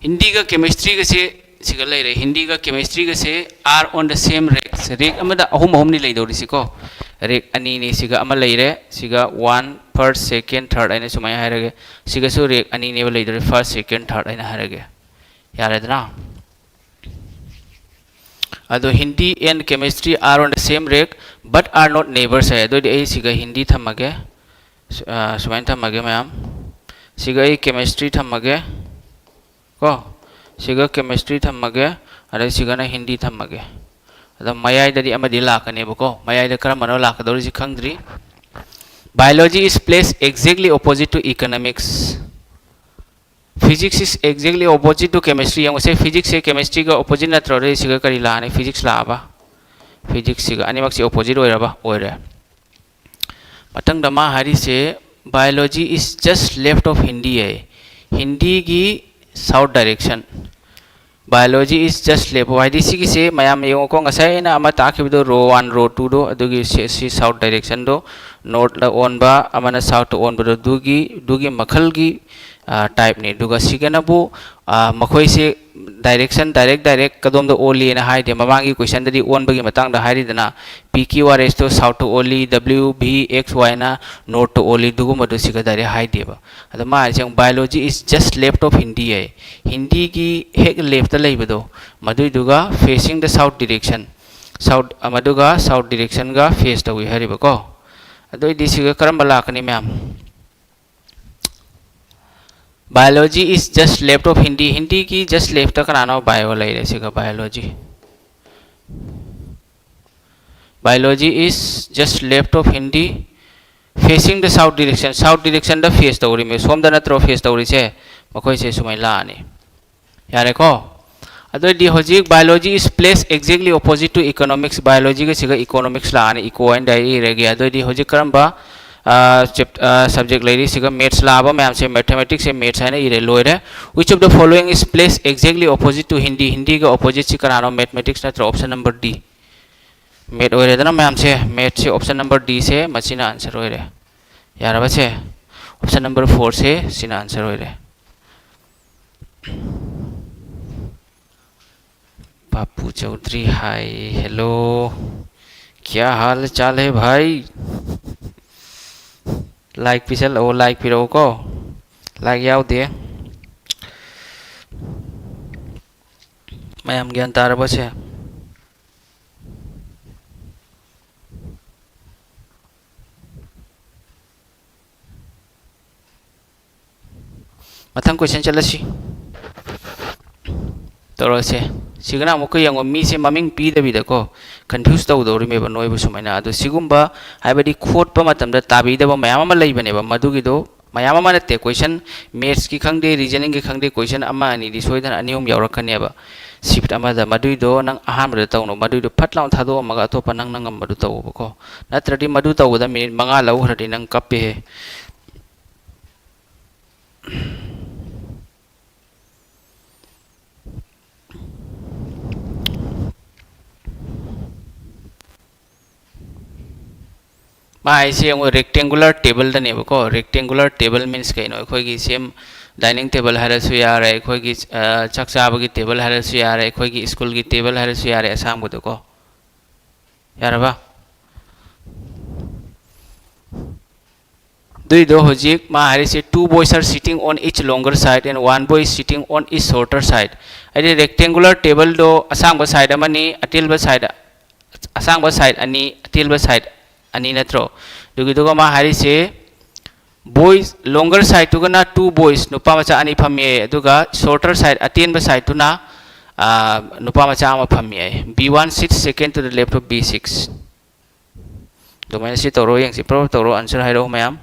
ꯍꯤꯟꯗꯤꯒ Chemistryꯒꯁꯦ ꯁꯤꯒ ꯂꯩꯔꯦ, ꯍꯤꯟꯗꯤꯒ Chemistryꯒꯁꯦ are on the same rack꯫ Rack ꯑꯃꯗ ꯑꯍꯨꯝ ꯑꯍꯨꯝꯅꯤ ꯂꯩꯗꯧꯔꯤꯁꯤꯀꯣ, rack ꯑꯅꯤꯅꯤ, ꯁꯤꯒ ꯑꯃ ꯂꯩꯔꯦ, ꯁꯤꯒ one, first, second, third ꯍꯥꯏꯅ ꯁꯨꯃꯥꯏꯅ ꯍꯥꯏꯔꯒꯦ, ꯁꯤꯒꯁꯨ rack ꯑꯅꯤꯅꯦꯕ ꯂꯩꯗꯧꯔꯤ, first, second, third ꯍꯥꯏꯅ ꯍꯥꯏꯔꯒꯦ, ꯌꯥꯔꯦꯗꯅ? ꯑꯗꯣ Hindi and Chemistry are on the same rack but are not neighbors ꯍꯥꯏ꯫ ꯑꯗꯨꯑꯣꯏꯗꯤ ꯑꯩ ꯁꯤꯒ ꯍꯤꯟꯗꯤ ꯊꯝꯃꯒꯦ, ꯁꯨ-, ꯑ, ꯁꯨꯃꯥꯏꯅ ꯊꯝꯃꯒꯦ ꯃꯌꯥꯝ, ꯁꯤꯒ ꯑꯩ Chemistry ꯊꯝꯃꯒꯦ ꯀꯣ, ꯁꯤꯒ Chemistry ꯊꯝꯃꯒꯦ, ꯑꯗꯩ ꯁꯤꯒꯅ ꯍꯤꯟꯗꯤ ꯊꯝꯃꯒꯦ꯫ ꯑꯗꯣ ꯃꯌꯥꯏꯗꯗꯤ ꯑꯃꯗꯤ ꯂꯥꯛꯀꯅꯦꯕꯀꯣ, ꯃꯌꯥꯏꯗ ꯀꯔꯝꯕꯅꯣ ꯂꯥꯛꯀꯗꯧꯔꯤꯁꯤ ꯈꯪꯗ꯭ꯔꯤ꯫ Biology is placed exactly opposite to Economics. Physics is exactly opposite to Chemistry꯫ ꯌꯦꯡꯉꯨꯁꯦ, Physicsꯁꯦ Chemistryꯒ opposite ꯅꯠꯇ꯭ꯔꯣ? ꯑꯗꯨꯗꯤ ꯁꯤꯒ ꯀꯔꯤ ꯂꯥꯛꯑꯅꯤ? Physics ꯂꯥꯛꯑꯕ? Physicsꯁꯤꯒ ꯑꯅꯤꯃꯛꯁꯤ opposite ꯑꯣꯏꯔꯕ? ꯑꯣꯏꯔꯦ꯫ ꯃꯊꯪꯗ ꯃꯥ ꯍꯥꯏꯔꯤꯁꯦ, "Biology is just left of Hindi" high. ꯍꯤꯟꯗꯤꯒꯤ south direction꯫ "Biology is just left of", ꯍꯥꯏꯗꯤ ꯁꯤꯒꯤꯁꯦ ꯃꯌꯥꯝ ꯌꯦꯡꯉꯨꯀꯣ, ꯉꯁꯥꯏ ꯑꯩꯅ ꯑꯃ ꯇꯥꯛꯈꯤꯕꯗꯣ, row one, row twoꯗꯣ, ꯑꯗꯨꯒꯤ ꯁꯤ, ꯁꯤ south directionꯗꯣ, northꯇ ꯑꯣꯟꯕ, ꯑꯃꯅ southꯇ ꯑꯣꯟꯕꯗꯣ, ꯑꯗꯨꯒꯤ, ꯑꯗꯨꯒꯤ ꯃꯈꯜꯒꯤ, ꯑ, typeꯅꯤ꯫ ꯑꯗꯨꯒ ꯁꯤꯒꯅꯕꯨ, ꯑ, ꯃꯈꯣꯏꯁꯦ direction, direct, direct ꯀꯗꯣꯝꯗ ꯑꯣꯜꯂꯤꯅ ꯍꯥꯏꯗꯦ꯫ ꯃꯃꯥꯡꯒꯤ questionꯗꯗꯤ ꯑꯣꯟꯕꯒꯤ ꯃꯇꯥꯡꯗ ꯍꯥꯏꯔꯤꯗꯅ, P Q R Sꯗꯣ southꯇ ꯑꯣꯜꯂꯤ, W V X Yꯅ northꯇ ꯑꯣꯜꯂꯤ, ꯑꯗꯨꯒꯨꯝꯕꯗꯣ ꯁꯤꯒ direct ꯍꯥꯏꯗꯦꯕ꯫ ꯑꯗ ꯃꯥ ꯍꯥꯏꯁꯦ, "Biology is just left of Hindi" ꯍꯥꯏ꯫ ꯍꯤꯟꯗꯤꯒꯤ ꯍꯦꯛ leftꯇ ꯂꯩꯕꯗꯣ, ꯃꯗꯨꯏꯗꯨꯒ facing the south direction, south, ꯃꯗꯨꯒ south directionꯒ face ꯇꯧꯏ ꯍꯥꯏꯔꯤꯕꯀꯣ꯫ ꯑꯗꯨ ꯑꯣꯏꯗꯤ ꯁꯤꯒ ꯀꯔꯝꯕ ꯂꯥꯛꯀꯅꯤ ꯃꯌꯥꯝ? "Biology is just left of Hindi"꯫ ꯍꯤꯟꯗꯤꯒꯤ just leftꯇ ꯀꯅꯥꯅꯣ? Bio ꯂꯩꯔꯦ, ꯁꯤꯒ Biology꯫ Biology is just left of Hindi, facing the south direction. South directionꯗ face ꯇꯧꯔꯤꯃꯤ, ꯁꯣꯝꯗ ꯅꯠꯇ꯭ꯔꯣ face ꯇꯧꯔꯤꯁꯦ? ꯃꯈꯣꯏꯁꯦ ꯁꯨꯃꯥꯏꯅ ꯂꯥꯛꯑꯅꯤ꯫ ꯌꯥꯔꯦꯀꯣ? ꯑꯗꯨꯑꯣꯏꯗꯤ ꯍꯧꯖꯤꯛ biology is placed exactly opposite to economics. Biologyꯒ ꯁꯤꯒ economics ꯂꯥꯛꯑꯅꯤ, eco ꯍꯥꯏꯅ direct ꯏꯔꯒꯦ꯫ ꯑꯗꯨꯑꯣꯏꯗꯤ ꯍꯧꯖꯤꯛ ꯀꯔꯝꯕ, ꯑ, chap-, ꯑ, subject ꯂꯩꯔꯤ? ꯁꯤꯒ maths ꯂꯥꯛꯑꯕ ꯃꯌꯥꯝꯁꯦ, mathematicsꯁꯦ maths ꯍꯥꯏꯅ ꯏꯔꯦ, ꯂꯣꯏꯔꯦ꯫ Which of the following is placed exactly opposite to Hindi? ꯍꯤꯟꯗꯤꯒ oppositeꯁꯤ ꯀꯅꯥꯅꯣ? Mathematics ꯅꯠꯇ꯭ꯔꯣ? Option number D꯫ Math ꯑꯣꯏꯔꯦꯗꯅ ꯃꯌꯥꯝꯁꯦ, mathꯁꯦ option number Dꯁꯦ ꯃꯁꯤꯅ answer ꯑꯣꯏꯔꯦ꯫ ꯌꯥꯔꯕꯁꯦ? Option number fourꯁꯦ ꯁꯤꯅ answer ꯑꯣꯏꯔꯦ꯫ ꯄꯥꯄꯨ ꯆꯧꯗ꯭ꯔꯤ, hi, hello, क्या हाल चाल है भाई? Like ꯄꯤꯁꯜꯂꯛꯑꯣ, like ꯄꯤꯔꯛꯎꯀꯣ꯫ Like ꯌꯥꯎꯗꯦ꯫ ꯃꯌꯥꯝ ꯒ꯭ꯌꯥꯟ ꯇꯥꯔꯕꯁꯦ? ꯃꯊꯪ question ꯆꯠꯂꯁꯤ꯫ ꯇꯧꯔꯁꯦ꯫ ꯁꯤꯒꯅ ꯑꯃꯨꯛꯀ ꯌꯦꯡꯉꯣ, ꯃꯤꯁꯦ ꯃꯃꯤꯡ ꯄꯤꯗꯕꯤꯗꯀꯣ, confuse ꯇꯧꯗꯧꯔꯤꯃꯦꯕ ꯅꯣꯏꯕꯨ ꯁꯨꯃꯥꯏꯅ꯫ ꯑꯗꯣ ꯁꯤꯒꯨꯝꯕ, ꯍꯥꯏꯕꯗꯤ ꯈꯣꯠꯄ ꯃꯇꯝꯗ ꯇꯥꯕꯤꯗꯕ ꯃꯌꯥꯝ ꯑꯃ ꯂꯩꯕꯅꯦꯕ, ꯃꯗꯨꯒꯤꯗꯣ ꯃꯌꯥꯝ ꯑꯃ ꯅꯠꯇꯦ, question mathsꯀꯤ ꯈꯪꯗꯦ, reasoningꯒꯤ ꯈꯪꯗꯦ, question ꯑꯃ ꯑꯅꯤꯗꯤ ꯁꯣꯏꯗꯅ ꯑꯅꯤ ꯑꯍꯨꯝ ꯌꯥꯎꯔꯛꯀꯅꯦꯕ shift ꯑꯃꯗ꯫ ꯃꯗꯨꯏꯗꯣ ꯅꯪ ꯑꯍꯥꯟꯕꯗ ꯇꯧꯅꯣ, ꯃꯗꯨꯏꯗꯣ ꯐꯠ ꯂꯥꯎꯅ ꯊꯥꯗꯣꯛꯑꯝꯃꯒ ꯑꯇꯣꯞꯄ ꯅꯪꯅ ꯉꯝꯕꯗꯨ ꯇꯧꯑꯣꯕꯀꯣ꯫ ꯅꯠꯇ꯭ꯔꯗꯤ ꯃꯗꯨ ꯇꯧꯕꯗ minute ꯃꯉꯥ ꯂꯧꯈ꯭ꯔꯗꯤ ꯅꯪ ꯀꯞꯄꯦꯍꯦ꯫ ꯃꯥ ꯍꯥꯏꯁꯦ ꯌꯦꯡꯉꯣ, rectangular tableꯗꯅꯦꯕꯀꯣ꯫ Rectangular table means ꯀꯩꯅꯣ? ꯑꯩꯈꯣꯏꯒꯤ same dining table ꯍꯥꯏꯔꯁꯨ ꯌꯥꯔꯦ, ꯑꯩꯈꯣꯏꯒꯤ, ꯑ, ꯆꯥꯛ ꯆꯥꯕꯒꯤ table ꯍꯥꯏꯔꯁꯨ ꯌꯥꯔꯦ, ꯑꯩꯈꯣꯏꯒꯤ ꯁ꯭ꯀꯨꯜꯒꯤ table ꯍꯥꯏꯔꯁꯨ ꯌꯥꯔꯦ, ꯑꯁꯥꯡꯕꯗꯣꯀꯣ꯫ ꯌꯥꯔꯕ? ꯑꯗꯨꯏꯗꯣ ꯍꯧꯖꯤꯛ ꯃꯥ ꯍꯥꯏꯔꯤꯁꯦ, two boys are sitting on each longer side and one boy is sitting on each shorter side꯫ ꯍꯥꯏꯗꯤ rectangular tableꯗꯣ ꯑꯁꯥꯡꯕ side ꯑꯃꯅꯤ, ꯑꯇꯦꯜꯕ side, ꯑꯁꯥꯡꯕ side ꯑꯅꯤ, ꯑꯇꯦꯜꯕ side ꯑꯅꯤ ꯅꯠꯇ꯭ꯔꯣ? ꯑꯗꯨꯒꯤꯗꯨꯒ ꯃꯥ ꯍꯥꯏꯔꯤꯁꯦ, boys, longer sideꯇꯨꯒꯅ two boys, ꯅꯨꯄꯥ ꯃꯆꯥ ꯑꯅꯤ ꯐꯝꯃꯤ, ꯑꯗꯨꯒ shorter side, ꯑꯇꯦꯟꯕ sideꯇꯨꯅ, ꯑꯥ, ꯅꯨꯄꯥ ꯃꯆꯥ ꯑꯃ ꯐꯝꯃꯤ꯫ B one sits second to the left of B six꯫ ꯑꯗꯨꯃꯥꯏꯅ ꯁꯤ ꯇꯧꯔꯣ, ꯌꯦꯡꯁꯤ, ꯄ꯭ꯔꯣꯞ ꯇꯧꯔꯣ, answer ꯍꯥꯏꯔꯛꯑꯣ ꯃꯌꯥꯝ꯫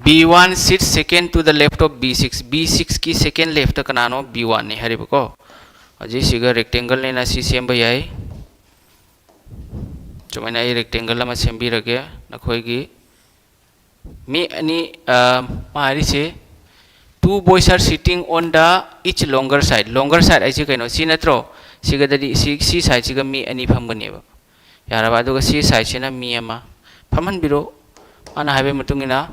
B one sits second to the left of B six꯫ B six ꯀꯤ second leftꯇ ꯀꯅꯥꯅꯣ? B one ꯅꯤ ꯍꯥꯏꯔꯤꯕꯀꯣ꯫ ꯍꯧꯖꯤꯛ ꯁꯤꯒ rectangleꯅꯤꯅ ꯁꯤ ꯁꯦꯝꯕ ꯌꯥꯏ꯫ ꯁꯨꯃꯥꯏꯅ ꯑꯩ rectangle ꯑꯃ ꯁꯦꯝꯕꯤꯔꯒꯦ ꯅꯈꯣꯏꯒꯤ꯫ ꯃꯤ ꯑꯅꯤ, ꯑ, ꯃꯥ ꯍꯥꯏꯔꯤꯁꯦ, "Two boys are sitting on the each longer side"꯫ Longer side ꯍꯥꯏꯁꯦ ꯀꯩꯅꯣ? ꯁꯤ ꯅꯠꯇ꯭ꯔꯣ? ꯁꯤꯒꯗꯗꯤ ꯁꯤ, ꯁꯤ sideꯁꯤꯒ ꯃꯤ ꯑꯅꯤ ꯐꯝꯒꯅꯦꯕ꯫ ꯌꯥꯔꯕ? ꯑꯗꯨꯒ ꯁꯤ sideꯁꯤꯅ ꯃꯤ ꯑꯃ ꯐꯝꯍꯟꯕꯤꯔꯣ꯫ ꯃꯥꯅ ꯍꯥꯏꯕꯒꯤ ꯃꯇꯨꯡ ꯏꯟꯅ,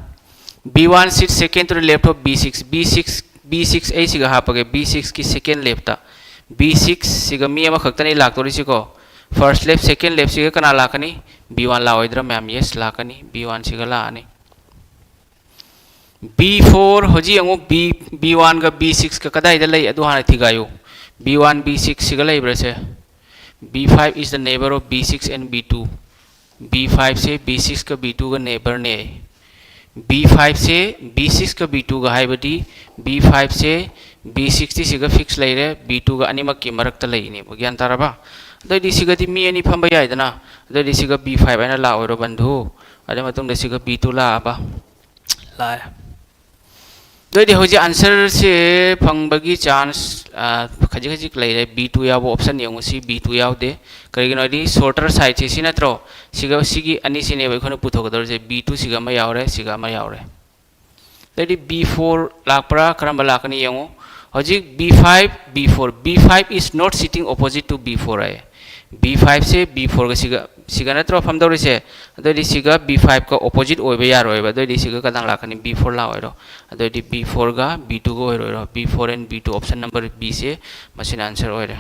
"B one sits second to the left of B six"꯫ B six, B six ꯑꯩ ꯁꯤꯒ ꯍꯥꯞꯄꯒꯦ꯫ B six ꯀꯤ second leftꯇ꯫ B six ꯁꯤꯒ ꯃꯤ ꯑꯃꯈꯛꯇꯅꯤ ꯂꯥꯛꯇꯣꯔꯤꯁꯤꯀꯣ꯫ First left, second leftꯁꯤꯒ ꯀꯅꯥ ꯂꯥꯛꯀꯅꯤ? B one ꯂꯥꯛꯑꯣꯏꯗ꯭ꯔꯥ ꯃꯌꯥꯝ? Yes, ꯂꯥꯛꯀꯅꯤ꯫ B one ꯁꯤꯒ ꯂꯥꯛꯑꯅꯤ꯫ B four, ꯍꯧꯖꯤꯛ ꯌꯦꯡꯉꯨ, B, B one ꯒ B six ꯀ ꯀꯗꯥꯏꯗ ꯂꯩ? ꯑꯗꯨ ꯍꯥꯟꯅ ꯊꯤꯒꯥꯏꯌꯨ꯫ B one, B six ꯁꯤꯒ ꯂꯩꯕ꯭ꯔꯥꯁꯦ? B five is the neighbor of B six and B two꯫ B five say B six ꯀ B two ꯒ neighborꯅꯦ꯫ B five ꯁꯦ B six ꯀ B two ꯒ ꯍꯥꯏꯕꯗꯤ B five ꯁꯦ B six ꯇꯤ ꯁꯤꯒ fix ꯂꯩꯔꯦ, B two ꯒ ꯑꯅꯤꯃꯛꯀꯤ ꯃꯔꯛꯇ ꯂꯩꯅꯦꯕ꯫ ꯒ꯭ꯌꯥꯟ ꯇꯥꯔꯕ? ꯑꯗꯨꯑꯣꯏꯗꯤ ꯁꯤꯒꯗꯤ ꯃꯤ ꯑꯅꯤ ꯐꯝꯕ ꯌꯥꯏꯗꯅ꯫ ꯑꯗꯨꯑꯣꯏꯗꯤ ꯁꯤꯒ B five ꯍꯥꯏꯅ ꯂꯥꯛꯑꯣꯏꯔꯣ ꯕꯟꯙꯨ? ꯑꯗꯨ ꯃꯇꯨꯡꯗ ꯁꯤꯒ B two ꯂꯥꯛꯑꯕ? ꯂꯥꯛꯑꯦ꯫ ꯑꯗꯨꯑꯣꯏꯗꯤ ꯍꯧꯖꯤꯛ answerꯁꯦ ꯐꯪꯕꯒꯤ chance, ꯑ, ꯈꯖꯤꯛ ꯈꯖꯤꯛ ꯂꯩꯔꯦ꯫ B two ꯌꯥꯎꯕ option ꯌꯦꯡꯉꯨ꯫ ꯁꯤ B two ꯌꯥꯎꯗꯦ꯫ ꯀꯔꯤꯒꯤꯅꯣ ꯍꯥꯏꯗꯤ shorter sideꯁꯦ ꯁꯤ ꯅꯠꯇ꯭ꯔꯣ? ꯁꯤꯒ ꯁꯤꯒꯤ ꯑꯅꯤꯁꯤꯅꯦꯕ ꯑꯩꯈꯣꯏꯅ ꯄꯨꯊꯣꯛꯀꯗꯧꯔꯤꯁꯦ꯫ B two ꯁꯤꯒ ꯑꯃ ꯌꯥꯎꯔꯦ, ꯁꯤꯒ ꯑꯃ ꯌꯥꯎꯔꯦ꯫ ꯑꯗꯩꯗꯤ B four ꯂꯥꯛꯄ꯭ꯔꯥ? ꯀꯔꯝꯕ ꯂꯥꯛꯀꯅꯤ ꯌꯦꯡꯉꯨ꯫ ꯍꯧꯖꯤꯛ B five, B four, B five is not sitting opposite to B four ꯍꯥꯏꯌꯦ꯫ B five ꯁꯦ B four ꯒ ꯁꯤꯒ, ꯁꯤꯒ ꯅꯠꯇ꯭ꯔꯣ ꯐꯝꯗꯧꯔꯤꯁꯦ? ꯑꯗꯨꯑꯣꯏꯗꯤ ꯁꯤꯒ B five ꯀ opposite ꯑꯣꯏꯕ ꯌꯥꯔꯣꯏꯕ꯫ ꯑꯗꯨꯑꯣꯏꯗꯤ ꯁꯤꯒ ꯀꯗꯥ ꯂꯥꯛꯀꯅꯤ? B four ꯂꯥꯛꯑꯣꯏꯔꯣ? ꯑꯗꯨꯑꯣꯏꯗꯤ B four ꯒ B two ꯒ ꯑꯣꯏꯔꯣꯏꯔꯣ? B four and B two, option number B ꯁꯦ ꯃꯁꯤꯅ answer ꯑꯣꯏꯔꯦ꯫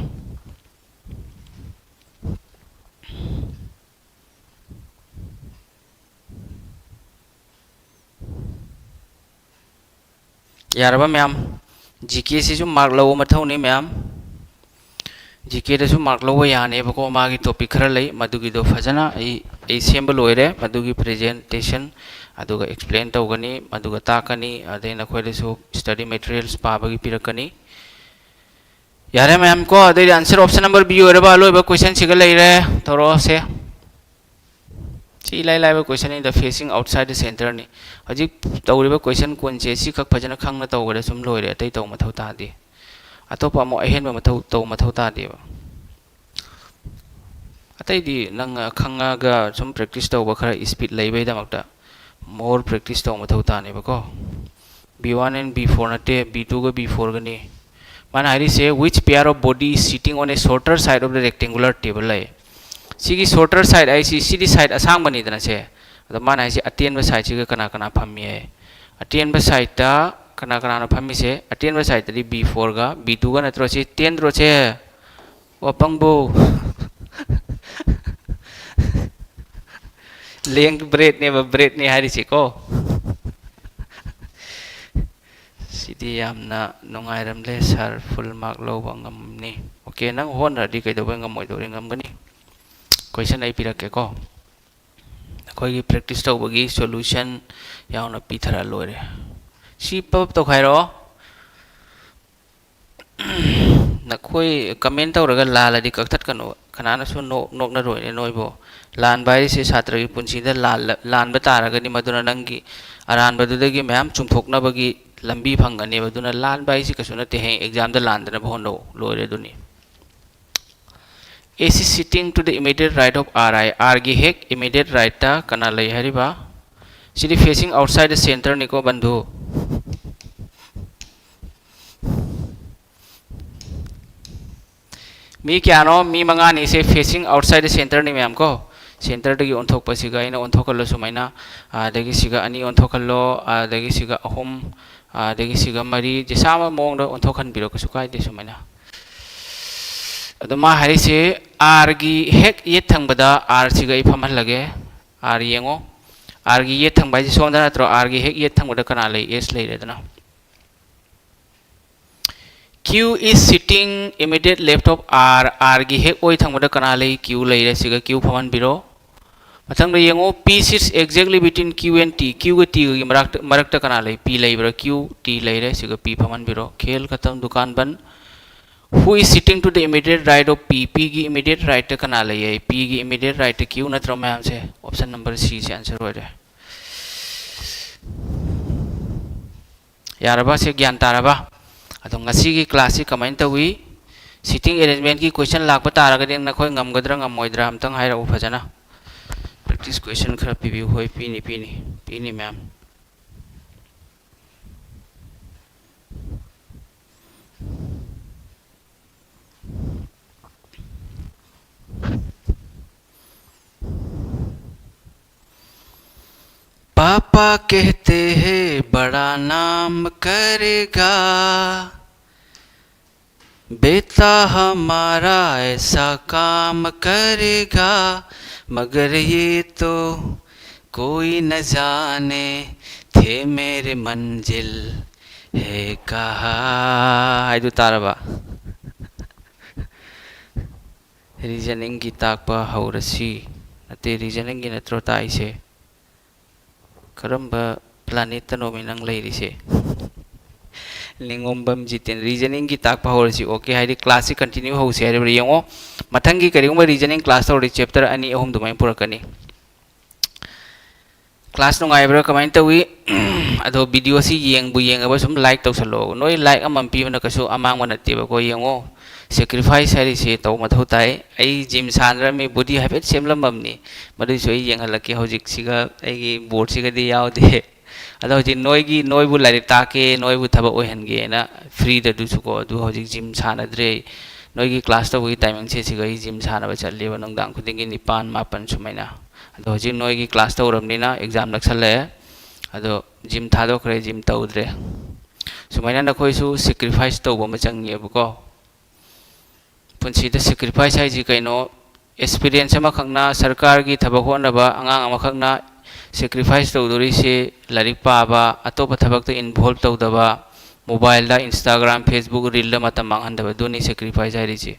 ꯌꯥꯔꯕ ꯃꯌꯥꯝ? GK ꯁꯤꯁꯨ mark ꯂꯧꯕ ꯃꯊꯧꯅꯤ ꯃꯌꯥꯝ꯫ GK ꯗꯁꯨ mark ꯂꯧꯕ ꯌꯥꯅꯦꯕꯀꯣ, ꯃꯥꯒꯤ topic ꯈꯔ ꯂꯩ, ꯃꯗꯨꯒꯤꯗꯣ ꯐꯖꯅ ꯑꯩ, ꯑꯩ ꯁꯦꯝꯕ ꯂꯣꯏꯔꯦ꯫ ꯃꯗꯨꯒꯤ presentation ꯑꯗꯨꯒ explain ꯇꯧꯒꯅꯤ, ꯃꯗꯨꯒ ꯇꯥꯛꯀꯅꯤ, ꯑꯗꯩ ꯅꯈꯣꯏꯗꯁꯨ study materials ꯄꯥꯕꯒꯤ ꯄꯤꯔꯛꯀꯅꯤ꯫ ꯌꯥꯔꯦ ꯃꯌꯥꯝ ꯀꯣ, ꯑꯗꯩꯗꯤ answer option number B ꯑꯣꯏꯔꯕ ꯑꯂꯣꯏꯕ question ꯁꯤꯒ ꯂꯩꯔꯦ꯫ ꯇꯧꯔꯛꯑꯣꯁꯦ꯫ ꯁꯤ ꯏꯂꯥꯏ ꯂꯥꯏꯕ question ꯅꯤꯗ, facing outside the center ꯅꯤ꯫ ꯍꯧꯖꯤꯛ ꯇꯧꯔꯤꯕ question ꯀꯨꯟꯁꯦ ꯁꯤꯈꯛ ꯐꯖꯅ ꯈꯪꯅ ꯇꯧꯈ꯭ꯔꯦ ꯁꯨꯝ ꯂꯣꯏꯔꯦ, ꯑꯇꯩ ꯇꯧ ꯃꯊꯧ ꯇꯥꯗꯦ꯫ ꯑꯇꯣꯞꯄ ꯑꯃꯨꯛ ꯑꯍꯦꯟꯕ ꯃꯊꯧ ꯇꯧ ꯃꯊꯧ ꯇꯥꯗꯦꯕ꯫ ꯑꯇꯩꯗꯤ ꯅꯪ ꯈꯪꯉꯒ ꯁꯨꯝ practice ꯇꯧꯕ, ꯈꯔ speed ꯂꯩꯕꯩꯗꯃꯛꯇ more practice ꯇꯧ ꯃꯊꯧ ꯇꯥꯅꯦꯕꯀꯣ꯫ B one and B four ꯅꯠꯇꯦ, B two ꯒ B four ꯒꯅꯤ꯫ ꯃꯥꯅ ꯍꯥꯏꯔꯤꯁꯦ, "Which pair of body is sitting on a shorter side of the rectangular table?" ꯍꯥꯏ꯫ ꯁꯤꯒꯤ shorter side ꯍꯥꯏꯁꯤ, ꯁꯤꯗꯤ side ꯑꯁꯥꯡꯕꯅꯤꯗꯅ ꯁꯦ꯫ ꯑꯗꯣ ꯃꯥꯅ ꯍꯥꯏꯁꯤ ꯑꯇꯦꯟꯕ side ꯁꯤꯒ ꯀꯅꯥ ꯀꯅꯥ ꯐꯝꯃꯤ ꯍꯥꯏ꯫ ꯑꯇꯦꯟꯕ side ꯇ ꯀꯅꯥ ꯀꯅꯥꯅꯣ ꯐꯝꯃꯤꯁꯦ? ꯑꯇꯦꯟꯕ side ꯇꯗꯤ B four ꯒ B two ꯒ ꯅꯠꯇ꯭ꯔꯣ? ꯁꯤ ꯇꯦꯟꯗ꯭ꯔꯣ ꯁꯦ? ꯋꯥꯄꯪꯕꯨ꯫ Length breadth ꯅꯦꯕ, breadth ꯅꯦ ꯍꯥꯏꯔꯤꯁꯦꯀꯣ꯫ ꯁꯤꯗꯤ ꯌꯥꯝꯅ ꯅꯨꯡꯉꯥꯏꯔꯝꯂꯦ sir, full mark ꯂꯧꯕ ꯉꯝꯅꯤ꯫ Okay, ꯅꯪ ꯍꯣꯠꯅꯔꯗꯤ ꯀꯩꯗꯧꯕꯩ ꯉꯝꯃꯣꯏꯗꯧꯔꯤ? ꯉꯝꯒꯅꯤ꯫ Question ꯑꯩ ꯄꯤꯔꯛꯀꯦꯀꯣ꯫ ꯑꯩꯈꯣꯏꯒꯤ practice ꯇꯧꯕꯒꯤ solution ꯌꯥꯎꯅ ꯄꯤꯊꯔ ꯂꯣꯏꯔꯦ꯫ ꯁꯤ ꯄꯞ ꯇꯧꯈꯥꯏꯔꯣ꯫ ꯅꯈꯣꯏ comment ꯇꯧꯔꯒ ꯂꯥꯜꯂꯗꯤ ꯀꯛꯊꯠꯀꯅꯨ꯫ ꯀꯅꯥꯅꯁꯨ ꯅꯣꯛ-, ꯅꯣꯛꯅꯔꯣꯏꯅꯦ ꯅꯣꯏꯕꯨ꯫ ꯂꯥꯟꯕ ꯍꯥꯏꯔꯤꯁꯦ ꯁꯥꯇ꯭ꯔꯒꯤ ꯄꯨꯟꯁꯤꯗ ꯂꯥꯜꯂ-, ꯂꯥꯟꯕ ꯇꯥꯔꯒꯗꯤ ꯃꯗꯨꯅ ꯅꯪꯒꯤ ꯑꯔꯥꯟꯕꯗꯨꯗꯒꯤ ꯃꯌꯥꯝ ꯆꯨꯝꯊꯣꯛꯅꯕꯒꯤ ꯂꯝꯕꯤ ꯐꯪꯒꯅꯦꯕ꯫ ꯑꯗꯨꯅ ꯂꯥꯟꯕ ꯍꯥꯏꯁꯤ ꯀꯩꯁꯨ ꯅꯠꯇꯦ꯫ ꯍꯌꯦꯡ exam ꯗ ꯂꯥꯟꯗꯅꯕ ꯍꯣꯠꯅꯧ꯫ ꯂꯣꯏꯔꯦ ꯑꯗꯨꯅꯤ꯫ A is sitting to the immediate right of R high. R ꯒꯤ ꯍꯦꯛ immediate right ꯇ ꯀꯅꯥ ꯂꯩ ꯍꯥꯏꯔꯤꯕ? ꯁꯤꯗꯤ facing outside the center ꯅꯤꯀꯣ ꯕꯟꯙꯨ꯫ ꯃꯤ ꯀꯌꯥꯅꯣ? ꯃꯤ ꯃꯉꯥꯅꯤ꯫ ꯁꯦ facing outside the center ꯅꯤ ꯃꯌꯥꯝ ꯀꯣ꯫ Center ꯗꯒꯤ ꯑꯣꯟꯊꯣꯛꯄꯁꯤꯒ ꯑꯩꯅ ꯑꯣꯟꯊꯣꯛꯍꯜꯂꯣ ꯁꯨꯃꯥꯏꯅ꯫ ꯑꯗꯒꯤ ꯁꯤꯒ ꯑꯅꯤ ꯑꯣꯟꯊꯣꯛꯍꯜꯂꯣ, ꯑꯗꯒꯤ ꯁꯤꯒ ꯑꯍꯨꯝ, ꯑꯗꯒꯤ ꯁꯤꯒ ꯃꯔꯤ꯫ ꯖꯦꯁꯥ ꯑꯃ ꯃꯑꯣꯡꯗ ꯑꯣꯟꯊꯣꯛꯍꯟꯕꯤꯔꯣ, ꯀꯩꯁꯨ ꯀꯥꯏꯗꯦ ꯁꯨꯃꯥꯏꯅ꯫ ꯑꯗꯣ ꯃꯥ ꯍꯥꯏꯔꯤꯁꯦ, R ꯒꯤ ꯍꯦꯛ ꯌꯦꯠ ꯊꯪꯕꯗ R ꯁꯤꯒ ꯑꯩ ꯐꯝꯍꯜꯂꯒꯦ꯫ R ꯌꯦꯡꯉꯣ꯫ R ꯒꯤ ꯌꯦꯠ ꯊꯪꯕ ꯍꯥꯏꯁꯦ ꯁꯣꯝꯗ ꯅꯠꯇ꯭ꯔꯣ? R ꯒꯤ ꯍꯦꯛ ꯌꯦꯠ ꯊꯪꯕꯗ ꯀꯅꯥ ꯂꯩ? S ꯂꯩꯔꯦꯗꯅ꯫ Q is sitting immediate left of R. R ꯒꯤ ꯍꯦꯛ ꯑꯣꯏ ꯊꯪꯕꯗ ꯀꯅꯥ ꯂꯩ? Q ꯂꯩꯔꯦ꯫ ꯁꯤꯒ Q ꯐꯝꯍꯟꯕꯤꯔꯣ꯫ ꯃꯊꯪꯗ ꯌꯦꯡꯉꯣ, P sits exactly between Q and T. Q ꯒ T ꯒꯒꯤ ꯃꯔꯛꯇ, ꯃꯔꯛꯇ ꯀꯅꯥ ꯂꯩ? P ꯂꯩꯕ꯭ꯔꯥ? Q, T ꯂꯩꯔꯦ꯫ ꯁꯤꯒ P ꯐꯝꯍꯟꯕꯤꯔꯣ꯫ ꯈꯦꯜ ꯈꯇꯝ, ꯗꯨꯀꯥꯟ ꯕꯟ꯫ Who is sitting to the immediate right of P? P ꯒꯤ immediate right ꯇ ꯀꯅꯥ ꯂꯩꯌꯦ? P ꯒꯤ immediate right ꯇ Q ꯅꯠꯇ꯭ꯔꯣ ꯃꯌꯥꯝꯁꯦ? Option number C ꯁꯦ answer ꯑꯣꯏꯔꯦ꯫ ꯌꯥꯔꯕ? ꯁꯤ ꯒ꯭ꯌꯥꯟ ꯇꯥꯔꯕ? ꯑꯗꯣ ꯉꯁꯤꯒꯤ class ꯁꯤ ꯀꯃꯥꯏꯅ ꯇꯧꯏ? Seating arrangement ꯀꯤ question ꯂꯥꯛꯄ ꯇꯥꯔꯒꯗꯤ ꯅꯈꯣꯏ ꯉꯝꯒꯗ꯭ꯔꯥ ꯉꯝꯃꯣꯏꯗ꯭ꯔꯥ ꯑꯝꯇꯪ ꯍꯥꯏꯔꯛꯎ ꯐꯖꯅ꯫ Practice question ꯈꯔ ꯄꯤꯕꯤꯌꯨ꯫ ꯍꯣꯏ, ꯄꯤꯅꯤ, ꯄꯤꯅꯤ, ꯄꯤꯅꯤ, ma'am꯫ पापा कहते हैं बड़ा नाम करेगा, बेटा हमारा ऐसा काम करेगा, मगर ये तो कोई न जाने, थे मेरे मंजिल है कहाँ ꯍꯥꯏꯗꯨ ꯇꯥꯔꯕ? Reasoning ꯒꯤ ꯇꯥꯛꯄ ꯍꯧꯔꯁꯤ꯫ ꯅꯠꯇꯦ, reasoning ꯒꯤ ꯅꯠꯇ꯭ꯔꯣ ꯇꯥꯛꯏꯁꯦ? ꯀꯔꯝꯕ planet ꯇꯅꯣꯃꯤ ꯅꯪ ꯂꯩꯔꯤꯁꯦ? ꯅꯤꯉꯣꯝꯕꯝ ꯖꯤꯇꯦꯟ, reasoning ꯒꯤ ꯇꯥꯛꯄ ꯍꯧꯔꯁꯤ꯫ Okay ꯍꯥꯏꯗꯤ class ꯁꯤ continue ꯍꯧꯁꯤ ꯍꯥꯏꯔꯤꯕ꯭ꯔꯥ ꯌꯦꯡꯉꯣ꯫ ꯃꯊꯪꯒꯤ ꯀꯔꯤꯒꯨꯝꯕ reasoning class ꯇꯧꯔꯗꯤ chapter ꯑꯅꯤ ꯑꯍꯨꯝ ꯑꯗꯨꯃꯥꯏꯅ ꯄꯨꯔꯛꯀꯅꯤ꯫ Class ꯅꯨꯡꯉꯥꯏꯕ꯭ꯔꯥ? ꯀꯃꯥꯏꯅ ꯇꯧꯏ? ꯑꯗꯣ video ꯁꯤ ꯌꯦꯡꯕꯨ ꯌꯦꯡꯉꯕ ꯁꯨꯝ like ꯇꯧꯁꯜꯂꯣ꯫ ꯅꯣꯏ like ꯑꯃꯃꯝ ꯄꯤꯕꯅ ꯀꯩꯁꯨ ꯑꯃꯥꯡꯕ ꯅꯠꯇꯦꯕꯀꯣ꯫ ꯌꯦꯡꯉꯣ, sacrifice ꯍꯥꯏꯔꯤꯁꯦ ꯇꯧꯕ ꯃꯊꯧ ꯇꯥꯏ꯫ ꯑꯩ gym ꯁꯥꯟꯅꯔꯝꯃꯤ, body ꯍꯥꯏꯐꯦꯠ ꯁꯦꯝꯂꯝꯃꯕꯅꯤ꯫ ꯃꯗꯨꯏꯁꯨ ꯑꯩ ꯌꯦꯡꯍꯜꯂꯛꯀꯦ꯫ ꯍꯧꯖꯤꯛꯁꯤꯒ ꯑꯩꯒꯤ board ꯁꯤꯒꯗꯤ ꯌꯥꯎꯗꯦ꯫ ꯑꯗꯣ ꯍꯧꯖꯤꯛ ꯅꯣꯏꯒꯤ, ꯅꯣꯏꯕꯨ ꯂꯥꯏꯔꯤꯛ ꯇꯥꯛꯀꯦ, ꯅꯣꯏꯕꯨ ꯊꯕꯛ ꯑꯣꯏꯍꯟꯒꯦꯅ free ꯗ ꯑꯗꯨꯁꯨꯀꯣ꯫ ꯑꯗꯨ ꯍꯧꯖꯤꯛ gym ꯁꯥꯟꯅꯗ꯭ꯔꯦ ꯑꯩ꯫ ꯅꯣꯏꯒꯤ class ꯇꯧꯕꯒꯤ timing ꯁꯦ ꯁꯤꯒ ꯑꯩ gym ꯁꯥꯟꯅꯕ ꯆꯠꯂꯦꯕ, ꯅꯨꯡꯗꯥꯡ ꯈꯨꯗꯤꯡꯒꯤ ꯅꯤꯄꯥꯟ, ꯃꯥꯄꯟ ꯁꯨꯃꯥꯏꯅ꯫ ꯑꯗꯣ ꯍꯧꯖꯤꯛ ꯅꯣꯏꯒꯤ class ꯇꯧꯔꯕꯅꯤꯅ exam ꯅꯛꯁꯜꯂꯛꯑꯦ꯫ ꯑꯗꯣ gym ꯊꯥꯗꯣꯛꯈ꯭ꯔꯦ, gym ꯇꯧꯗ꯭ꯔꯦ꯫ ꯁꯨꯃꯥꯏꯅ ꯅꯈꯣꯏꯁꯨ sacrifice ꯇꯧꯕ ꯑꯃ ꯆꯪꯉꯦꯕꯀꯣ꯫ ꯄꯨꯟꯁꯤꯗ sacrifice ꯍꯥꯏꯁꯤ ꯀꯩꯅꯣ? Experience ꯑꯃꯈꯛꯅ, ꯁꯔꯀꯥꯔꯒꯤ ꯊꯕꯛ ꯍꯣꯠꯅꯕ ꯑꯉꯥꯡ ꯑꯃꯈꯛꯅ sacrifice ꯇꯧꯗꯣꯔꯤꯁꯤ ꯂꯥꯏꯔꯤꯛ ꯄꯥꯕ, ꯑꯇꯣꯞꯄ ꯊꯕꯛꯇ involve ꯇꯧꯗꯕ, mobile ꯗ, Instagram, Facebook, reel ꯗ ꯃꯇꯝ ꯃꯥꯡꯍꯟꯗꯕ, ꯑꯗꯨꯅꯤ sacrifice ꯍꯥꯏꯔꯤꯁꯤ꯫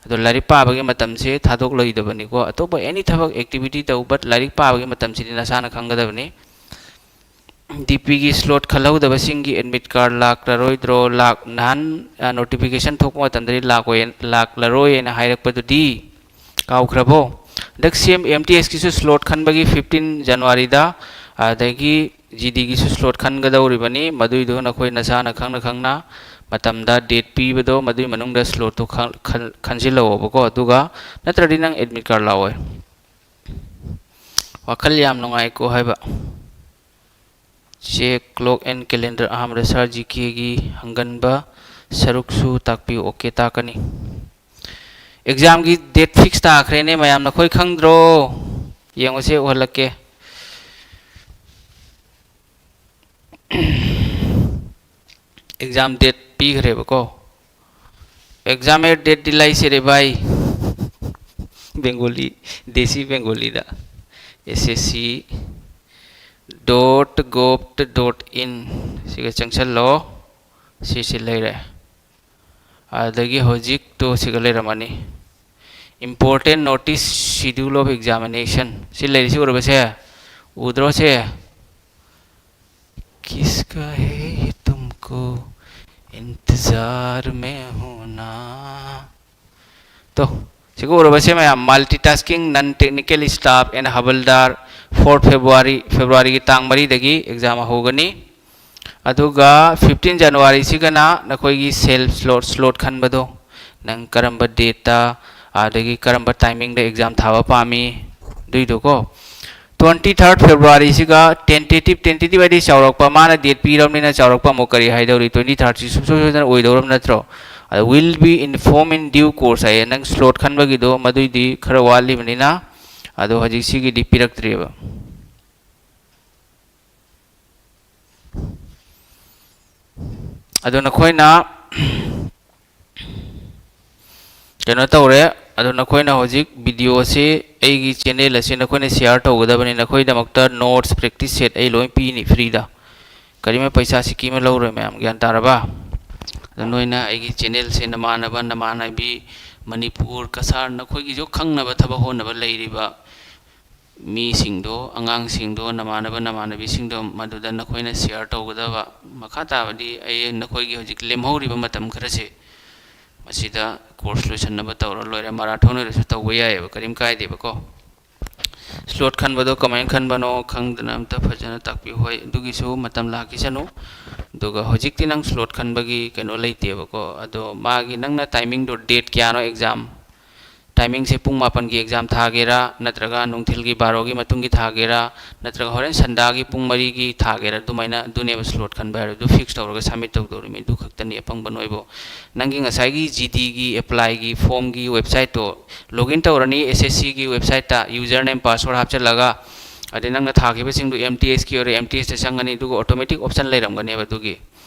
ꯑꯗꯣ ꯂꯥꯏꯔꯤꯛ ꯄꯥꯕꯒꯤ ꯃꯇꯝꯁꯦ ꯊꯥꯗꯣꯛꯂꯣꯏꯗꯕꯅꯤꯀꯣ꯫ ꯑꯇꯣꯞꯄ any ꯊꯕꯛ, activity ꯇꯧ, but ꯂꯥꯏꯔꯤꯛ ꯄꯥꯕꯒꯤ ꯃꯇꯝꯁꯤꯗꯤ ꯅꯁꯥꯅ ꯈꯪꯒꯗꯕꯅꯤ꯫ ꯗꯤ ꯄꯤꯒꯤ ꯁ꯭ꯂꯣꯠ ꯈꯜꯍꯧꯗꯕꯁꯤꯡꯒꯤ ꯑꯦꯗꯃꯤꯠ ꯀꯥꯔꯗ ꯂꯥꯛꯂꯔꯣꯏꯗ꯭ꯔꯣ? ꯂꯥꯛ-, ꯅꯍꯥꯟ, ꯑ, ꯅꯣꯇꯤꯐꯤꯀꯦꯁꯟ ꯊꯣꯛꯄ ꯃꯇꯝꯗꯗꯤ ꯂꯥꯛꯑꯣꯏ-, ꯂꯥꯛꯂꯔꯣꯏ ꯍꯥꯏꯅ ꯍꯥꯏꯔꯛꯄꯗꯨꯗꯤ ꯀꯥꯎꯈ꯭ꯔꯕꯣ? ꯍꯟꯗꯛ ꯁꯦꯝ ꯑꯦꯝ ꯇꯤ ꯑꯦꯁꯀꯤꯁꯨ ꯁ꯭ꯂꯣꯠ ꯈꯟꯕꯒꯤ ꯐꯤꯐꯇꯤꯟ ꯖꯅꯋꯥꯔꯤꯗ, ꯑꯗꯒꯤ ꯖꯤ ꯗꯤꯒꯤꯁꯨ ꯁ꯭ꯂꯣꯠ ꯈꯟꯒꯗꯧꯔꯤꯕꯅꯤ꯫ ꯃꯗꯨꯏꯗꯨ ꯅꯈꯣꯏ ꯅꯁꯥꯅ ꯈꯪꯅ ꯈꯪꯅ ꯃꯇꯝꯗ, ꯗꯦꯠ ꯄꯤꯕꯗꯣ, ꯃꯗꯨꯏ ꯃꯅꯨꯡꯗ ꯁ꯭ꯂꯣꯠꯇꯨ ꯈꯟ-, ꯈꯟ-, ꯈꯟꯖꯤꯜꯍꯧꯑꯕꯀꯣ꯫ ꯑꯗꯨꯒ ꯅꯠꯇ꯭ꯔꯗꯤ ꯅꯪ ꯑꯦꯗꯃꯤꯠ ꯀꯥꯔꯗ ꯂꯥꯛꯑꯣꯏ꯫ ꯋꯥꯈꯜ ꯌꯥꯝ ꯅꯨꯡꯉꯥꯏꯀꯣ ꯍꯥꯏꯕ꯫ Check clock and calendar꯫ ꯑꯍꯥꯟꯕꯗ ꯁꯥꯔ ꯖꯤ ꯀꯦꯒꯤ ꯍꯪꯒꯟꯕ ꯁꯔꯨꯛꯁꯨ ꯇꯥꯛꯄꯤꯌꯨ꯫ ꯑꯣꯀꯦ, ꯇꯥꯛꯀꯅꯤ꯫ ꯑꯦꯛꯖꯥꯝꯒꯤ ꯗꯦꯠ ꯐꯤꯛꯁ ꯇꯥꯈ꯭ꯔꯦꯅꯦ ꯃꯌꯥꯝ, ꯅꯈꯣꯏ ꯈꯪꯗ꯭ꯔꯣ? ꯌꯦꯡꯉꯨꯁꯦ, ꯎꯍꯜꯂꯛꯀꯦ꯫ ꯑꯦꯛꯖꯥꯝ ꯗꯦꯠ ꯄꯤꯈ꯭ꯔꯦꯕꯀꯣ꯫ ꯑꯦꯛꯖꯥꯝ ꯑꯦꯠ ꯗꯦꯠ ꯗꯤ ꯂꯩꯁꯦ ꯔꯦ ꯚꯥꯏ꯫ ꯕꯦꯡꯒꯣꯂꯤ, ꯗꯦꯁꯤ ꯕꯦꯡꯒꯣꯂꯤꯗ꯫ S S C dot gov dot in ꯁꯤꯒ ꯆꯪꯁꯜꯂꯣ꯫ ꯁꯤꯁꯤ ꯂꯩꯔꯦ꯫ ꯑꯗꯒꯤ ꯍꯧꯖꯤꯛꯇꯣ ꯁꯤꯒ ꯂꯩꯔꯝꯃꯅꯤ꯫ Important notice, schedule of examination꯫ ꯁꯤ ꯂꯩꯔꯤꯁꯤ ꯎꯔꯕꯁꯦ? ꯎꯗ꯭ꯔꯣ ꯁꯦ? किसका है ये तुमको इंतजार में हूं ना। ꯇꯣ, ꯁꯤꯒ ꯎꯔꯕꯁꯦ ꯃꯌꯥꯝ? Multitasking, non technical staff and havildar, fourth February, ꯐꯦꯕ꯭ꯔꯨꯋꯥꯔꯤꯒꯤ ꯇꯥꯡ ꯃꯔꯤꯗꯒꯤ ꯑꯦꯛꯖꯥꯝ ꯍꯧꯒꯅꯤ꯫ ꯑꯗꯨꯒ ꯐꯤꯐꯇꯤꯟ ꯖꯅꯋꯥꯔꯤꯁꯤꯒꯅ ꯅꯈꯣꯏꯒꯤ ꯁꯦꯜꯐ ꯁ꯭ꯂꯣꯠ, ꯁ꯭ꯂꯣꯠ ꯈꯟꯕꯗꯣ, ꯅꯪ ꯀꯔꯝꯕ ꯗꯦꯠꯇ ꯑꯗꯒꯤ ꯀꯔꯝꯕ ꯇꯥꯏꯃꯤꯡꯗ ꯑꯦꯛꯖꯥꯝ ꯊꯥꯕ ꯄꯥꯝꯃꯤ, ꯑꯗꯨꯏꯗꯣꯀꯣ꯫ Twenty third ꯐꯦꯕ꯭ꯔꯨꯋꯥꯔꯤꯁꯤꯒ tentative, tentative ꯍꯥꯏꯗꯤ ꯆꯥꯎꯔꯛꯄ, ꯃꯥꯅ ꯗꯦꯠ ꯄꯤꯔꯕꯅꯤꯅ ꯆꯥꯎꯔꯛꯄ ꯑꯃꯨꯛ ꯀꯔꯤ ꯍꯥꯏꯗꯧꯔꯤ? Twenty thirdꯁꯤ ꯁꯨꯡꯁꯣꯏ ꯁꯣꯏꯗꯅ ꯑꯣꯏꯗꯧꯔꯕ ꯅꯠꯇ꯭ꯔꯣ? ꯑꯗ "will be informed in due course" ꯍꯥꯏꯌꯦ꯫ ꯅꯪ ꯁ꯭ꯂꯣꯠ ꯈꯟꯕꯒꯤꯗꯣ ꯃꯗꯨꯏꯗꯤ ꯈꯔ ꯋꯥꯠꯂꯤꯕꯅꯤꯅ, ꯑꯗꯣ ꯍꯧꯖꯤꯛ ꯁꯤꯒꯤꯗꯤ ꯄꯤꯔꯛꯇ꯭ꯔꯤꯑꯕ꯫ ꯑꯗꯣ ꯅꯈꯣꯏꯅ ꯀꯩꯅꯣ ꯇꯧꯔꯦ꯫ ꯑꯗꯣ ꯅꯈꯣꯏꯅ ꯍꯧꯖꯤꯛ ꯚꯤꯗꯤꯑꯣ ꯑꯁꯤ, ꯑꯩꯒꯤ ꯆꯦꯅꯦꯜ ꯑꯁꯤ ꯅꯈꯣꯏꯅ ꯁꯤꯌꯥꯔ ꯇꯧꯒꯗꯕꯅꯤ꯫ ꯅꯈꯣꯏꯒꯤꯗꯃꯛꯇ ꯅꯣꯠꯁ, ꯄ꯭ꯔꯦꯛꯇꯤꯁ ꯁꯦꯠ ꯑꯩ ꯂꯣꯏ ꯄꯤꯅꯤ ꯐ꯭ꯔꯤꯗ꯫ ꯀꯔꯤꯝ ꯄꯩꯁꯥ ꯁꯤꯀꯤ ꯑꯃ ꯂꯧꯔꯣꯏ ꯃꯌꯥꯝ, ꯒ꯭ꯌꯥꯟ ꯇꯥꯔꯕ? ꯑꯗꯣ ꯅꯣꯏꯅ ꯑꯩꯒꯤ ꯆꯦꯅꯦꯜꯁꯦ ꯅꯃꯥꯟꯅꯕ, ꯅꯃꯥꯟꯅꯕꯤ, ꯃꯅꯤꯄꯨꯔ, ꯀꯁꯥꯔ, ꯅꯈꯣꯏꯒꯤꯁꯨ ꯈꯪꯅꯕ ꯊꯕꯛ ꯍꯣꯠꯅꯕ ꯂꯩꯔꯤꯕ ꯃꯤꯁꯤꯡꯗꯣ, ꯑꯉꯥꯡꯁꯤꯡꯗꯣ, ꯅꯃꯥꯟꯅꯕ ꯅꯃꯥꯟꯅꯕꯤꯁꯤꯡꯗꯣ ꯃꯗꯨꯗ ꯅꯈꯣꯏꯅ share ꯇꯧꯒꯗꯕ꯫ ꯃꯈꯥ ꯇꯥꯕꯗꯤ ꯑꯩ ꯅꯈꯣꯏꯒꯤ ꯍꯧꯖꯤꯛ ꯂꯦꯝꯍꯧꯔꯤꯕ ꯃꯇꯝ ꯈꯔꯁꯦ ꯃꯁꯤꯗ course ꯂꯣꯏꯁꯤꯟꯅꯕ ꯇꯧꯔ ꯂꯣꯏꯔꯦ꯫ Marathon ꯑꯣꯏꯔꯁꯨ ꯇꯧꯕ ꯌꯥꯏꯑꯕ, ꯀꯔꯤꯝ ꯀꯥꯏꯗꯦꯕꯀꯣ꯫ Slot ꯈꯟꯕꯗꯣ ꯀꯃꯥꯏꯅ ꯈꯟꯕꯅꯣ ꯈꯪꯗꯅ ꯑꯝꯇ ꯐꯖꯅ ꯇꯥꯛꯄꯤꯌꯨ꯫ ꯍꯣꯏ, ꯑꯗꯨꯒꯤꯁꯨ ꯃꯇꯝ ꯂꯥꯛꯈꯤꯁꯅꯨ꯫ ꯑꯗꯨꯒ ꯍꯧꯖꯤꯛꯇꯤ ꯅꯪ slot ꯈꯟꯕꯒꯤ ꯀꯩꯅꯣ ꯂꯩꯇꯦꯕꯀꯣ꯫ ꯑꯗꯣ ꯃꯥꯒꯤ ꯅꯪꯅ timingꯗꯣ, date ꯀꯌꯥꯅꯣ exam? Timingꯁꯦ ꯄꯨꯡ ꯃꯥꯄꯟꯒꯤ exam ꯊꯥꯒꯦꯔꯥ, ꯅꯠꯇ꯭ꯔꯒ ꯅꯨꯡꯊꯤꯜꯒꯤ ꯕꯥꯔꯣꯒꯤ ꯃꯇꯨꯡꯒꯤ ꯊꯥꯒꯦꯔꯥ, ꯅꯠꯇ꯭ꯔꯒ ꯍꯣꯔꯦꯟ ꯁꯟꯗꯥꯒꯤ ꯄꯨꯡ ꯃꯔꯤꯒꯤ ꯊꯥꯒꯦꯔꯥ, ꯑꯗꯨꯃꯥꯏꯅ, ꯑꯗꯨꯅꯦꯕ slot ꯈꯟꯕ ꯍꯥꯏꯔꯣ꯫ ꯑꯗꯨ fix ꯇꯧꯔꯒ submit ꯇꯧꯗꯧꯔꯤꯃꯤ꯫ ꯑꯗꯨ ꯈꯛꯇꯅꯤ ꯑꯄꯪꯕ ꯅꯣꯏꯕꯨ꯫ ꯅꯪꯒꯤ ꯉꯁꯥꯏꯒꯤ GDꯒꯤ applyꯒꯤ formꯒꯤ websiteꯇꯣ login ꯇꯧꯔꯅꯤ, SSCꯒꯤ websiteꯇ username password ꯍꯥꯞꯆꯤꯜꯂꯒ꯫ ꯑꯗꯩ ꯅꯪꯅ ꯊꯥꯈꯤꯕꯁꯤꯡꯗꯨ MTSꯀꯤ ꯑꯣꯏꯔꯦ, MTSꯇ ꯆꯪꯒꯅꯤ, ꯑꯗꯨꯒ automatic option ꯂꯩꯔꯝꯒꯅꯦꯕ ꯑꯗꯨꯒꯤ꯫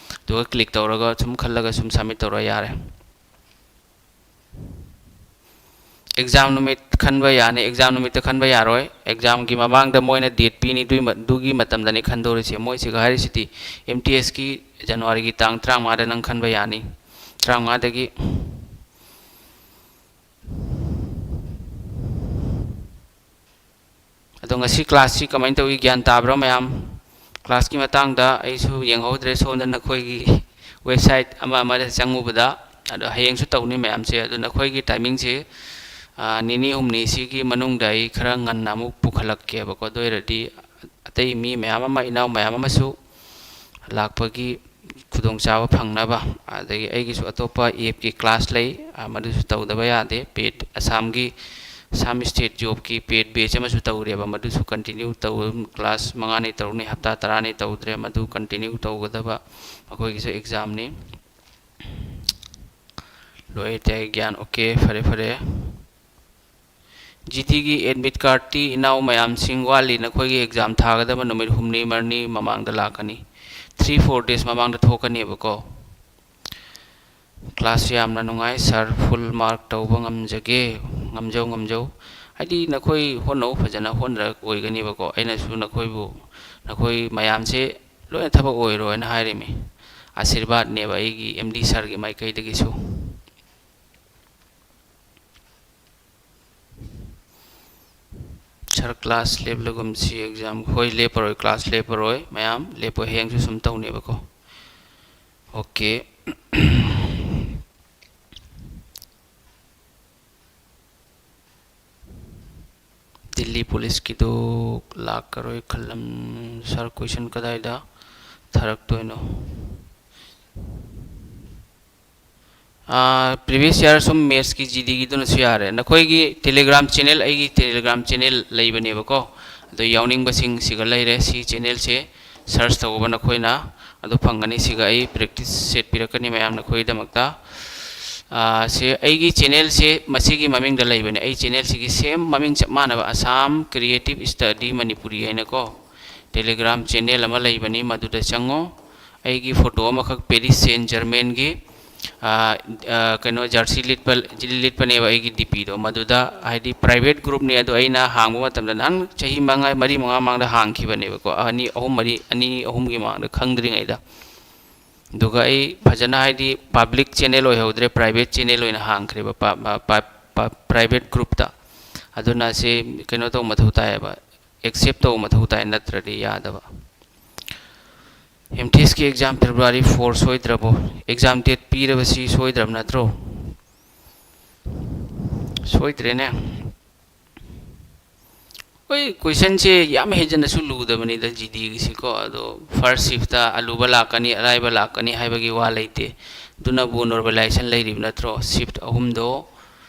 ꯑꯗꯨꯒ click ꯇꯧꯔꯒ ꯁꯨꯝ ꯈꯜꯂꯒ ꯁꯨꯝ submit ꯇꯧꯔ ꯌꯥꯔꯦ꯫ Exam ꯅꯨꯃꯤꯠ ꯈꯟꯕ ꯌꯥꯅꯤ, exam ꯅꯨꯃꯤꯠꯇ ꯈꯟꯕ ꯌꯥꯔꯣꯏ꯫ Examꯒꯤ ꯃꯃꯥꯡꯗ ꯃꯣꯏꯅ date ꯄꯤꯅꯤ, ꯑꯗꯨꯒꯤ ꯃ-, ꯑꯗꯨꯒꯤ ꯃꯇꯝꯗꯅꯤ ꯈꯟꯗꯧꯔꯤꯁꯦ꯫ ꯃꯣꯏꯁꯤꯒ ꯍꯥꯏꯔꯤꯁꯤꯗꯤ MTSꯀꯤ Januaryꯒꯤ ꯇꯥꯡ ꯇꯔꯥꯃꯉꯥꯗ ꯅꯪ ꯈꯟꯕ ꯌꯥꯅꯤ꯫ ꯇꯔꯥꯃꯉꯥꯗꯒꯤ꯫ ꯑꯗꯣ ꯉꯁꯤ classꯁꯤ ꯀꯃꯥꯏꯅ ꯇꯧꯏ, ꯒ꯭ꯌꯥꯟ ꯇꯥꯕ꯭ꯔꯥ ꯃꯌꯥꯝ? Classꯀꯤ ꯃꯇꯥꯡꯗ ꯑꯩꯁꯨ ꯌꯦꯡꯍꯧꯗ꯭ꯔꯦ, ꯁꯣꯝꯗ ꯅꯈꯣꯏꯒꯤ website ꯑꯃ ꯑꯃꯗ ꯆꯪꯉꯨꯕꯗ꯫ ꯑꯗꯣ ꯍꯌꯦꯡꯁꯨ ꯇꯧꯅꯤ ꯃꯌꯥꯝꯁꯦ꯫ ꯑꯗꯣ ꯅꯈꯣꯏꯒꯤ timingꯁꯦ, ꯑ, ꯅꯤꯅꯤ ꯍꯨꯝꯅꯤꯁꯤꯒꯤ ꯃꯅꯨꯡꯗ ꯑꯩ ꯈꯔ ꯉꯟꯅ ꯑꯃꯨꯛ ꯄꯨꯈꯠꯂꯛꯀꯦꯕꯀꯣ꯫ ꯑꯗꯨ ꯑꯣꯏꯔꯗꯤ ꯑꯇꯩ ꯃꯤ ꯃꯌꯥꯝ ꯑꯃ, ꯏꯅꯥꯎ ꯃꯌꯥꯝ ꯑꯃꯁꯨ ꯂꯥꯛꯄꯒꯤ ꯈꯨꯗꯣꯡꯆꯥꯕ ꯐꯪꯅꯕ꯫ ꯑꯗꯒꯤ ꯑꯩꯒꯤꯁꯨ ꯑꯇꯣꯞꯄ appꯀꯤ class ꯂꯩ, ꯑ, ꯃꯗꯨꯁꯨ ꯇꯧꯗꯕ ꯌꯥꯗꯦ꯫ Paid ꯑꯁꯥꯝꯒꯤ, Assam State Jobꯀꯤ paid batch ꯑꯃꯁꯨ ꯇꯧꯔꯦꯕ, ꯃꯗꯨꯁꯨ continue ꯇꯧ-, class ꯃꯉꯥꯅꯤ ꯇꯔꯨꯛꯅꯤ, ꯍꯞꯇꯥ ꯇꯔꯥꯅꯤ ꯇꯧꯗ꯭ꯔꯦ, ꯃꯗꯨ continue ꯇꯧꯒꯗꯕ ꯃꯈꯣꯏꯒꯤꯁꯨ examꯅꯤ꯫ ꯂꯣꯏꯔꯦ, ꯒ꯭ꯌꯥꯟ꯫ OK, ꯐꯔꯦ, ꯐꯔꯦ꯫ GDꯒꯤ admit cardꯇꯤ ꯏꯅꯥꯎ ꯃꯌꯥꯝꯁꯤꯡ ꯋꯥꯠꯂꯤ, ꯅꯈꯣꯏꯒꯤ exam ꯊꯥꯒꯗꯕ ꯅꯨꯃꯤꯠ ꯍꯨꯝꯅꯤ ꯃꯔꯤꯅꯤ ꯃꯃꯥꯡꯗ ꯂꯥꯛꯀꯅꯤ, three four days ꯃꯃꯥꯡꯗ ꯊꯣꯛꯀꯅꯦꯕꯀꯣ꯫ Class ꯌꯥꯝꯅ ꯅꯨꯡꯉꯥꯏ sir, full mark ꯇꯧꯕ ꯉꯝꯖꯒꯦ꯫ ꯉꯝꯖꯧ, ꯉꯝꯖꯧ꯫ ꯍꯥꯏꯗꯤ ꯅꯈꯣꯏ ꯍꯣꯠꯅꯧ, ꯐꯖꯅ ꯍꯣꯠꯅꯔꯛ ꯑꯣꯏꯒꯅꯦꯕꯀꯣ꯫ ꯑꯩꯅꯁꯨ ꯅꯈꯣꯏꯕꯨ, ꯅꯈꯣꯏ ꯃꯌꯥꯝꯁꯦ ꯂꯣꯏꯅ ꯊꯕꯛ ꯑꯣꯏꯔꯣ ꯍꯥꯏꯅ ꯍꯥꯏꯔꯤꯃꯤ꯫ ꯑꯥꯁꯤꯔꯕꯥꯗꯅꯦꯕ ꯑꯩꯒꯤ MD sirꯒꯤ ꯃꯥꯏꯀꯩꯗꯒꯤꯁꯨ꯫ ꯁꯥꯔ, ꯀ꯭ꯂꯥꯁ ꯂꯦꯞꯂꯒꯨꯝꯁꯤ꯫ ꯑꯦꯛꯖꯥꯝ, ꯍꯣꯏ, ꯂꯦꯞꯄꯔꯣꯏ, ꯀ꯭ꯂꯥꯁ ꯂꯦꯞꯄꯔꯣꯏ꯫ ꯃꯌꯥꯝ ꯂꯦꯞꯄꯣꯏ, ꯍꯌꯦꯡꯁꯨ ꯁꯨꯝ ꯇꯧꯅꯦꯕꯀꯣ꯫ ꯑꯣꯀꯦ꯫ ꯗꯤꯜꯂꯤ ꯄꯨꯂꯤꯁꯀꯤꯗꯣ ꯂꯥꯛꯀꯔꯣꯏ ꯈꯜꯂꯝ-, ꯁꯥꯔ, ꯀꯣꯏꯁꯟ ꯀꯗꯥꯏꯗ ꯊꯥꯔꯛꯇꯣꯏꯅꯣ? ꯑꯥ, previous year ꯁꯨꯝ ꯃꯦꯠꯁꯀꯤ ꯖꯤꯗꯤꯒꯤꯗꯨꯅꯁꯨ ꯌꯥꯔꯦ꯫ ꯅꯈꯣꯏꯒꯤ Telegram channel, ꯑꯩꯒꯤ Telegram channel ꯂꯩꯕꯅꯦꯕꯀꯣ, ꯑꯗꯣ ꯌꯥꯎꯅꯤꯡꯕꯁꯤꯡ ꯁꯤꯒ ꯂꯩꯔꯦ꯫ ꯁꯤ channelꯁꯦ search ꯇꯧꯕ ꯅꯈꯣꯏꯅ ꯑꯗꯨ ꯐꯪꯒꯅꯤ꯫ ꯁꯤꯒ ꯑꯩ practice set ꯄꯤꯔꯛꯀꯅꯤ ꯃꯌꯥꯝ ꯅꯈꯣꯏꯒꯤꯗꯃꯛꯇ꯫ ꯑꯥ, ꯁꯦ ꯑꯩꯒꯤ channelꯁꯦ ꯃꯁꯤꯒꯤ ꯃꯃꯤꯡꯗ ꯂꯩꯕꯅꯦ꯫ ꯑꯩ channelꯁꯤꯒꯤ same ꯃꯃꯤꯡ ꯆꯞ ꯃꯥꯟꯅꯕ, Assam Creative Study Manipuri ꯍꯥꯏꯅꯀꯣ, Telegram channel ꯑꯃ ꯂꯩꯕꯅꯤ, ꯃꯗꯨꯗ ꯆꯪꯉꯣ꯫ ꯑꯩꯒꯤ photo ꯑꯃꯈꯛ Paris Saint Germainꯒꯤ, ꯑꯥ, ꯑꯥ, ꯀꯩꯅꯣ, jersey ꯂꯤꯠꯄ, ꯂꯤꯠꯄꯅꯦꯕ ꯑꯩꯒꯤ DPꯗꯣ꯫ ꯃꯗꯨꯗ ꯍꯥꯏꯗꯤ private groupꯅꯦ, ꯑꯗꯣ ꯑꯩꯅ ꯍꯥꯡꯕ ꯃꯇꯝꯗ ꯅꯍꯥꯟ ꯆꯍꯤ ꯃꯉꯥ, ꯃꯔꯤ ꯃꯉꯥ ꯃꯃꯥꯡꯗ ꯍꯥꯡꯈꯤꯕꯅꯦꯕꯀꯣ, ꯑꯅꯤ, ꯑꯍꯨꯝ, ꯃꯔꯤ, ꯑꯅꯤ, ꯑꯍꯨꯝꯒꯤ ꯃꯃꯥꯡꯗ, ꯈꯪꯗ꯭ꯔꯤꯉꯩꯗ꯫ ꯑꯗꯨꯒ ꯑꯩ ꯐꯖꯅ ꯍꯥꯏꯗꯤ public channel ꯑꯣꯏꯍꯧꯗ꯭ꯔꯦ, private channel ꯑꯣꯏꯅ ꯍꯥꯡꯈ꯭ꯔꯦꯕ, ꯄ-, ꯄ-, ꯄ-, ꯄ-, private groupꯇ꯫ ꯑꯗꯨꯅ ꯁꯤ ꯀꯩꯅꯣ ꯇꯧꯕ ꯃꯊꯧ ꯇꯥꯏꯌꯦꯕ, accept ꯇꯧꯕ ꯃꯊꯧ ꯇꯥꯏ, ꯅꯠꯇ꯭ꯔꯗꯤ ꯌꯥꯗꯕ꯫ MTSꯀꯤ exam February four ꯁꯣꯏꯗ꯭ꯔꯕꯣ? Exam date ꯄꯤꯔꯕꯁꯤ ꯁꯣꯏꯗ꯭ꯔꯕ ꯅꯠꯇ꯭ꯔꯣ? ꯁꯣꯏꯗ꯭ꯔꯦꯅꯦ꯫ ꯍꯣꯏ, questionꯁꯦ ꯌꯥꯝ ꯍꯦꯟꯖꯟꯅꯁꯨ ꯂꯨꯗꯕꯅꯤꯗ GDꯒꯤꯁꯤꯀꯣ꯫ ꯑꯗꯣ first shiftꯇ ꯑꯂꯨꯕ ꯂꯥꯛꯀꯅꯤ, ꯑꯔꯥꯏꯕ ꯂꯥꯛꯀꯅꯤ ꯍꯥꯏꯕꯒꯤ ꯋꯥ ꯂꯩꯇꯦ꯫ ꯑꯗꯨꯅꯕꯨ normalization ꯂꯩꯔꯤꯕ ꯅꯠꯇ꯭ꯔꯣ? Shift ꯑꯍꯨꯝꯗꯣ,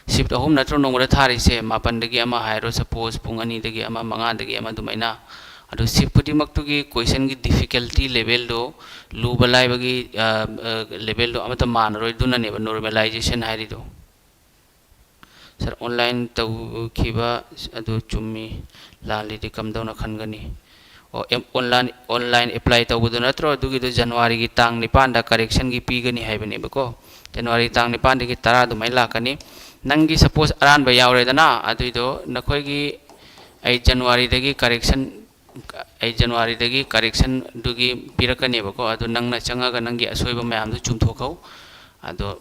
shift ꯑꯍꯨꯝ ꯅꯠꯇ꯭ꯔꯣ ꯅꯣꯡꯃꯗ ꯊꯥꯔꯤꯁꯦ? ꯃꯥꯄꯟꯗꯒꯤ ꯑꯃ ꯍꯥꯏꯔꯣ, suppose ꯄꯨꯡ ꯑꯅꯤꯗꯒꯤ ꯑꯃ, ꯃꯉꯥꯗꯒꯤ ꯑꯃ ꯑꯗꯨꯃꯥꯏꯅ꯫ ꯑꯗꯣ shift ꯈꯨꯗꯤꯡꯃꯛꯇꯨꯒꯤ questionꯒꯤ difficulty levelꯗꯣ, ꯂꯨꯕ ꯂꯥꯏꯕꯒꯤ, ꯑ, ꯑ, levelꯗꯣ ꯑꯃꯠꯇ ꯃꯥꯟꯅꯔꯣꯏ꯫ ꯑꯗꯨꯅꯅꯦꯕ normalization ꯍꯥꯏꯔꯤꯗꯣ꯫ Sir, online ꯇꯧꯈꯤꯕ ꯑꯗꯨ ꯆꯨꯝꯃꯤ, ꯂꯥꯜꯂꯤꯗꯤ ꯀꯝꯗꯧꯅ ꯈꯟꯒꯅꯤ? ꯑꯣ, ꯑꯦꯝ-, online, online apply ꯇꯧꯕꯗꯨ ꯅꯠꯇ꯭ꯔꯣ? ꯑꯗꯨꯒꯤꯗꯨ Januaryꯒꯤ ꯇꯥꯡ ꯅꯤꯄꯥꯟꯗ correctionꯒꯤ ꯄꯤꯒꯅꯤ ꯍꯥꯏꯕꯅꯦꯕꯀꯣ꯫ January ꯇꯥꯡ ꯅꯤꯄꯥꯟꯗꯒꯤ ꯇꯔꯥ ꯑꯗꯨꯃꯥꯏꯅ ꯂꯥꯛꯀꯅꯤ꯫ ꯅꯪꯒꯤ suppose ꯑꯔꯥꯟꯕ ꯌꯥꯎꯔꯦꯗꯅ, ꯑꯗꯨꯏꯗꯣ ꯅꯈꯣꯏꯒꯤ, ꯑꯩ Januaryꯗꯒꯤ correction, ꯑꯩ Januaryꯗꯒꯤ correctionꯗꯨꯒꯤ ꯄꯤꯔꯛꯀꯅꯦꯕꯀꯣ꯫ ꯑꯗꯨ ꯅꯪꯅ ꯆꯪꯉꯒ ꯅꯪꯒꯤ ꯑꯁꯣꯏꯕ ꯃꯌꯥꯝꯗꯨ ꯆꯨꯝꯊꯣꯛꯍꯧ꯫ ꯑꯗꯣ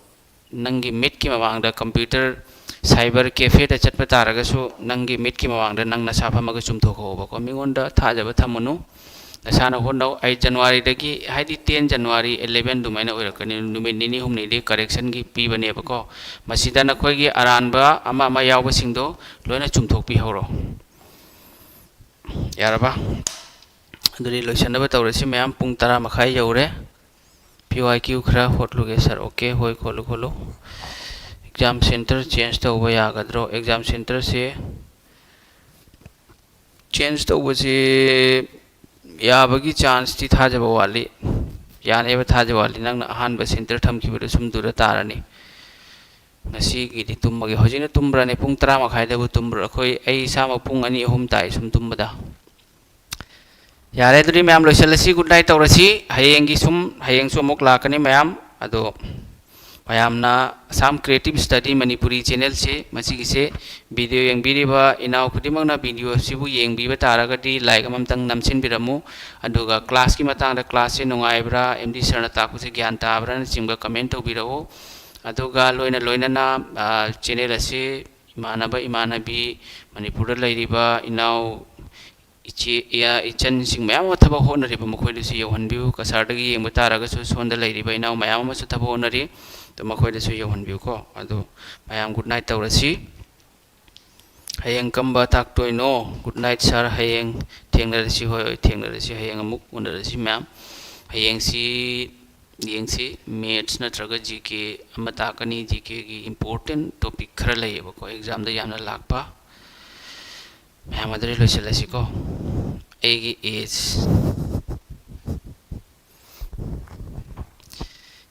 ꯅꯪꯒꯤ ꯃꯤꯠꯀꯤ ꯃꯃꯥꯡꯗ computer, cyber cafeꯗ ꯆꯠꯄ ꯇꯥꯔꯒꯁꯨ ꯅꯪꯒꯤ ꯃꯤꯠꯀꯤ ꯃꯃꯥꯡꯗ ꯅꯪ ꯅꯁꯥ ꯐꯝꯃꯒ ꯆꯨꯝꯊꯣꯛꯍꯧꯕꯀꯣ꯫ ꯃꯤꯉꯣꯟꯗ ꯊꯥꯖꯕ ꯊꯝꯃꯨꯅꯨ, ꯅꯁꯥꯅ ꯍꯣꯠꯅꯧ꯫ ꯑꯩ Januaryꯗꯒꯤ, ꯍꯥꯏꯗꯤ ten January eleven ꯑꯗꯨꯃꯥꯏꯅ ꯑꯣꯏꯔꯛꯀꯅꯤ, ꯅꯨꯃꯤꯠ ꯅꯤꯅꯤ ꯍꯨꯝꯅꯤꯗꯤ correctionꯒꯤ ꯄꯤꯕꯅꯦꯕꯀꯣ꯫ ꯃꯁꯤꯗ ꯅꯈꯣꯏꯒꯤ ꯑꯔꯥꯟꯕ ꯑꯃ ꯑꯃ ꯌꯥꯎꯕꯁꯤꯡꯗꯣ ꯂꯣꯏꯅ ꯆꯨꯝꯊꯣꯛꯄꯤꯍꯧꯔꯣ꯫ ꯌꯥꯔꯕ? ꯑꯗꯨꯗꯤ ꯂꯣꯏꯁꯤꯟꯅꯕ ꯇꯧꯔꯁꯤ ꯃꯌꯥꯝ, ꯄꯨꯡ ꯇꯔꯥ ꯃꯈꯥꯏ ꯌꯧꯔꯦ꯫ P Y Q ꯈꯔ ꯍꯣꯠꯂꯨꯒꯦ sir꯫ Okay, ꯍꯣꯏ, ꯈꯣꯠꯂꯨ, ꯈꯣꯠꯂꯨ꯫ Exam center change ꯇꯧꯕ ꯌꯥꯒꯗ꯭ꯔꯣ? Exam centerꯁꯦ change ꯇꯧꯕꯁꯦ ꯌꯥꯕꯒꯤ chanceꯇꯤ ꯊꯥꯖꯕ ꯋꯥꯠꯂꯤ, ꯌꯥꯅꯦꯕ ꯊꯥꯖꯕ ꯋꯥꯠꯂꯤ꯫ ꯅꯪꯅ ꯑꯍꯥꯟꯕ center ꯊꯝꯈꯤꯕꯗꯨ ꯁꯨꯝ ꯑꯗꯨꯗ ꯇꯥꯔꯅꯤ꯫ ꯉꯁꯤꯒꯤꯗꯤ ꯇꯨꯝꯃꯒꯦ꯫ ꯍꯧꯖꯤꯛꯅ ꯇꯨꯝꯕ꯭ꯔꯅꯦ? ꯄꯨꯡ ꯇꯔꯥ ꯃꯈꯥꯏꯗꯕꯨ ꯇꯨꯝꯕ꯭ꯔꯥ? ꯑꯩꯈꯣꯏ, ꯑꯩ ꯏꯁꯥꯃꯛ ꯄꯨꯡ ꯑꯅꯤ ꯑꯍꯨꯝ ꯇꯥꯏ ꯁꯨꯝ ꯇꯨꯝꯕꯗ꯫ ꯌꯥꯔꯦ, ꯑꯗꯨꯗꯤ ꯃꯌꯥꯝ ꯂꯣꯏꯁꯤꯜꯂꯁꯤ, good night ꯇꯧꯔꯁꯤ꯫ ꯍꯌꯦꯡꯒꯤ ꯁꯨꯝ, ꯍꯌꯦꯡꯁꯨ ꯑꯃꯨꯛ ꯂꯥꯛꯀꯅꯤ ꯃꯌꯥꯝ꯫ ꯑꯗꯣ ꯃꯌꯥꯝꯅ Assam Creative Study Manipuri channelꯁꯦ, ꯃꯁꯤꯒꯤꯁꯦ video ꯌꯦꯡꯕꯤꯔꯤꯕ ꯏꯅꯥꯎ ꯈꯨꯗꯤꯡꯃꯛꯅ video ꯑꯁꯤꯕꯨ ꯌꯦꯡꯕꯤꯕ ꯇꯥꯔꯒꯗꯤ like ꯑꯃꯃꯝꯇꯪ ꯅꯝꯁꯤꯟꯕꯤꯔꯝꯃꯨ꯫ ꯑꯗꯨꯒ classꯀꯤ ꯃꯇꯥꯡꯗ, classꯁꯦ ꯅꯨꯡꯉꯥꯏꯕ꯭ꯔꯥ, M D sirꯅ ꯇꯥꯛꯄꯁꯦ ꯒ꯭ꯌꯥꯟ ꯇꯥꯕ꯭ꯔꯥꯅꯆꯤꯡꯕ comment ꯇꯧꯕꯤꯔꯛꯎ꯫ ꯑꯗꯨꯒ ꯂꯣꯏꯅ ꯂꯣꯏꯅꯅ, ꯑ, channel ꯑꯁꯤ ꯏꯃꯥꯟꯅꯕ ꯏꯃꯥꯟꯅꯕꯤ, ꯃꯅꯤꯄꯨꯔꯗ ꯂꯩꯔꯤꯕ ꯏꯅꯥꯎ ꯏꯆꯦ, ꯏꯌꯥ-, ꯏꯆꯟꯁꯤꯡ ꯃꯌꯥꯝ ꯑꯃ ꯊꯕꯛ ꯍꯣꯠꯅꯔꯤꯕ, ꯃꯈꯣꯏꯗꯁꯨ ꯌꯧꯍꯟꯕꯤꯌꯨ꯫ ꯀꯁꯥꯔꯗꯒꯤ ꯌꯦꯡꯕ ꯇꯥꯔꯒꯁꯨ ꯁꯣꯝꯗ ꯂꯩꯔꯤꯕ ꯏꯅꯥꯎ ꯃꯌꯥꯝ ꯑꯃꯁꯨ ꯊꯕꯛ ꯍꯣꯠꯅꯔꯤ, ꯑꯗꯨ ꯃꯈꯣꯏꯗꯁꯨ ꯌꯧꯍꯟꯕꯤꯌꯨꯀꯣ꯫ ꯑꯗꯨ ꯃꯌꯥꯝ good night ꯇꯧꯔꯁꯤ꯫ ꯍꯌꯦꯡ ꯀꯝꯕ ꯇꯥꯛꯇꯣꯏꯅꯣ? Good night sir, ꯍꯌꯦꯡ ꯊꯦꯡꯅꯔꯁꯤ꯫ ꯍꯣꯏ, ꯍꯣꯏ, ꯊꯦꯡꯅꯔꯁꯤ, ꯍꯌꯦꯡ ꯑꯃꯨꯛ ꯎꯅꯔꯁꯤ ꯃꯌꯥꯝ꯫ ꯍꯌꯦꯡꯁꯤ ꯌꯦꯡꯁꯤ, maths ꯅꯠꯇ꯭ꯔꯒ G K ꯑꯃ ꯇꯥꯛꯀꯅꯤ꯫ G Kꯒꯤ important topic ꯈꯔ ꯂꯩꯌꯦꯕꯀꯣ, examꯗ ꯌꯥꯝꯅ ꯂꯥꯛꯄ꯫ ꯃꯌꯥꯝ ꯑꯗꯨꯗꯤ ꯂꯣꯏꯁꯤꯜꯂꯁꯤꯀꯣ꯫ ꯑꯩꯒꯤ age꯫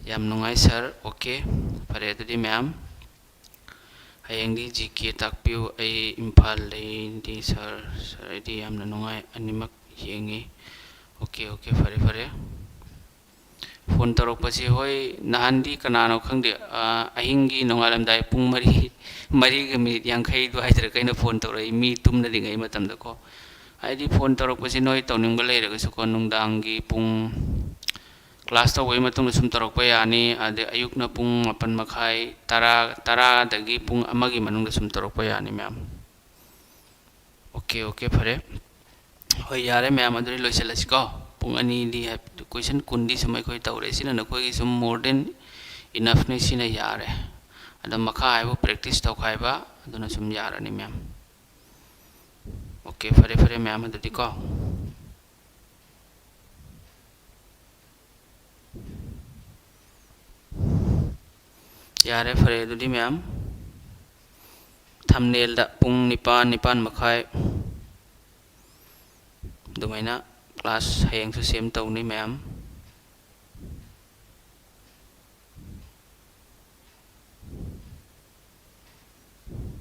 ꯌꯥꯝ ꯅꯨꯡꯉꯥꯏ sir꯫ Okay, ꯐꯔꯦ ꯑꯗꯨꯗꯤ ꯃꯌꯥꯝ꯫ ꯍꯌꯦꯡꯗꯤ G K ꯇꯥꯛꯄꯤꯌꯨ꯫ ꯑꯩ ꯏꯝꯐꯥꯜꯗꯩꯅꯤ sir꯫ Sir, ꯑꯩꯗꯤ ꯌꯥꯝꯅ ꯅꯨꯡꯉꯥꯏ, ꯑꯅꯤꯃꯛ ꯌꯦꯡꯉꯤ꯫ Okay, okay, ꯐꯔꯦ, ꯐꯔꯦ꯫ Phone ꯇꯧꯔꯛꯄꯁꯤ, ꯍꯣꯏ, ꯅꯍꯥꯟꯗꯤ ꯀꯅꯥꯅꯣ ꯈꯪꯗꯦ, ꯑ, ꯑꯍꯤꯡꯒꯤ ꯅꯣꯡꯉꯥꯜꯂꯝꯗꯥꯏ ꯄꯨꯡ ꯃꯔꯤ, ꯃꯔꯤꯒ minute ꯌꯥꯡꯈꯩ ꯑꯗꯨꯋꯥꯏꯗꯔ ꯀꯩꯅꯣ phone ꯇꯧꯔꯛꯏ, ꯃꯤ ꯇꯨꯝꯅꯔꯤꯉꯩ ꯃꯇꯝꯗꯀꯣ꯫ ꯍꯥꯏꯗꯤ phone ꯇꯧꯔꯛꯄꯁꯤ ꯅꯣꯏ ꯇꯧꯅꯤꯡꯕ ꯂꯩꯔꯒꯁꯨꯀꯣ, ꯅꯨꯡꯗꯥꯡꯒꯤ ꯄꯨꯡ ꯀ꯭ꯂꯥꯁ ꯇꯧꯕꯒꯤ ꯃꯇꯨꯡꯗ ꯁꯨꯝ ꯇꯧꯔꯛꯄ ꯌꯥꯅꯤ꯫ ꯑꯗꯩ ꯑꯌꯨꯛꯅ ꯄꯨꯡ ꯃꯥꯄꯟ ꯃꯈꯥꯏ, ꯇꯔꯥ, ꯇꯔꯥꯗꯒꯤ ꯄꯨꯡ ꯑꯃꯒꯤ ꯃꯅꯨꯡꯗ ꯁꯨꯝ ꯇꯧꯔꯛꯄ ꯌꯥꯅꯤ, ꯃꯦꯝ꯫ ꯑꯣꯀꯦ, ꯑꯣꯀꯦ, ꯐꯔꯦ꯫ ꯍꯣꯏ, ꯌꯥꯔꯦ, ꯃꯦꯝ, ꯑꯗꯨꯗꯤ ꯂꯣꯏꯁꯤꯜꯂꯁꯤꯀꯣ꯫ ꯄꯨꯡ ꯑꯅꯤꯗꯤ ꯍꯥꯏ-, ꯀꯣꯏꯁꯟ ꯀꯨꯟꯗꯤ ꯁꯨꯝ ꯑꯩꯈꯣꯏ ꯇꯧꯔꯦ꯫ ꯁꯤꯅ ꯅꯈꯣꯏꯒꯤ ꯁꯨꯝ more than enoughꯅꯤ, ꯁꯤꯅ ꯌꯥꯔꯦ꯫ ꯑꯗꯣ ꯃꯈꯥ ꯍꯥꯏꯕꯨ practice ꯇꯧꯈꯥꯏꯕ, ꯑꯗꯨꯅ ꯁꯨꯝ ꯌꯥꯔꯅꯤ, ꯃꯦꯝ꯫ ꯑꯣꯀꯦ, ꯐꯔꯦ, ꯐꯔꯦ, ꯃꯦꯝ, ꯑꯗꯨꯗꯤꯀꯣ꯫ ꯌꯥꯔꯦ, ꯐꯔꯦ, ꯑꯗꯨꯗꯤ ꯃꯦꯝ, thumbnailꯗ ꯄꯨꯡ ꯅꯤꯄꯥꯟ, ꯅꯤꯄꯥꯟ ꯃꯈꯥꯏ ꯑꯗꯨꯃꯥꯏꯅ class ꯍꯌꯦꯡꯁꯨ same ꯇꯧꯅꯤ, ꯃꯦꯝ꯫